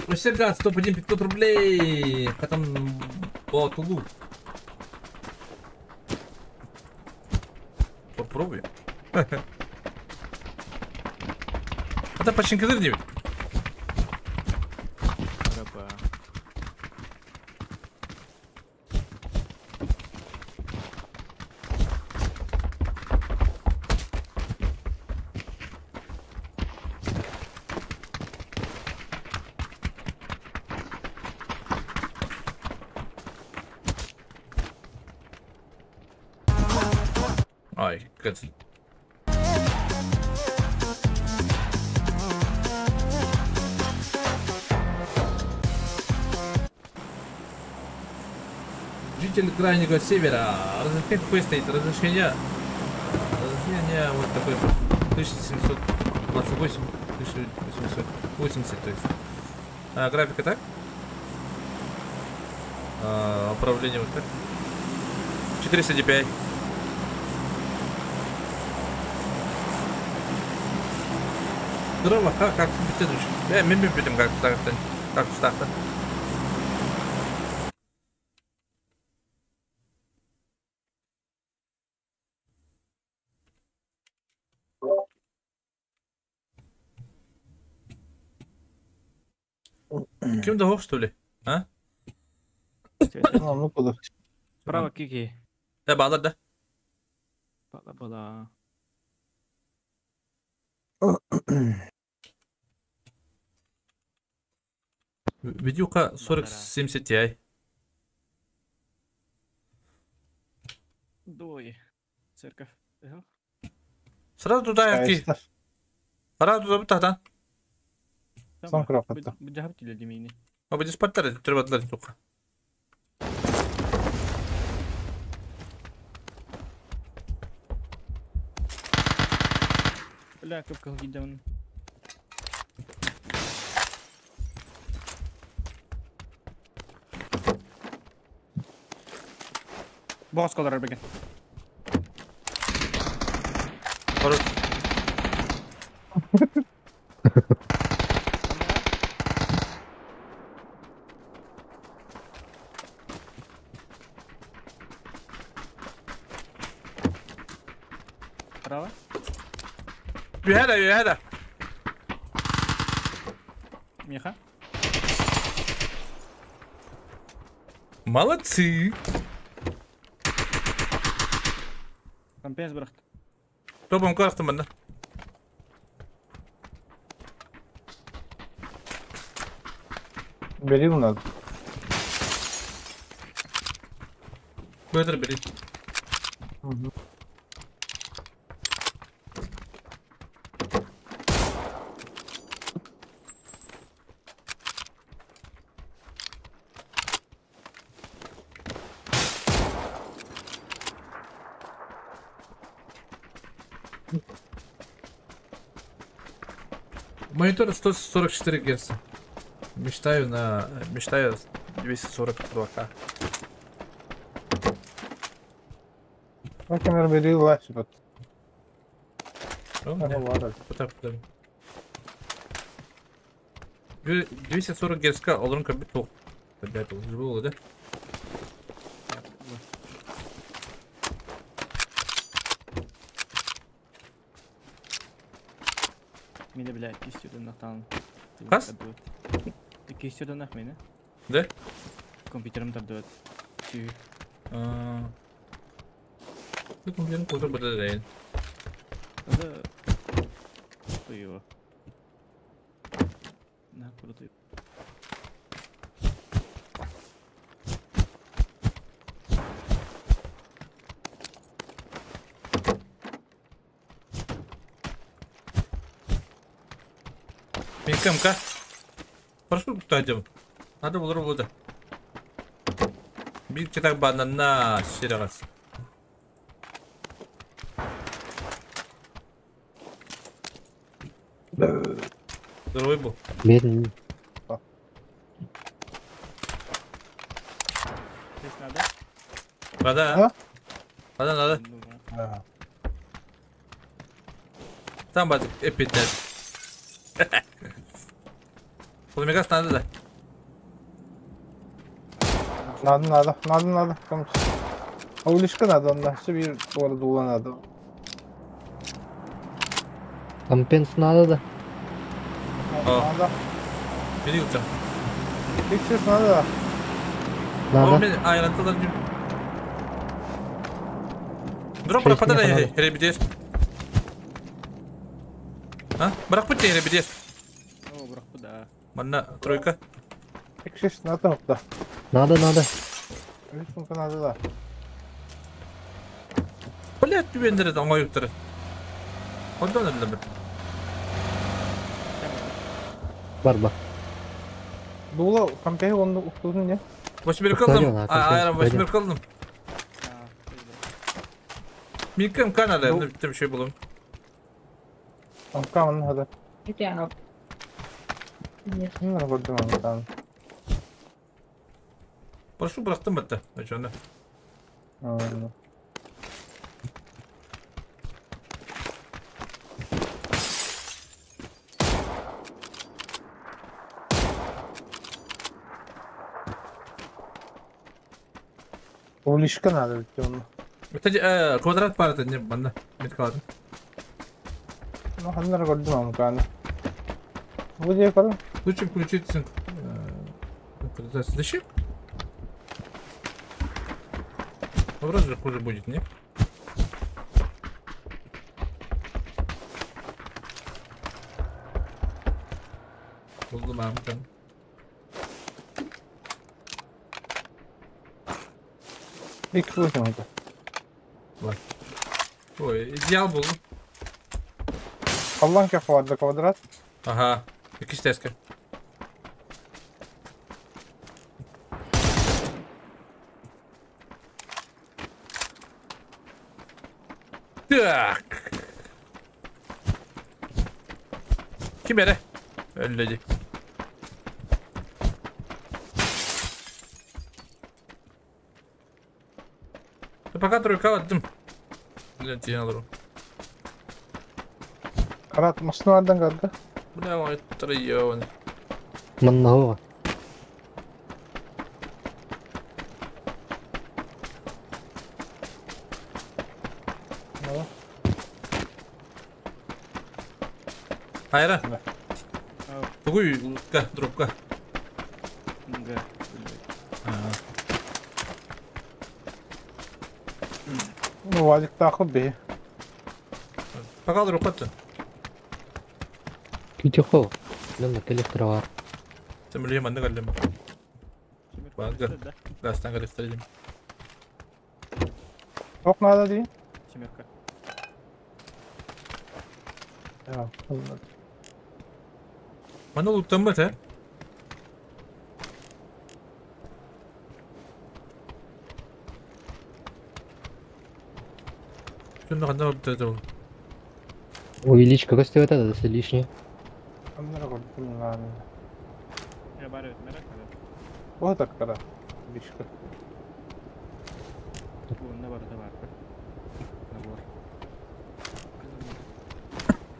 Вообще, газ, топ-1 500 рублей. Потом по Тулу. Попробуй. Это починка не Раба. Ай, good. Житель Крайнего Севера. Разрешение какое стоит? Разрешение. Разрешение вот такое. 1728, 1880, то есть. А, графика так? А, управление вот так. 400 DPI. Здорово, как беседуешь? Я мимо будем как старта. Как старта. Кем да что ли? А? Ну куда? Право кики. Да, балар да. Бала бала. Видюха 4070 Ti. Дой. Церковь. Сразу туда яки. Сразу туда тада. Сам крапатта. Бу демейни. А будет спаттар, требатлар только. Бля, капкал гидеон. Босс колор беге. Хорош. Право. Юхада, юхада. Миха. Молодцы. Компенс брахт. Топом крафтом, да? Бери у нас. Быстро бери. Угу. Монитор 144 Гц. Мечтаю на... Мечтаю 242К. Например, бери лачь вот. 240 Гц, олорун кабит был. Ребята, уже было, да? Меня, бля, кистью нахтан. Хас? Кистью нах меня. Да? Компьютерым тардыбат. Сүүһү. Бу компьютерин куотар быда дайын. Это... Его. На, крутой. МК. Прошу куда Надо было работать. Биг читак банана серегас. Здоровый был. Бедный. Здесь надо? Вода. Вода надо. Ага. Там базик эпитет. Полумегас надо, да? Надо, надо, надо, надо. А улишка надо, онда. Все bir doğru дула надо. Компенс надо, да? Надо. Бери у тебя. Пиксес надо, да? Надо. Дроп пропадает, ребятес. А? Брак пути, ребятес. О, брак да. Манна, тройка. Пиксес надо, да. Надо, надо. Рисунка надо, да. Блять, түбендері оңай өттірі. Ондан өлді бір. Бар, бар. Дула, компей, он уктудun не? 81 кылдым. Айран 81 кылдым. Микем канада, бітті bir şey bulalım. Амка он надо. Не работаю он там. Прошу bıraktım bitti. Açanda. Улишка надо ведь он. Это квадрат пара не банда. Меткалады. Ну, ханнар көрдүм амканы. Бу дие көрө. Лучше включить Зачем? Ну, вроде же хуже будет, не? Buldum amcam. İlk bu oldu. Var. Ой, идеал buldum. Allah'ın kafa vardı kvadrat. Ага, iki steska. Так. Kim ere? Öyle Пока тройка attım. Lentiyi alırım. Karat masınlardan kaldı. Bu ne var? Тройон. Много. Hayra. Тугуй, лутка, дропка. Да. Ну, Вадик тахы бе. Пока дропка-то. Кютихо. Лена, электровар. Сэмлем, анны галлем. Бага. Гастан галлем. Çok надо değil. Семерка. Ya, Bana loot'tan bak he. Şunu kadar bitirdim. Увеличь как стоит это, это лишнее. Я барю, merak edip. O da kadar. Bişka. Bunda var da var. Набор.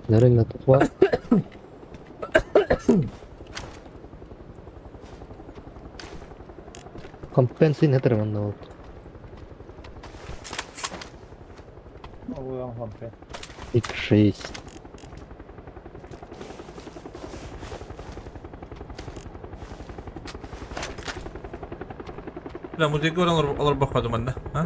Наверное, тут var. Компенсин это вот. X6. Бля, музейга баран олорбохпадым манна, а?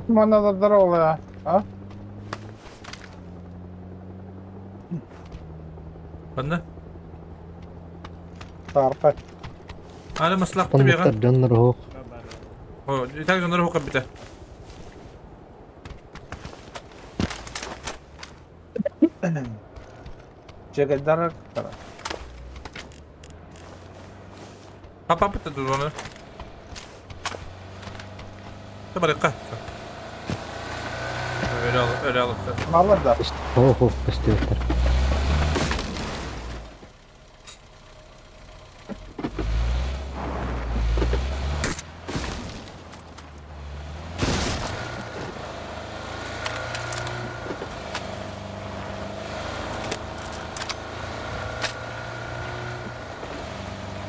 Манна здоровая, а? Манна? Тарпа. Аны маслакты бега. Тоннуктар дьоннор оһох. О, и так дьоннор оһох бите. Чегедар. Папа бите дураны. Табарыкка. Öyle alıp, öyle alıp. Mallar da. Оһ, оһ, көстүбэттэр.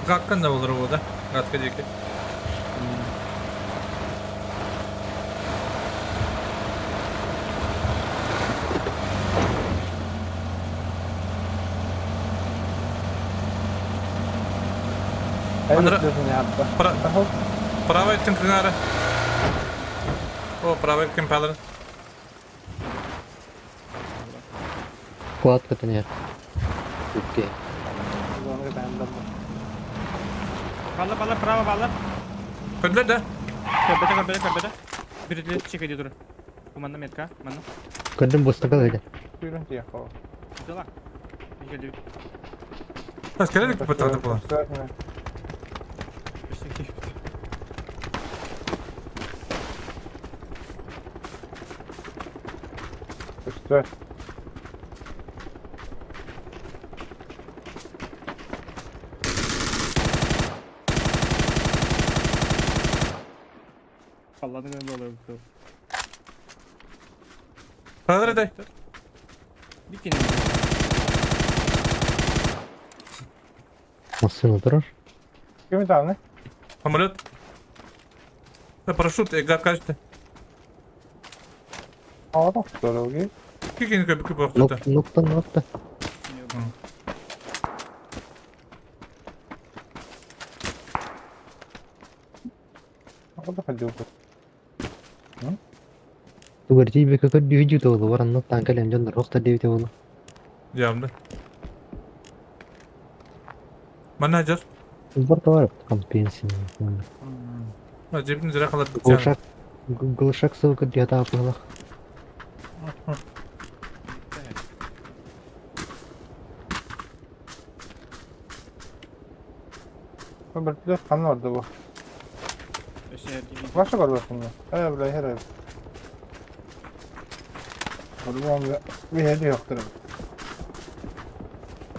Гаткан да olur bu da. Gatka диэки. Правый тынкыңары. О, правый кемпалыр. Кладка тэнэр. Окей. Балла балла право балла. Көндүлэр да? Көрбөтө көрбөтө көрбөтө. Бирилер чекеди тур. Манна метка, манна. Көрдүм бустака öyle. Buyurun diye kol. Дела. Келди. Бас келелик бутады була. Üstü. Алладың önünde oluyor bu. Хадыр дай. Бикин. Массыына турар. Ким таны? Самолет. Парашют, гатка. Aa, дороги. Кикин көбү көбү окута. Нокта, нокта. Куда ходил? Тугар тиибэккэ көрдүү тоолу баран ноктаан кэлэн дьоннор охтор диэбитэ буолуо. Диамды. Менеджер. Бар товар компенсия. Жебин зря халат. Глушак глушак сыл көрдүү атаап быһылах. Bir kan vardı bu. Başka görüyorsun ya. Evet, buraya her ev. Oğlum bir hedi yoktur.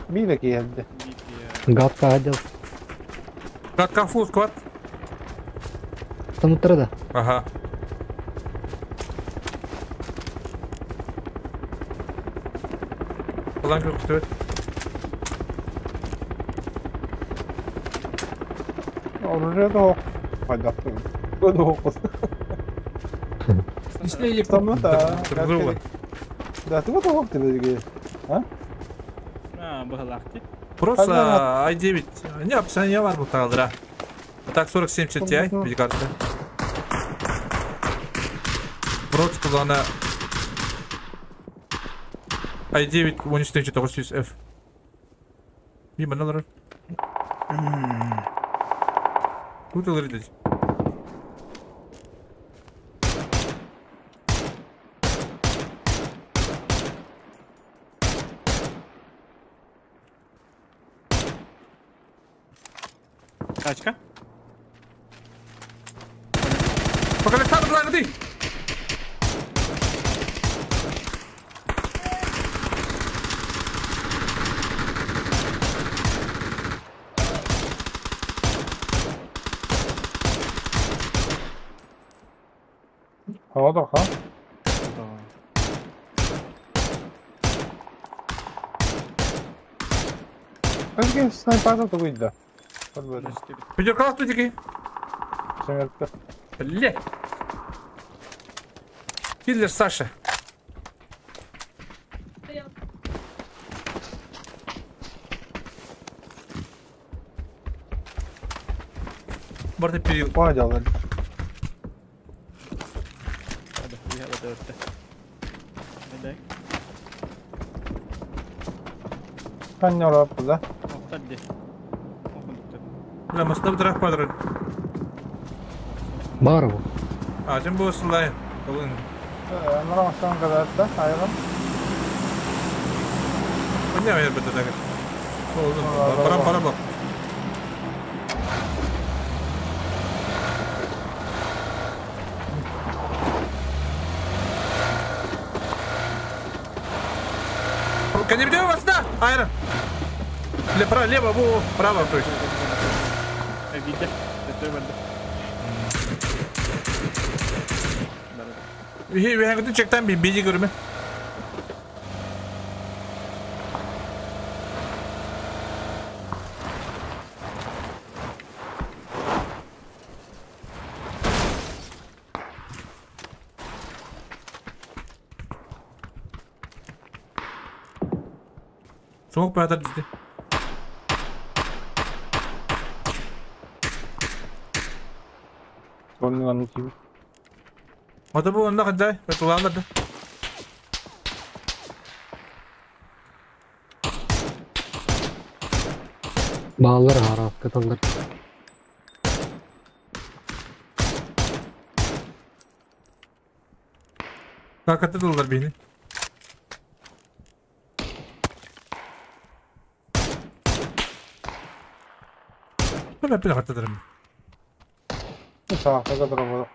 Bir de geldi. Гатка отдел. Гатка фул сквад. Самутра да. Ага. Falan köktü. Oraya da o. Hadi Bu da o. Tamam da. Да, ты вот ох ты а? А, быһылаахти. Просто i9. Не, описание var bu тағылдыра. Так 47 Ti bir kartı. Брод кулана i9 13900F. Bir bana Тут алыр Тачка. Пока там главный. Havada ha. Özge sniper'da da buydu. Видеокарта дики. Семерка. Бля. Киллер Саша. Барда перил. Понял. Да? Да, мы с тобой драх падры. Барову. А, тем было слай. Нормально, когда да, айрон. Понятно, я бы так. Пора, пора, пора. Конебдева вас, да! Айрон! Лево, лево, во, право, то есть. We чектан би биди көрме. Soğuk bir bizde. Hadi bu onda kadar. Kullanmadı. Bağlar harap katılır. Katılırlar beni. Ben bir katılırım. Sağ kadar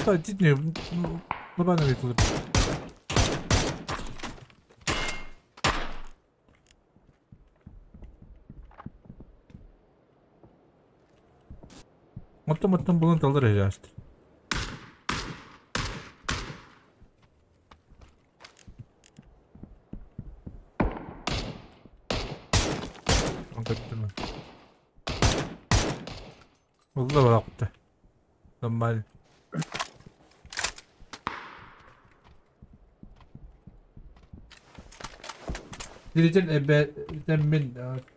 Да, не, нормально видно. Оттон булын талдар эжаст. والله ولا قلت. Нормально. Дирижер эбэтэммин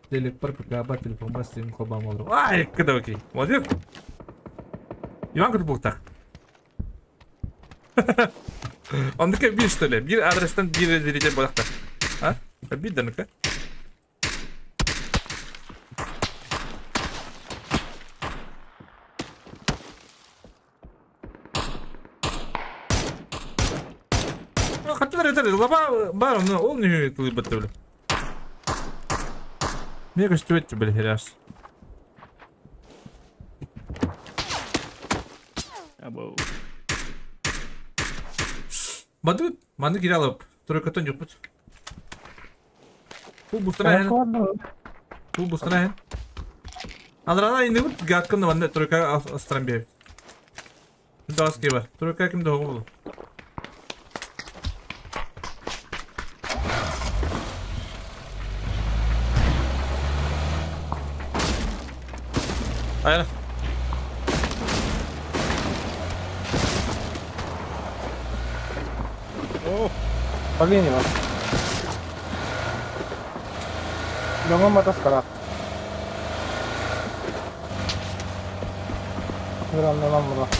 телепар ПК телефонба сим хобам олор. Ай, кыда окей. Молодец. Иван Кутбуктак. Ондука bir что ли? Bir адрестен bir дирижер болактар. А? Bir дэнука. Хаттар бар, ол не кылыбытты. Мне кажется, это были херяс. Або. Баду, маны киралып, тройка тон жокпут. Бу бустана. Бу бустана. Андрана инде бут гаткын ванда тройка астран бер. Дас кеба. Тройка кимде болду. Aynen. Oh, Полини вас. Jangan mata sekarang. Memang murah.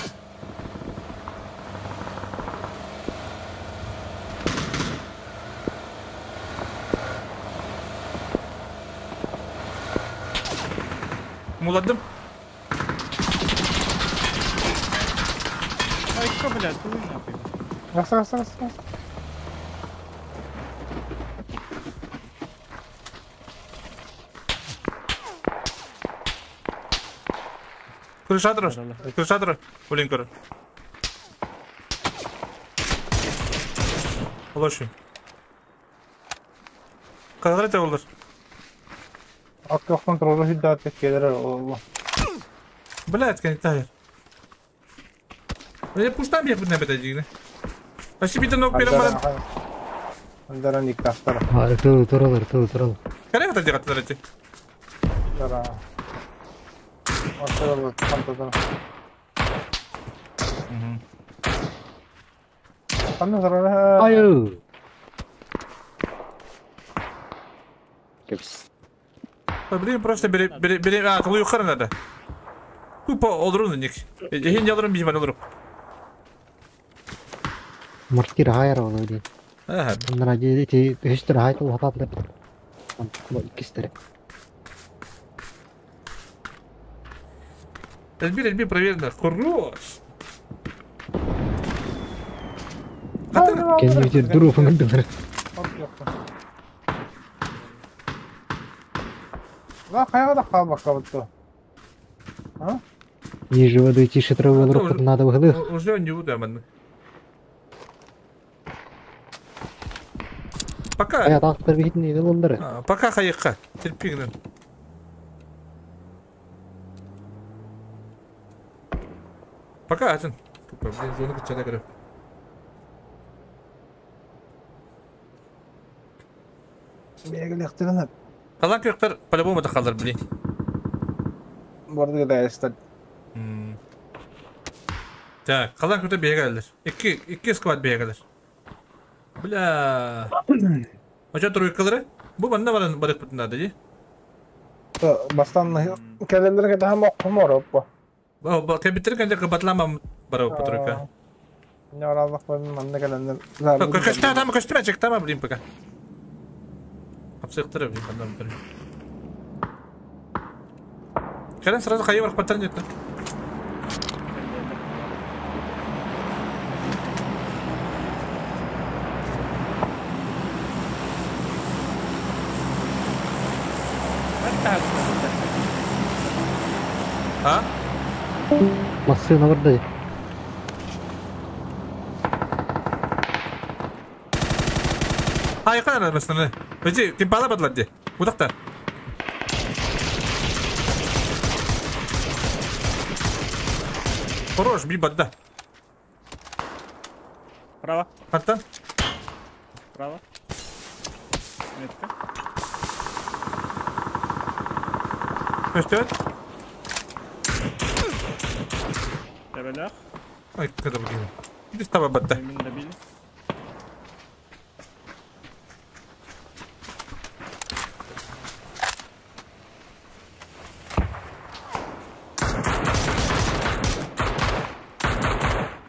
Muladım. Ай, блядь, ты нахуй. Раз, раз, раз, раз. Крышатор, крышатор, блин, короче. Лошадь. Kadar da olur. Aklı kontrolü hidayet gelir Allah. Блядь, конечно. Я пустам я на это дигне. А себе то ног перемар. Андара никтастар. А, тыл, туралар, тыл, турал. Каре это дигат тарати. Тара. Асырал там тара. Айыы. Блин, просто бери, бери, бери, а, тулуйуоххара надо. Тупо олорун ник. Эһин ялырын биймэн олорук. Мортир хайар ол диэн. Аха. Оннара ити үһүстэр хай тыл хатаатылар. Иккистер. Элбир, элбир проверено. Хорош. Кэннибитир дуруфун гындылар. Ла хайа да хаалбакка бутtu. А? Ниже воды тише травы олорук надо выгылых. Уже не буду аман. Пока. Ая тактар бихитин эле олдары. Пока хайыкка. Терпигнен. Пока атын. Тупо, блин, зону кычада көрөп. Бегелехтерин. Калан көктөр по-любому да калар, блин. Барды да эстер. Так, калан көктөр бегелер. Икки, икки сквад бегелер. Бля. Ача тройкалары? Бу манна баран барык бутун надо, ди. Бастан келелерге daha моккум ороппо. Бу кебиттер кенде кыбатлама барып по тройка. Не ораллах бар манна келендер. Көстө там көстүмө чектама, блин, пока. Апсыктыры, блин, андан бир. Кэлен сразу хайы барып паттар нет. А? Массына барды. Ай, кана масына. Өжи, ким бала бадлар ди. Удакта. Хорош, би бадда. Право. Аттан. Право. Метка. Көстөт. Тебелях. Ай, когда будем. Иди с тобой бадда. Мин добили.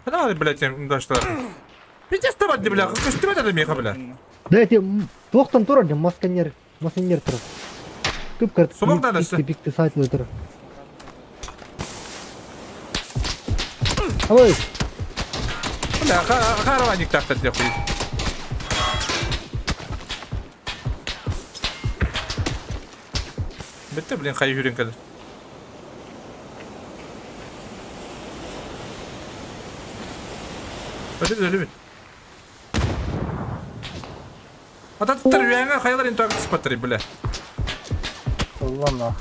Давай, блядь, да что. Пиздец табать, бля, костюм это меха, бля. Да эти туохтан турар, масканер, масканер турар. Көп карт. Сумок надо, что? Пикти сайт турар. Ой. Бля, караваник так-то хуй. Бітті, блин, хай жүрен қазір. Өте өлі бит. Ататтар үйәңе хайлар интуак түспаттыр, бля. Уллана.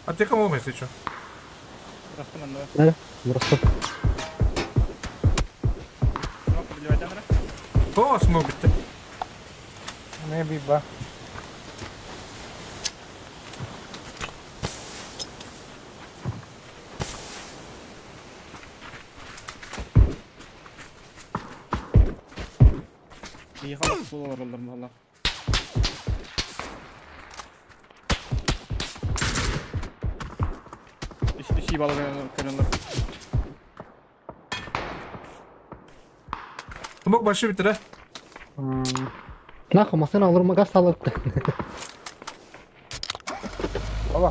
Аптека болмай, если что. Да, просто. О, смог бітті. Не биба. İyi halas olur valla. İş iyi balık kanallar. Смог başı bitir ha. Нахуй, машина алырма газ алып.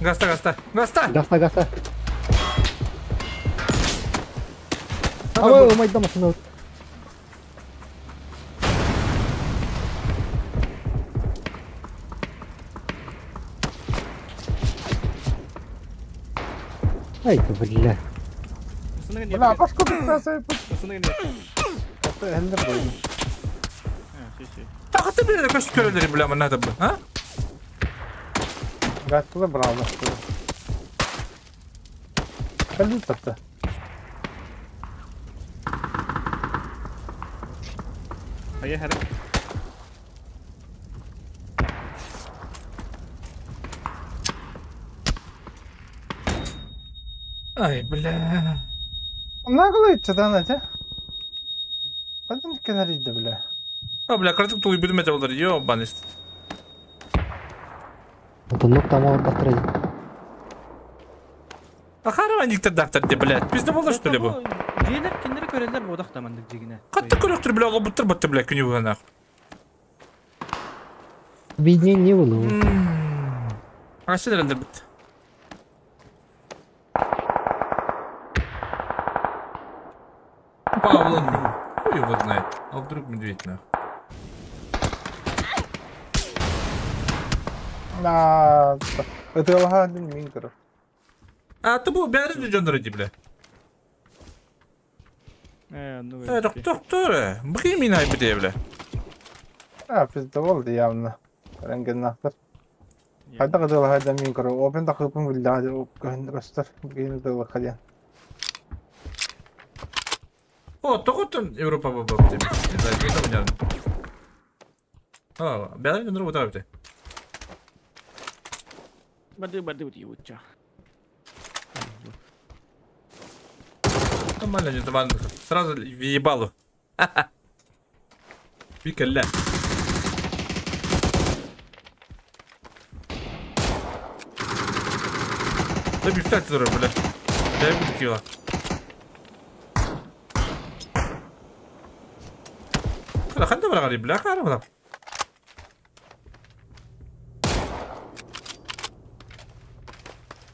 Гаста, гаста. Гаста! Гаста, гаста. Ой, майда машина. Ай, бля. Бля, пашку бітті. Хендер бойын. Тақыты бір көшіп көрелер, бля, мына да а? Гаттылы бралы. Кәлі тапты. Ая, хәрі. Ай, бля. Наглый чатан эти. Один кенарийді, бля. А, бля, картик тулуйбутум этэ болар, ёбаный. Отоннук там олорбаттар эди. А харава никтер дактар де, блядь. Пизда болар, что ли, бу? Дьиэлэр кинилэри көрөллөр буодах да маннык дьигинэ. Хатта көрөктөр, бля, олобуттар батты, бля, күнү быһанах. Виднее не было. А сен эрэллэр бит. Павло, хуй его знает. А вдруг медведь нах. На, это один минкер. А ты был бәрі дьоннор ди, бля. Э, ну Э, доктор, бхи мин айбыте, бля. А, пиздовол явно. Рентген нахтар. Хайда кыдыл хайда минкер. Опен да кыпын билда көстөр. Гейм дыл хадя. О, тоҕоттон Европа баба бите. Не знаю, кайда понятно. А, бәрі дьоннор бутаа бите. Бады бады бути Нормально, не нормально. Сразу въебалу. Викалля. Да бифтак турар, бля. Дай буду кило. خلا خلنا بلا غريب لا خلا بلا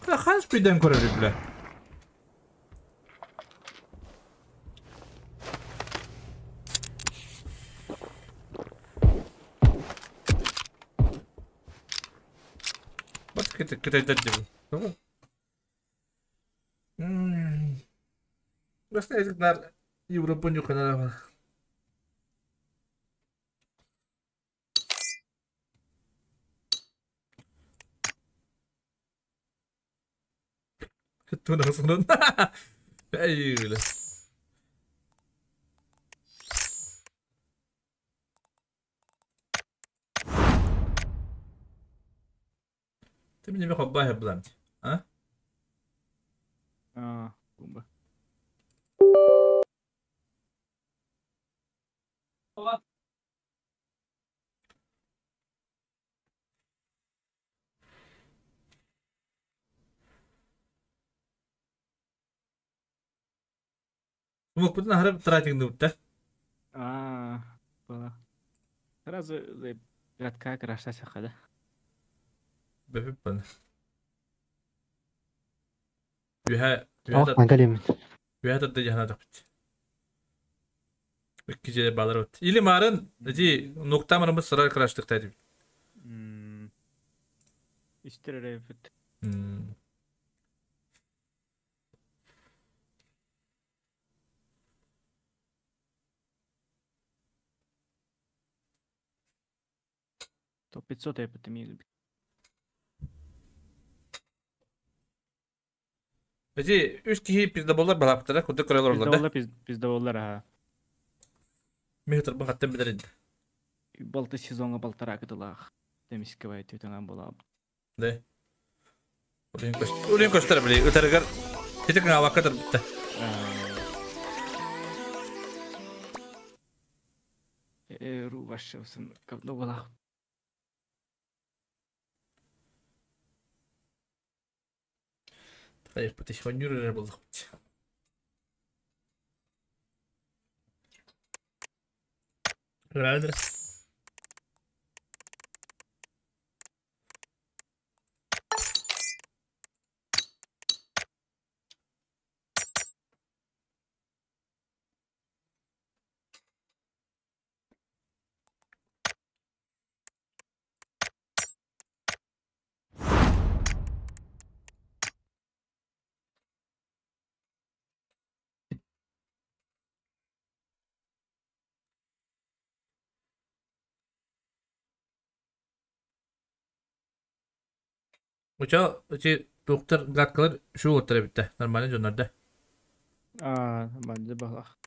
خلا خلص بيدان كورة بلا بس كده كده يدجل بس نار Европа нюхана. Тунасынан. Эй, бля. Ты меня хоббай блант, а? А, кумба. Мог бы тратик да? А, была. Сразу городка крашта сахада. Бэппэн. Үһэ Ох, мангалим. Үһэ тадда жахна тапыт. Икки балар от. Или марын, эти нукта марымыз сырар краштык тәдип. Истер репет. Топ 500 репет имею. Эти үс кихи пиздаболлар балаптара, куды көрөлөр олар да. Пиздаболлар пиздаболлар ага. Метр бахаттан билер Балты сезонга балтара кыдылах. Демискебай төтөңөн болап. Да. Улин көстөр били, өтөргөр. Тетик авакатыр битте. Э, ру вашсын кабно болах. Хайып бит хонюр болдук. Правильно. Уча, эти доктор гадкалар шу оттара битте. Нормально жоннарда. А, нормально балах.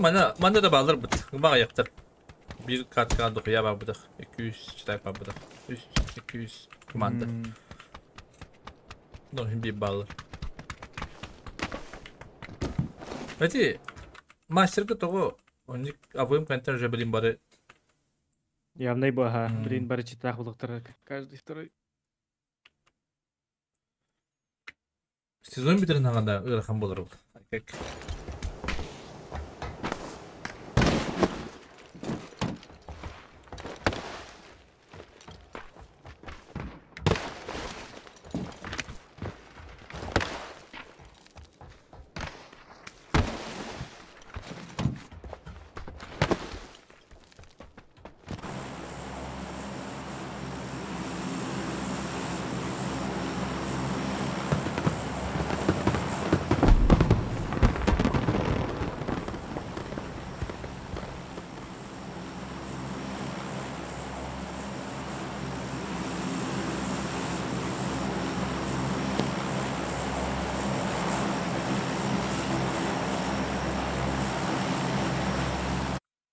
Мана, манда да балар бит. Бага яктар. Bir katka dokuya barбыдах. 200 читай барбыдах. 3 200 команда. Ну, bir баллар. Эти мастерка того, он обоим контент уже блин бары. Явный баха, блин, бары читах булыктыр. Каждый второй. Сезон битерин хаганда ырахан болор ол. Как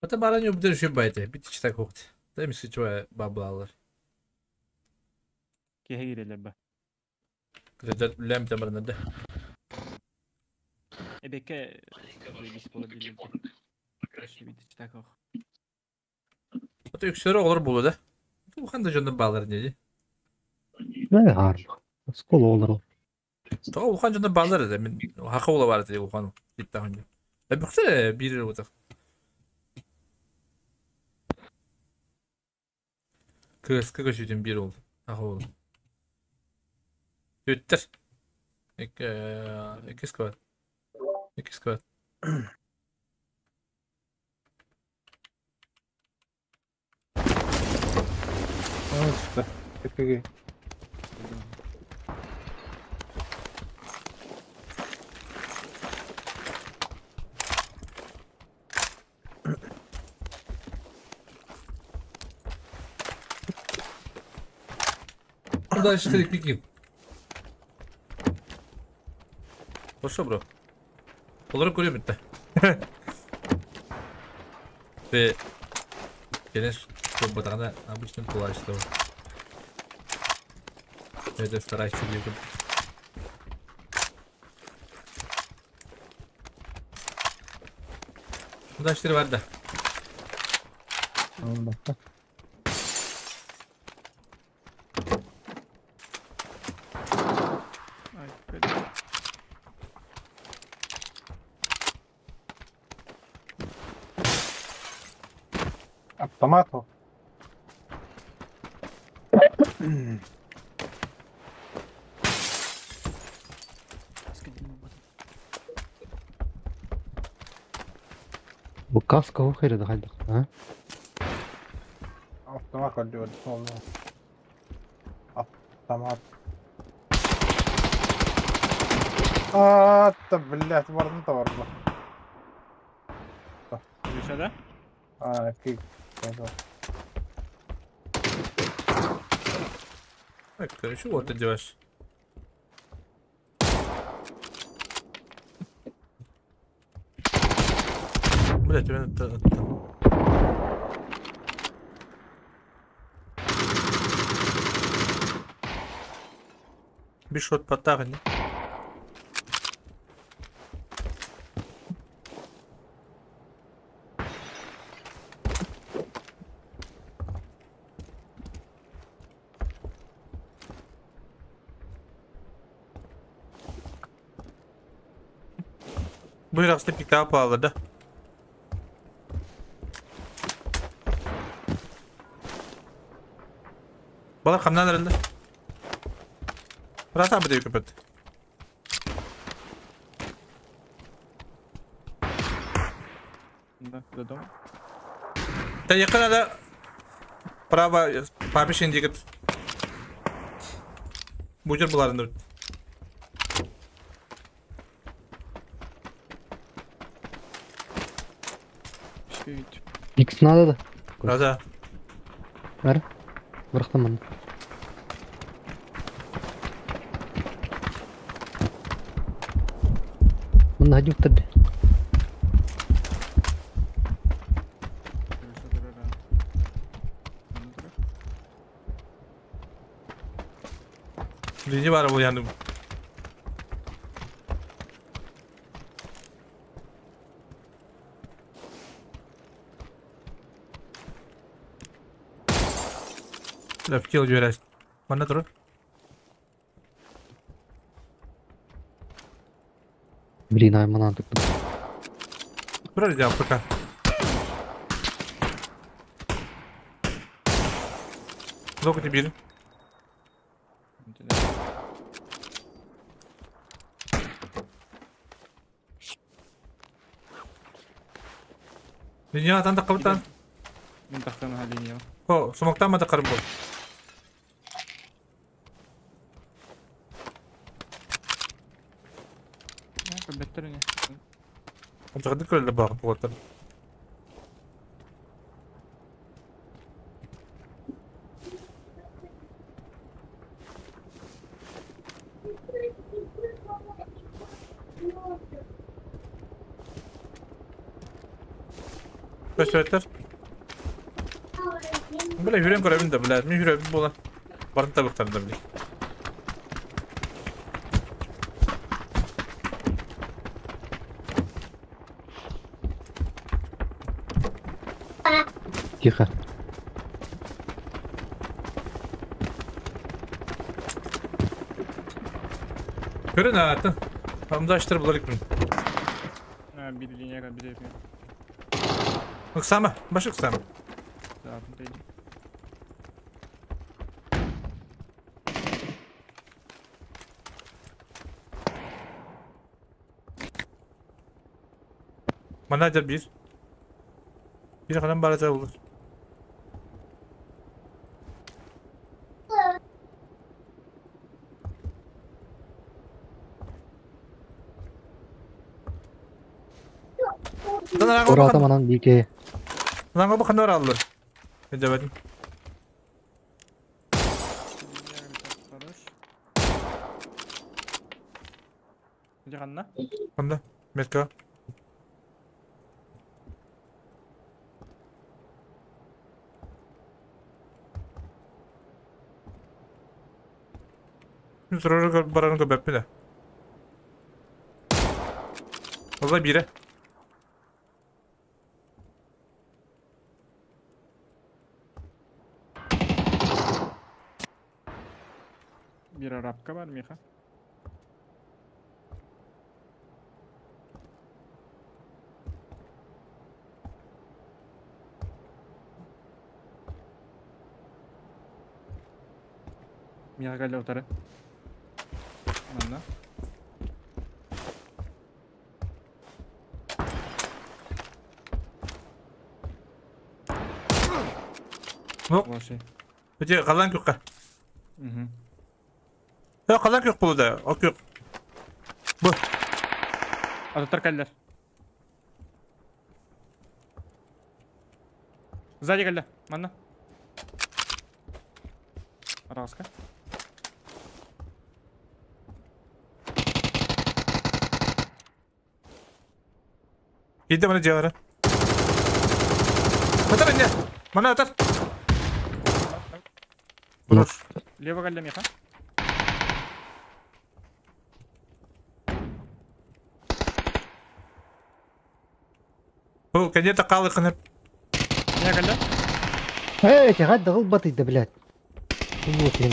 Ата баран yok bir şey baydı. Bir çitak koktu. Demiş ki çoğu bablalar. Кеһе кирелер ба. Кредит лем темірінде. Эбеке бис бола дилер. Бит читах ох. Ата yükseri olur bulu da. Bu ханда жонда балар неди. Не хар. Скола олар. Тоға ухан жонда балар да. Мен хақы ола бар дейді ухан. Битті ханды. Бөхті бір отақ. Кыргызка көчүтүн бир ол. Хақы ол. Өттір. Екі сквад. Екі сквад. Ну, что? Какие? Дальше ты пики. Хорошо, бро. Олар көрем бітті. Ve Конечно, батағана обычно плащ того. Это старайся делать. Дальше бар да. Ай, блядь. Автомату. Бу каска ху хире да хайда. А? Автомат көрдү oldu. Автомат. А, та блядь, бардым та барды. Еще да? А, кик. Так, короче, вот ты делаешь. Блять, у меня это... Бишот потарни. Buyur aslında pik daha pahalı da. Балар хамнан эрэллэр. Рата бу көпөт. Да, до дома. Да якын да право папишин дигит. Бужыр буларын Икс надо да. Да. Бар. Бырахтаман. Мында хадюк тады. Линия var bu yani. Left kill görəs. Bana durur. Блин, айманан туттум. Турар я пока. Локоть bir. Линия атан таққабытан. Мен тақтан аха линия. О, сумактан ма таққарым бол. Беттерине. Онча көрөлө багып болот. Көстөрөттөр. Бля, жүрен көрөбүн да, бля, мен жүрөбүн була. Барын табыктарын да, бля. Тихо. Көрөн атын. Амдаштыр булар икмин. А, bir линияга bir yapıyor. Ыксама, баш ыксама. Zaten değil. Manager bir. Bir kadar baraca olur. Ората манан бике. Lan bu kadar aldı. Edemedim. Где ханна? Ханна. Метка. Сорору бараны көбәп міне. Валла бире. Bir arapka var Miha. Миха кэллэ утары. Манна. Ну. Өте қалан көкқа. Қалан көк болды. О көк. Бу. Ататтар кэллэр. Сзади кэллэ. Манна. Раска. Иди мана жабара. Атар инде. Мана атар. Хорош. Лево кэллэ Миха. О, конечно, калы кынып. Не кэллэ? Эй, тягать дагыл батыйды, блядь. Вот я.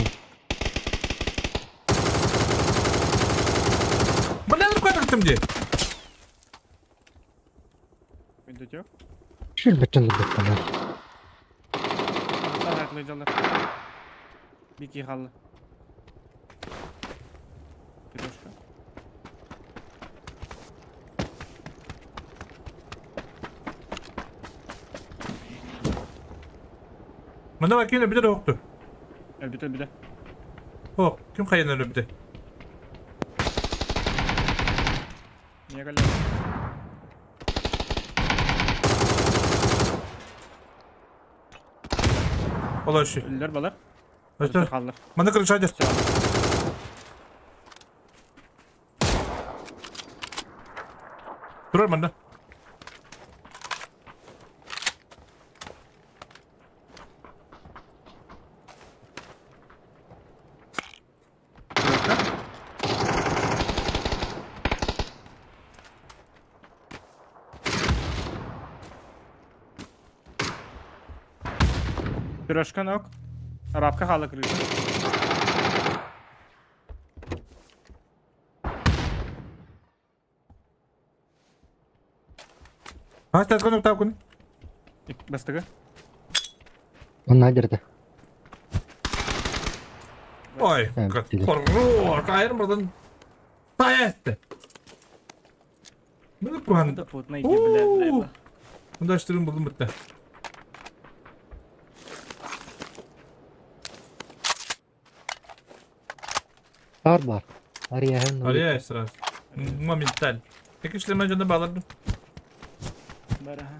Бля, ну куда ты где? Идете? Шүл бөтен блядь, там. Бики халлы. Пирожка. Мында бар кийин битер окту. Элбите, элбите. О, ким кайын өлбүтэ? Не кэллэ? Олошу. Өллөр балар. Өтөр. Халлар. Мында крышадыр. Турар мында. Пирожка ног. Арабка хаала крыша. А, так күн так күн. Бастыгы. Онна дерде. Ой, Э, как хорош. Айрым buradan Таяқты. Bunu kuhan. Да путный иди, бля, бля. Bunda işlerim buldum bitti. Бар бар. Ария Araya сразу. Моменталь. Peki işleme canı bağladım. Бараха.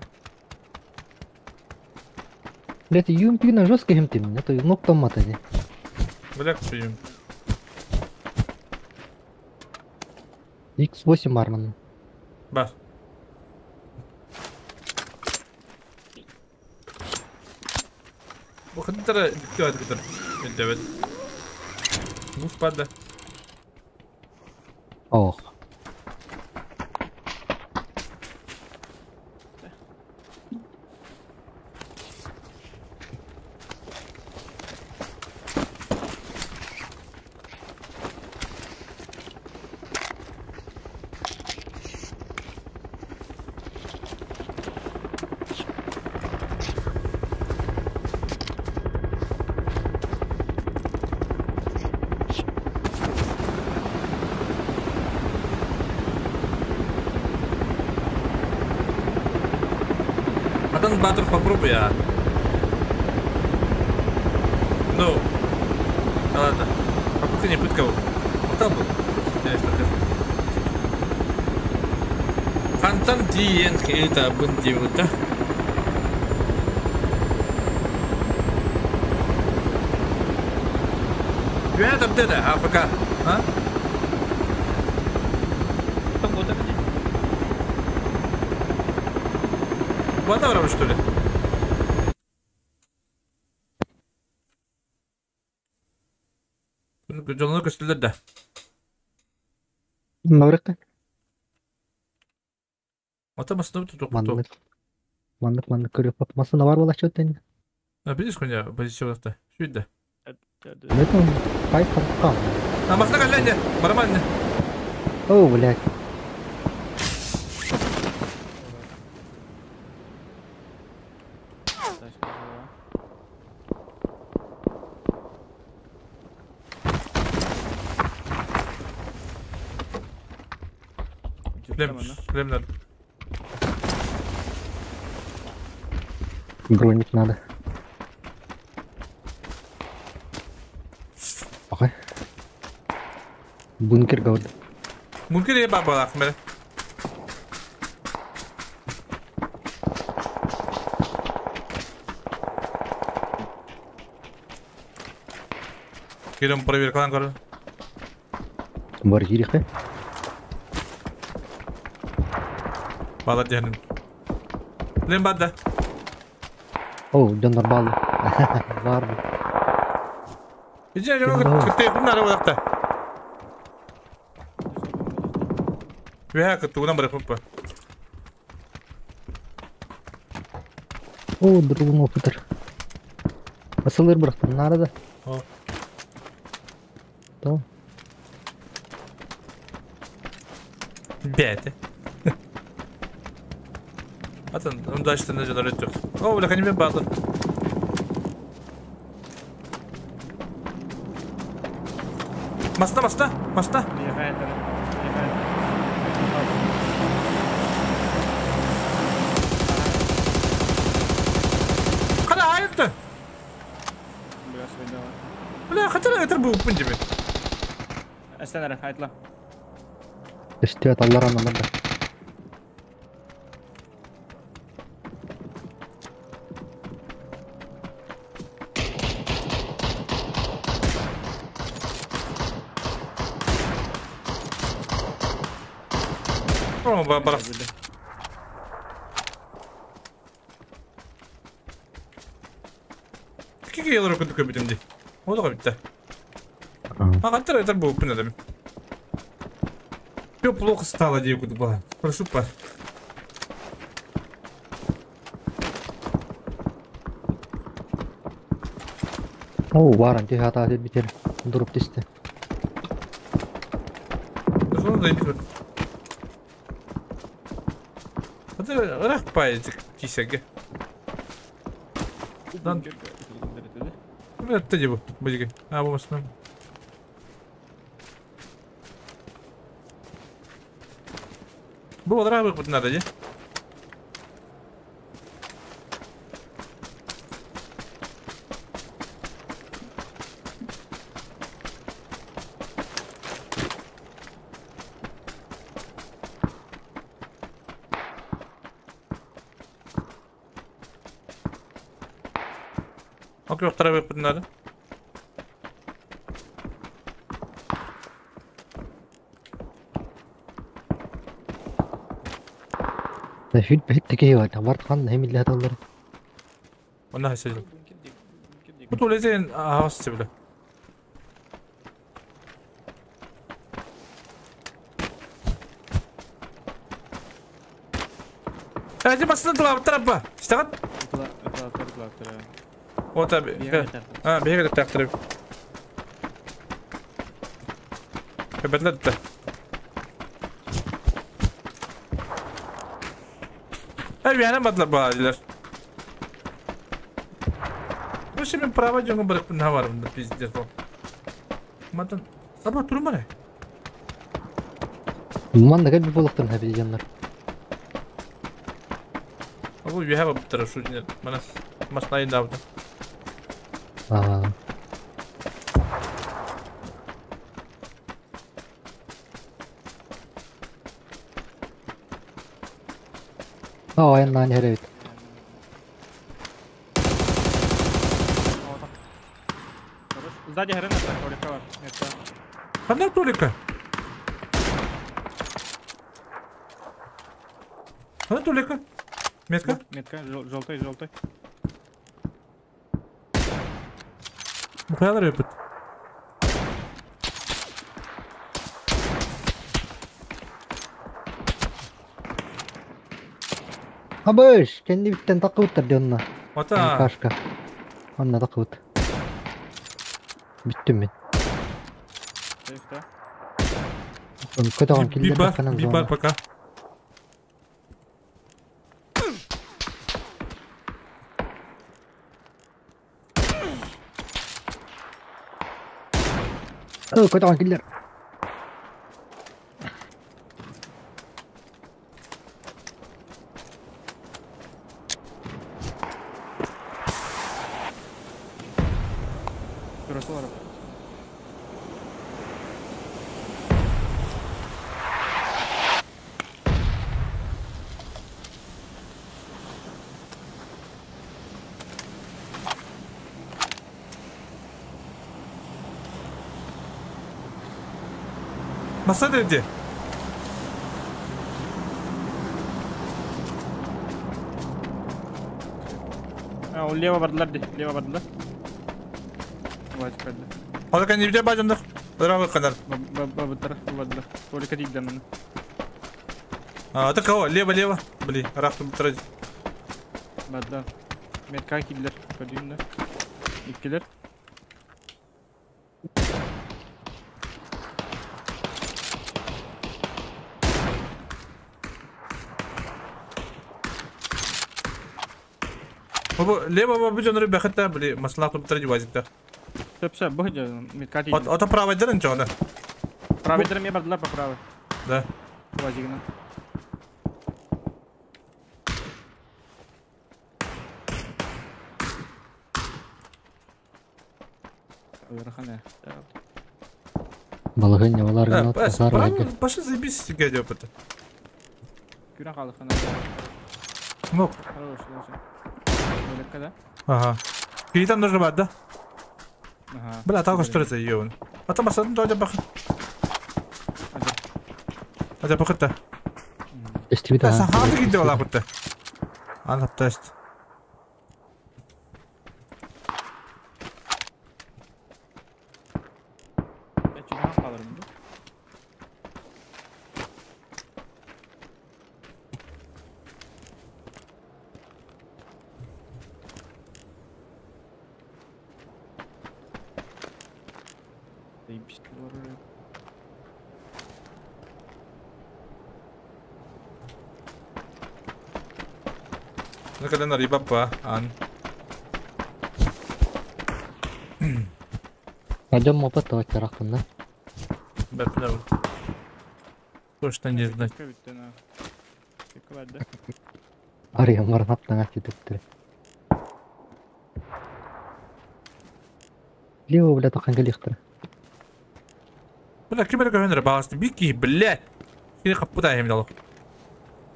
Блять, юмпи на жестко гемтим, это ног там мата не. Бля, кушаем. X8 арман. Бас. Bu kadar bitti hadi kadar. Evet. Bu spada. Ох. Атан Батыр попробуй, а. Ну. Да ладно. Попытка не пытка. Вот там был. Интересно, Хантан диен это бындиута. Я там где-то, АФК, а? Вода что ли? Дьоннор көстүлөр да. Наврыкка. Ата масына бит топ. Маннык. Маннык маннык көрүп бак. Масына бар бола чөттен. А видишь хуйня позиция Шүйдө. Это кайф кам. А масына калле, барман. О, блядь. Шлем, шлем надо. Броник надо. Ага. Бункер говорит. Бункер я баба лахмер. Кирем проверкалан көр. Бар жирихе. Бала дehnim. Лем бада. О, дьоннор баалы. Бар. Иже жок кытты буннары болакта. Вя кыттугунан барып попа. О, другун опытыр. Асылыр бирок нары да. О. То. Бәте. Атын, онда иштен жана өттүк. О, бля, канимен баалы. Маста, маста, маста. Кара айыпты. Бля, хотела это был пундими. Астана айтла. Үстүөт аллар анан да. О, бара. Киги ялар көндүк көбүтүм ди. Ол да битте. А кантер это был пундами. Все плохо стало, девку была. Прошу па. О, баран ти хата битер. Дуруп тисте. Зона заебись. Рах паятик кисеге. Дан. Это бу, бу А, бу масна. Бу одрабы бут надо, де? Окей, второй выход надо. Сүт бэт текей бар. Барт хан хем илля таллар. Онна хасыл. Бу тулезен ахас тибиле. Әҗи басын тулап тарапа. Истагат? Вот аби. А, беге тактырып. Кәбәтләр Эй, яна бадлар баалар. Ну, мен право жонго барып на барым да пиздец. Матан, аба турмара. Ман да кәл болуктан хәби җаннар. Абу you have a битер шу мана машина инде абда. А. О, эн херебит. Сзади граната, Толика бар. Это... Одна Толика. Одна Толика. Метка? Метка, желтый, желтый. Мухайлар өпіт. Абыш, кенди биттен такыбыттар дионна. Ата. Кашка. Онна такыбыт. Бүттүм мен. Көтөгөн киллер баканан Би бар пока. О, көтөгөн киллер. Masa dedi. А, лево бардылар ди, лево бардылар. Вазик барды. Hadi kendi bir bacımdır. Bravo kadar. Бабыттар, бардылар. Толика дейді мені. А, это кого? Лево, лево. Блин, рафтым тради. Бардылар. Метка киллер, көрдүң да. Иккилер. Лево бу жонору бэхэтэ били маслах туптар дивазикта. Сөп-сөп, бу метка дейді. Ото правый дерен чоғына. Правый дерен я бардылар по правой. Да. Вазигынан. Балыгын явалар гына тасар. Паша заебись гадя опыта. Күрә калды хана. Мок. Хорош, хорош. Да? Ага. И там нужно бать, да? Ага. Бля, там что это ёбан. А там асадын дойда бахын. Ажа бахытта. Эстибит. Сахады киде ола бутта. Анап тест. Заебись. Ну когда на рибапа, ан. Пойдем мопед давайте рахтан, да? Да, да. Точно не знать. Ария марнап на кететтер. Лево, бля, тоқан келіқтір. Бля, кем это говорит, баласты, бики, блядь. Кири каппута хемдал.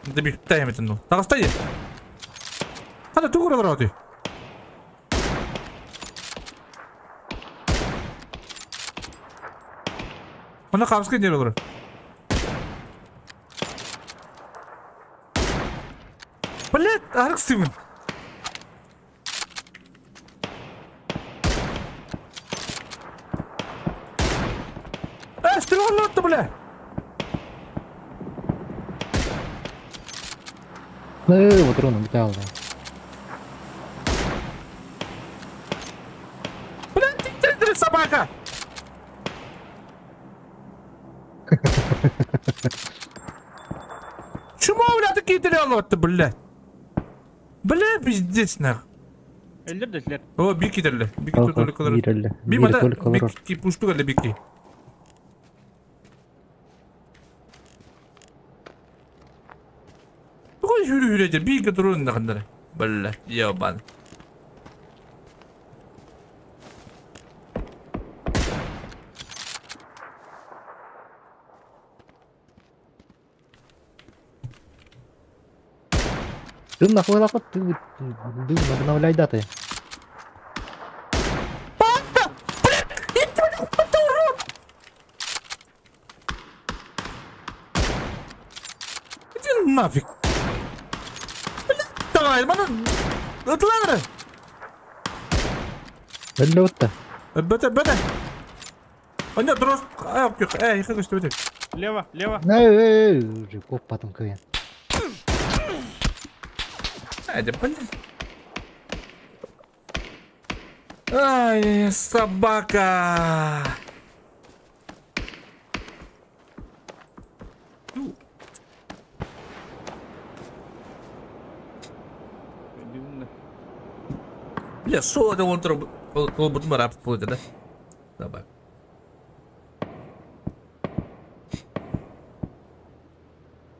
Да бикта хемдал. Тагыстай. Хана тугура барады. Она хамский не было. Блядь, арк Стивен. Стрелок, бля! Ну, вот руну битал, да. Блядь, ты собака! Чему, бля, такие стрелы-то, блядь? Бля, пиздец, нах. О, бики дали. Бики тут только. Бики пушту дали бики. Хүрэ бики турун нахандар. Бля, ёбан. Ты нахуй лапот, ты дым обновляй даты. Панда! Блядь! Это урод! Иди нафиг! Блядь, давай, мана! Атланра! Бля-то. Бля, бля. А нет, рост. Эй, я что это? Лево, лево. Эй, уже коп потом КВН. Ай, да блин. Ай, собака. Бля, соло он труб, да? Собака.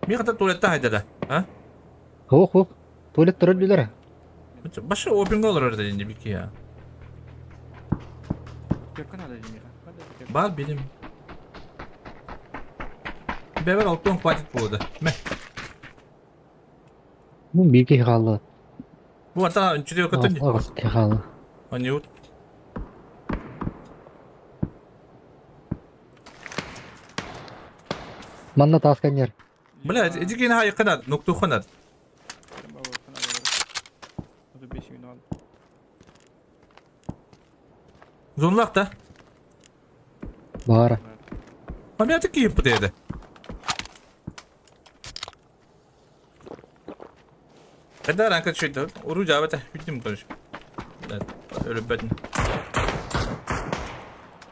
Миха туалет да, а? Ох, ох. Туалет турат билер. Баша опен голор орда инде бики я. Бар билим. Бебер алтын хватит болды. Ме. Ну бики халы. Бу ата үнчүдө көтөн. Халы. Они вот. Манна тасканер. Бля, эти кин хай канат, нукту ханат. Зонлак да? Бара. А меня такие подъеды. Когда ранка чуть да, уру жабата, видим короче. Да, ребят.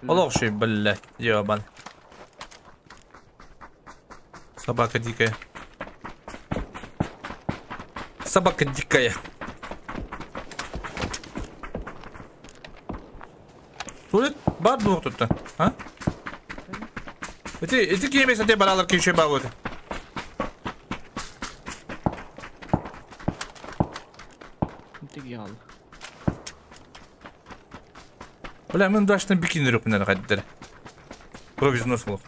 Оловший, бля, ёбан. Собака дикая. Собака дикая. Туалет бар дух тут, а? Эти кемес те баралар кеше багот. Бля, мен дашны бикини рөпнәр каддер. Кровь из носа.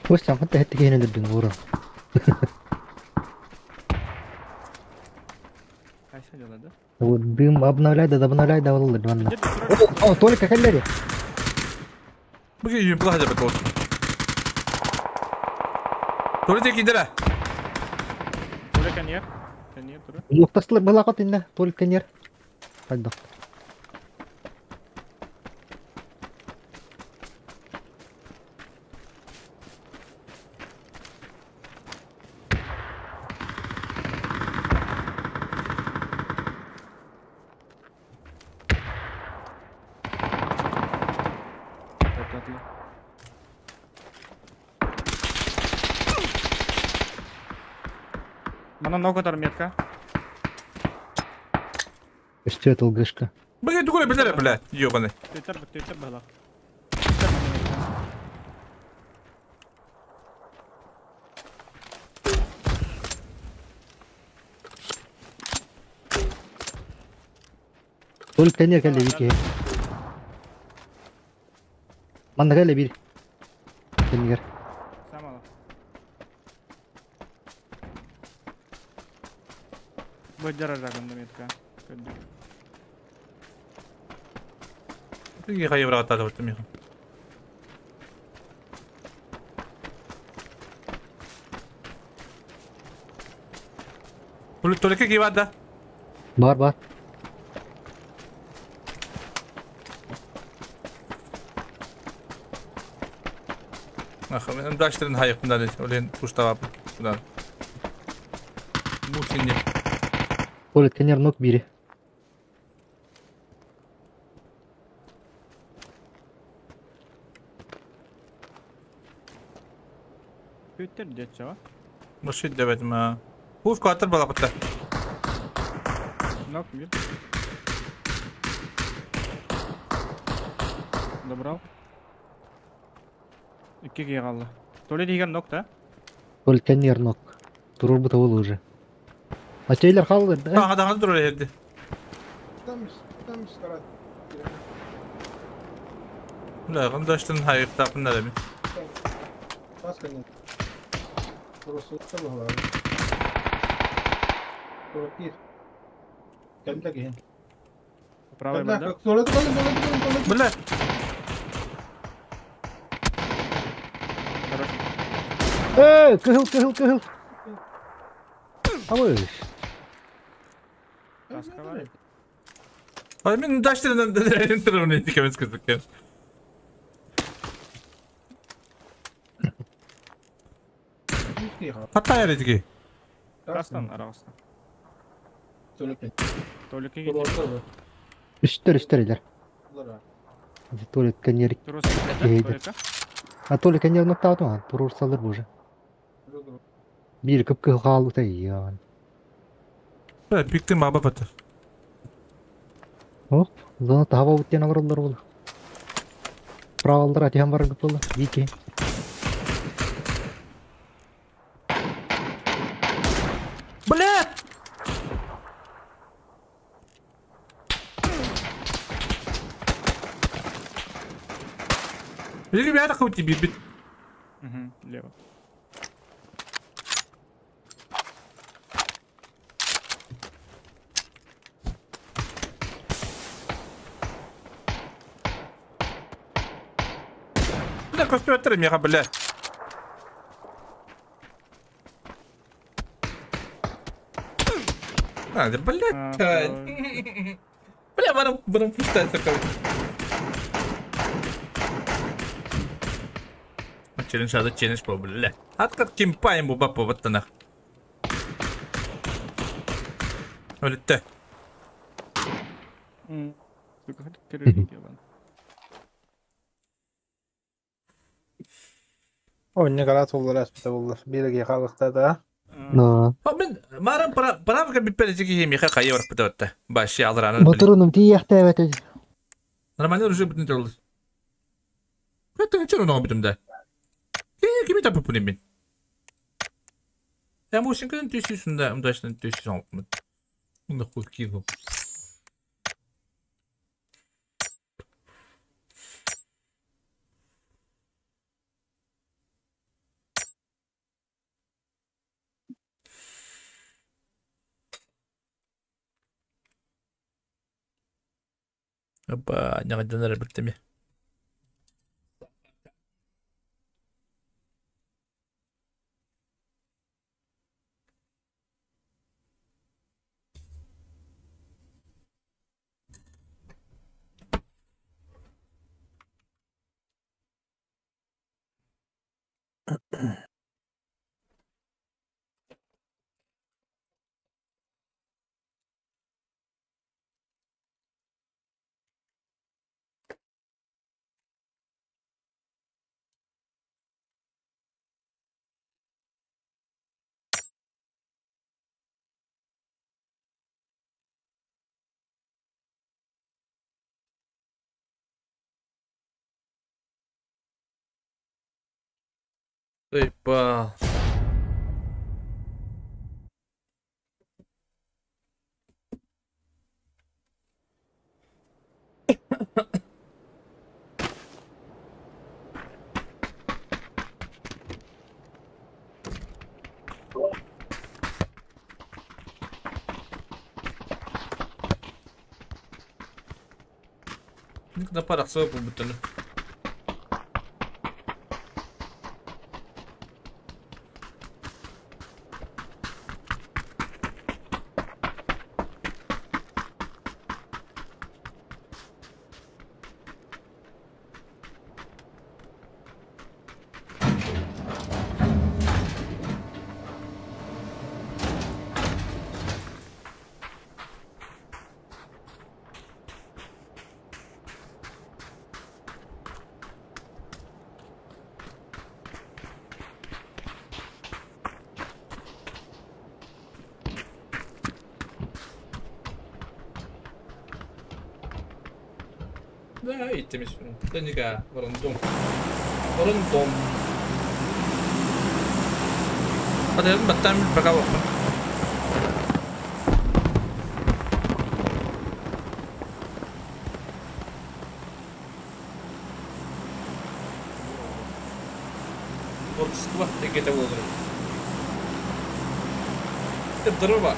Костя, хатта хатта кенелер дин ура. Вот дым обновляй, да обновляй, да олар манна. О, только каллери. Буги юм плага бет. Только кидера. Только нет. Нет, тура. Луктаслы была инна, только нет. Пойду. Вряд ли. Мана ногу метка. Өстө тылгышка. Бля, дугура билер, бля, ёбаный. Төтер, төтер была. Толик тенер келди бир киһи. Манна келли бир. Тенер. Самала. Быдьара жагында метка. Көддүк. Тиги хайы брат ата бутым миха. Только кибада. Да? Бар бар. Ах, мен даштырын хайыпында олен пуштабап. Куда? Бу синде. Толик тенер нок бири. Төтер дече. Бу шит дебет ма. Хуф катыр бала бутта. Нок бир. Добрал. Икки қалды. Толи деген нок да? Толик тенер нок. Турur бу тавыл уже. А тейлер қалды да? Ага, да, дур ерди. Там, там скарат. Бля, даштырын хайып тапында да. Таска нет. Просто было. Кир. Кемде ген? Правый бульдог. Бля. Хорош. Эй, кыһыл, кыһыл, кыһыл. Абыш. Таска бар. Ай, мен даштырын интервью дикемез көзүккен. Хатта яредики. Тастан арағыстан. Толик. Толикке кетті. Үстер, үстер илер. Толик тенер. Толика. А Толик тенер нок таату, турur салыр бу уже. Бир кып кыһыл қалды та ян. Бля, пиктим баба батыр. Оп, зона таба буттен алырылар бол. Правалдар атихан бар гып болду. Бики. Бля! Бери бәрі қаути бит бит. Угу, лево. Бля, көспеп өттірім меха, бля. А, да, блядь. Бля, барым, барым пустая такой. Челлендж ады челлендж по, бля. Откат кимпайм бу бапа баттанах. Өлітті. Сука, хоть ебан. О, не гарат болар, әспіті болар. Биреге қалықта да. Но. Мен марам правка биппелечеки миха хайы барып бітті. Баши алыраны. Батырыным тияхта эбет. Нормально уже бүтүн турулду. Көттүн чөрүн оң бүтүм да. Кими тапып мен? Я бу синкеден төсүсүндө, мындайсынан төсүс алыпмын. Мында кул кийгү. Опа, нягадданар биттеми. Заебал. Никогда пара свой будто. Да, иттимис. Тэника, рандом. Рандом. Hadi баттан пока воппун. Творчество где-то болдыр. Это дрова.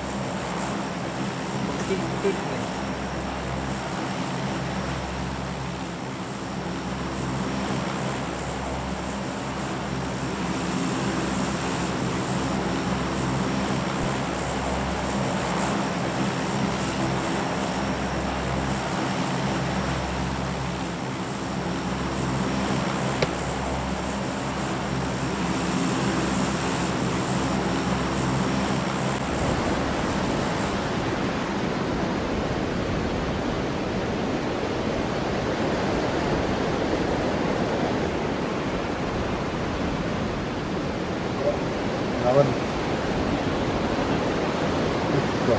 Давай. Что?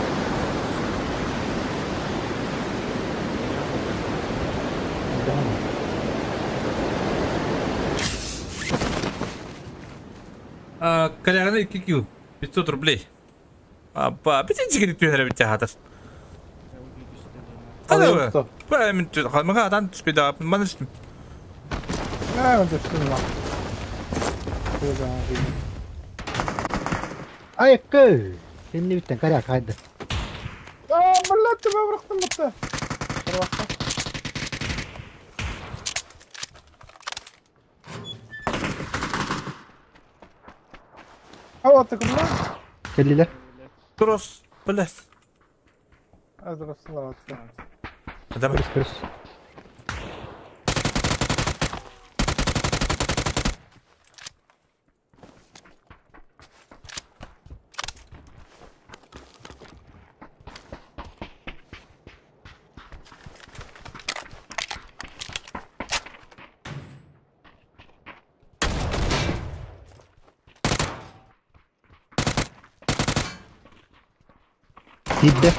Да. Коряганы 2 килл. 500 рублей. Апа, битин түһәрә бит хатыр. Када? Ба, мен мага дан түспеди, мана түстүм. А, мен түстүм ла. Айкы! Сен биттен коряк хайды. А, блядь, тебя бырактым бутта. А, вот так, бля. Келдилер. Трос, блядь. Азыр Давай. Көрүс, көрүс. Тиде.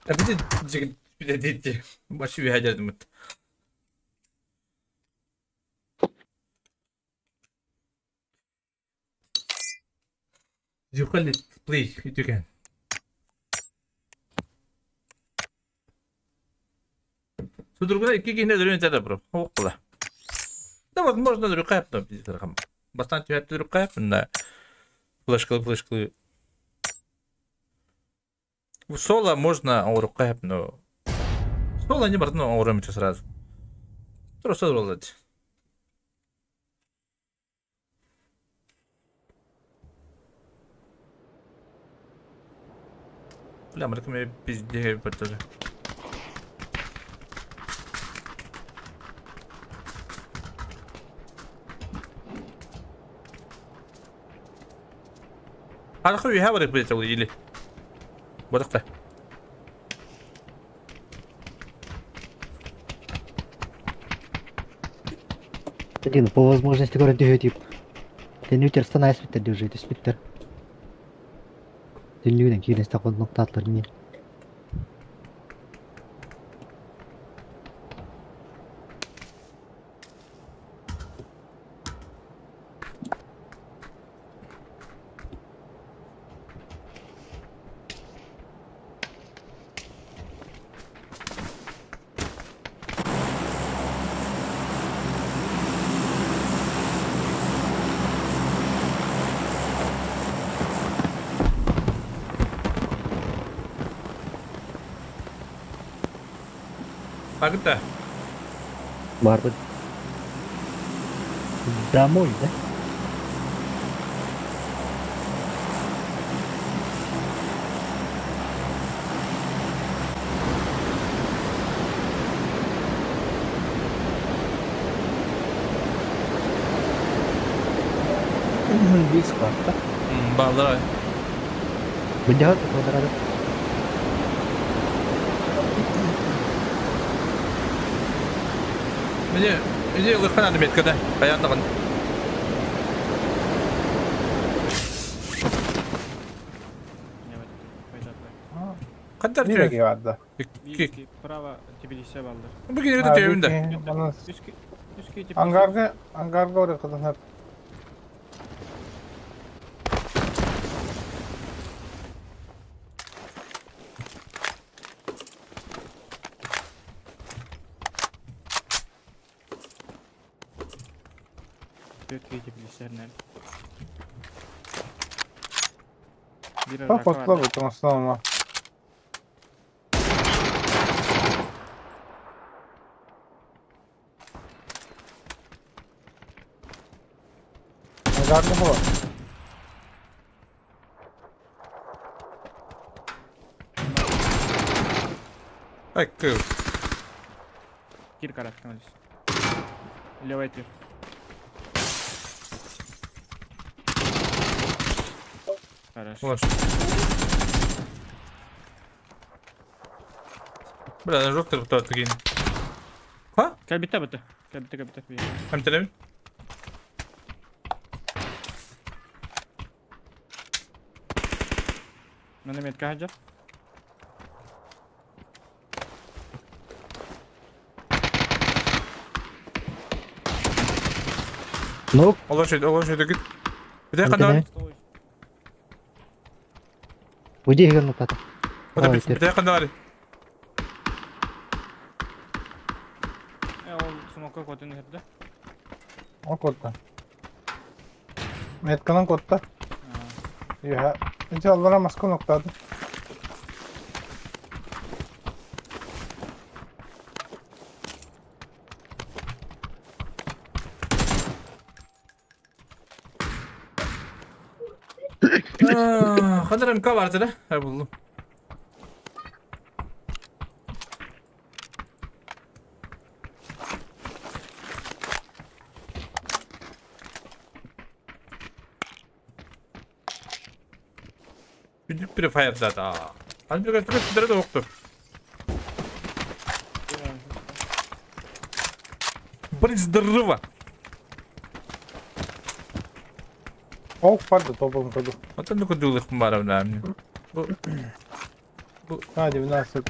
А бити жигит бите Башы үһәдердим. You call it play it again. Судургуна икки кихне дөрүн этэ бро. Хоқла. Да, возможно, дөрү кайып но Бастан түһәт дөрү кайып на флешкалы флешкалы. Соло можно кайып, но соло не бардно оромичу сразу. Просто роллать. Бля, мы пизде тоже. А хуй я говорю, блядь, или. Вот так. Один, по возможности город тип. Тенютер станай спиттер держите, спиттер. Тенюден кирен стакон ноктатлар не. Багыта. Барбыт. Домой, да? Bir squad'da. Баллар. Выдягат квадрат. Мне иди лыхана надо метка, да? Понятно. Кадар Nereye vardı? İki. Право тебе баллар. Bu geri de evinde. Angarga, angarga oraya kadın hep. Bak patla bu aslında ama. Angarga bu. Ай, кыл. Кир каратканалис. Левый тир. Хорошо. Бля, на жестко кто такие. Ха? Кабита бата. Кабита, кабита. Там телевизор? Mana метка хаджар. Ну? Allah şöyle, Allah şöyle git. Bir dakika ne? Уйди, герну пата. Bir dakika ne var? Ол смока котун херде. O kodda. Metkanın kodda. Ya. İnce Allah'a maska noktadı. Kadar MK vardı da. Ha buldum. Büyük bir fire da. Hani bir kadar da yoktu. Блин, здорово. Ок vardı topun kodu. Atan ne kadar ılık var abi. Bu Hadi münasip.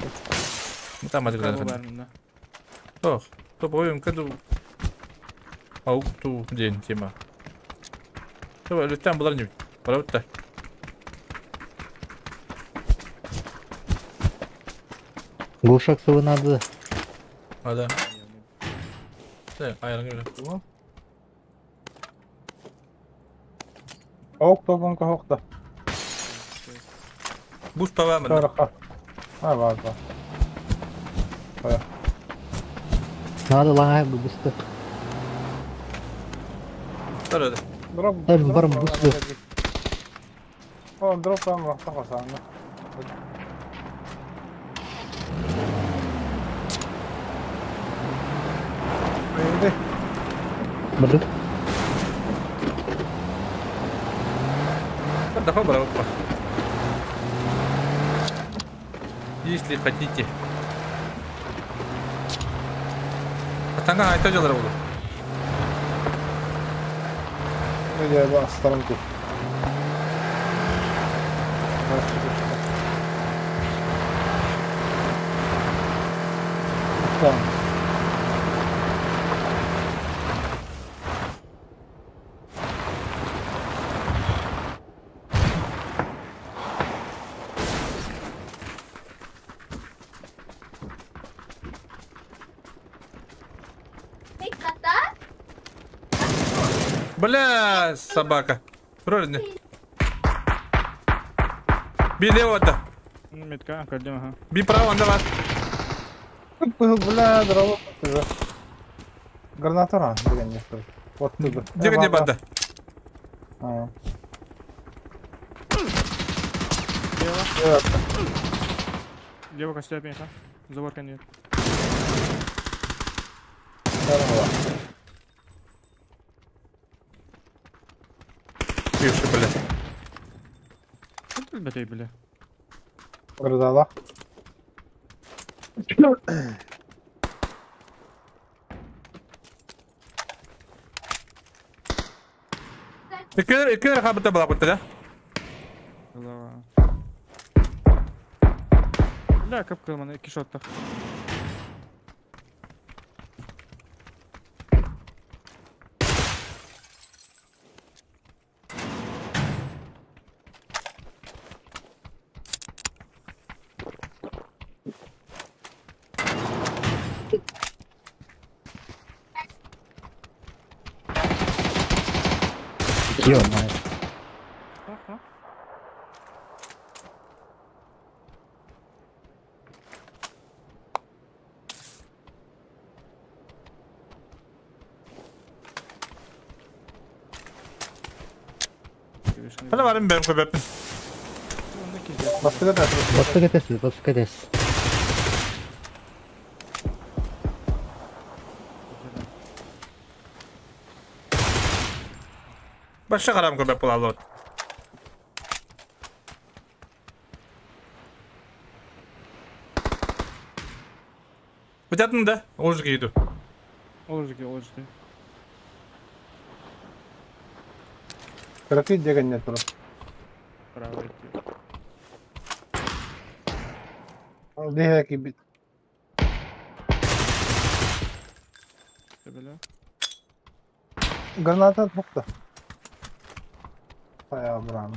Tamam hadi. Ох, топовым каду. Аук ту день тема. Давай, летам была не. Правда? Глушак свой надо. А да. Да, ayarını öyle. Ок topun kohokta. Boost var mı? Ha var var. Надо лагай бы быстро. Drop. Tabii var mı boost bu? Oğlum drop var mı? Tak o. Öldü. Bırdık. Daha bravo. Если хотите. Атаңа айта жалар oldu. Ne diyor bu aslanım ki? Tamam. Бля, собака. Вроде. Би лево да. Метка, кладем, ага. Би право, давай. Бля, дрова. Граната ран, блин, не стоит. Вот ты бы. Где где банда? Лево. Лево костя пенька. Забор конец. Здорово. Бывший, бля. Что ты, бля, бля? Градала. Иккер хабыта была будто, да? Голова. Бля, капкал мана, кишоттах. Ё-моё. Ага. Hadi varım benim köpeğim. Басқа кетесіз, басқа кетесіз. Başka karam köpek bulalım. Бутятын да, олжык иду. Олжык, олжык. Кракы деген нет просто. Право идти. Где бит? Бля. Граната тохта. Бая брам.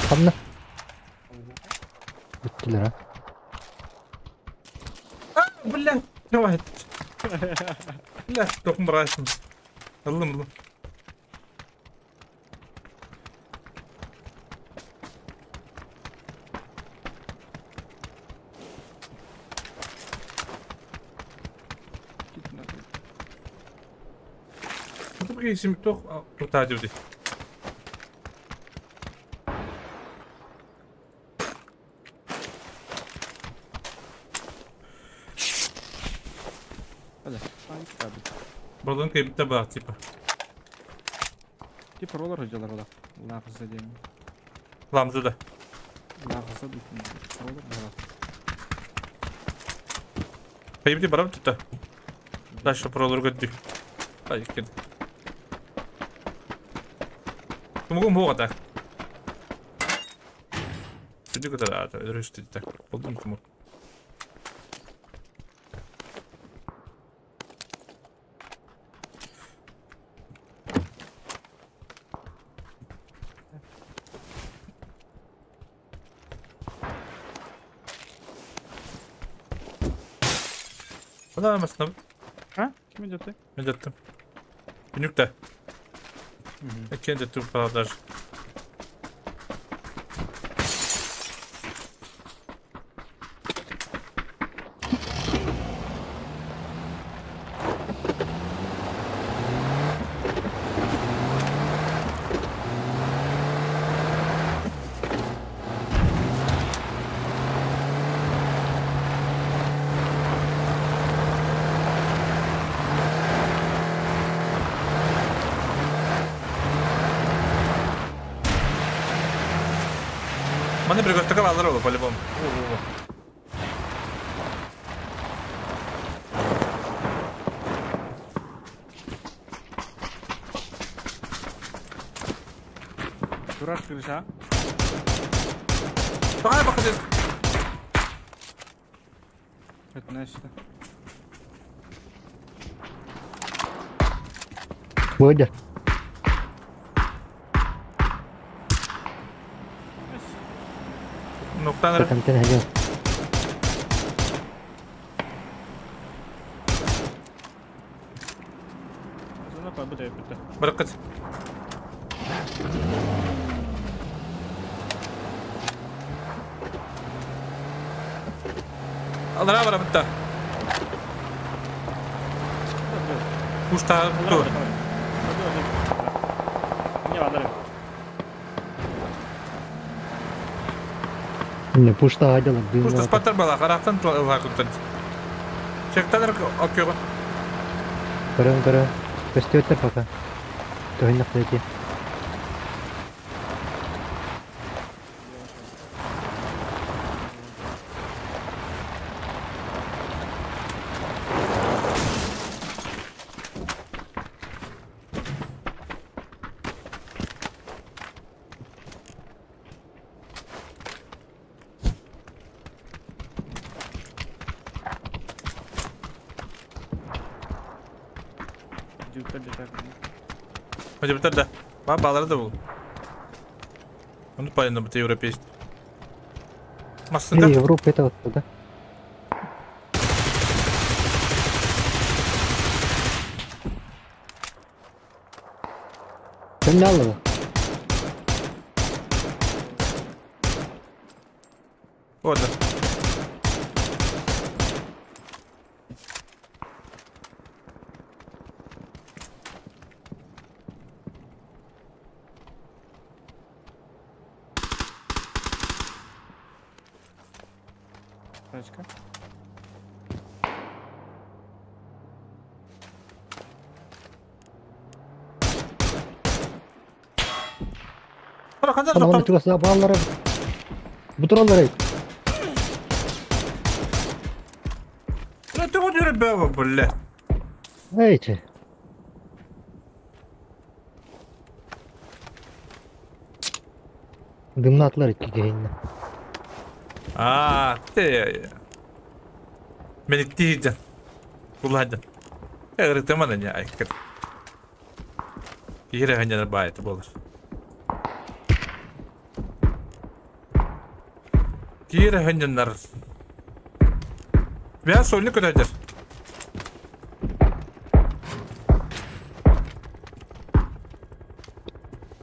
Хамна. Бүттілер, а? Бля, давай. Бля, токум бырасың. Алым, алым. Toch totaal die. Баллон кайбитте бар типа. Типа роллер делар ола. Лағза деймін. Ламзы да. Лағза дейтін роллер бар. Кайбитте барам тут. Дальше проллер көттүк. Ай, кел. Тумугум буга так. Түдүк да, өрүштү так. Болдум куму. Куда масна? А? Ким идет? Мен жаттым. Күнүктө. Экен жаттым даже. Маны приготовка алыр по-любому. Дурак крыша. Давай походи. Это значит. Бодя. Ноктан Там ты найдешь. Бараккат. Алара бара бутта. Пушта ту. Не, пушта адела. Пушта спаттар бала, карактан тула куттан. Чектаныр окёга. Көрөн көрөн. Көстүөттөр пока. Көһүннэх дэти. Hadi да. Бабалары да был. Ну, понятно, это европейский. Масса, да? Европа это вот, да? Кем Вот, да. Тачка. Ана чугасына баллары. Бутыралар. Это вот ребята, бля. Эйчи. Дымнатлар икки А, ты. Мени тииден. Кулладен. Я говорю, не айкыр. Кире ханьяна байт болар. Кире ханьянар. Я сольник көтәдер.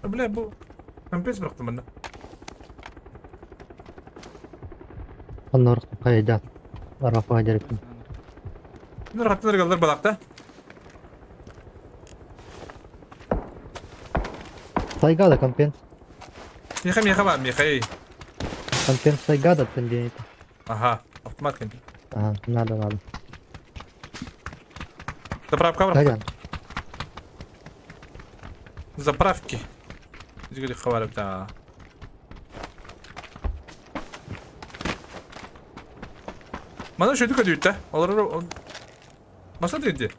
Бля, бу компес бирактым мында. Аннар кайда? Арафа дерек. Нур галдар балакта. Сайгада компенс. Миха миха ба, миха. Компенс сайгада тенденит. Ага, автомат компенс. Ага, надо, надо. Заправка, заправка. Заправки. Здесь хаварып да. Мана шөйді көдүйті, олар маса дейді.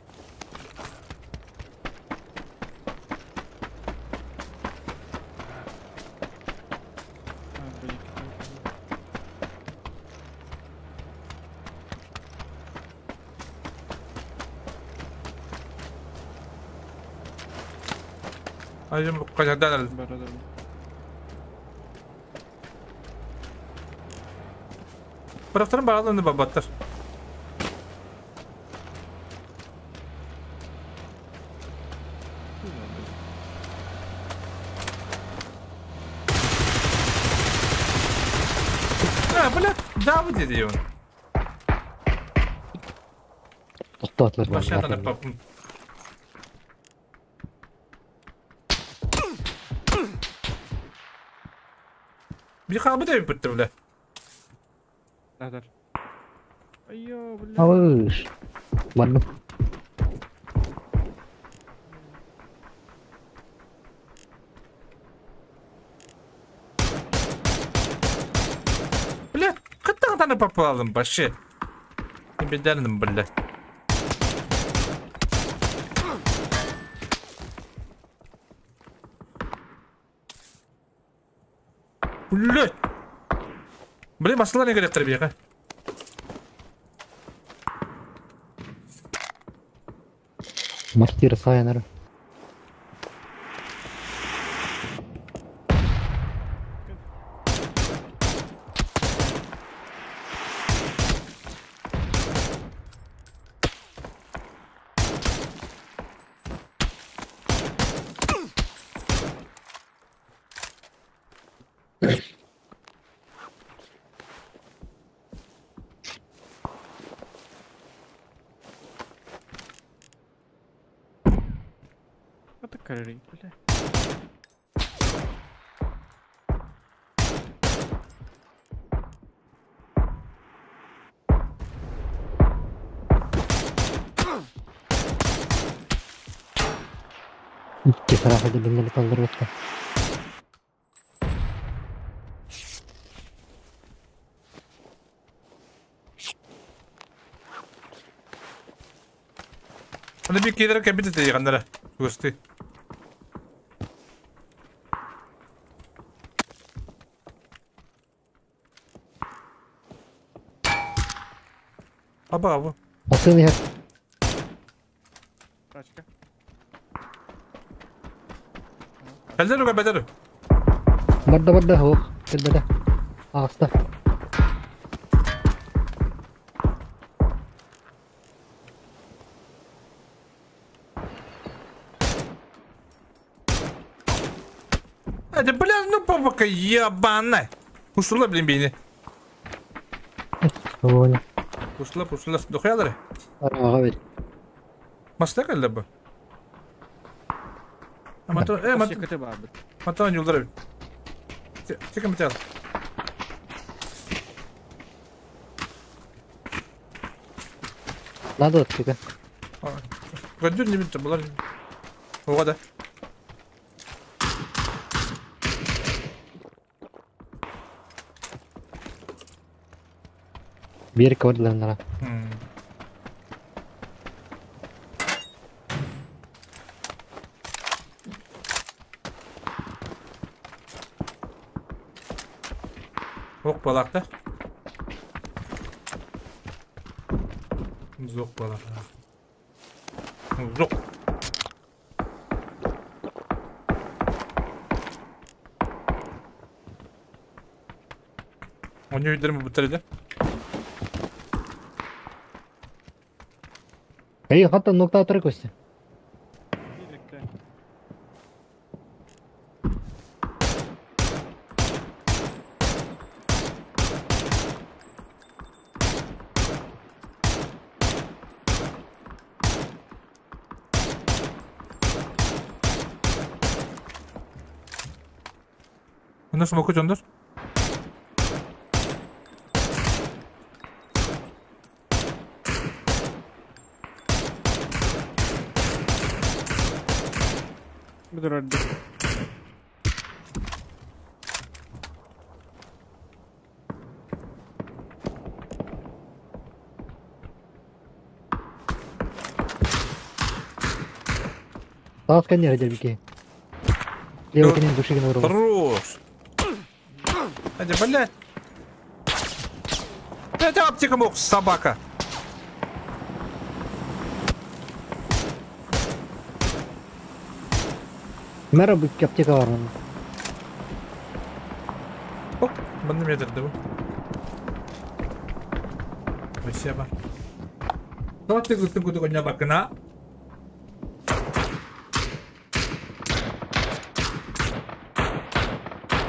Айым қажадан әлі. Bıraktırın bağlandı babattır. Ha, бля, да bu dedi onu. Тоқтатылар. Başlardan папым. Bir kalbı da bitti bile. Надар. Айо, бля. Алыш. Ладно. Бля, кытта попалдым вообще. Не бедарным, бля. Бля. Бля, масла не горят требега. Мортира сайнер. Көрөрүй, бля. Икки сараха дебиннери таллырбытта. Аны bir кейлер кәбит ите яннара. Гости. Аба аба. Атын иһэр. Тачка. Бәлдер үгә бәлдер. Барда барда хоқ. Кэлбэтэ. Ааста. Это, бля, ну бабака ебаная. Ушла, блин, бейни. Понял. Ушла, ушла. Духаялары. Араға бер. Масла кэллэ бу. Мотор, мотор. Көтө баабыт. Мотор юлдары. Тикем бител. Надо тика. Көдүр не битте булар. Ога да. Бер көрдүлөр. Ок балакта. Зок балак. Зок. Оны өйдөрмө буттар Эй, хатта нокта атыр көстө. Онда смоку жондор. Бүдөрөрдү. Таас кэннер дербике. Лево кэннин душигин оролор. Хорош. Эди, блядь. Это аптека мог, собака. Мэра бу аптека бар. Оп, манна метр да бу. Спасибо. Давайте гутын гутын коня бакына.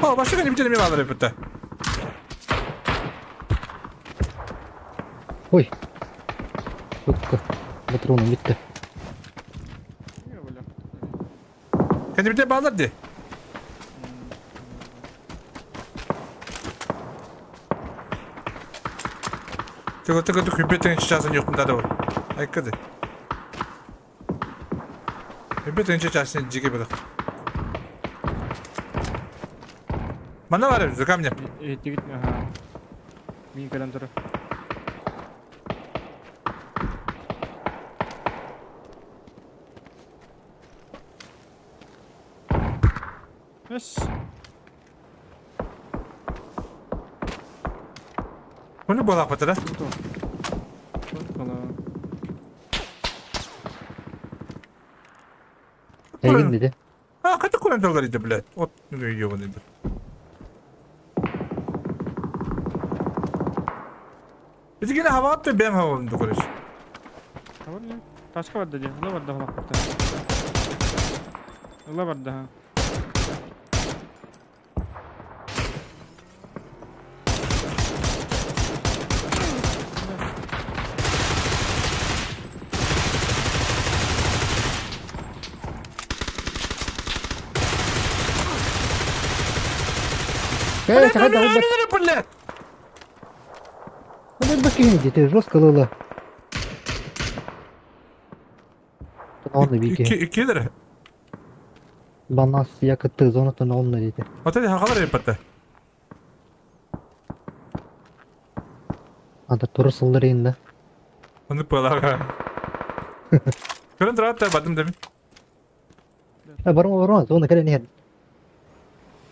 О, башка не битер милалар битте. Ой. Сукка. Патроны битте. Кәне бите балар ди. Тыгы тыгы тыгы битен часын юк да бу. Айкады. Битен часын жиге бир. Мана бар за камня. Тигит, ага. Мин кэлэн турар. Эс. Bunu bolak batara. Эйгин деди. А, кайда көрөн доллар иди, блядь. Вот, ну ёбаный, блядь. Бизгине хава атты, бэм хава онду көрөш. Ташка барда ди, ыла барда хава атты. Ыла барда ха. Э, Блядь! Ну, бакинь, ты жестко лыла. Он вики. Кидер. Банас якыты зонатын онна дейді. Вот это хахалар еппетте. Ада туры сылдыр енді. Оны пылага. Көрін тұрады бадым демин. Э, барма, барма, зона кәрі не.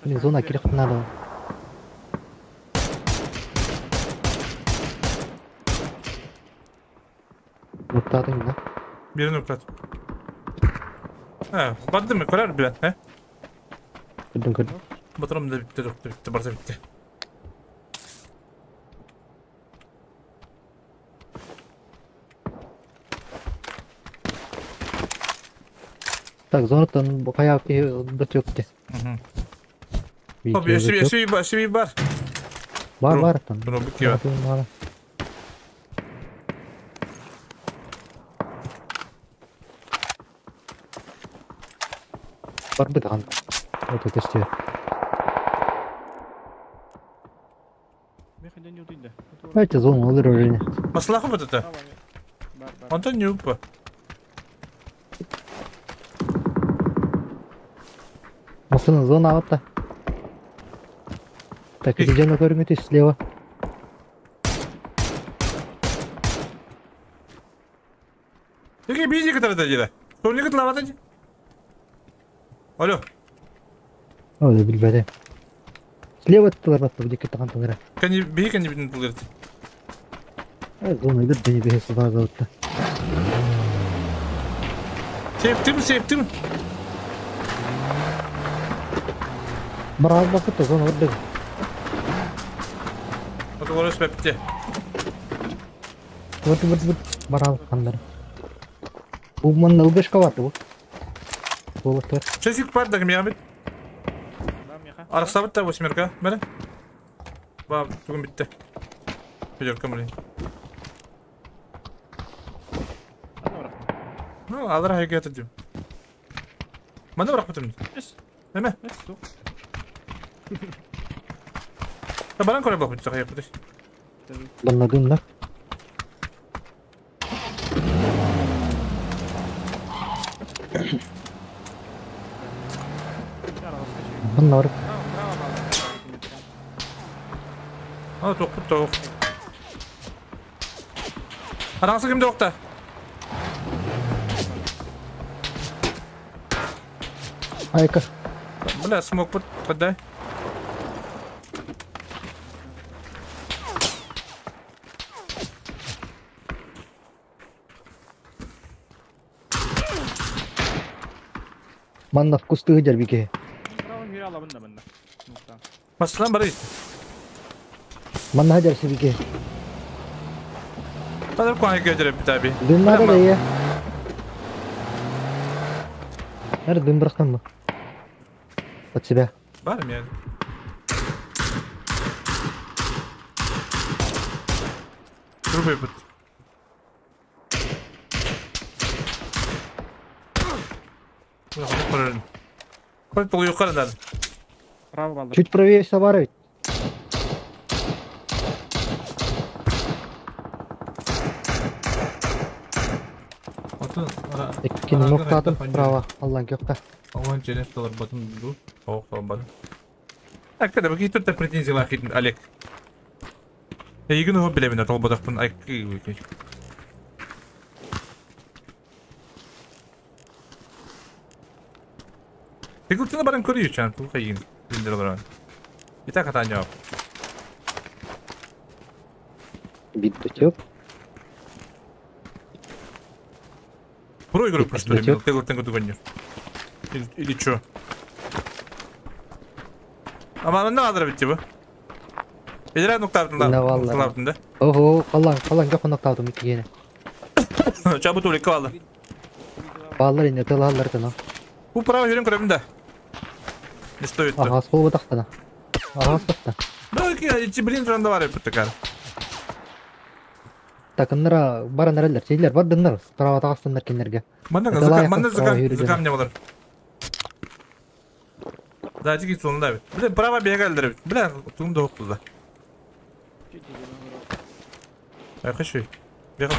Блин, зона керек надо. Нуктадың да. Birini nuklat. Ha, battı mı? Korar bile. He? Көрдім, көрдім. Батырым да бітті, бітті, бітті, барса бітті. Так, зонаттан қаяқ бит өкті. Хоп, SUV, SUV, SUV бар. Бар, бар там. Bunu bitiyor. Бар. Бар бит хан. Вот это что. Давайте зону олыр уже. Маслахы вот это. Онтон не упа. Масланы зона атта. Так, где на көрмөтү слева. Теге бизи кытар да деді. Соны кытар лавата. Алло. О, да билбеде. Слева тылар батты, где кытаган тылар. Кани бии кани битин тылар. Зона идет, да не бии сюда зовут. Септим, септим. Бараз бакыт зона орды. Вот орыс бепте. Вот вот вот барал кандар. Бу ман ылгышка бар бу. Болот бар. Чесик бар да ким Арасабыт та восьмерка, бәрі. Ба, бүгін бітті. Пятерка, блин. Ну, алар хайга ятыр дейм. Манда бірақ бітім. Неме? Та баран көре бақ бітті қаяқ бітті. Баннадым да. Банна барып. А, тоқ тоқ. Араңсы кімде оқта? Айка. Бля, смок пут, подай. Манна вкусты дербике. Маслан бар Манна дербике. Падар куан көтөрөп бит Дым надо да я. Наверное, дым брахтан От себя. Бар мен. Трубы бит. Чуть правее Савара ведь. Иккини ноктадым справа. Аллан кёкта. Аллан черес доллар батын ду. Ох, батын. Так, когда какие тут претензии лахит, Олег? Я егін его билемин, атол бодақпын айк. Тегілтіні барын көрі чан, бұл қайын. Биндер олар. Итак, атан жауап. Бит Про игру что ли? Теглтен көтүгөннөр. Или чё? Ама не надо битти бу. Эдер ноктардын да. Ноктардын да. Ого, калан, калан жок ноктардым икигене. Чабы тулик калды. Баллар инде тылалар тына. Бу право жүрүн көрөмүн да. Не стоит. Ага, сол бутактана. Ага, стопта. Да, эти блин жанда бар бит такар. Так, ындыра баран эрелер, сейлер бар дыннар, справа тагастындар киндерге. Манда зыка, манда зыка, зыка мне болар. Да, тики сонда бит. Бля, право бегалдыр бит. Бля, тугум да хопту да. Ай, хочу. Бегал.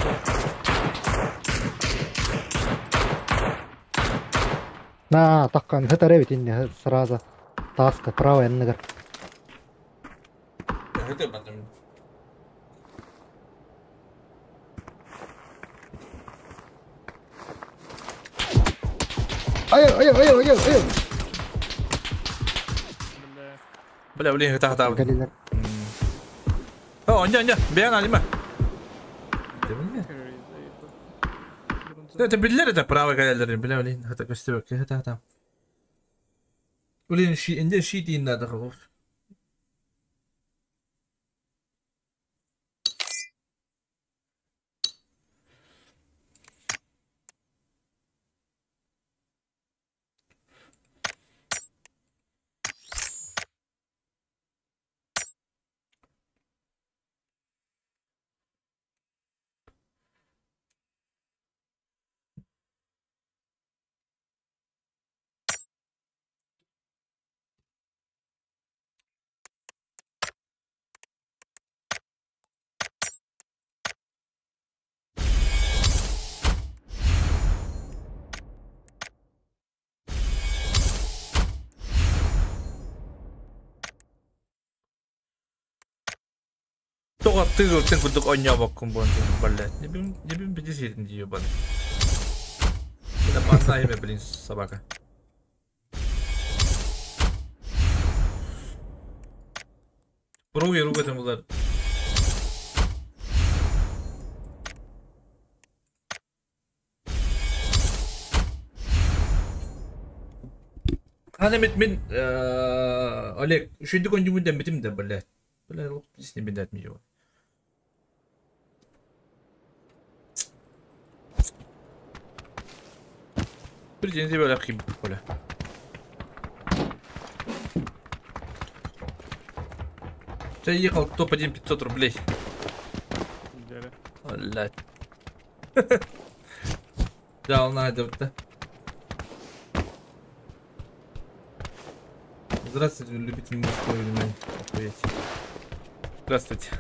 На, таккан хытар эбит инне сразу. Таска правая ныгыр. Это потом. Ай, ай, ай, ай, ай. Бля, блин, это это. О, не, не, беган алима. Это билер это правый галерей, бля, блин, это костюк, это там. Блин, ши, инде ши дейін надо қылып. Тоға тыз өртен күлдік ойнап баққын бұны, блядь. Не бім бедесетін дейі баны. Это пацана имя, блин, собака. Руги, руга там бұлар. Қаны мен, Олег, үшінші күн жүмінден бітім де, блядь. Бля, лох, здесь не бедать мне его. Претензии были Оля. Я ехал топ-1 500 рублей. Блядь. Да, он надо, да. Здравствуйте, любители мужского внимания. Охуеть. Здравствуйте.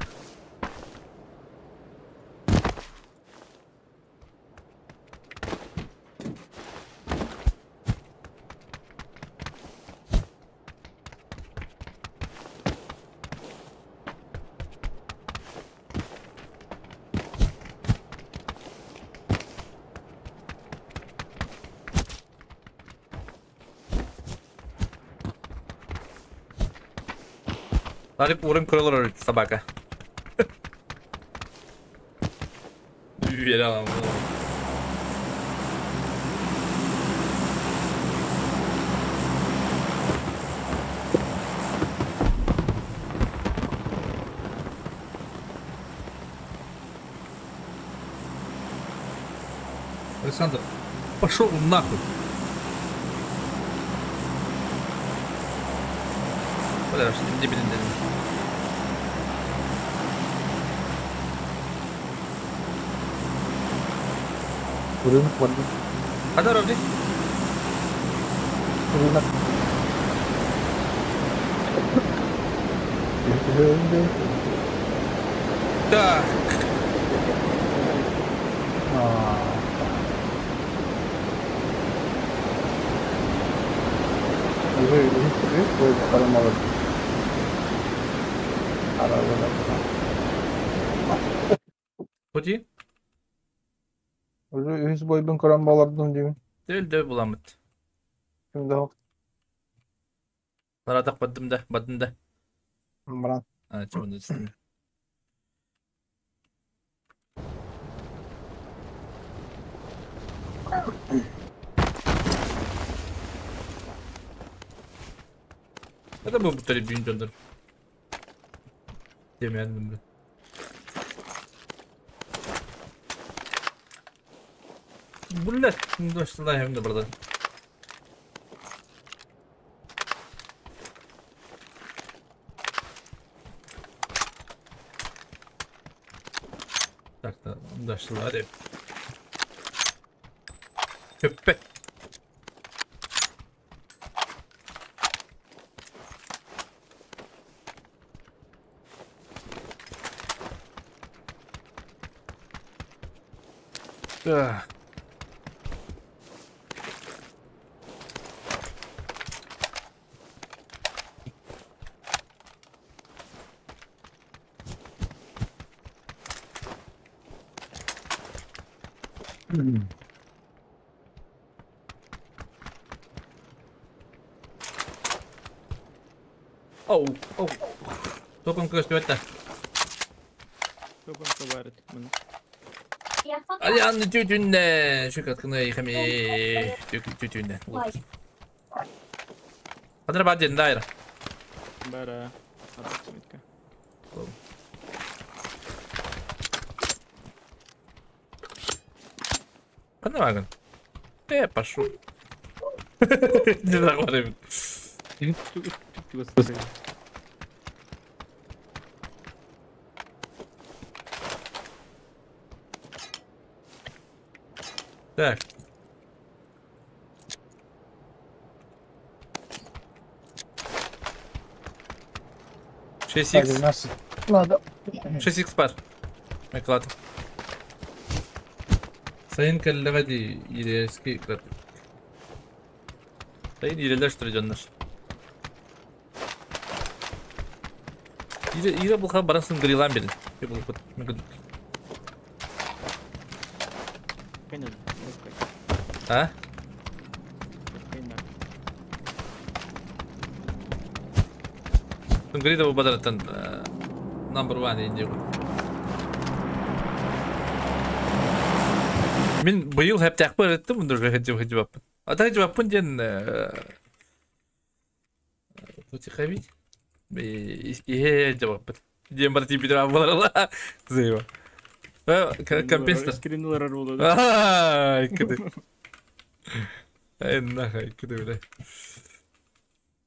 Ларик урын крылыр собака. Уверял. Александр, пошел нахуй. Бля, что дебилин. Рынок воды. А дорога? Рынок. Так. Пути? Уже үс бойбун көрөн балардым деймин. Дөл буламыт. Кимде хок? Наратак баддым да, баддым да. Брат. А, чего не Это был бы трибюн. Демян, блин. Блять, ну что да, я братан. Так, да, что да, Опять. Так. Оу, оу. Топом көстүбэт да. Топом кабарыт. Алианны түтүннэ. Шүкаткына ихами. Түтүннэ. Хадыр бар ден дайра. Бара. Аппроксимитка. Ханна багын? Пошел. Не знаю, Так. Шесть икс. Надо. 6 х бар. Меклад. Сайын кэллэҕэ дии иирээски Сайын иирэлэр дьоннор. Иирэ иирэ булха баран сынгырыйлаан берин. Булхут. А? Сынгырый да бадараттан number one инде. Мин быйыл хэптээхпэр эттим мындыр хэджи хэджи баппын. Ата хэджи баппын диэн Тиховить. Ихе жабаппын. Диэн бар тип битер абаларла. Зыва. Компенсатор. Скринлар болду. Ай, кыды. Ай, нахай, кыды, бля.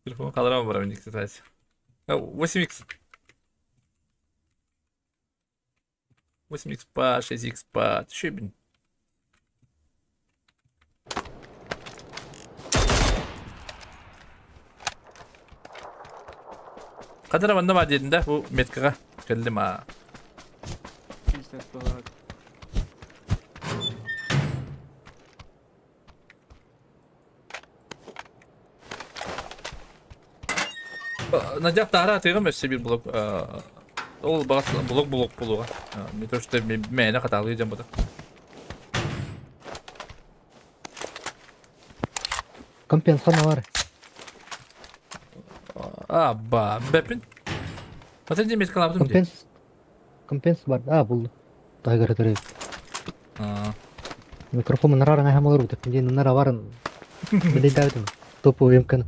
Телефон калдырам бар мен, кстати. 8х. 8х па, 6х па. Түшебин. Кадыр манна бар дедин да, бу меткага келдим а. Надяк тара тыгым өссө бир блок. Ол бас блок блок болуга. Не то что мен хаталы жам бата. Компенсация бар. А, ба, бепин. Атын же меткалабдым ди. Компенс. Компенс бар. А, бул. Тайгар төрөй. А. Микрофон нарарың айхам олар бут. Мен нара барын. Мен дайдым. Топу эмкан.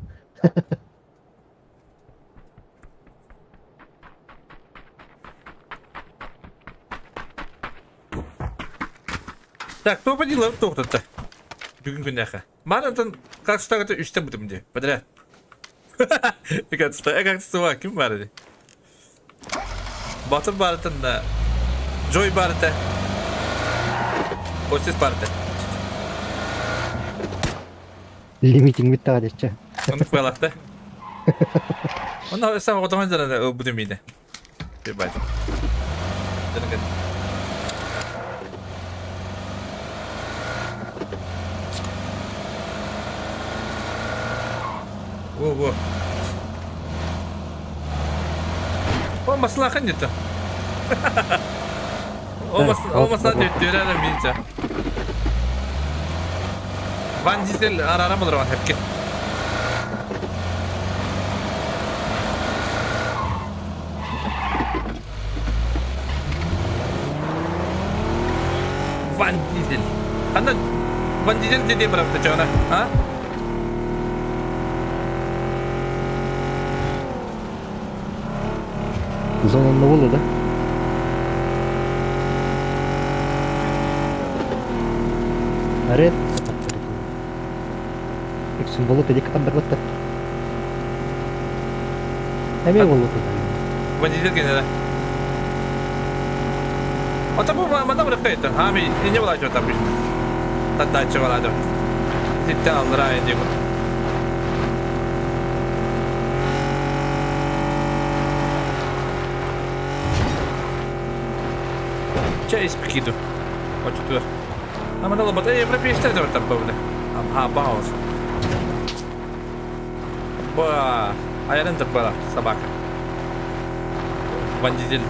Так, топа дилер тоқтатты. Бүгін күнәхі. Марантан қарсытағы үсті бұдым де. Бәдірә. Экатста бар, кім бар еді? Батыр барытын да. Джой барыты. Костис барыты. Лимитинг бит тага дече. Оны қоялақты. Оны сам отаман жана бұдым ейді. Бай. Во, во. О, маслахан где-то. О, маслахан где-то, видите. Ван Дизель арара болар хепке. Ван Дизель. Ана Ван Дизель деде барапты чана, а? Зона болду да? Ред. Иксин болду деди катан берлеттер. Эме болду. Ван Дизель кенере. Ата бу мана бирак это. Хами ине була жот там. Тадачы бала жот. Ситтен алдыра инде бу. Чай испекиду. Очутур. Нам надо было европейская там были. Ага, баус. Ба, а я рентер была собака. Ван Дизель.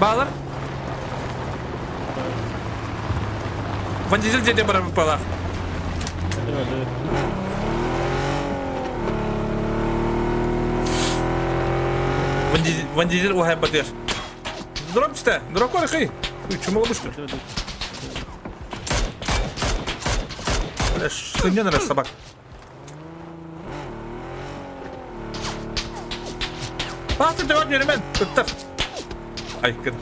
Балар. Ван Дизель где бара выпала. Ван Дизель ухай батыр. Дроп чита, дроп корхи. Чему лобышты? Бля, что мне надо собак? А, ты давай мне, ребят, Ай, кыр.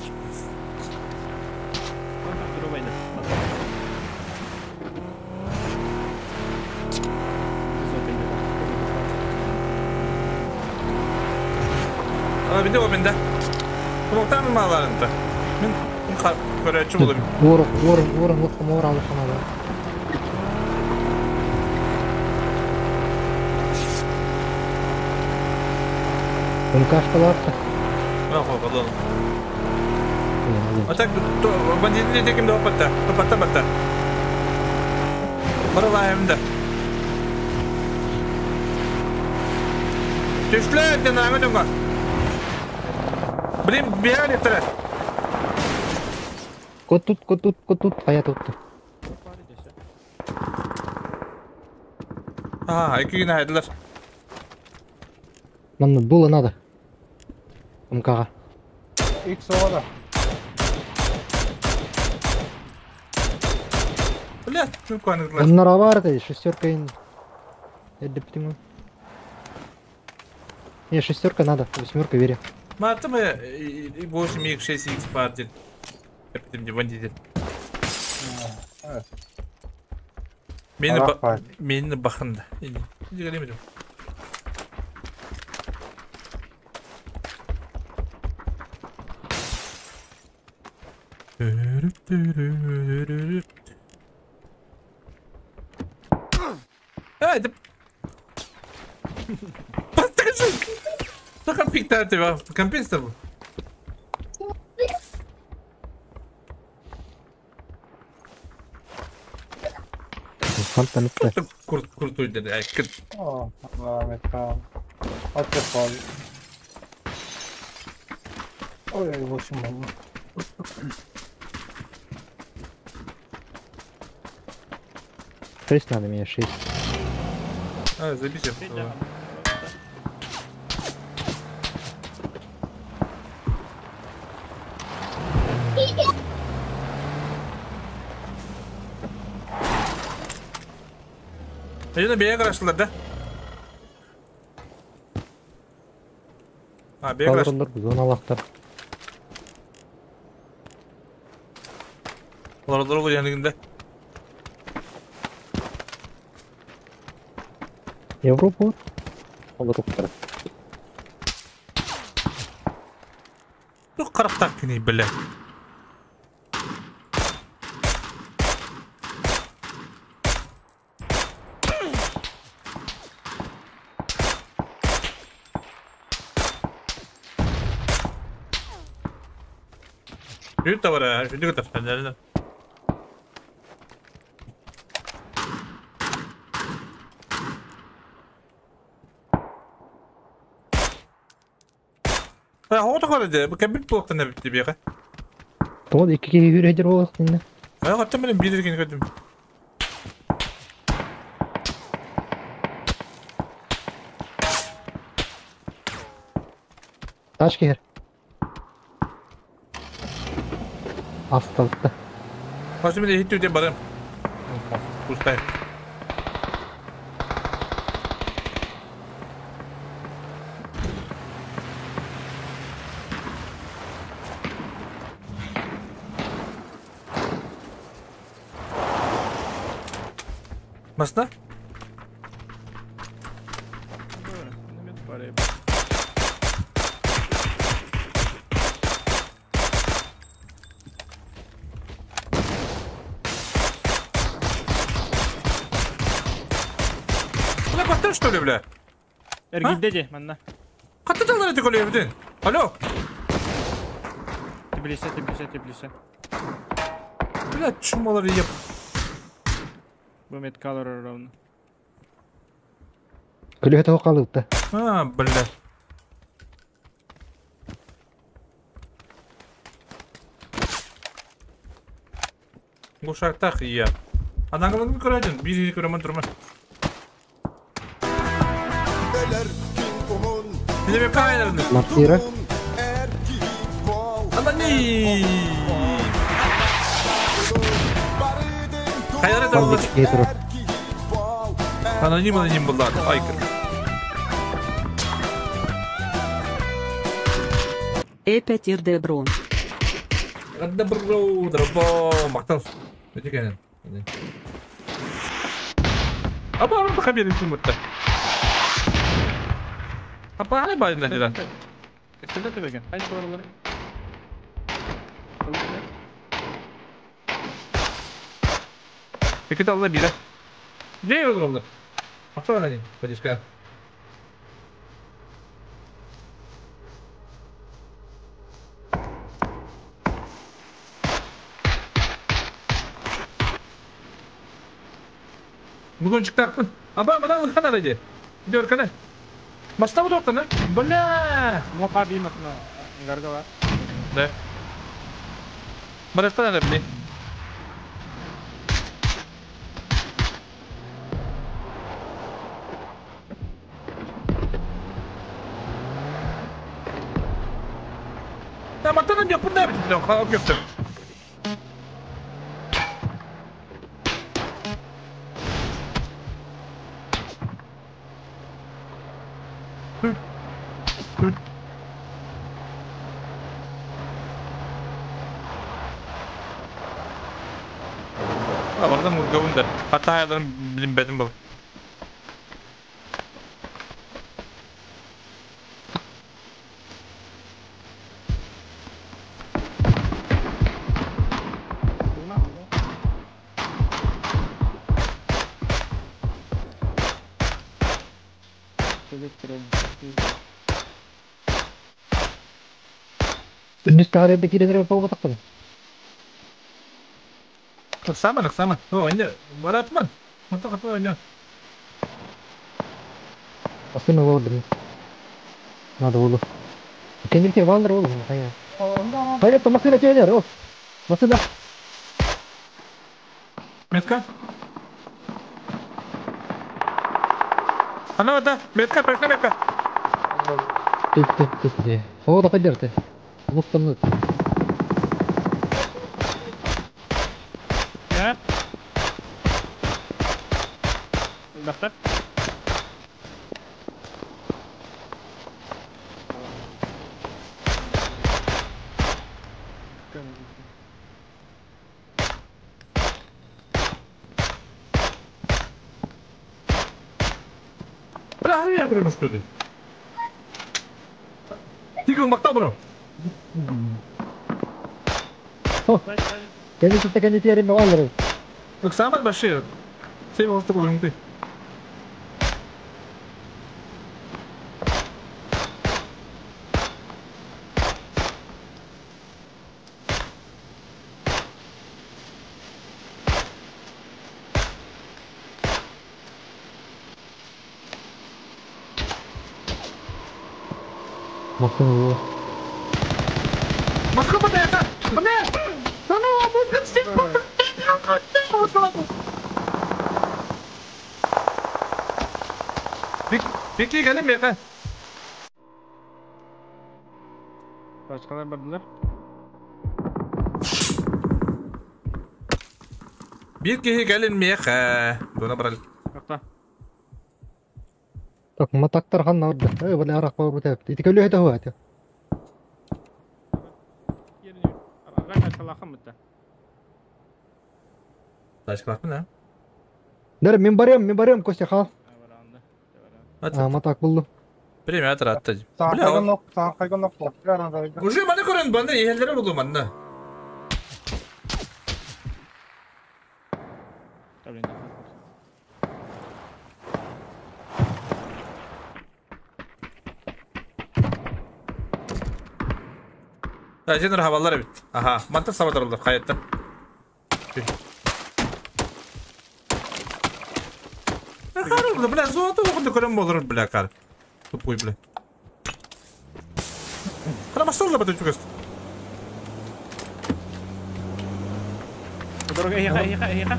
А, видео бенде. Кумуктан маларында. Мен көрәчү булып. Ор, ор, ор, ор, ор, ор, МКшкалар-то. Ага, ладно. А так, бандиты теким да опытта. Опытта батта. Баралаем да. Түшле, ты на этом. Блин, бегали вторая. Кот тут, кот тут, кот тут, а я тут. А, и на Нам было надо. МК. Икс ода. Бля, ну куаны. Он наравар, шестерка. Не, шестерка надо, восьмерка верю. Матом и 8 x 6 x партий. Бандит. Мені бахында. А, это... Подскажи! Что компьютер ты, компьютер? Крутой дядя. О, да, это... Ой, 8 могу. Шесть надо мне, 6. А, забейте. Иди на бег расшла, да? А, бег расшла. Зона лахтар. Лордору янигинде. Европа. Олоруктар. Ну карактар кини биле. Жүт бар, жүт көтөр. А, вот такой, да, кабель плохо на тебе, а? То, и какие юридер волос не. А вот там блин, бидер кинь хотим. Тачки. Асталта. Возьми, я иду тебе барым. Пустай. Масна? баттар, что ли, бля? Эргилде де, манна. Хатта талар эти колебдин. Алло. Теплисе, теплисе, теплисе. Бля, чумалар еп. Бу меткалар ровно. Көлөһө тоҕо қалыпты. А, бля. Гушактах я. Анагалын көрөдүн, бир көрөмөн турма. Билеме кайнарын. Мартира. Анани. Кайнары да Аноним аноним булдар. Айкыр. Опять Ирдебро. Добро, добро, мактал. Өтө Апа, аны хабер итим бутта. Апа, аны байдын деден. Эстелде төбеген. Кайсы баралар? Эки талда бире. Не oldu? Ата аны, подишка. Бүгін чыктакпын. Аба, мына ылхан арайды. Дөрканы. Баста bu дөрканы. Бля! Мока биймакна. Гаргала. Да. Барастан арабни. Да, матана не пунда бит. Халап көптүр. Бардан ургабында. Хата билинбетим был. Үнүс таарыйда киренер болба тактын. Саман, саман. О, инде баратман. Мата капы инде. Басына болду. Надо болу. Кенdirке балдар болу. Кая. Кая то машина чөйлөр. О. Машина. Метка. Ана да, метка, метка, метка. Тип тип тип. О, да кайдерте. Луктанны. Я? Бахтар. Бля, я прямо что ты. Тигл мактал бро. Кенди кенди терим балдар. Саман башир. Сен болсты көрүңдү. Машина болу. Москва подается! Беки gelin меха. Башкалар бардылар. Беки gelin меха. Дона брал. Бакта. Так, матактар ханна орда. Эй, бля, арак бар бутеп. Ити көлү хете хуат. Ташкалакпын, а? Дер, мен барем, мен барем, Костя хал. А, матак булду. Премия атты. Бля, Уже маны көрөн, банда эхелдери болду манна. Дьэнэр хабаллар эбит. Аха, мантан сабатарыллар хайаттан. Хары, бля, золото оҕунда көрөн болор, бля, кар. Тупой, бля. Хара масалла бата чугас. Дорога эһиэхэ, эһиэхэ, эһиэхэ.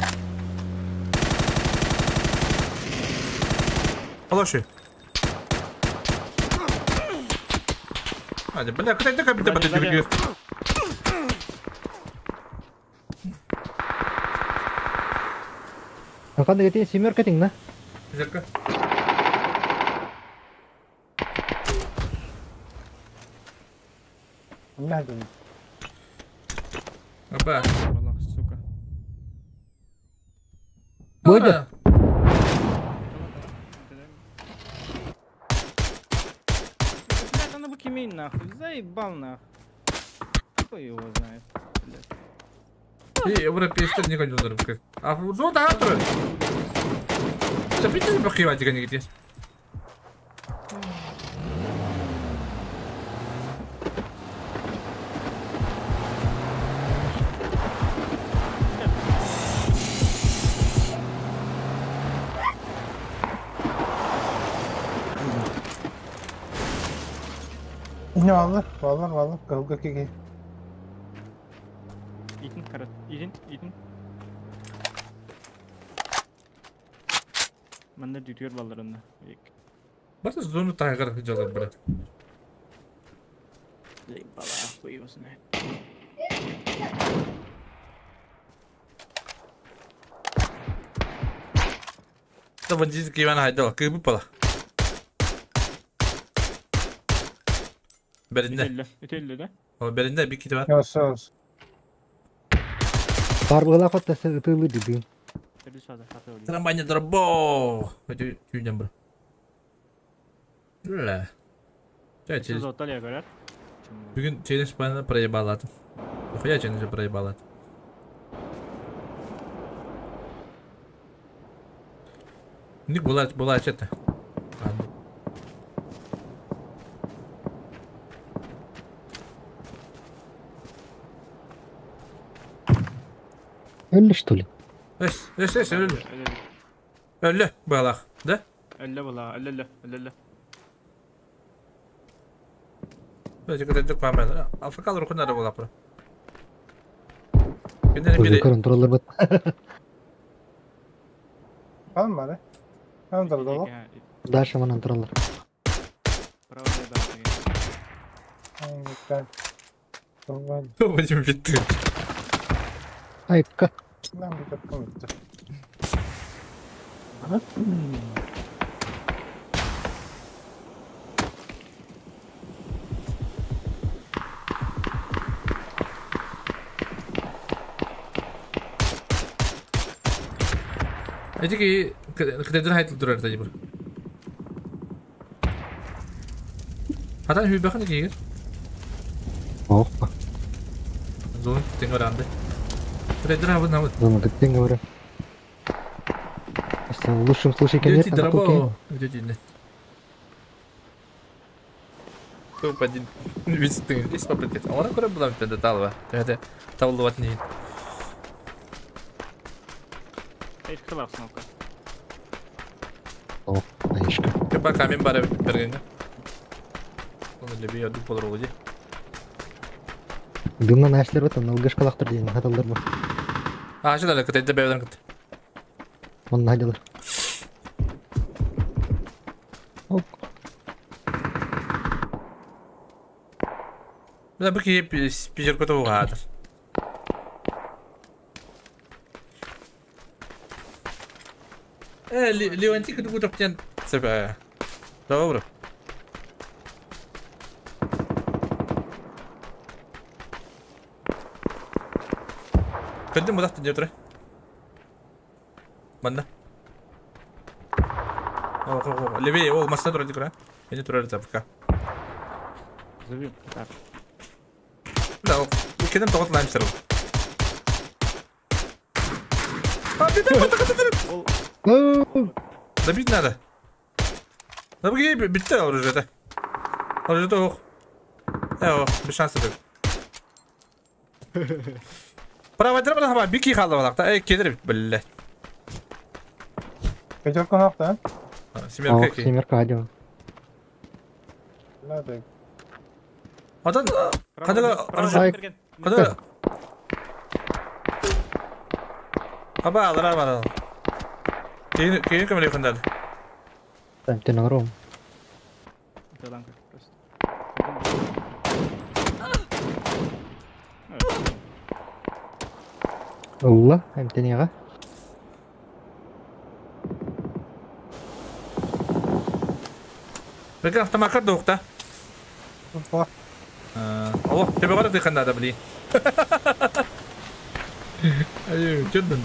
Алаши. Hadi бля, кытай да бите бата чугас. Какан дегете семерка тең на? Зерка. Надо. Аба. Балах, сука. Бойда. Блядь, она букимей нахуй, заебал нахуй. Кто его знает, блядь. И европейский не кончил. А золото автор. Да прикинь, бахивать не где. Ne alır? Vallar vallar. Kavga kiki. Итин, карат. Итин, итин. Манна дүтүөр балларында. Бата зону тайгар жалар, брат. Заебала, хуй его знает. Да бандитский Иван хайдал, кыбы пала. Беринде. Үтелле, да? О, беринде бир кити бар. Yos yos. Бар була кот тәсә ытылы диде. Трамвайня дробо. Өтө түйден бір. Ля. Чай, Золоталия говорят. Бүгін челлендж бана проебалады. Нахуя челлендж проебалады? Не была, была что-то. Өлле что ли? Эс, эс, эс, өлле. Өлле, балах, да? Өлле була, өлле, өлле. Бәҗе көтәдек памәл. Африкалар рухнары була пра. Кенәре бире. Контроллер бит. Kalmadı. Kandırdı o. Даша манан тураллар. Будем битты. Айка. Нам bir takım bitti. Эти кредит хайт турар тажы бир. Хатан хүбәхне кигер. Опа. Зон тең оранды. Кредит хабын хабын. Зона тең говорю. В лучшем случае конец. Идите дробо. Идите. Топ один. Весь ты. Здесь попытать. А он аккурат была до талва. Это тавловать не. Эйшка бар снока. О, айшка. Кыба камень бара бергенге. Оны леби яду полролоди. Дымнан ашлар бит, налгашкалактыр дигән хаталар бар. А, что дальше? Кытайда бәйдән кыт. Онны хайдалар. Оп. Бля, бу ки пижер көтө угадыр. Леонтий көтө Себе. Добро. Көндүм мудахты деп турай. Манда. О, о, о, левее, о, масса турай дикра. Я не турай запка. Зови, так. Да, кедем тогот лайм сырыл. А, ты там, ты, Добить надо. Да бги, битте оружие это. Оружие ох. Э, ох, без шансов. Правадыр бана бики қалды балақта. Эй, келер билле. Пятерка нахта, Семерка ки. Семерка один. а? Одан қадыға оружие. Қадыға. Аба, алар бар. Кейін кейін кім лекіндеді? Там ром. Улла, эмтенига. Бәлки автомакар да уқта. Алло, тебе бара дыханда да, блин. Ай, чудно.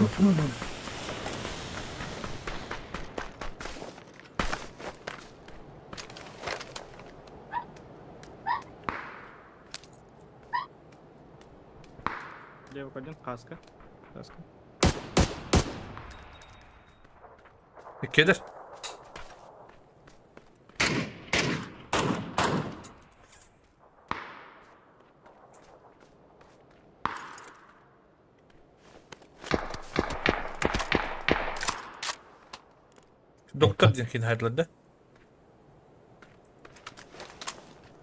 Левый один, каска. Каска. Кедер. Доктор дин хайдлады.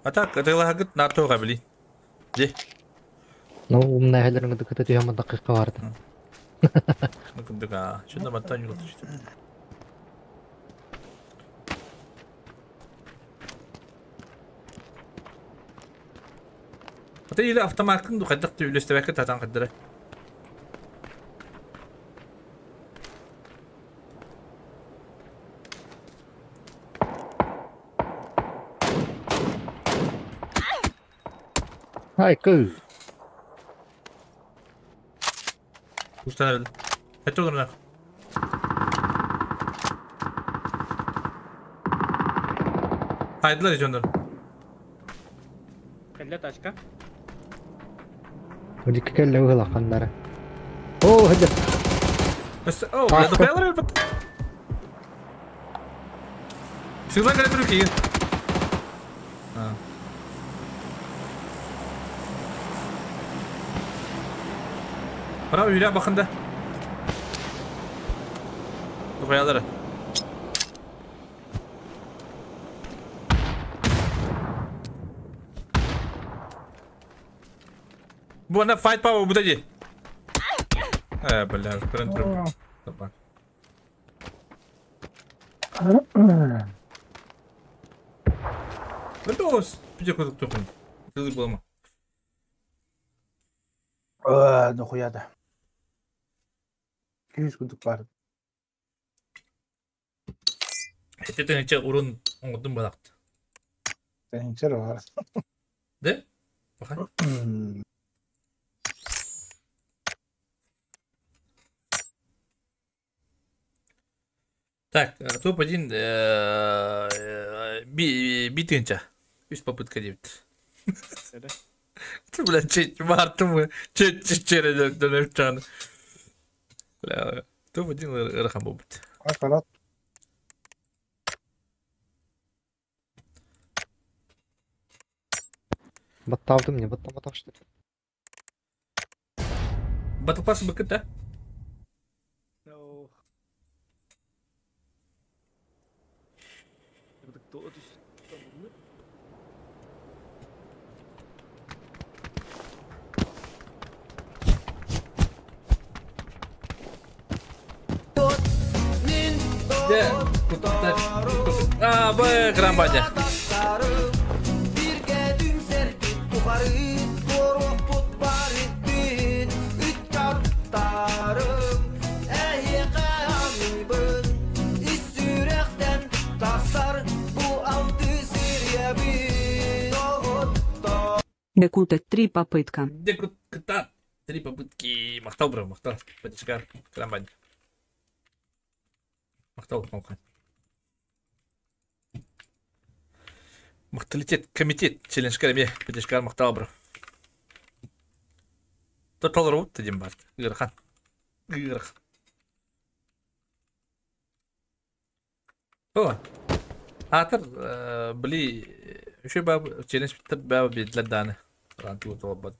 А так, это лагат на то габли. Де. Ну, умная хәлләреңне көтә төйәм дәкыйка барды. Ну, кындыга, шунда маттан юл төштө. Ата или автоматтын ду каддык түлөстөбәккә татан каддыра. Ай, кы. Установил. Это ударнак. Haydılar hiç onları. Кәллә тачка. Удик кәллә угыла каннары. О, хәдә. О, я духаялар elbette. Сыйлан кэлэ түрү Браво, Юля, бақында. Духаялары. Bu ана fight power bu da di. Э, бля, көрін тұрып. Табак. Бір тоғыз пите көзік тоқын. Тылы бола ма? Нахуя да. Күйіз күндік бар. Хеттен урун оңдун балакты. Тенчер бар. Де? Бахан. Так, топ-1 битынча. Үс попытка девять. Ты, бля, чет, мартымы, чет, чет, дönöp Бля, топ-1 рахам бобут. Аппарат. Батталды мне, баттал, что ли? Батл пас быкыт, да? А, б, грамбадя. Декута 3 попытка. Декута 3 попытки. Махтал, бро, махтал. Поддержка, грамбадя. Махтал, махтал. Махталитет, комитет, челлендж кәреме, поддержка махтал, бро. Тотал роут дедим бар. Гырхан. Гырх. О. Атыр, бли, еще баб, челлендж бит баб бедлер даны. Ранту толбад.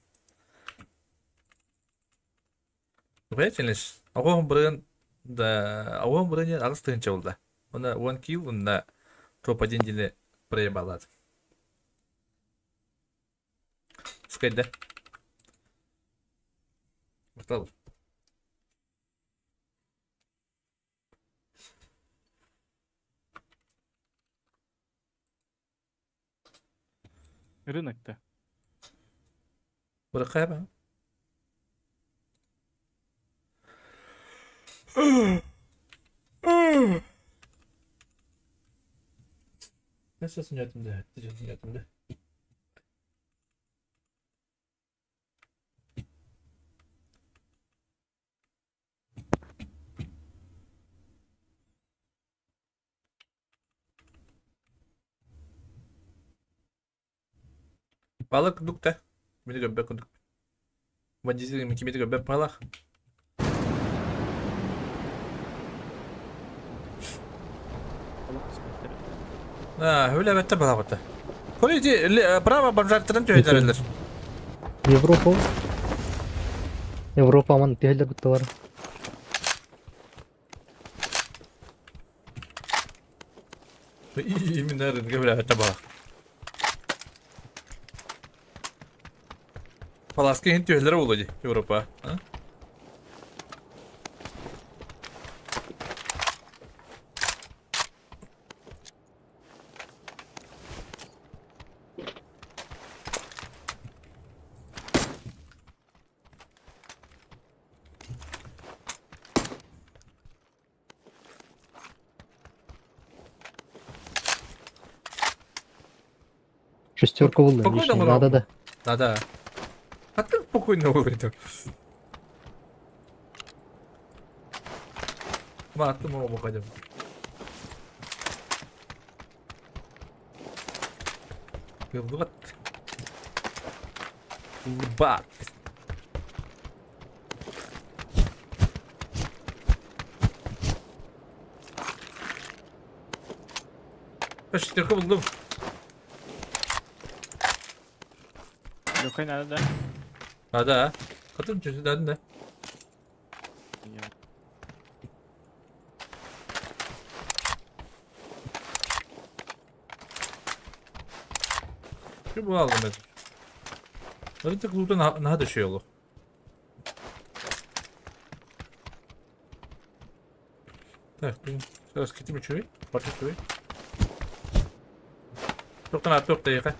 Приятельность. Оҕом бырыан да оҕом бырыан 8 тыһыынча булда. Уонна 10 килл уонна топ-1 диэни проебалаат. Скайда. Махтал. Рынок-то. Бырахайба. Nasıl sunuyortum da? Sunuyortum da. Балык курдук да. Мини көрбөт курдук. Бандитизм кимити көрбөт балах. А, хүлэ бетте балабыта. Коли право бомжаттарын төйдөрөлөр. Европа. Европа ман тehler бутта бар. Именно рынга хүлэ бетте балах. Паласки хин төйлөр болду Европа. А? Шестерка булды. Спокойно Лишний. было. Надо да. Да-да. А ты спокойно говорит. Ма, ты мого выходим. Вот. Бат. Шестерка булдым. Лёхай надо, да? А, да. Хотим чуть да, да. Şu bu aldım ben. Harita klubda naha düşüyor yolu. Так, сейчас китим үчүгэй, бат үчүгэй. Тоқтан ат тоқ дайықа.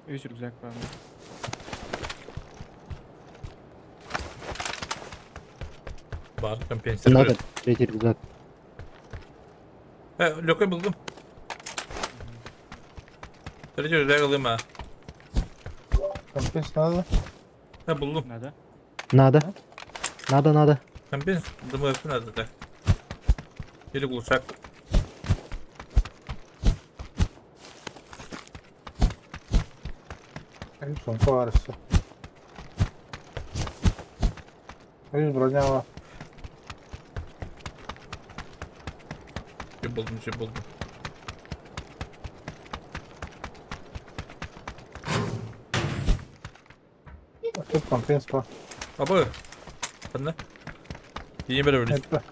Үс рюкзак бар. Бар, компенсия. Надо третий рюкзак. Лөкө булдум. Третий рюкзак алайым а. Компенс надо? Ha buldum. Надо. Надо. Надо, надо. Компенс думаю, надо так. Или глушак. Сумка бар өссө. Үс броня бар. Şey buldum, şey buldum. Тут компенс бар. Баба. Ханна. Yeni bir öyle. Это.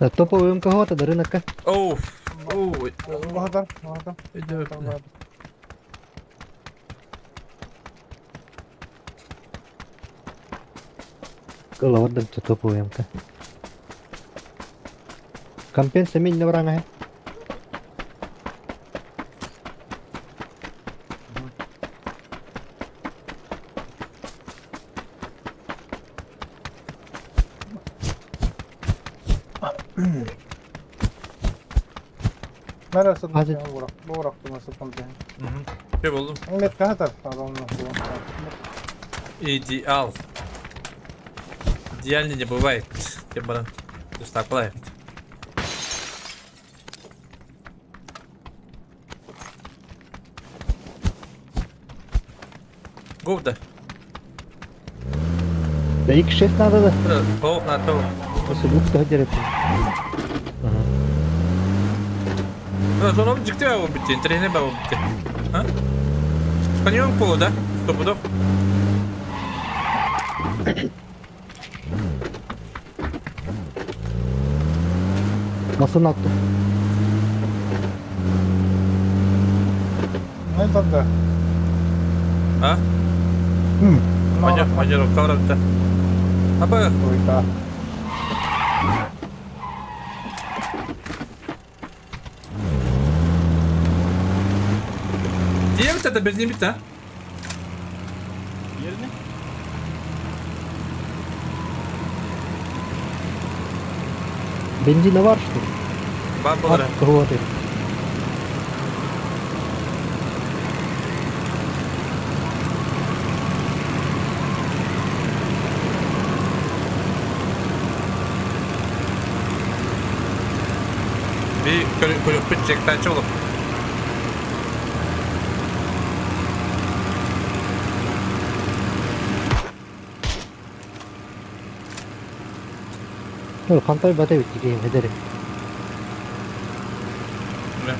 Топовый МК да рынок. Оу. Оу. Багатар, багатар. Кылавардым топовый МК. Компенсия мен не врага. Neresi Hadi. Burak? Burak nasıl komple? Şey buldum. Millet kadar adamlar Идеал. Идеально не бывает. Тем баран. Так бывает. Гоу да. Да X6 надо да. Паук на то. Осы лук дерет. Зоном жикти бабы битти, тренер бабы битти. А? Каньон полу, да? Сто пудов. Masını attım. Ne tadı? А? Мадьор, каврапта. Аба. Ойда. Diye bir tane benzin bitti ha? Yerine? Бензина var что ли? Бар болар. Кого ты? Bir körük bitecek daha olup. Ну, хантай бата бит дигән хәдәре. Ne?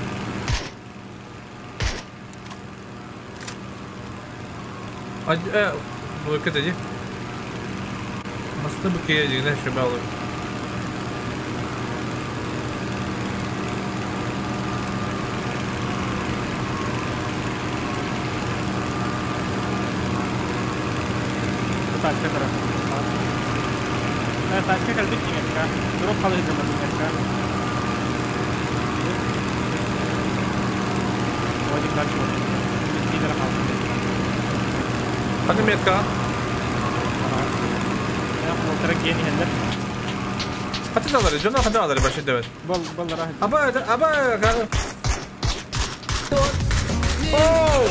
Hadi, bu kötü. Aslında bu keye yine şöyle alır. Тачка tarafı. Тачка кэлбит диҥэккэ. Дроп халыһыгар диҥэккэ. Вадик дальше вот. Лидера қалды. Hadi метка. Я полтора гений хендер. Hadi da alır. Canı hadi alır başı evet. Бол бол рахит. Аба аба. Oh!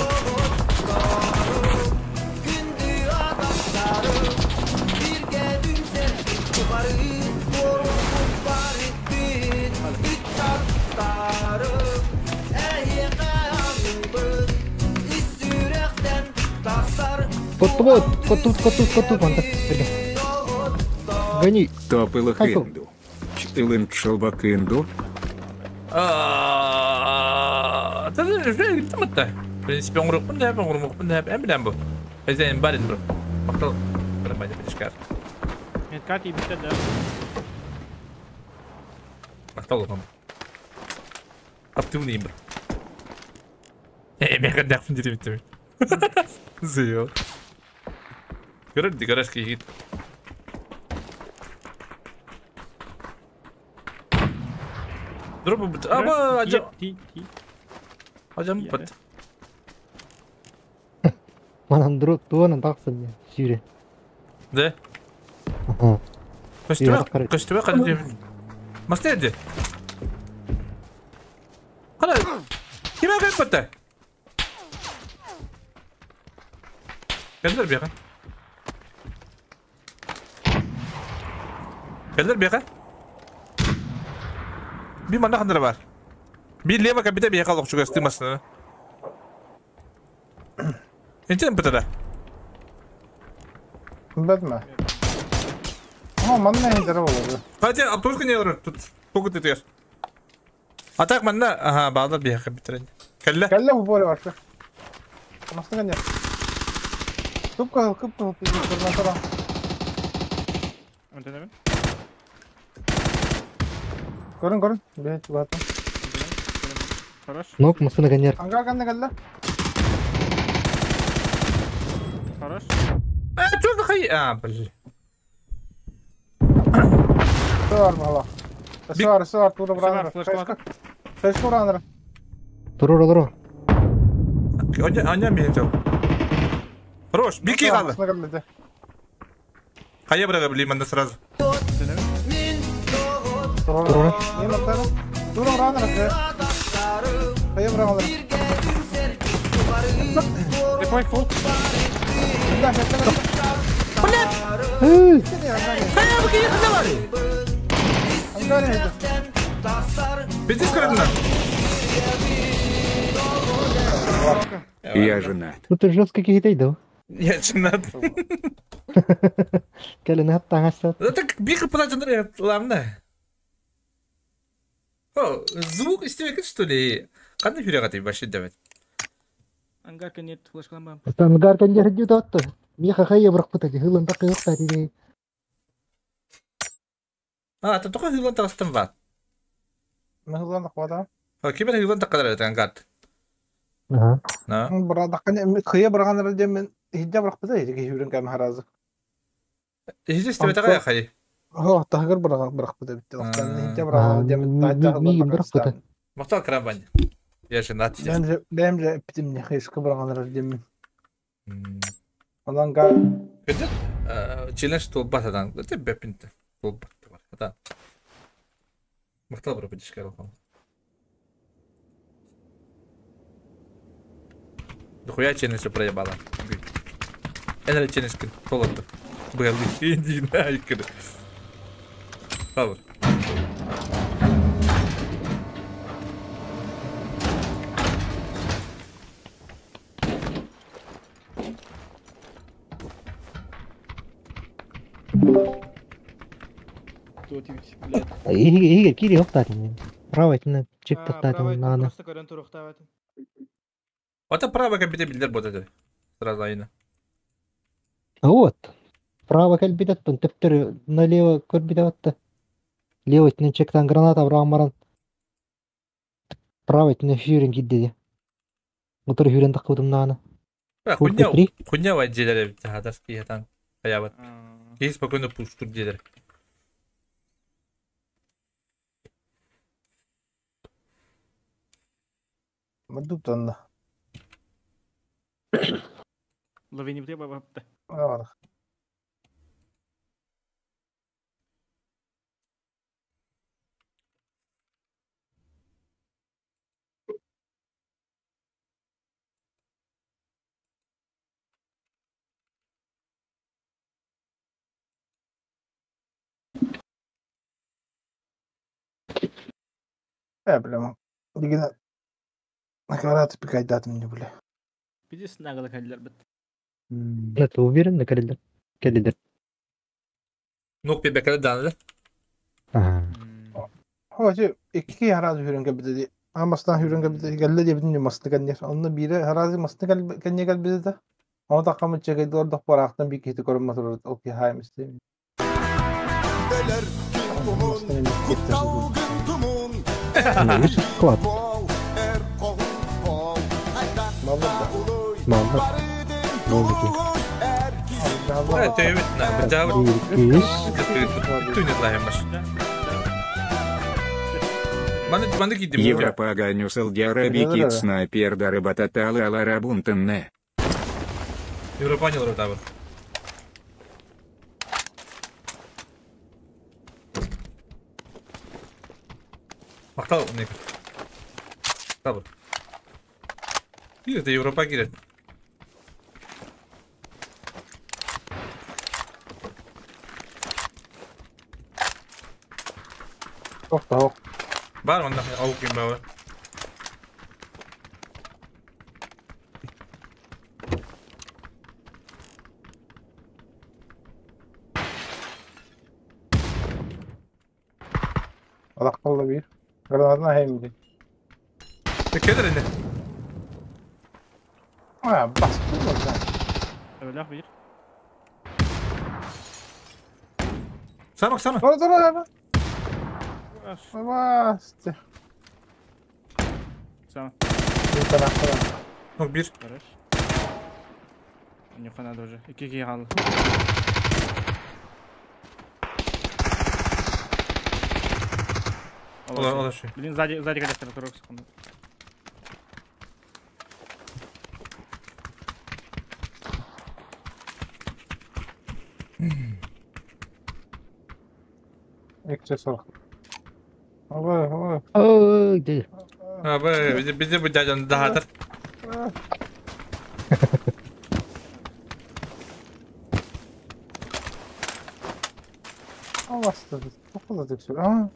Котту котту котту котту манта. Гони. Топила хинду. Чтилин чолбакинду. В принципе, он рук да, он рук да, эм бу. Хозяин барин бро. Мактал. Нормально, бишкар. Метка ти битте да. Мактал вам. Аптивный бро. Э, мен кандай акын деребит деп. Зыё. Көрөр гараж кийгит. Дроп бит. Аба, ажам. Ти ти. Ажам бит. Манан дроп туанан тақсын сүйре. Да? Ага. Көстүбө, көстүбө кандай. Мастерди. Кана. Киме кайып кетти? Келдер бияка. Келдер бияка. Bir манда кандыр бар. Bir лево кабита бияка локчу көстү Энчен бытыда. Бәтме. Ама манна хендер болду. Хотя автобуска не алыр. Тут сколько ты тыгер. А так манна, ага, балдар бияка битерен. Келле. Келле бу боле бар. Масты кенде. Кып кып кып кып. Онтан Көрүн көрүн. Бет бат. Хорош. Нок масына гонер. Ангар кандай келле? Хорош. А, что за хай? А, блин. Сор мала. Сор, сор, тура бранер. Флешка бранер. Турур турур. Аня, аня мен Хорош, бики калды. Кая бирага билейм анда сразу. Турур. Тура бранер. Кая бирага. Репой фул. Блядь! Кая бики кандай бар? Пиздец көрдүң. Я женат. Ну ты жестко китай да? Я женат. Кэлен хаттаңаса. Это бик пылажындар ламна. О, звук истебек что ли? Кандай хүрегат вообще давать? Ангарка нет, флешкаланбам. Ангар кенер жутатты. Миха хайа бырахпыта ди хылын такыахта ди. А, ты только хылын тастым ва. Мен хылан тақпада. Ким хылын таккалар этен гат. Ага. На. Бырадаққан кыя быраған әрде мен хидде бырақпыта еді күйрін кәм харазы. Хидде стебетага хай. Хо, тахгыр быраған бырақпыта битте. Оқтан хидде быраған әрде мен тайта Миин бырақпыта. Мактал крамбан. Я женат. Бәм же битим не хишкы быраған әрде мен. Онан га Көтө челлендж толбатадан. Өте бепинте. Толбат бар. Ата. Мактал бир битишке алган. Дохуя челлендж проебала. Энер челлендж толотты. Был иди на икры. Сабыр. Иге кири хоқтатын. Право этин чек тоқтатын наны. Просто көрөн туруктабатын. Ата право кабите билдер бот это. Сразу айна. Вот. Право кэлбитеттен төптөр налево көрбитетте. Лево этин чектан граната брамаран. Право этин хүйрен кидди. Мотор хүйрен таккыбытым наны. Хуйня, хуйня вайджилер бит хадас киятан. Аябат. Кей спокойно пуштур дедер. Мадуптанна. Ловини бите бабапта. Ар. Бля, дигена Накараты пикайдат мне, бля. Пиздец нагло каллер бит. Это уверен, каллер. Каллер. Ну, пебекале данлы. Ага. Hoca iki harazi hürenge bizi. Amastan hürenge bizi. Gelle diye bütün masını kendiye. Onunla biri harazi masını kendiye gel bizi de. Ama takamı çekildi orada paraqtan bir kiti korunması olur. Okey hay misti. Склад. Мама. Музыки. Европа ганюсал диарабикит снайпер дарыбататалы аларабунтынне. Европа не лоротабы. Мактал не. Табы. Это Европа кирет. Тохтоо. Бар онда аук им бабы. Алаккалла бир. Гранатна хемди. Кедер инде. А, бас. Öyle bir. Самак, самак. Тора, тора, тора. Басты. Сам. Ну, bir. Хорош. Не надо уже. İki kaldı. Ола, ола ши. Блин, сзади, сзади коллектор, 40 секунд. Экче 40. Ой, ой. Ой, где? А, б, биде бу дядя дагатыр. Аласты. Тоқылды тексер. А,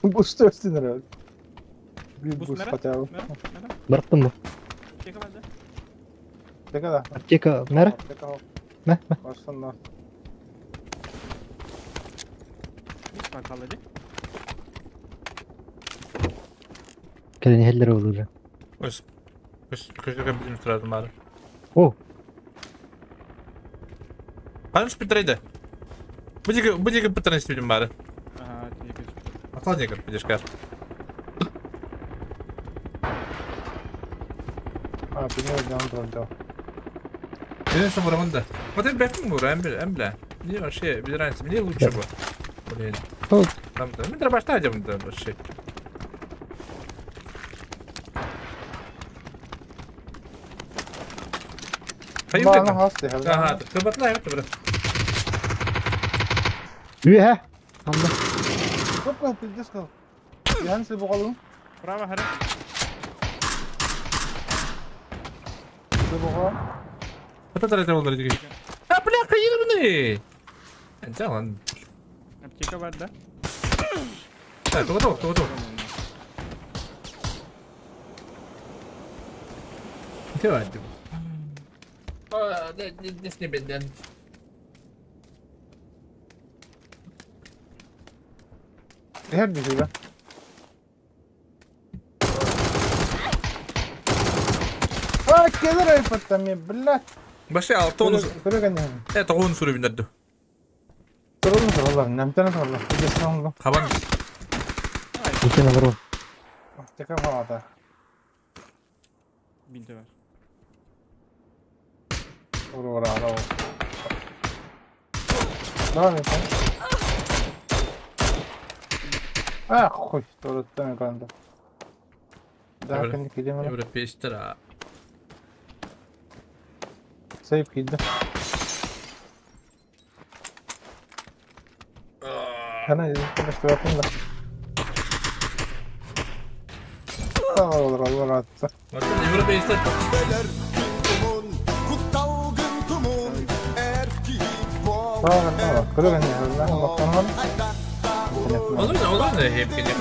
Буст өстін herhalde. Bir Boost boost nere? хотя бы. Nere? Nere? Бырақтым ба? Аптека бар да? Аптека да. Аптека нәрі? Аптека. Мә, мә. Барсынlar. Boost var kaldı di. Кэлен хеллер ол уже. Өс. Өс, көзгө билим сразу мары. О. Ханыс питрейді. Бұдегі питрейді істеуден бары. Ага, тиеке. Охладник подешкар. А, пинер down тұрды. Мен сам да. Вот это бәтін бұр, әм бля. Мне вообще без разницы, мне лучше бы. Блин. Там, мен дробашта одем, да, вообще. Ага, ты батла, это брат. Ühe. Анда. Көп пиздец қыл. Ян сі бұғалым. Право, хара. Сі бұғалым. Вот это это олар деген. А, бля, қайырмын. Анча лан. Аптека бар, да? Так, готов, готов. Давай. А, не с ним, Her bir şey А, келер айфаттан мен, блядь. Башы алты оны. Это он сүрү биндерди. Турулун суралар, намтана суралар. Десен Хабан. Икена бар. Аптека бар. Бинті бар. Ура, ура, ура. Давай, А, хуй, турулуттан канды. Да, кенди кидем. Европейстер. Сейф киди. Kana işte da. Olur olur attı. Европейстер. Tamam tamam. Kırık ne? Allah'tan Olur ne olur ne hep geliyor.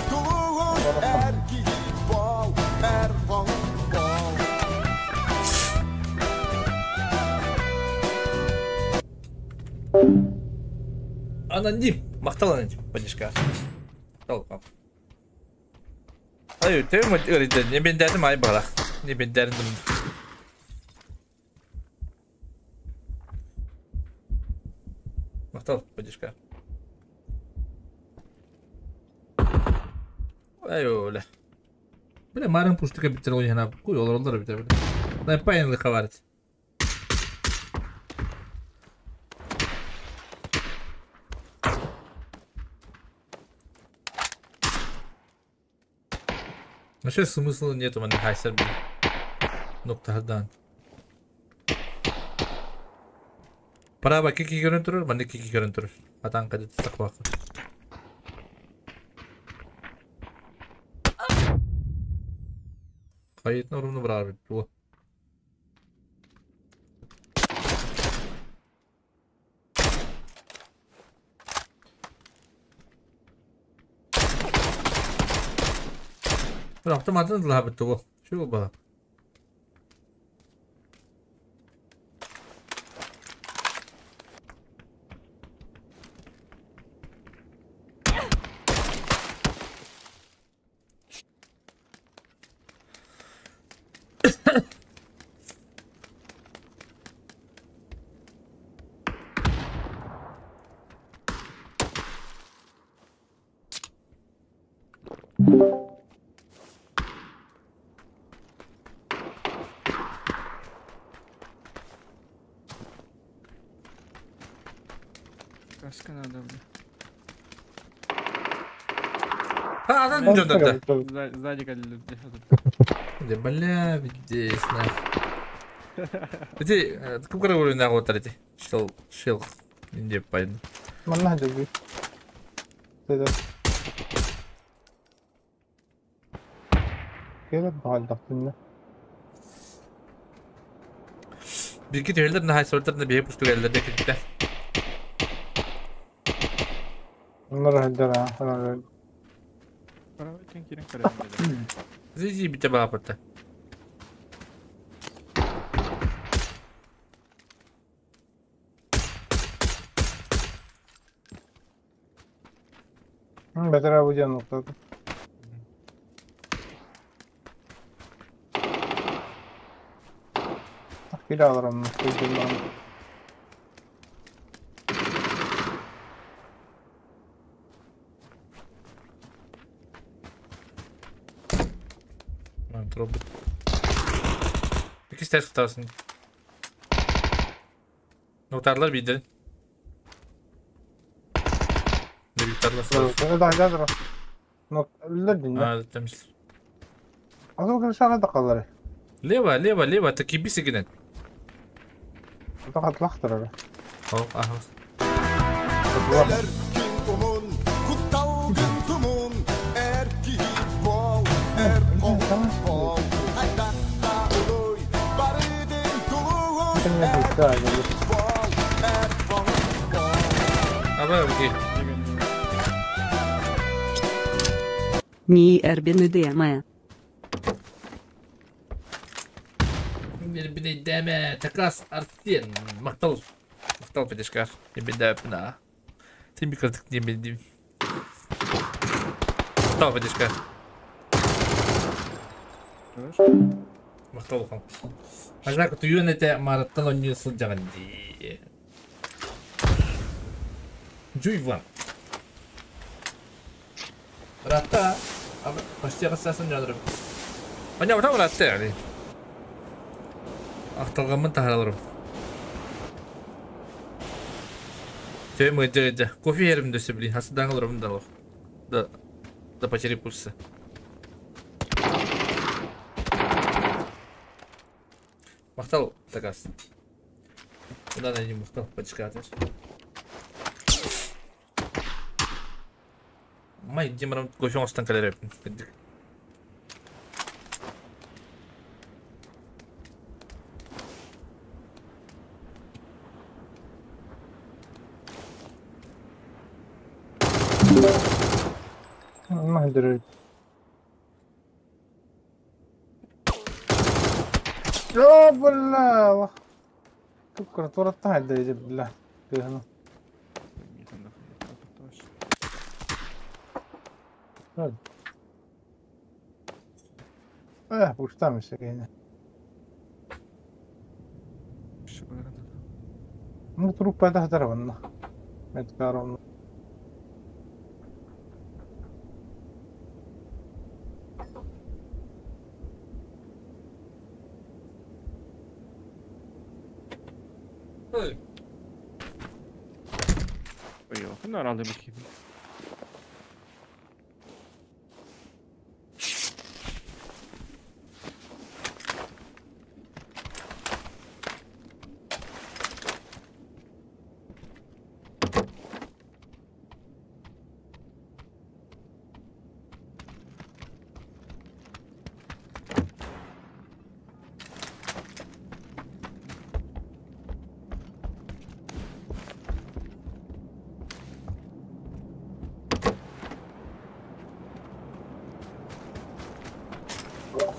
Аноним. Мақтал аноним. Подишка. Тал Ай, ты мы не бендердим ай балах. Не бендердим. Мақтал, подишка. Ай, оля. Бля, марым пуштыка битер ойна. Куй олар олар битер. Дай пайнлы хаварит. Вообще смысла нету, man хайсер Ноктардан. Право кики көрін тұрыр, манда кики көрін тұрыр. Атан қадет сақвақы. Қайытын ұрымны бір арбит бұл. Bir автоматын дылға бітті бұл. Şu бұл. Каска надо, бля. А, она не идет, да. Сзади как Да, бля, здесь, нахуй. Иди, какой уровень на вот эти? Шел, шел, не пойду. Манна жабы. Это. Келе бағалдақтын. Бирки төйлер на хайсолтер на бие пусту келдер де кетті. Нұр хәддер, Зизи бите бапырты. Бетер абуден нуктады. Киле алырым, Турбут. Иккис тәс кытасын. Нотарлар бидер. Нотарлар сразу. Да, да, да. Но ледин. А, там. А то шага да калары. Лево, лево, лево, так и бисигинен. Тaqat лахтар. О, ага. Давай, окей. Не Эрбин ДМ. Эрбин ДМ, такас Арсен. Мактал. Мактал педешкар. Ебеда пна. Ты микротик не беди. Мактал педешкар. Мактал хан. Ажак туюн это маратан он сылдьаган ди. Жуйван. Рата. Почти рассасан жадырым. Аня бата ратта yani. Ахталгамын тахаралырым. Төм өйдө кофе ерим дөсө билин. Хасыдан алырым да. Да. Да потери пульса. Мактал такас. Куда найди мактал почкатыш. Май демарам кофе остан калереп. ما ادري. يا بالله فكرة تورطها يجيب بالله هنا. Eh, puštami se هنا. Ну, трупа тахтарванна. Меткарон. Ой, herhalde bakayım.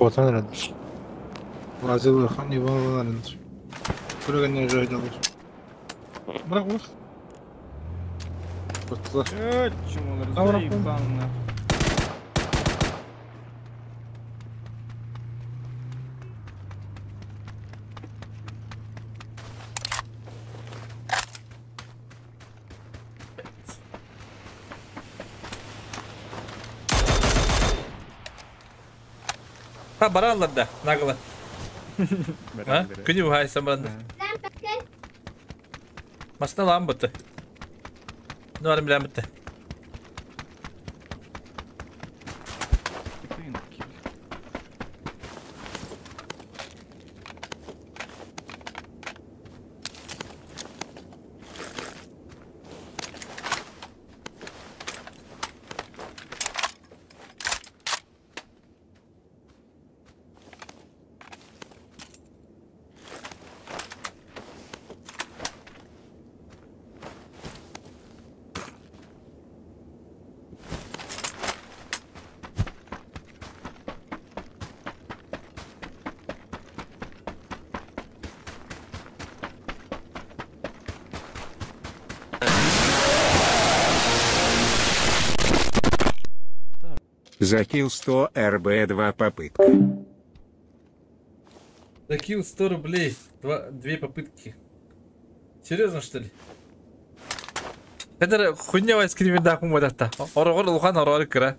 Куотан эрэллэр. Бразил хан Иван эрэллэр. Көрөгөннөр жойдолор. Бирок бу. Куттулар. Чумалар, Добро. заебал нахуй. Ha баралар да, нагло. А? Күнү хайсан баранда. Масна лам бутты. Ну арым билен бутты. Закил 100 РБ 2 попытка. Закил 100 рублей. Две попытки. Серьезно, что ли? Это хуйня вайскривида хумадата. Орогор лухан орогор кра.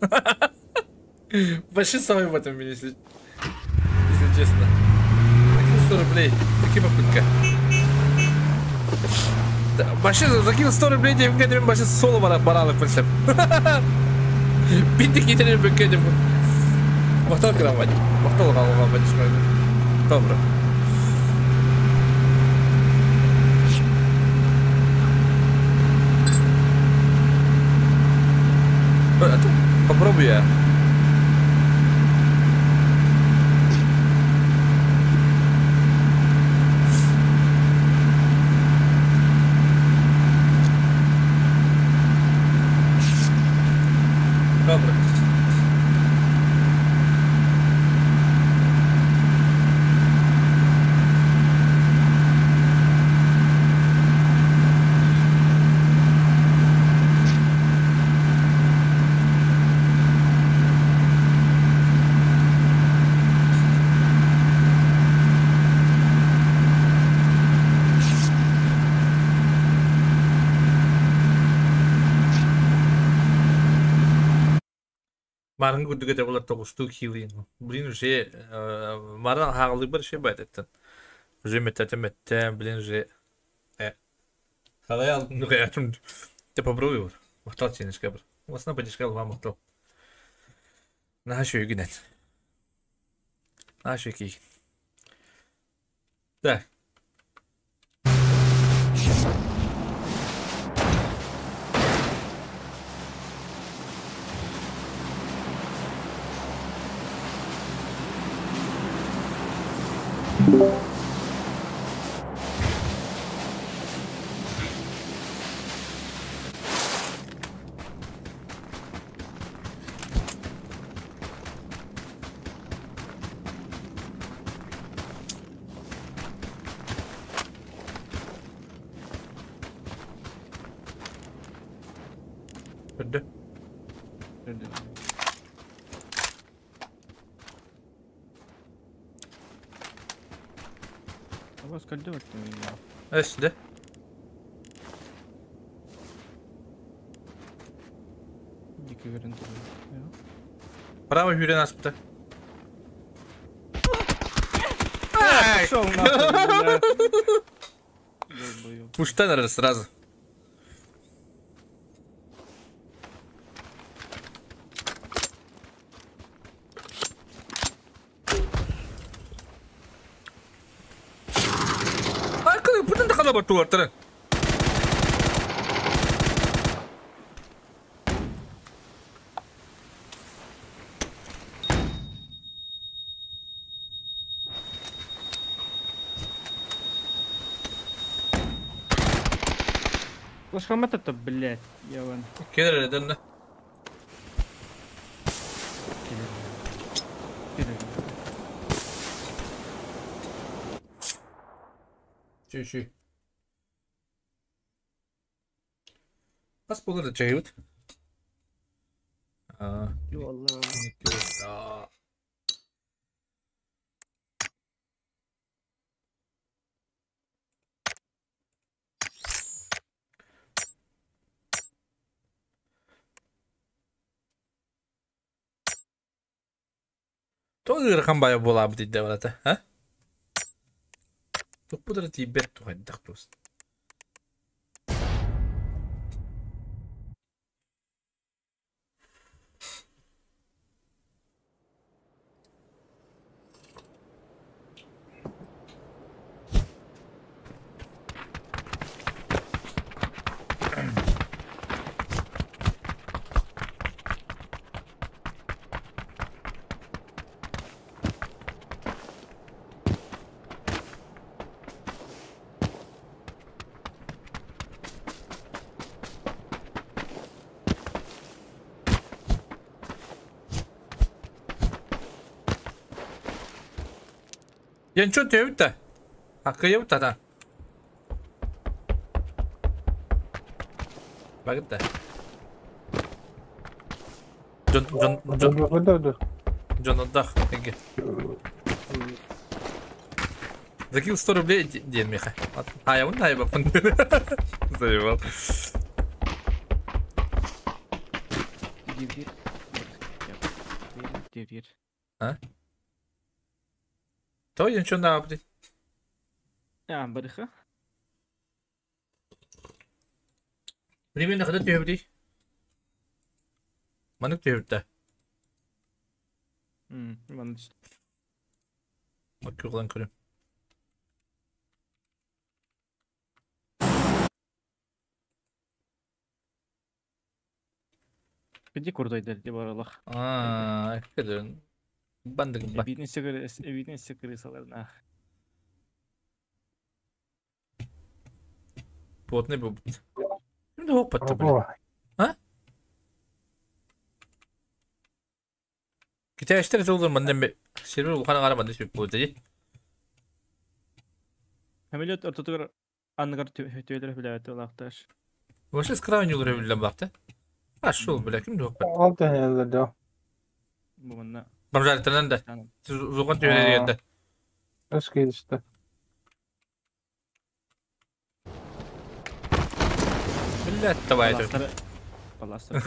Вообще самый в этом если. Честно. Закинул 100 рублей. Какие попытка? Да, вообще закинул 100 рублей, деп вообще соло баралы пыльсем. Битти кетерем бөккедим. Мактал кырамать. Мактал калган батюшка. Добро. Попробую я. Добро. Марын күрдүгө де булар тогустуу килин. Блин, уже марын хагылы бир шей байт эттен. Уже меттетем блин, уже халай алдым нугай атым. Те попробуй бар. Мактал ченешке бар. Осна подешка вам мактал. Нашу югинет. Нашу ки. Так. Öldü. Öldü. Абас көлдө баттым я. Эсде. Дикий верен. Право хүрен аспты. Пошел нахуй, Пушта, наверное, сразу. Туартырын. Лашхамат это, блядь, я вон. Келер эдемне. Чүй-чүй. Бас болар чайыбыт. Тоғыр қанбай болабы дейді барата, а? Тұқпыдыр тейбет туғайдақ тосын. Янчон түйөбүт Акыйыбыт ата. Багыт да. Жон жон жон. Жон отдах. Закинул 100 рублей ден меха. А я вон наебал. Заебал. А? То я ничего на блядь. А, барыха. Примерно когда ты блядь? Маннык түһүбүттэ. Маннык Маккылан көрүм. Пиди курдайдар деп аралах. Аа, кеден. Бандык ба. Эбитин секресаларына. Плотный был. Кимде хоп патты, блин. А? Китайштер жолдор манден бе. Сервер улхана кара манден сүп болду ди. Самолет ортотугар анныгар төөлөр билебет олакташ. Вообще скрайын юлар билен бакты. А шул бля кимде хоп патты. Алты нелер Бу манна. Бамжарытынан да. Зуган төөлөр дегенде. Өс келишти. Блядь, давай это. Баластыр.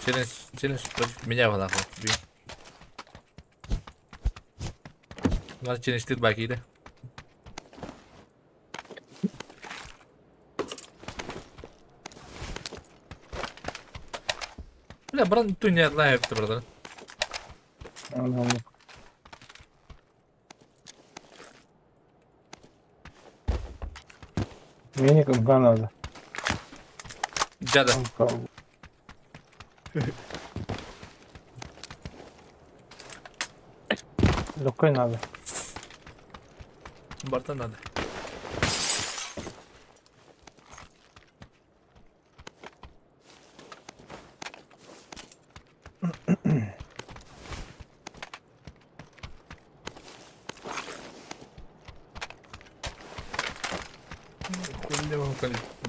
Челлендж, челлендж против меня в нахуй. Надо челлендж ты баки, да? Бля, брат, ты не отлавил, ты, братан. Мне никогда надо. Дяда. Лукой надо. Борта надо.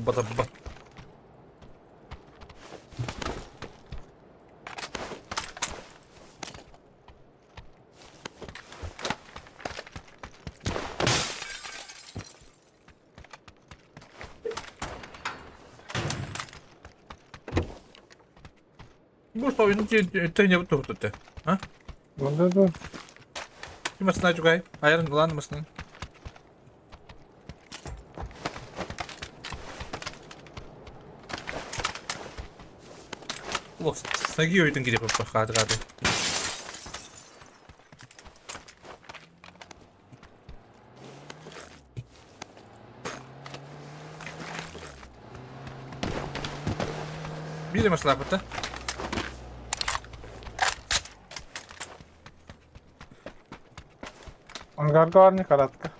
Бата-бат. Может, ты не тут ты, а? Да. Ты масна чугай, айрон глан масна. Ох, с ноги уйден где пахат рады. Били масла да? Ангаргарни каратка.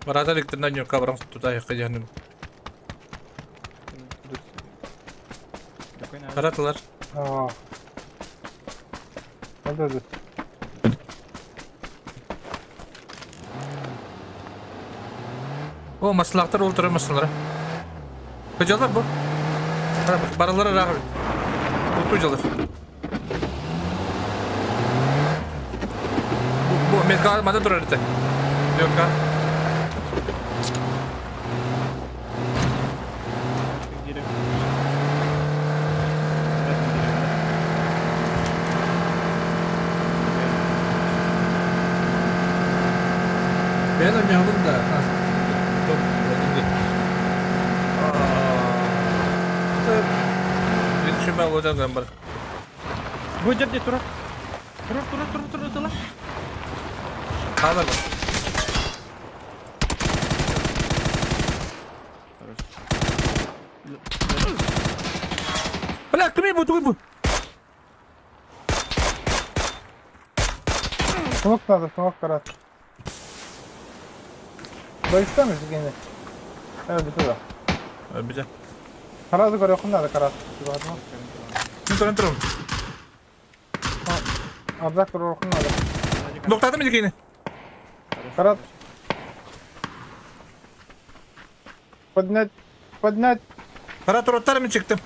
Барата электрна нюка барам туда ехать. Каратылар. Аа. Hadi. О, маслактар олтура маслалар. Кыжалар бу. Баралар рахы. Уту жалар. Бу метка мада турар ите. Yok ha. Ben oynayalım da. Bir düşünme olacağım ben bak. Bu cepte tura. Tura tura tura tura tura. Haber bak. Бля, кими bu, кими bu? Смок надо, смок карат. Боишься, Евгений? Битуда. Битя. Сразу говорю, хуй надо карат. Туран, туран. Абзак туран хуй надо. Доктор, Евгений. Карат. Поднять, поднять. Карат тураттар мен чектим.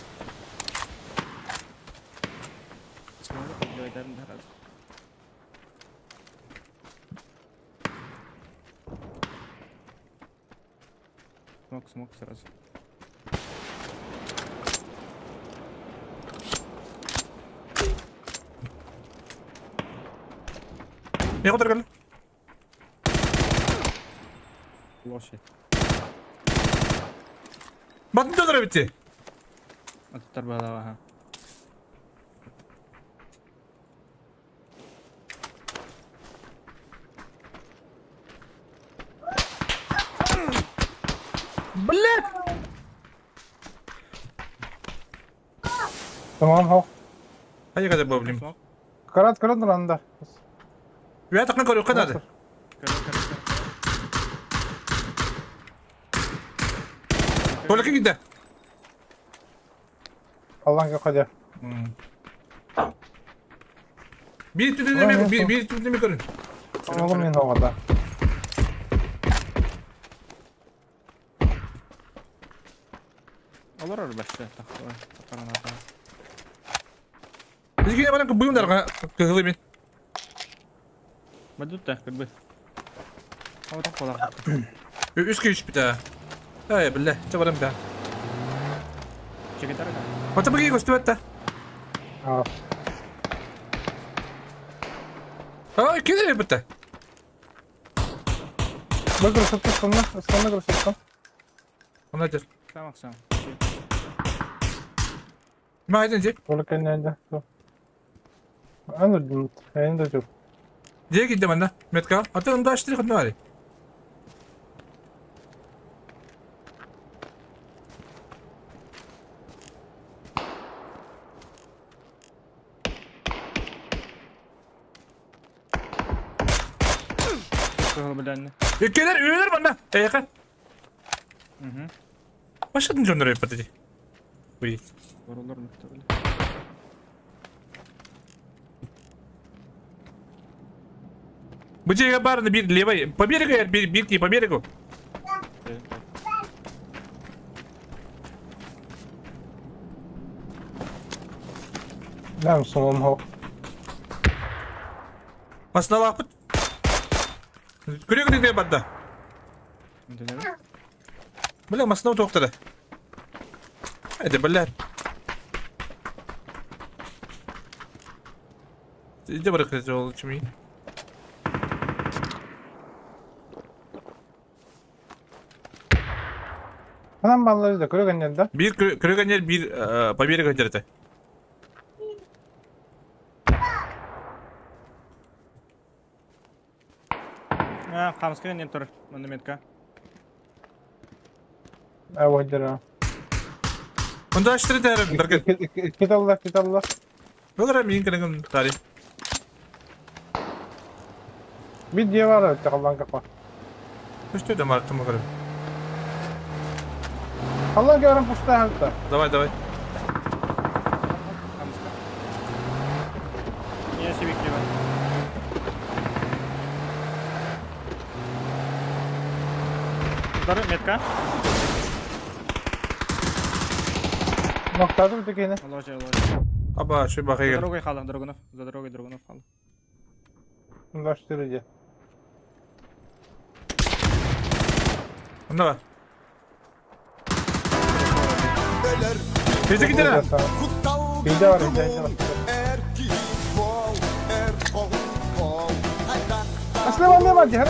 Смог, смог сразу. Не қотыр кәлі. Лошадь. Батын дönөр битти. Аттар балаға. Блядь! Tamam hop. Hadi kadar блин. Карат карат нұранда. Я так на көріп қанады. Только киді. Алланға қадер. Bir tüdünleme, bir tüdünleme көрін. Oğlum мен оғада. Олар арбашты. Бізге баран бұйымдарға кығылы мен. Бадут та, как бы. А вот так қолақ. Үске үш біті. Ай, білі, че барам бә. Чекетар да. Ота бұге көсті бәтті. Ай, келе бітті. Бұл көрсетті, сонна көрсетті. Она жер. Сам сам. Ма айдын же? Ол кәненде. Аны енді жоқ. Же кидде манда, метка. Ата онда аштыры хатны бар. Ülkeler üyeler bana. Eyka. Başladın canları yapar dedi. Uy. Oralar muhtemelen. Bu cega barını bir левой по берегу bir bir по берегу. Нәм соңым хоқ. Басына лапыт. Күрек күрек бадда. Бля, масына тоқтады. Hadi бля. Иди bırakacağız oğlum çimi. Анам баллары да көреген да. Bir көреген bir по берегу жерде. А, хамска не тұр, мында метка. А, вот дера. Онда аштыры дәрім, бірге. Кет алла, кет алла. Бұлар мен кірігім тари. Bir diye var öte Allah'ın kapı. Что это, Марта, мы говорим? Allah говорим, пустая hatta. Давай, давай. Я себе криваю. Второй метка. Ноктады bir tekini. Ложи, ложи. Аба, şu За bakayım. дорогой хала, Драгунов. За дорогой Драгунов хала. Ulaştırıcı. Bunda var. Teyze gidelim. Bir de var, bir de var. Aslında ben ne var diye?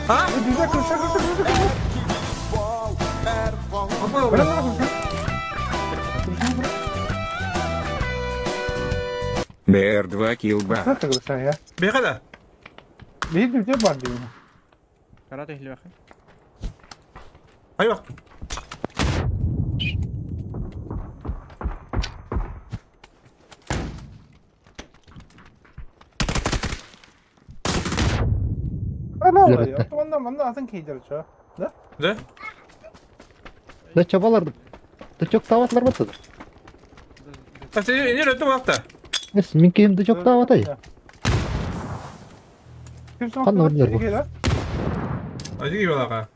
Ha? Güzel kırışa kırışa kırışa kırışa. Bırak bırak kırışa. БР2 килба. Nasıl kırışa ya? Bir kadar. Bir de var diyor. Karate ehli bakayım. Hayır bak. Ne oluyor? Ondan ondan atın keydir şu. Ne? Ne? Да чабалар. Да çok tavatlar batı. Sen ne ötü bakta? Mes min kim da çok tavatay. Qanday o'rinlar bu? Hadi gibi bak.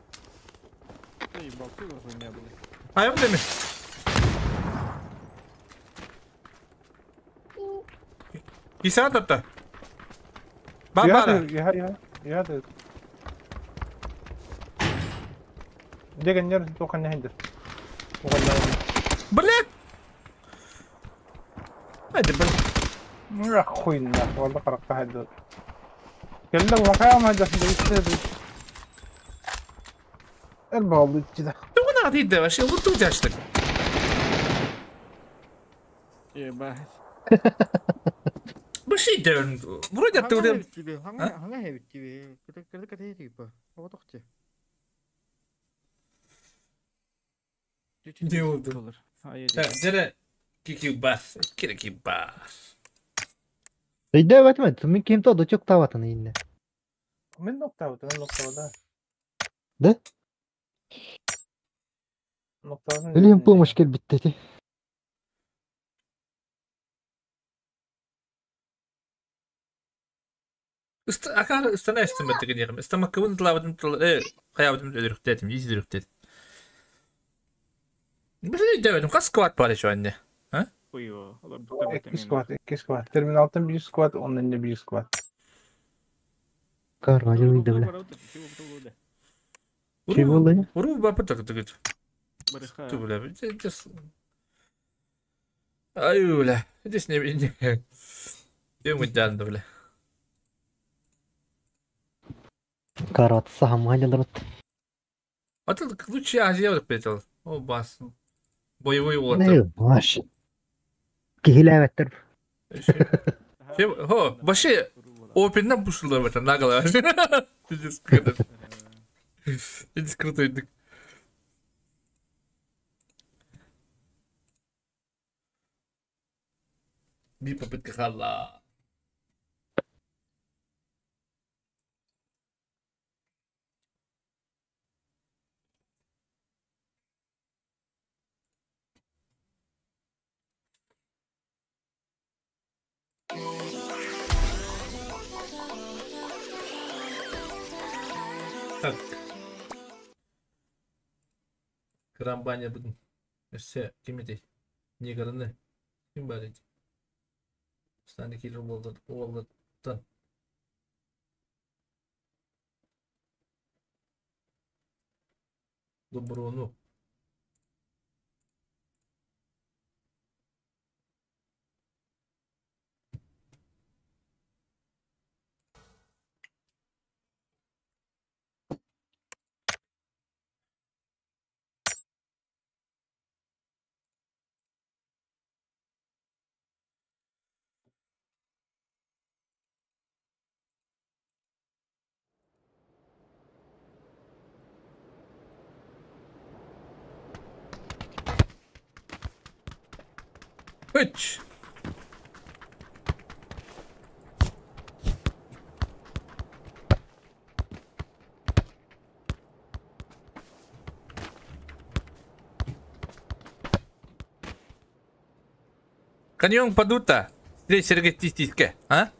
Ayım demiş. İsa tapta. Baba. Ya ya ya da. Деген тоқан нехендер. Блядь! Hadi блядь. Ya хуйна, валда қараққа хайды. Кэллэ улахайа дьахтар. Эр баалды иччитэ. Тугу наадыйда вообще луту жаштык. Ебать. Баши дөрн. Вроде ты уже. Хаңа хаңа хебит тебе. Кыты кыты кыты типа. Оҕотохчу. Не oldu? Дere кики бас, кики бас. Өйдө бэтме, мен кем то дочок табатын инне. Мен ноктабыт, мен ноктабыт. Да? Ноктабын. Өлем помощь келбитти ти. Акар ыстана истеметтеген ярым. Истамаккыбын тылабытым тыл, хаябытым өлөрүктетим, изүрүктет. Били дебедим, кас сквад бар еще анне. А? Хуево. Iki squad, iki squad. Terminaldan bir squad, onun önünde bir squad. Карвалю үйдө бля. Чи болду? Уру бапы так тыгыт. Ту бля, здесь. Ай, бля, здесь не не. Дем да бля. Карат сахам халяларыт. А тут лучше Азия бетел. О бас. Боевой вот. Не, баш. Кихиләбәттер. Хо, вообще опеннан пушилар бата нагло. Пиздец, Пиздец крутой. Bir попытка хала. Так. Крамбаня будем. Все, ким эти? Негрны. Ким бар эти? Станы киллер болды. Олдаттан. Доброну. Üç. Каньон падута. Здесь Сергей тистиске, а?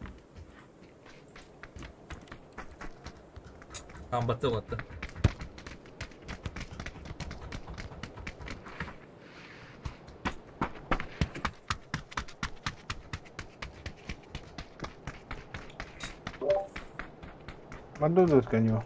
Амбатылата. Мадудут коню.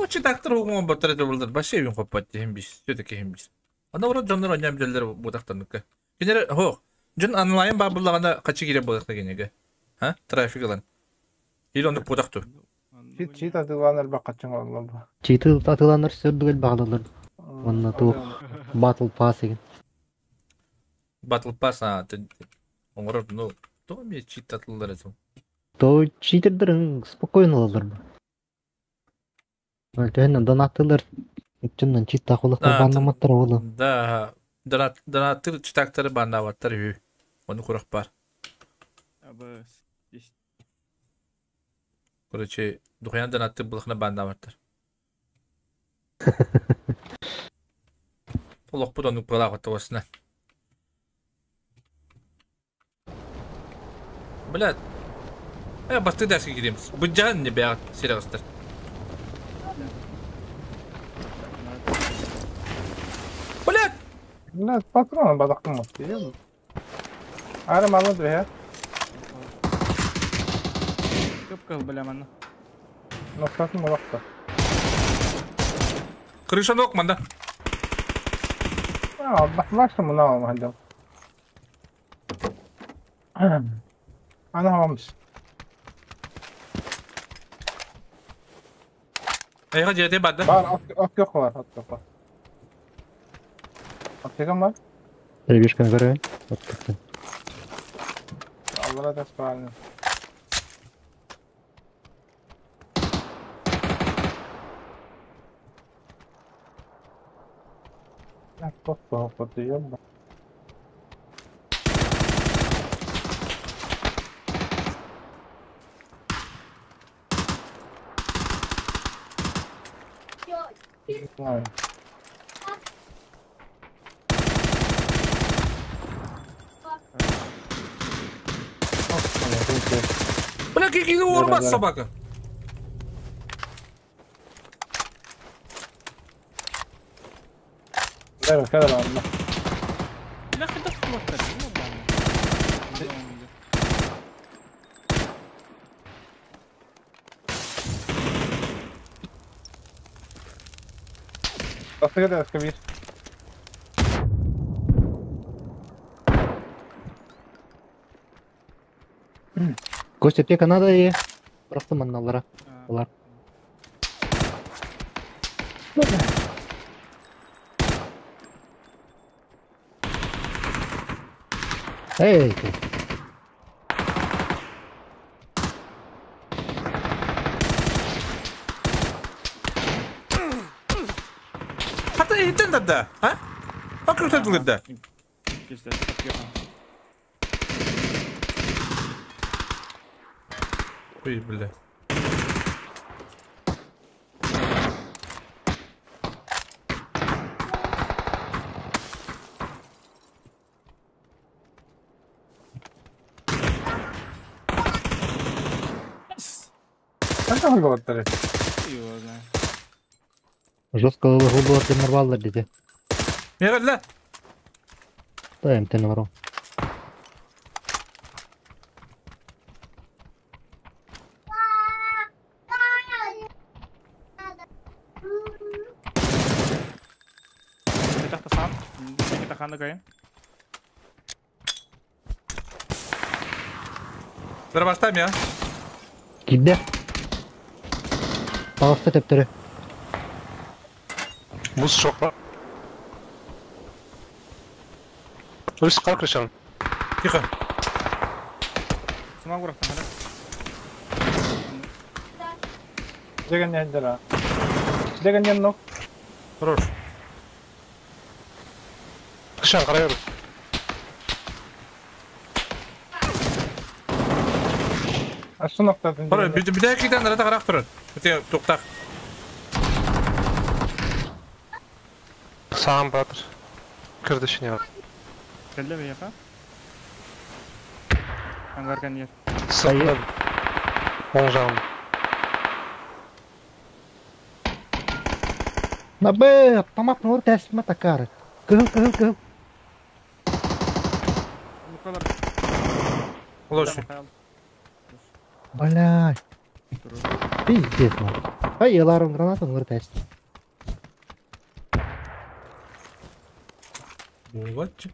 Читактыр оңон батарейка булдар баше үйін қоппат дейін бис, все-таки хем бис. Ана ора жоннор оням жерлер будақтаныкы. Кенер, хо, жон онлайн бар буллаганда качы кире будакта кенеге. Ха? Трафик алан. Или ондук будакту. Чит чит атыланар бакачың олла. Чит атыланар сөрдүгөл баглалар. Онна ту Battle Pass деген. Battle Pass а, оңорор, ну, то ми чит атылар этим. То читердер спокойно алалар. Төһөннөн донаттылар. Үчүннөн чит такулыктар баннаматтар олу. Да, донаттыр читактары баннаматтар үй. Оны курак бар. Короче, духаян донаттыр булахна баннаматтар. Олох бу дону пылак отосна. Блядь. Басты дәрске киреміз. Бұл жан не бәғат сериалыстар. Блядь! Блядь, патрон бадақтың от. Ары малы две. Көп кыл бля манна. Ноқтасын молақта. Крыша нок манда. Başla bunu alalım hadi. Ana olmuş. Эй, где бада? Бар, от yok var, от yok var. Аптекам бар. Перебежка на Вот так. Аллара да правильно. Так, Не знаю. Бля, какие урбас, собака! Да, когда ладно. Nasıl bir? Костя, аптека надо и просто манналара. Олар. Эй, ты. Hatta eğitin de ha? Bak kurtardık da. Ой, бля. Қанша қойып Жестко лыгу ты нарвал дите. Мегалла. Да, МТ нарвал. Дробастами, а? Киде. Паласта тептері. Мұз жоқ па? Өріс қал крышан. Тихо. Деген не дера. Деген не нок. Хорош. Крышан қарай бер. Şu noktadan. Хорош, bir daha iki tane daha қарақ тұрыр. Өте тоқтақ. Саған батыр. Кірді ішіне. Келді бе яқа? Аңғарған ер. Сыртында. Оң жағында. На Б, автомат нор тәсіме такары. Кыһыл, кыһыл, кыһыл. Лошадь. Бля. Пиздец, нахуй. Ай, еларым граната нор тәсіме. Вот.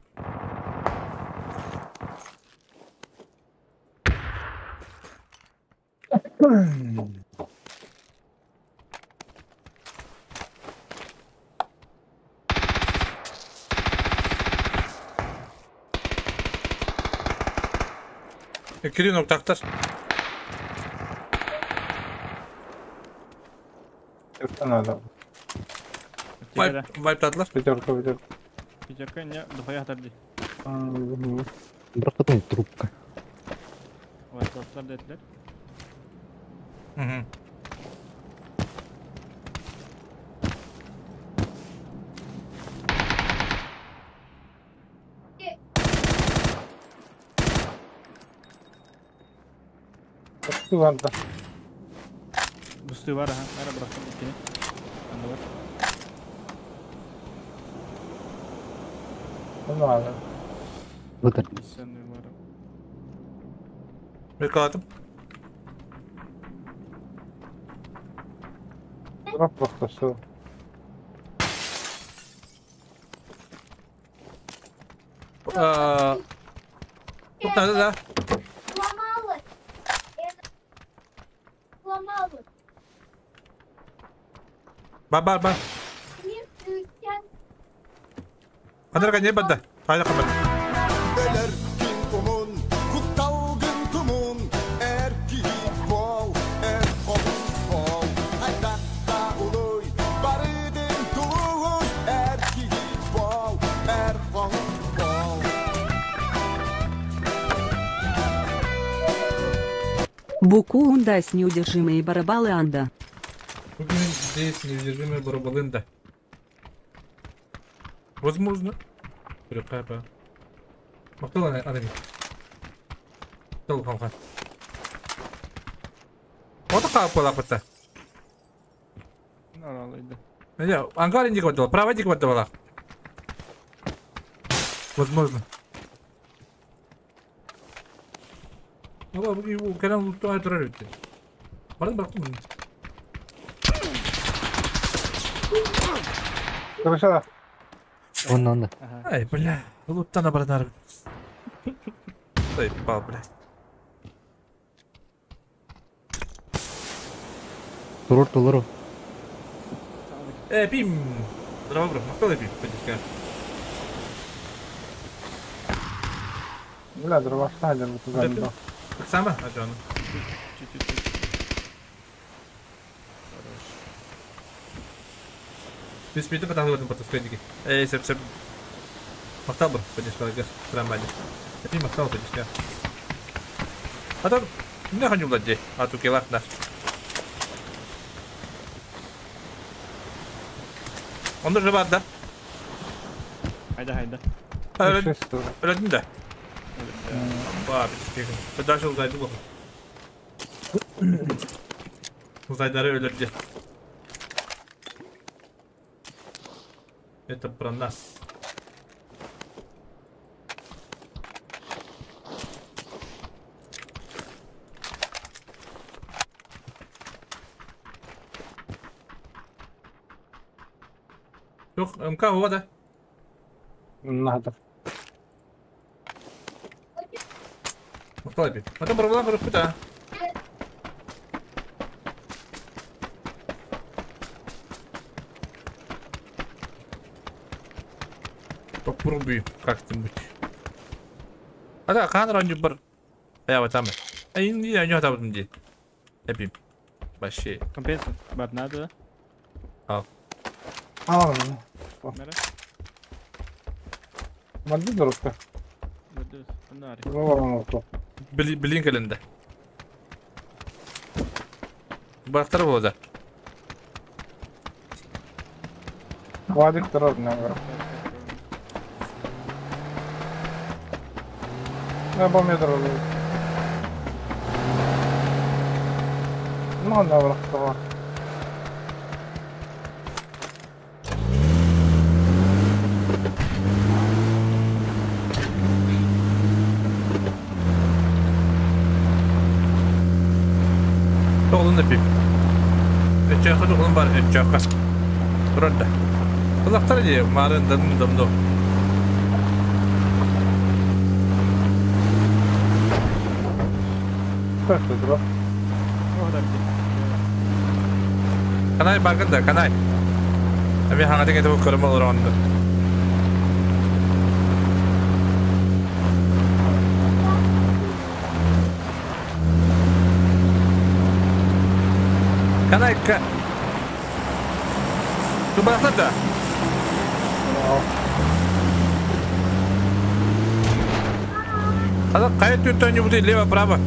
Киринок тақтар. Вайптадылар. Пятерка, пятерка. Пятерка не дохуя тарди. Бірақ потом трубка. Вайптадылар деділер. Угу. Бусты бар да. Бусты бар, ага. Ара бұрақтым өткені. Анда бар. Bunu aldım. Вытер. Бір қалатым. Дроп просто все. Да. Сломалась. Сломалась. Ба-ба-ба. Ханарга не бада. Хайда кабат. Буку ундас неудержимые барабалы анда. Здесь неудержимые барабалы. Возможно. Прикапа. Мактал анами. Тол хамха. Вот как была пата. Не, ангар не хватало, право не хватало. Возможно. Ну, его кэлэн луттаа турар үтте. Барын бырактым. Хорошо. Онна. Ай, бля, луттана баранар. Заебал, блядь. Турор, турор. Пим. Здорово, бро. Мактал пим, поддержка. Бля, дрова стадион туда. Сама, а Джон. Чуть-чуть. Хорош. Ты спи, ты потом в этом Эй, сеп, сеп. Мактал бро, поддержка, трамвай. Пим мактал, поддержка. А то не хочу владеть, а ту келах наш. Он даже бар, да? Хайда, хайда. Öldün de. Ба, Даже uzaydı bu. Uzayları öldürdü. Это про нас. Yok, МК o da. Надо. Мактал бит. Потом проблема куда? Попробуй как-нибудь. А да, кан ранью бар. Я вот там. Ай, не, не там где. Эпи. Вообще. Компенса. Бар надо, да? А. А. Мадди дорожка. Блин кэлэнде. Бактар болду. Вадик турар нагар. На бомбе турар. Ну, на врахтова. Тоғылын өпейм. Өтчәқі тоғылын бар, өтчәқі. Тұрады. Құлақтар де, марын дым дымды. Канай багын да, канай. Әме хаңа деген тоғы көрім олар онды. Канайка. Ту барахтар да? А кая түттөн лево, право.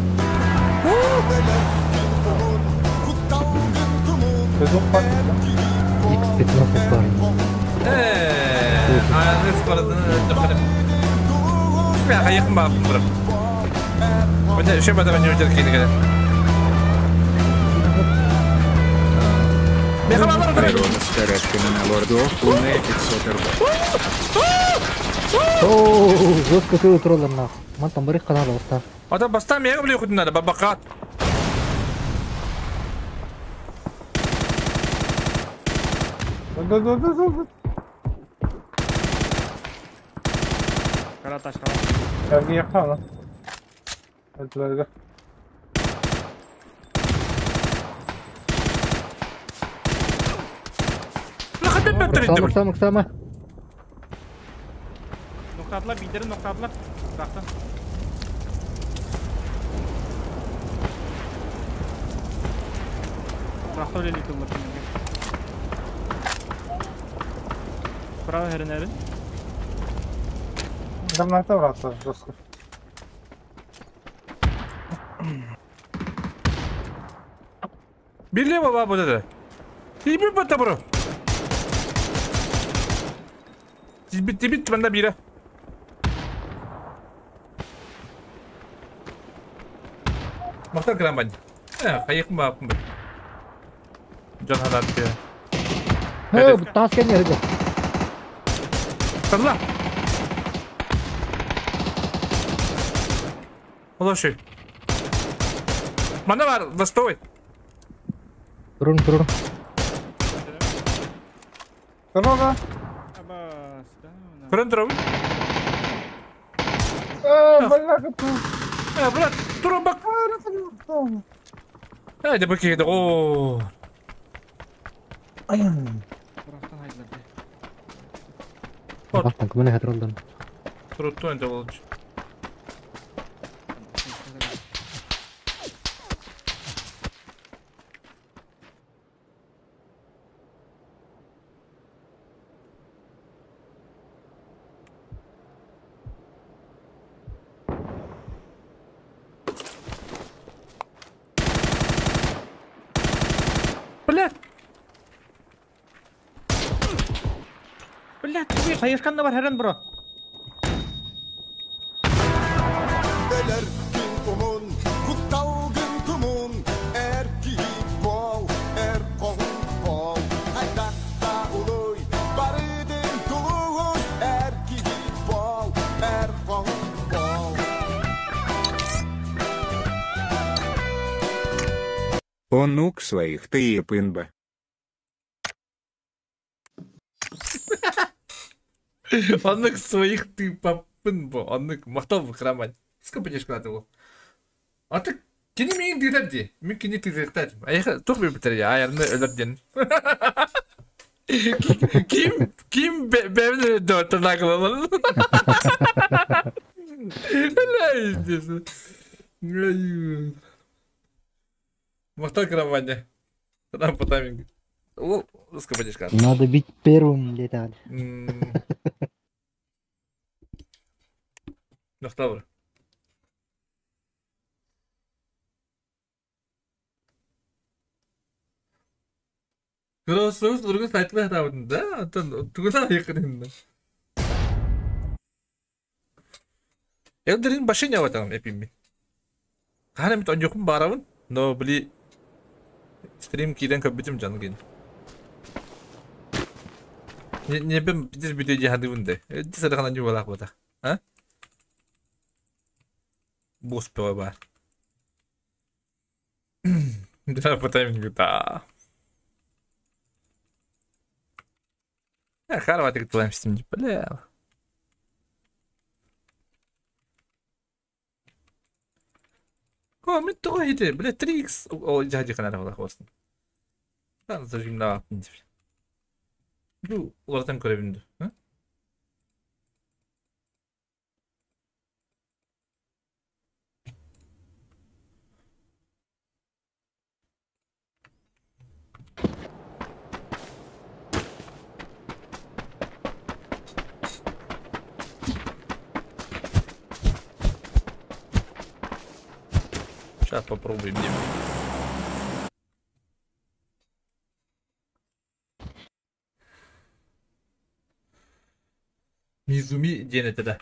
X15 парень. Аны скоростын Я кайыкын багып бро. Мына үчө бадаган жер кейин Айрона с каратками на лорду Луне 500 рублей. Ооо, жестко ты троллер нахуй. Ман там барых канала баста. А там баста мега блин хоть надо, бабакат. Да. Кара ташкала. Эрги яққа аны. Өлтүләргә. Сама, сама, сама. Ноктадылар, бидерин ноктадылар. Бактан. Трактор эле тыллар кинилерге. Право херенерин. Адамнарда бұраттар, жестко. Били баба вот это. Тиби бата бро. Тиби тиби манда бира. Мактар грамбан. Э, кайык ма апын бер. Жон хадат. Э, тас кенер. Тарла. Олоши. Манда бар, востой. Турун, турун. Дорога. Турун, турун. Э, бля, Э, брат, турун бак. Э, деп кеди. О. Бактан кымына хатыролдан. Турутту энде болчу. Блядь! Блядь, тугуй хайышканда бар херен бро. Онук своих ты и пынба. Онук своих ты папынбо. Онук мактал бу храмань. Сколько будешь кладу его? А ты кини мин дидерди. Мин кини тидерди. Аяха тух би битер я аярны өлөрден. Ким ким бебне до танаглал. Мактал краманя. Там по таймингу. Сколько будешь кладу? Надо бить первым где-то. Нахтавр. Көрөсүз ургун сайтла табын да, антон тугуна якын. Элдерин башыня ватам эпимми. Кана мит онжокум барабын, но били стрим кирен көбүтүм жангын. Не бем биз бүтө жахадыбын де. Дисер гана жубалак бата. А? Бос бар. Да, по таймингу, да. Харватик твоим бля. О, мен тоға ете, бля, 3x. О, жади қана бола қосын. Дан зажим на Бу, олардан көре білді. Сейчас попробуем. Мизуми ден это да.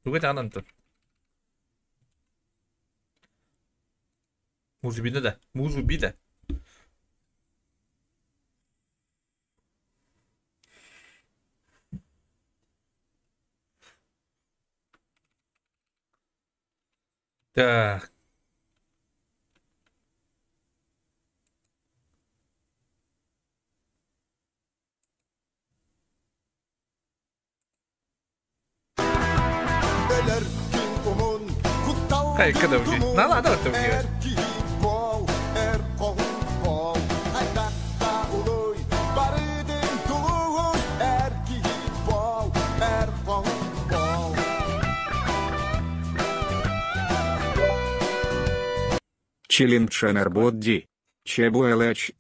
Тугай анан тұр. Музубида да. Музубида. Так. Эй, когда уже? На ладно, это уже. Челимчанарбодди. Чебуэлэч.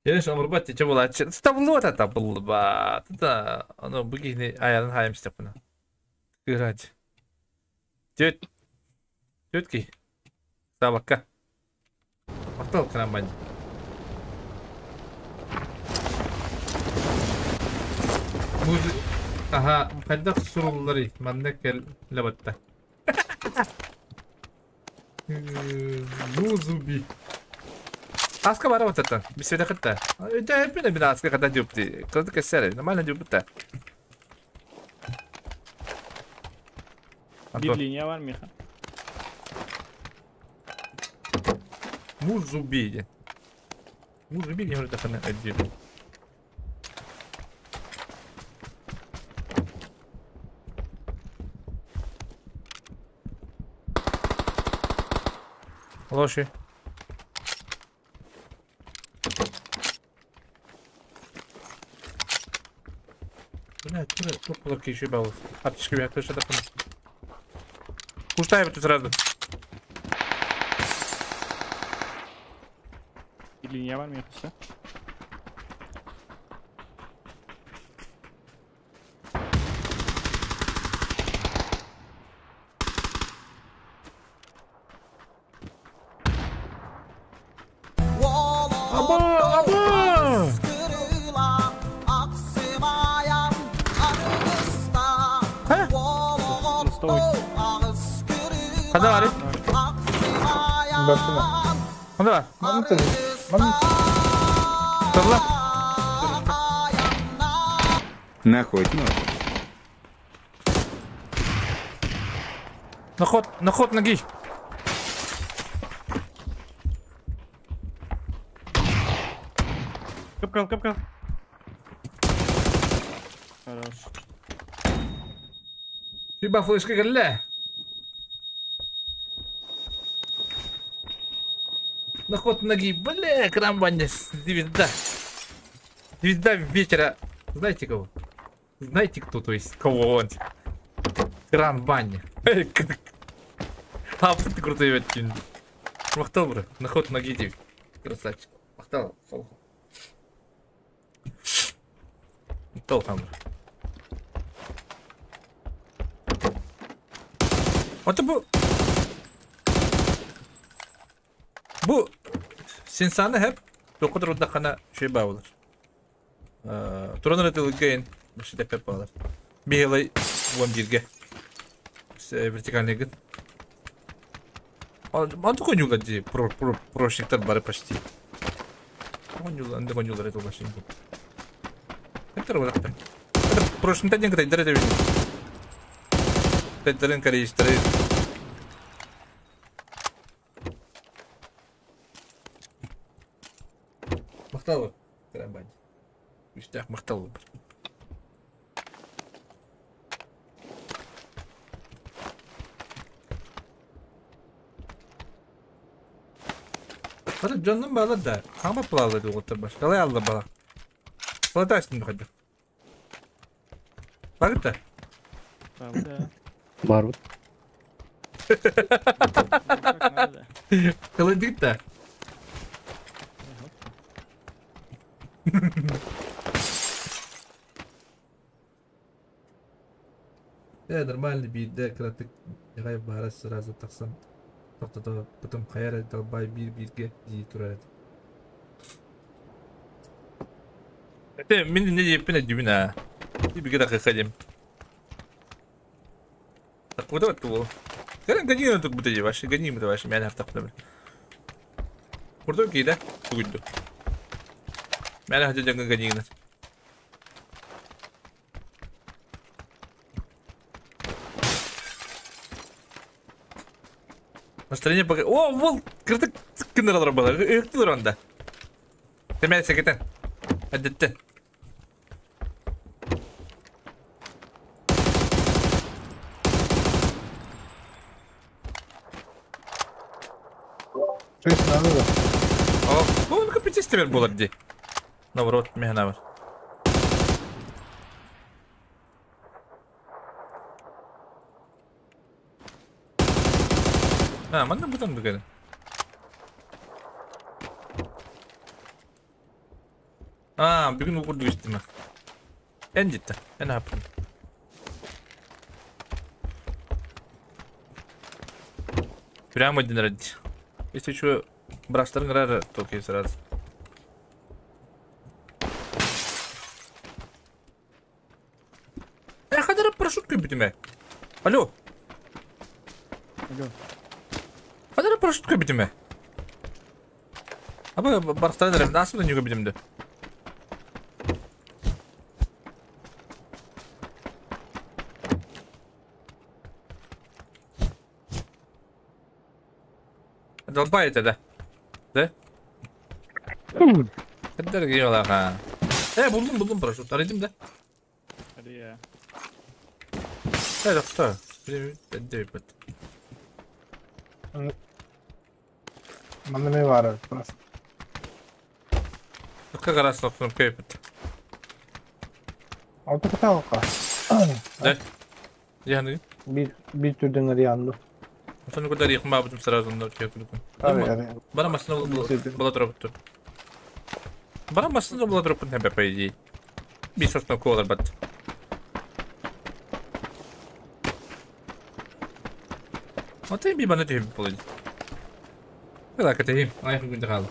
Ереш омурбат че булааччы. Табыллыбат табыллыбат. Да, ону бу киһини аярын хайым истэхпинэ. Кырач. Түт. Түт ки. Табакка. Мактал кырамбан. Муз Аха, хайдах суруллары манна кел лабатта. Музуби. Аска бара вот это. Беседа хатта. Это бина бина аска хатта дюпти. Кто-то кассеры. Нормально дюпта. Bir linya var Miha. Музуби. Музуби не говорит, ахана один. Лоши. Бля, тут пуларки еще баллов. Аптечка я тоже это Пустая тут сразу. Bir linya var Miha все. Аба, аба! Хада бар? Бартына. Хада бар? Мамыт. Мамыт. Табла. Находь ногу. Наход, наход ноги. Капкан, капкан. Хорош. Фиба флешка галля. Наход ноги, бля, крамбанец. Звезда. Звезда вечера. Знаете кого? Знаете кто, то есть, кого он? Крамбаня. А, ты крутой ветчин. Махтал, бро. Наход ноги, девять. Красавчик. Махтал. Махтал там. Это был... Bu sinsanı hep 9 rudakana şey bağlar. Turan rıdılıgın başı depe bağlar. Bir yılay 11'ge. Вертикальный гын. Анту конюла ди прошниктар бары почти. Конюла, анды конюла рыдыл башын. Это рудакта. Это прошниктар ден кытай дәрі дәрі. Тайдарын корейстары. Мақталы, Карабань. Үстях мақталы бір. Бары жонным бала да. Қама плалы деп отыр баш. Қалай алды бала? Қалай үстінде қайда? Барып та? Барып. Қалай дейік та? Нормально бейді, кратык ағай бара сразу тақсам тоқтата, потом қайыр далбай бір-бірге дей тұрады. Это мен не деп пен дюмина. Біге дақиқа дем. Так куда вот был? Кәрін гони тут буде ваши, гони мы ваши, мен артақ білемін. Курдо кейді, бүгінді. Мен хәтә жаңа гони. Настроение пока... О, вол! Кыртык кындыралар бала. Ыктылар анда. Темә секетен. Әдетте. Чугас надо да. О, ну капитес теперь было где. Наоборот, мегана бар. А, манна бутан бүгін. А, бүгін оқырды өстіме. Эн жетті, эн хапын. Прямо один ради. Если что, брастарын грара, то окей сразу. Я хадара парашют көбүтүмэ. Алло. Алло. Хадара парашют көбүтүмэ. Аба бархтан эрем, насып да не көбүтүмдү. Долбай это, да? Да? Каддар геолаха. Булдум, булдум парашют. Арыйдым да? Ария. Доктор. Привет. Манна ме бар просто. Как раз лохнум кейпет. Алты кыталка. Да? Я Bir bir türden arayandı. Соны куда рехма бабытым сразу на тебе Ари, ари. Бара машина была дропнута. Бара машина была дропнута, по идее. Без собственного кола, бат. Вот и биба на тебе получит. Так, это им. А я хочу дыхал.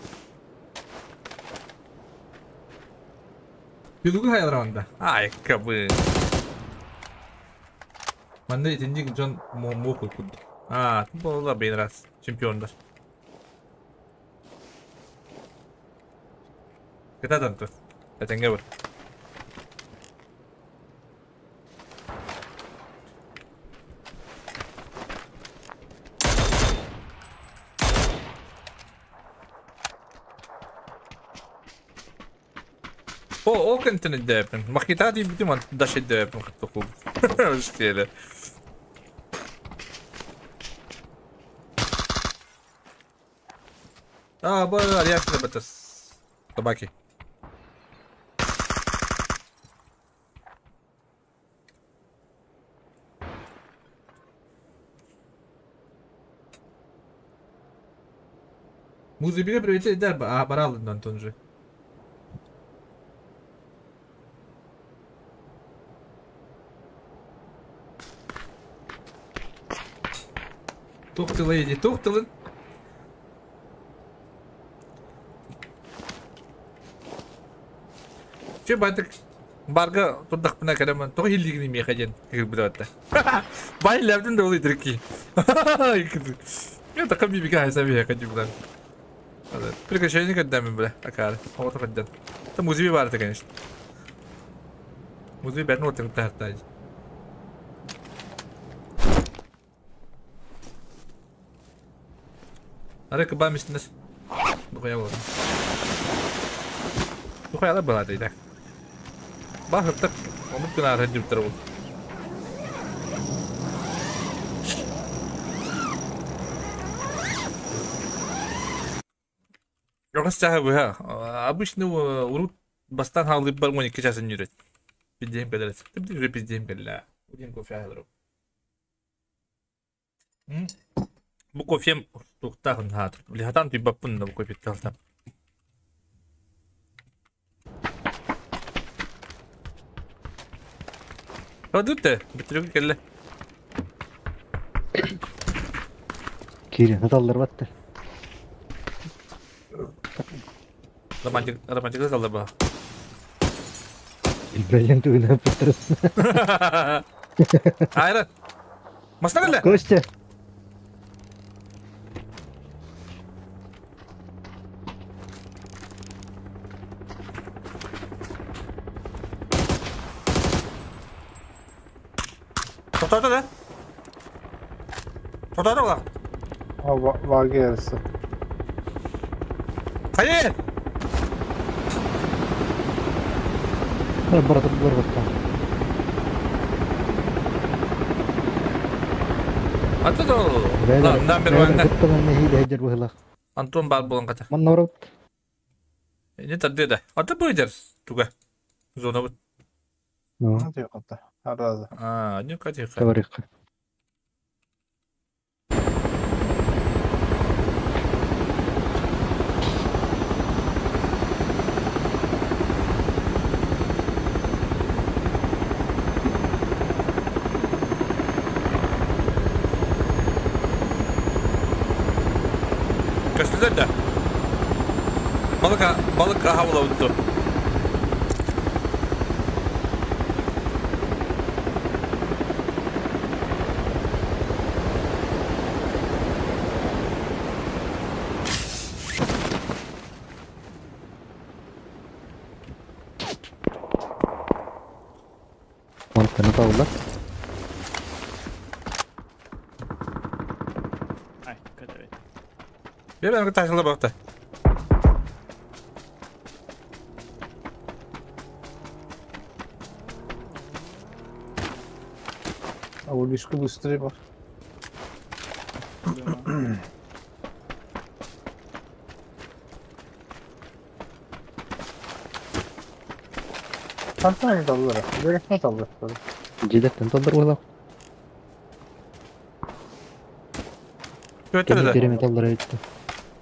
Билуга хайранда. Ай, кабы. Манды итинник Джон Моху куд. А, была бейн раз. Чемпиондар. Когда там тут? Это не вот. О, окентен дэпен. Махитати битиман даши дэпен хаттоху. Штеле. А, ба, реакция батас. Собаки. Музыка привет, да, а барал Антон же. Тухтыла иди, тухтылын. Че батык барга турдахпына кэлэмэн тоҕо иһиллигини миэхэ диэн кыырбыта Бай лэбдин да ол итирки. Я такой бибика хайса миэхэ дии Прекращение когда бля, акары. Вот хотят. Это музей бар конечно. Музей бәрін отырып тартайды. Ары кыба мистинес. Духая болады. Духая болады итак. Бахыртык, омут күн ары деп тұр ол. Обычно урут бастан халып бар 12 часын жүрет. Пиздем кәлер. Тіпті уже пиздем кәлер. Уден кофе алырым. Бу кофем туқтағын хатыр. Лихатан түйбаппын да бу кофе талсам. Адыты, бітіргі кәлі. Кири, наталлар батты. Романтик, романтик залды ба. Блин, ты на Петрос. Айран. Масна кәлі? Костя. Тоқтады да? Тоқтады олар. Варга yarısı. Hayır! Баратып бар батта. Аты да ол. Number one. Куттан нехиде хеджер быһылах. Антон бар болан ката. Манна барабыт. Не тарды да. Аты быйдер туга. Зона бут. Ну. Аразы. А, не катиха. Товарищ. Көстүлөр да. Балык балык аха болобутту. Мантаны табылар. Ай, көтөбөт. Бер ben taşılı bakta. А вот лишку быстрее бар. Қантан талдыр. Берекне талдыр. Жедектен талдыр болар. Көтөрдө. Кереме талдыр айтты.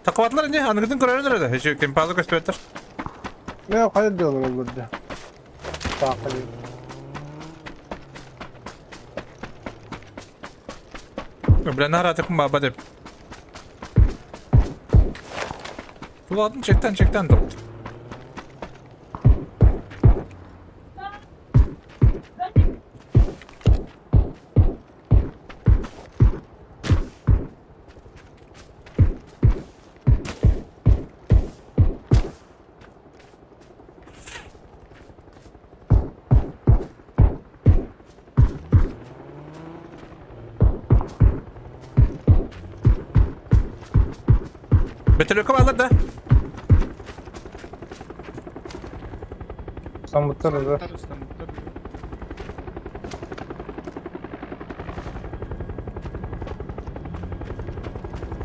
Takvaatlar ne? Anıgıtın көрөрдөр да. Еще кем пазы көстөттөр. Не кайда делар олар. Тақы. Бля, нара такым баба деп. Туладын чектен чектен доп. Бөтөлөкө балар да. Самыттар да.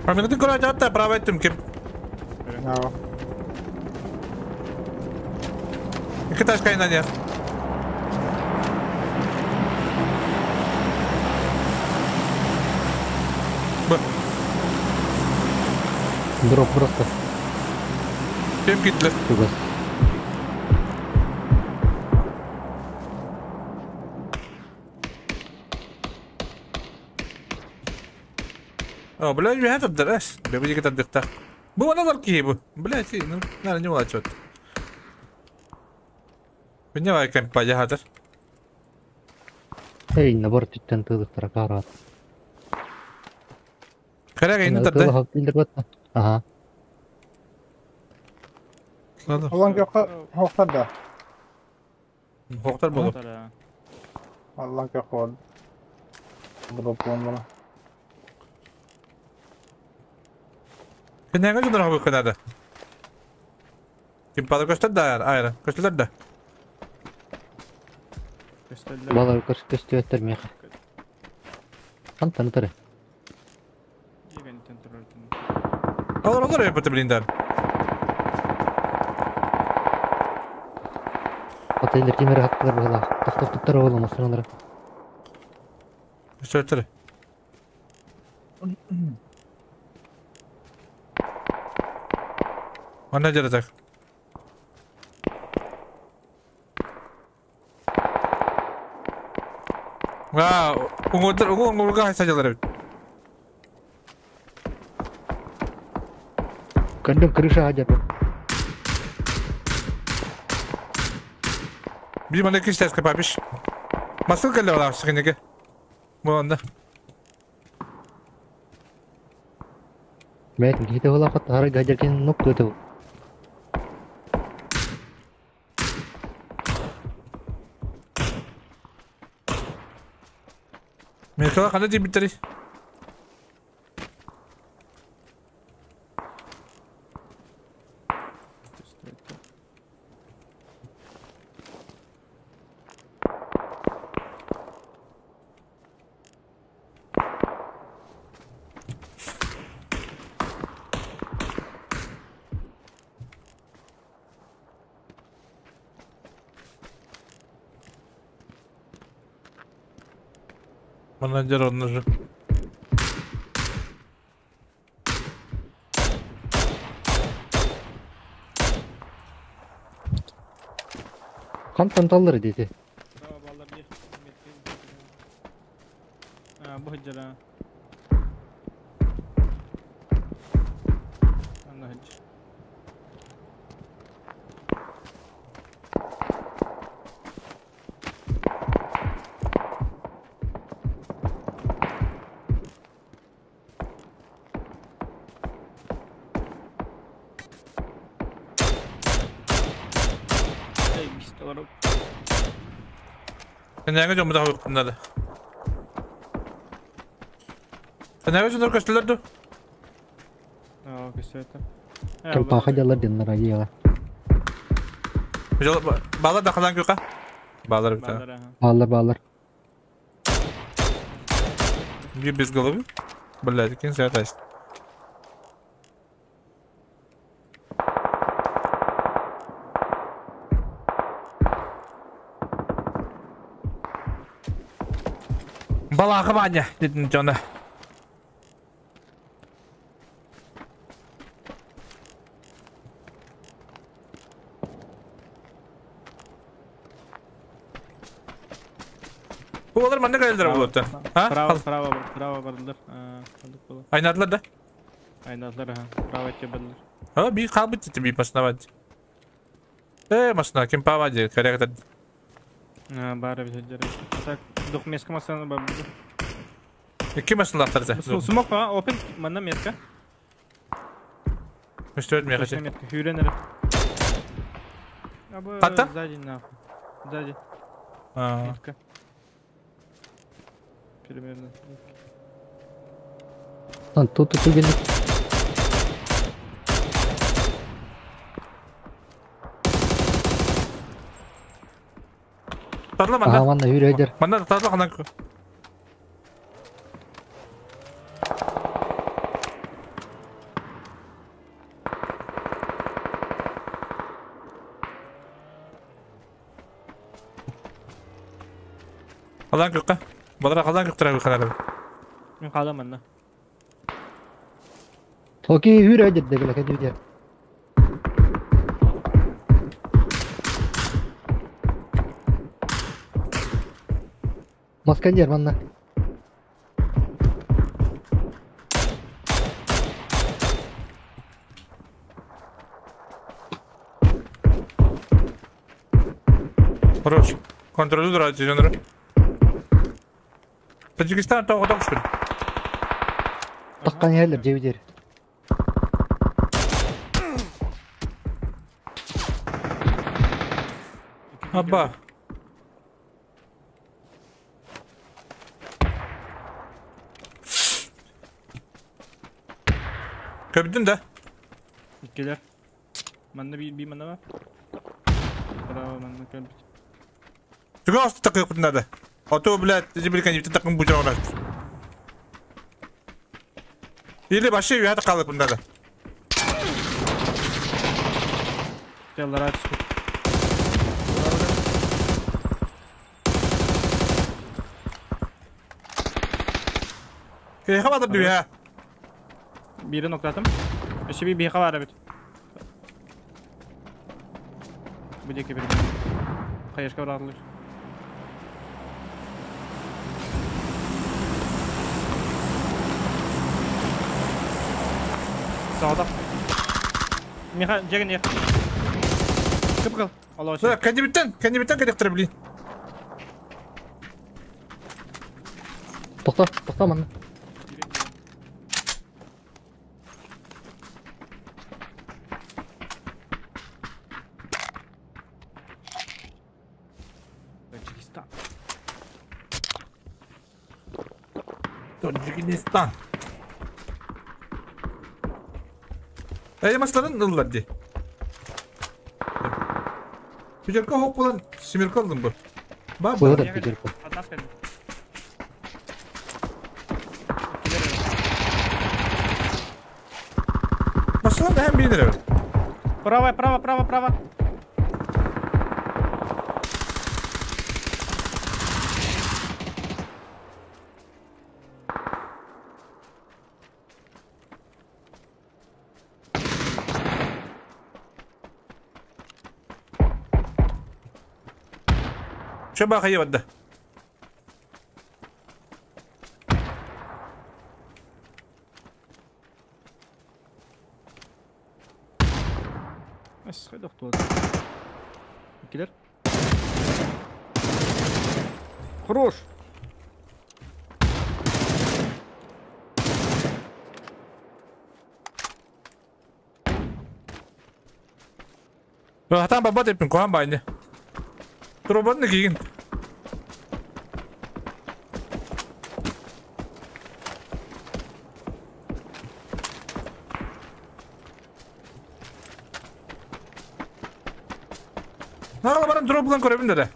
Аныгытын көрө жатта право айттым ким. Iki taş kayından yer. Bu. Дроп просто. Кем киттилер? Тугас. О, бля, я этот дырас. Бля, будет этот дыхта. Бу аналар ки бу. Бля, ти, ну, наверное, не молочет. Меня компания хатыр. Эй, набор түттен тылыктара карат. Карага инде тарды. Ага. Аллан кёкка хоктар да. Хоктар болуп. Аллан кёкка дроп болмана. Кенеге жудыр хабы кынады. Ким палы көстөр да айры. Көстөлөр да. Балар көстөттөр меха. Антан тары. Алар алар өпөтө билиндер. Атайлар кемер хаттылар була. Токтоп туттар оолу масыналар. Көстөттөр. Ана жерде. А, уңгурдар, уңгурга хайса жалар бит. Көндө крыша ажар. Bir bana iki ters kapatmış. Masıl geldi valla sıkıntı. Bu anda. Бәт гите була кат хара гажар кен нок көтө. Михаил қандай деп бітірі? Менеджер он уже. Хантан таллар дети. Бу хыджара. Анна хыдж. Кэннээҥи дьоммут аһылыктаннар. Кэннээҥи дьоннор көстөлөр ду? Аа, көстөөтө. Кылпаха дьаллар диннар айыаҕа. Баалар да халаан күөхэ? Баалар бita. Баалар баалар. Bir без головы? Блядь, кинь святость. Балаха Ваня, дедин дьоно. Бу олар манна кэлэллэр буолуота. А? Право, право, право бардылар. Айнадылар да? Айнадылар, ага. Право өттө бардылар. А, би қалбыт деді, би машина Э, машина, кем павади, корректор. Бары бит Так, двух меска машина бар. Ким машиналар Смок, а, опен, манна метка. Үстөрт меха. Метка, хүрен эрэ. Хатта? Сзади нахуй. Сзади. Метка. Примерно. Lan тут тут келdi. Тарла манна. Ага, манна хүрөйдер. Манна тарла ханан. Халан күккә. Балара халан күктер ханар. Мен калам манна. Окей, хүрөйдер дегеле кедүдер. Маскандер манна. Хорош. Контролю дурачы жонор. Таджикистан тоғы тоғыш бір. Таққан ерлер жебидер. Аба. Көбдүн да. Иккилер. Манна би би манна бар. Право манна кэлбит. Түгө асты такы кутунады. А то, блядь, жибиркен жибти такын бу жогорат. Или башы үйәті қалып бұндады. Жаллар атышты. Кейхе батыр дүйә. Бири ноктатым. Өші би бейха бар бит. Бу деке бир. Кайышка баралар. Сağda. Миха, жеген ер. Кып кыл. Алла Да, кәндебіттен, кәндебіттен керектір блин. Тоқта, тоқта манна. Таджикистан. Таджикистан. Эй, масларын ыллар ди. Пүжерке хоқ болан семерка алдым бұл. Ба, ба. Бұлар пүжерке. Маслар да hem бейнер. Право, право, право, право. Че баха барда? Эс, хайдах туот. Килер. Хорош. Хатан бабат эппин куһаан баайны. Турубатын киигин. Нағала баран дроп булан көрөбүн деді.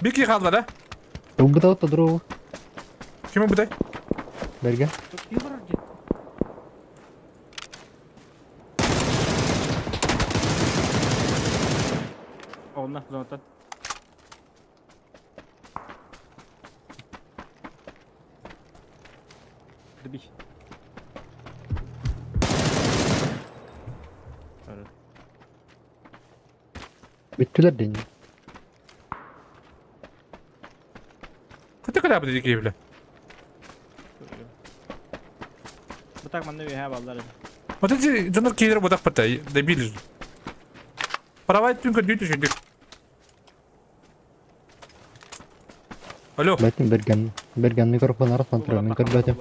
Бики қалды да? Убыта отта дрову. Ким убытай? Берген. Онна, зонаттан. Добей. Бүттүлэр день. Кыты кыля бу дики биле. Бутак манны веха баллар. Вот эти донор кейдер бутак пата, добили же. Правай пинка дүйті шүдік. Алло. Бәтин берген. Берген микрофон арасынан турар. Мен көрбөтүм.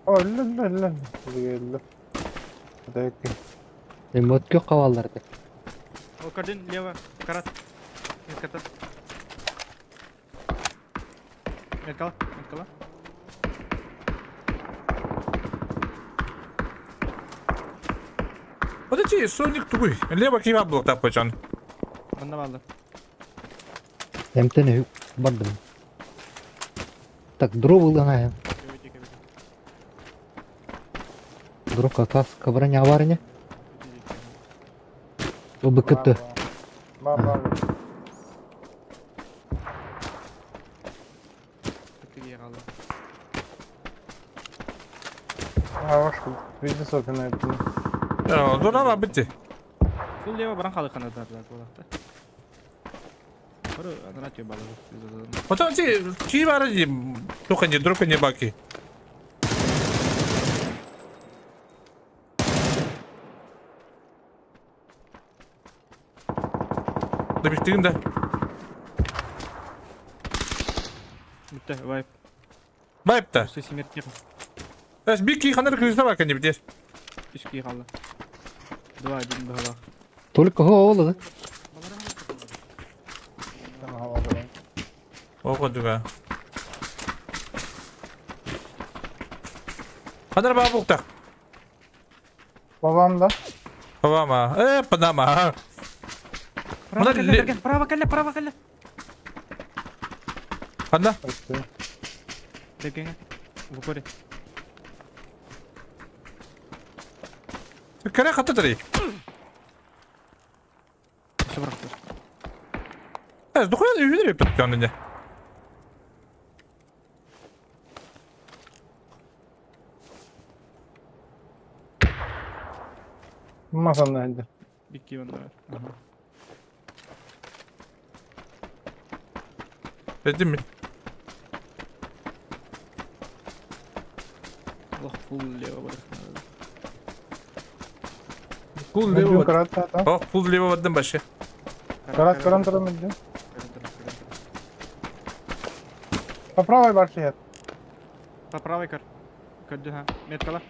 О, ла ла ла. Ла. Так. Эмотке кабалларды. О, көрдүн, лево, карат. Метката. Меткала, меткала. Вот эти Соник тугуй. Лево кива был так почан. Манна баллар. Эмтен бардым. Так, дров ылган Дровка каска броня аварня. ОБКТ. Баба. Хорош, видно, собственно, это. Дурала бітті. Фул лево баран халы канада да болакта. Бару анара тө баллар. Потом ти чи бары ди только не друг не баки. Да биттигин да. Бүтті, вайп. Вайп та. Үсті семерт тихо. Эс бики ханар крыса бака не битер. Үскей қалды. 2-1 баһалаах. Только голы, да? Ого дуга. Ханар ба букта. Бабам да. Бабама. Панама. Право кэллэ, Берген, право кэллэ, право кэллэ. Ханна? Бергенге. В упоре. Кәрә хатта тары. Все бырахтар. Эс духуя үйдер өпөт жанында. Масанна әлді. Бикки банда. Ага. Дедим ми? Лох фул лево барах. Фул лево. О, фул лево бардым башы. Карат карам турам иди. По правой баршы По правой кар. Көрдү ха. Меткала.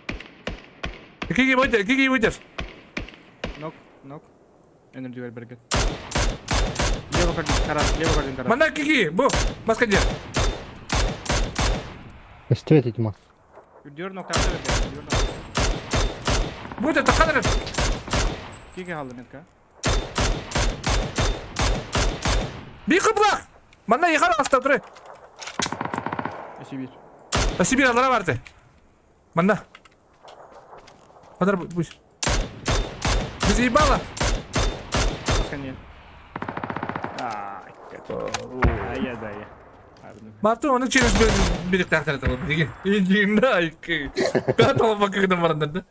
Киги бойдер, киги бойдер. Нок, нок. Энерджи бер берген. Лево көрдүн, карат, лево көрдүн карат. Мана киги, бу, маска дер. Стоит эти мас. Үрдүөр нок тарта берген. Үрдүөр нок. Будет это ханар. Киги халды метка. Би кыблак. Мана ехар аста туры. Сибирь. Сибирь алара барды. Мана. Ханар буш. Biz ебало. Маска не. Ай, да, я. Мартын оны через бирик тактар алып деген. Индин айкы. Катал бакыгына барында.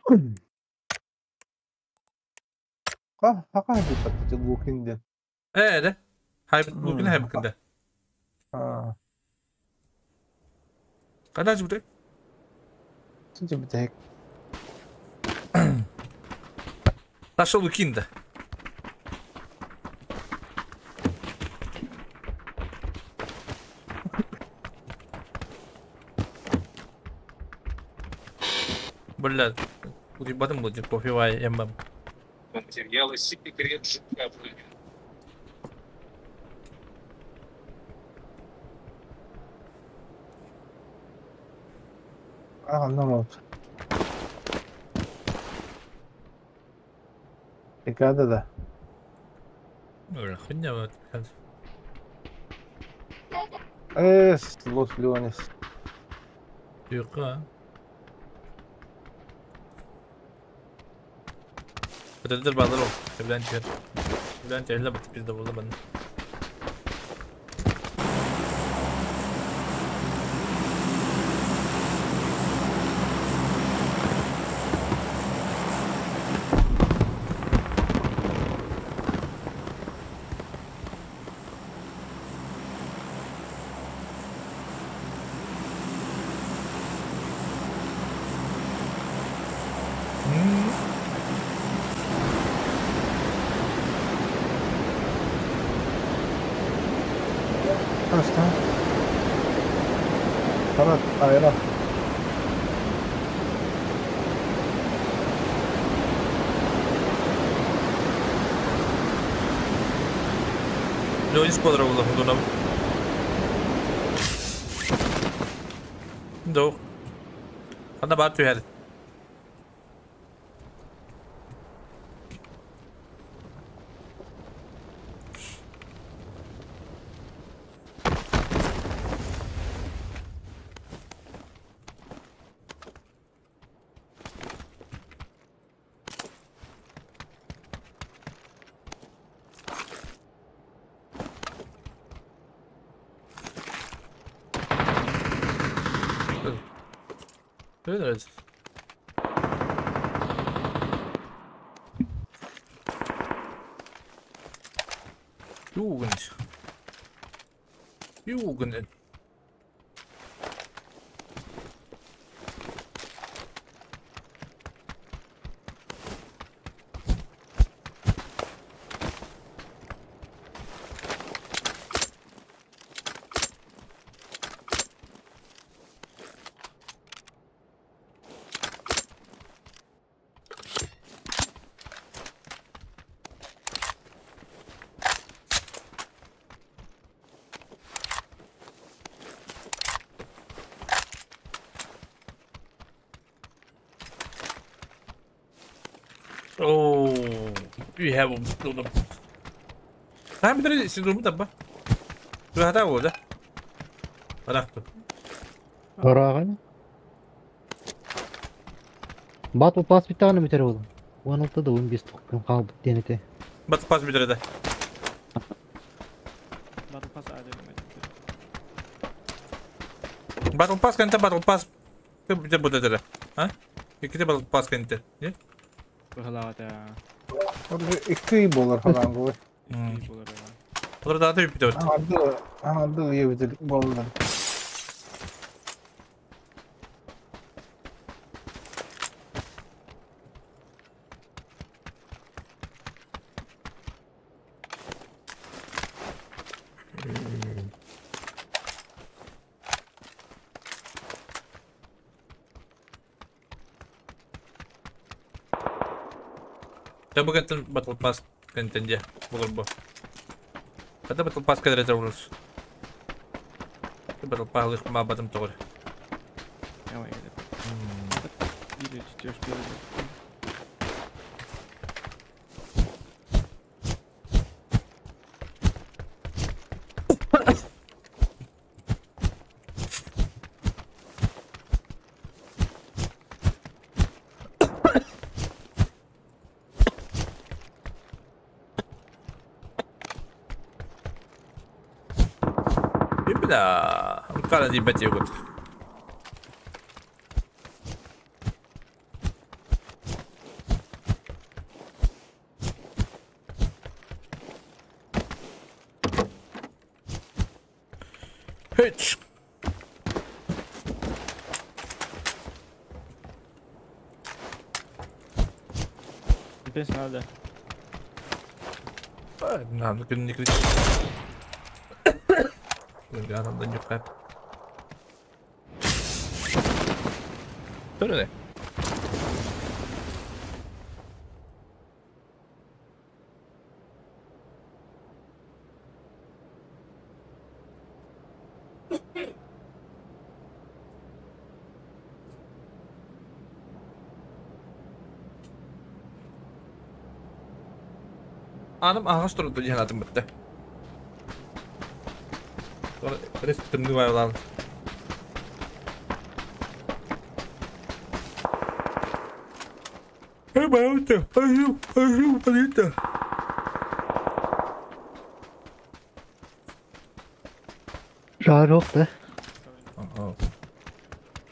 Ха бит Лукин ден. Э, Хай Лукин хай быкында. А. Когда же будет? Тинче битек. Саша Лукин да. Бля, уребатым был, кофе вай, ММ. Материалы секрет ЖК. А, ну вот. Бригада, да. Бля, хуйня вот. Эс, Лос Леонес. Юка. بتقدر بعض الوقت تبدا انت تبدا انت علبة بيزدا والله بنا. Просто. Канат айра. Леонис подробно худунам. До. Ана бат түһәр. Evet. Jugend. Jugend. Oh, we have them. Time bir sidurmu da ba. Dur hata oldu. Bıraktım. Орағын. Battle Pass bir tane biter oğlum. 16'da 15 күн қалды денете. Battle Pass bitirdi. Battle Pass ayrı. Battle Pass kente Battle Pass. Bir bu dedi. Ha? İki de Battle Pass kente. Ne? Быһылаата. İki болар falan bu. Бұлар да аты бітті. Аңарды, аңарды ебітілік болар. Tabi kenten Battle Pass kenten dia bulur bu. Kata Battle Pass kadar da bulur. Battle Pass lık ma batım doğru. Давай, bir Бля, қара дей бәте өкіт. Hiç. Песня надо. Нам не кричи. Надо не хайп. Что Anım ağaç durdu yanadım bitti. Sonra resmi var lan. Hey bayıldı. Bayıldı. Жарок да.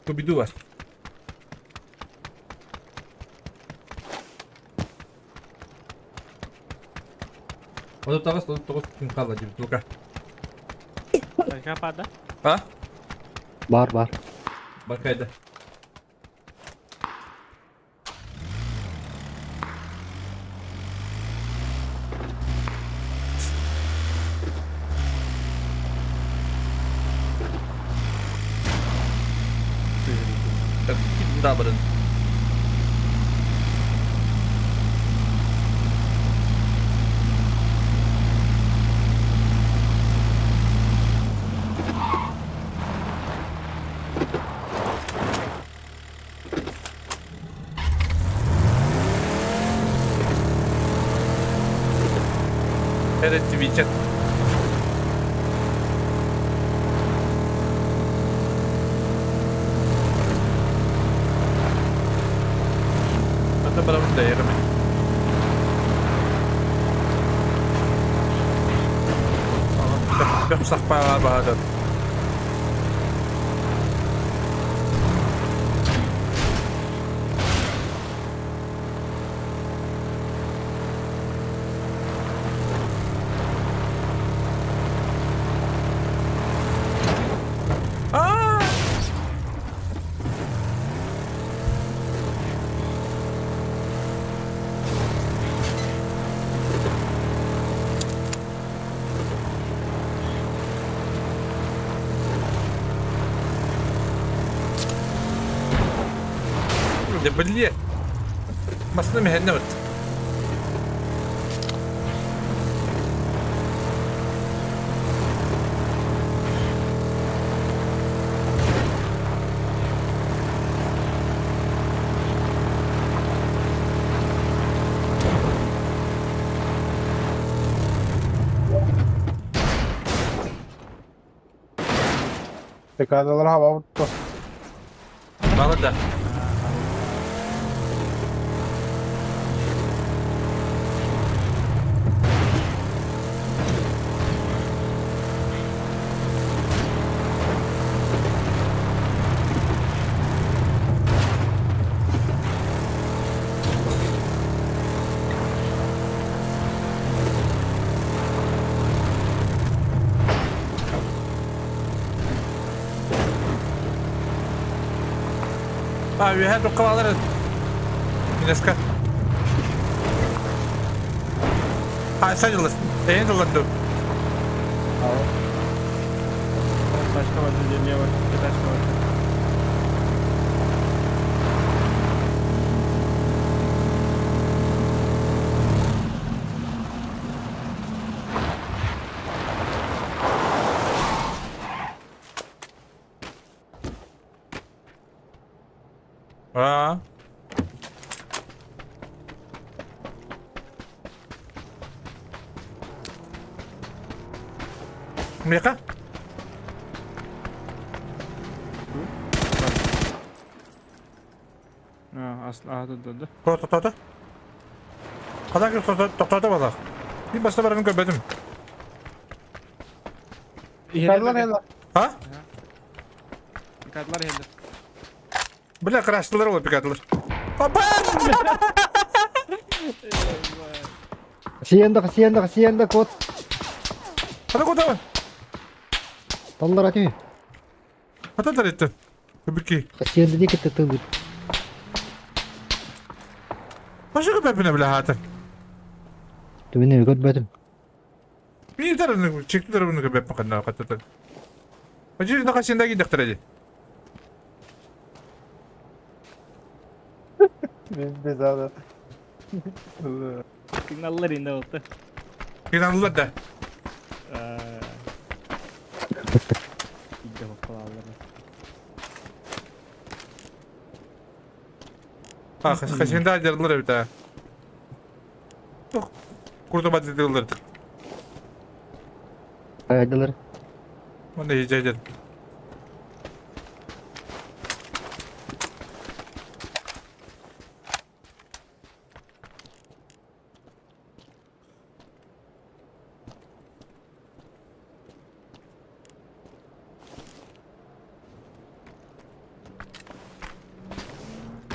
Скуби-Ду var. Вот это раз, вот кинкала деп, Тачка пада? А? Бар, бар. Бар кайда? Да, блин. Это Витя. Это правда, я Бах. Да блин! Масына мехенне вот. Tekrarlar hava vurdu. Bana da. Abi her kovalarız. Mineska. Ha sen yıldır. En yıldır. Тачка вот лево, тачка вот. А. Меха? А, да. Тоқтады. Қалай тоқтады бала. Мен баста барамын көрмедім. Yukarılar hele. А? Yukarılar hele. Бля, краштылар ол пикатлар. Папа! Сиенда, сиенда, сиенда, кот. Қада кот аван? Таллар ати. Хата тарытты. Көбүки. Хасиянды дии кытта тылбыт. Башы көбөпүнэ бля хата. Түбүнэ көрбөтүм. Bir tarafını çekti tarafını köböp bakın хата. Бажы на хасинда гидектер эди. Без ада. Сигналлар инде oldu. Сигналлар да. İlk defa aldılar. А, хасинда дерлер бит. Куртуба дедилер. Айдылар. Оны жежер.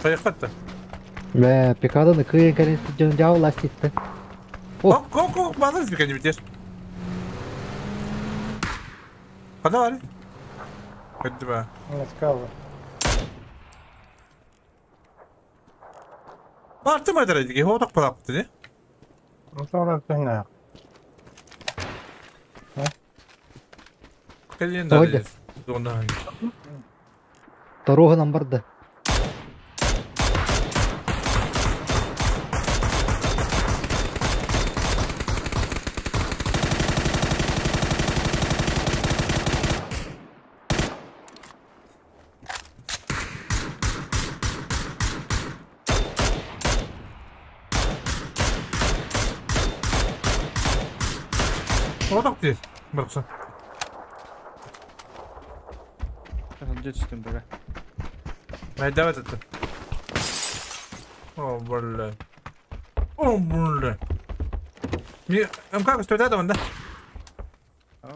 Поехать-то. Бля, пикаданы кыйын кэлин дьон дьаал ластитты. Ок, ок, ок, мазас бикани битер. Хада бар. Hadi be. Let's Барты майдар эдиги, хооток балапты не? Sonra түнэ. Кэлин Ой, да. Зона. Дорога барды. Хооток дии. Баркса. Önce düştüm böyle. Майдават это. О, бля. О, бля. Ми, МК стоит да? А?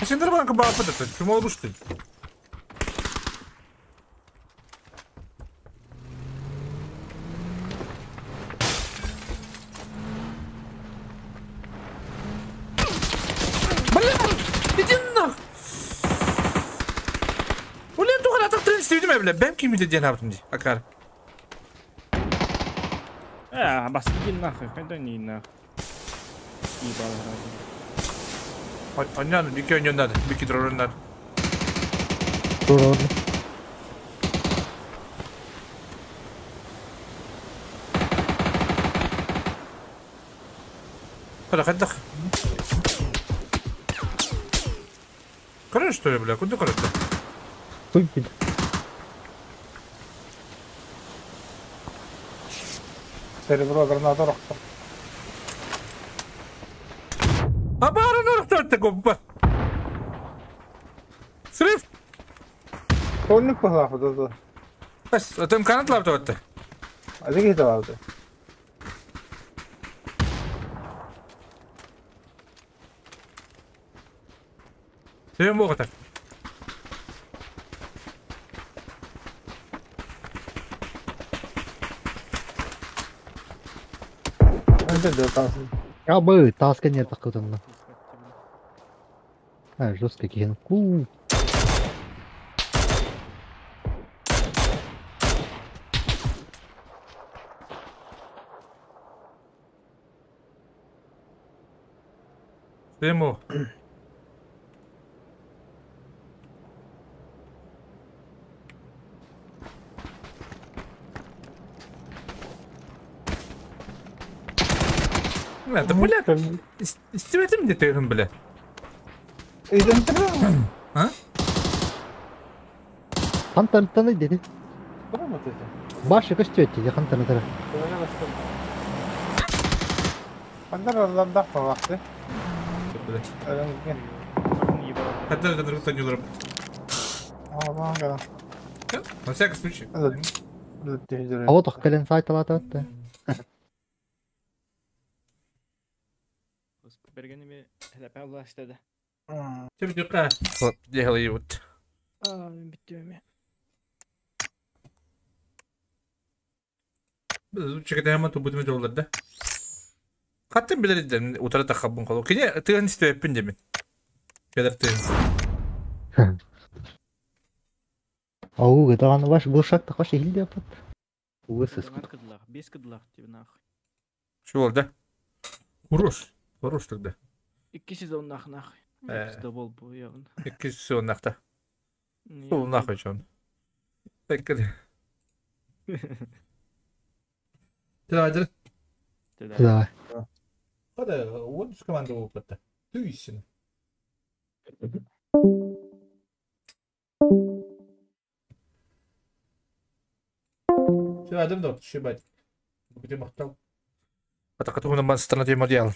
А сендер банка баапыт это, чумал бушты. Бля, иди нах. Бля, туган атак трен истебедим бля. Бэм кимите диэн аптым ди. Акар. А, бас иди нахуй, хайда не нахуй. Ебал разум. Оннан, бики оннан, бики дророннан. Дорога. Хада хадах. Короче, что ли, бля? Куда короче? Хуй, блин. Серебро граната рохта. Абара норхта гоппа. Срыв. Толник пахлафы да. Бас, атым канат лапта отты. Азыги талапты. Сен боғатар. Önce de kalsın. Я бы таска нет такого. А, жестко киген. Ку. Сен бо. Бля, да бля, истебетим де тегин бля. А? Хантан таны деди. Башы көстүөттү, хантан тары. Хандар палакты. Хандар да другой не На всякий случай. А вот кэлен сайт алатат. Бергеними хлепе Allah istedi. Тебе дюка. Делай вот. Aa, bitti mi? Чекайте, ту будем делать, да? Хаттан билэр идем утары таххабын холу. Кини тыын истибэппин дэмин. Кэлэр тыын. Ау, это ваш глушак тахаш ихилде апат. Угы сыс. Кыдлах, без кыдлах тебе нахуй. Чего, да? Хорош. Хорош тогда. Икки сезоннах нахуй. Пиздобол бу явно. Икки сезоннахта. Сол нахуй чон. Теккеди. Давай. Давай. Хада, вот с команда опыта. Түйсін. Все, адам да, шибать. Где махтал? Атакатугунан страна тема дьял.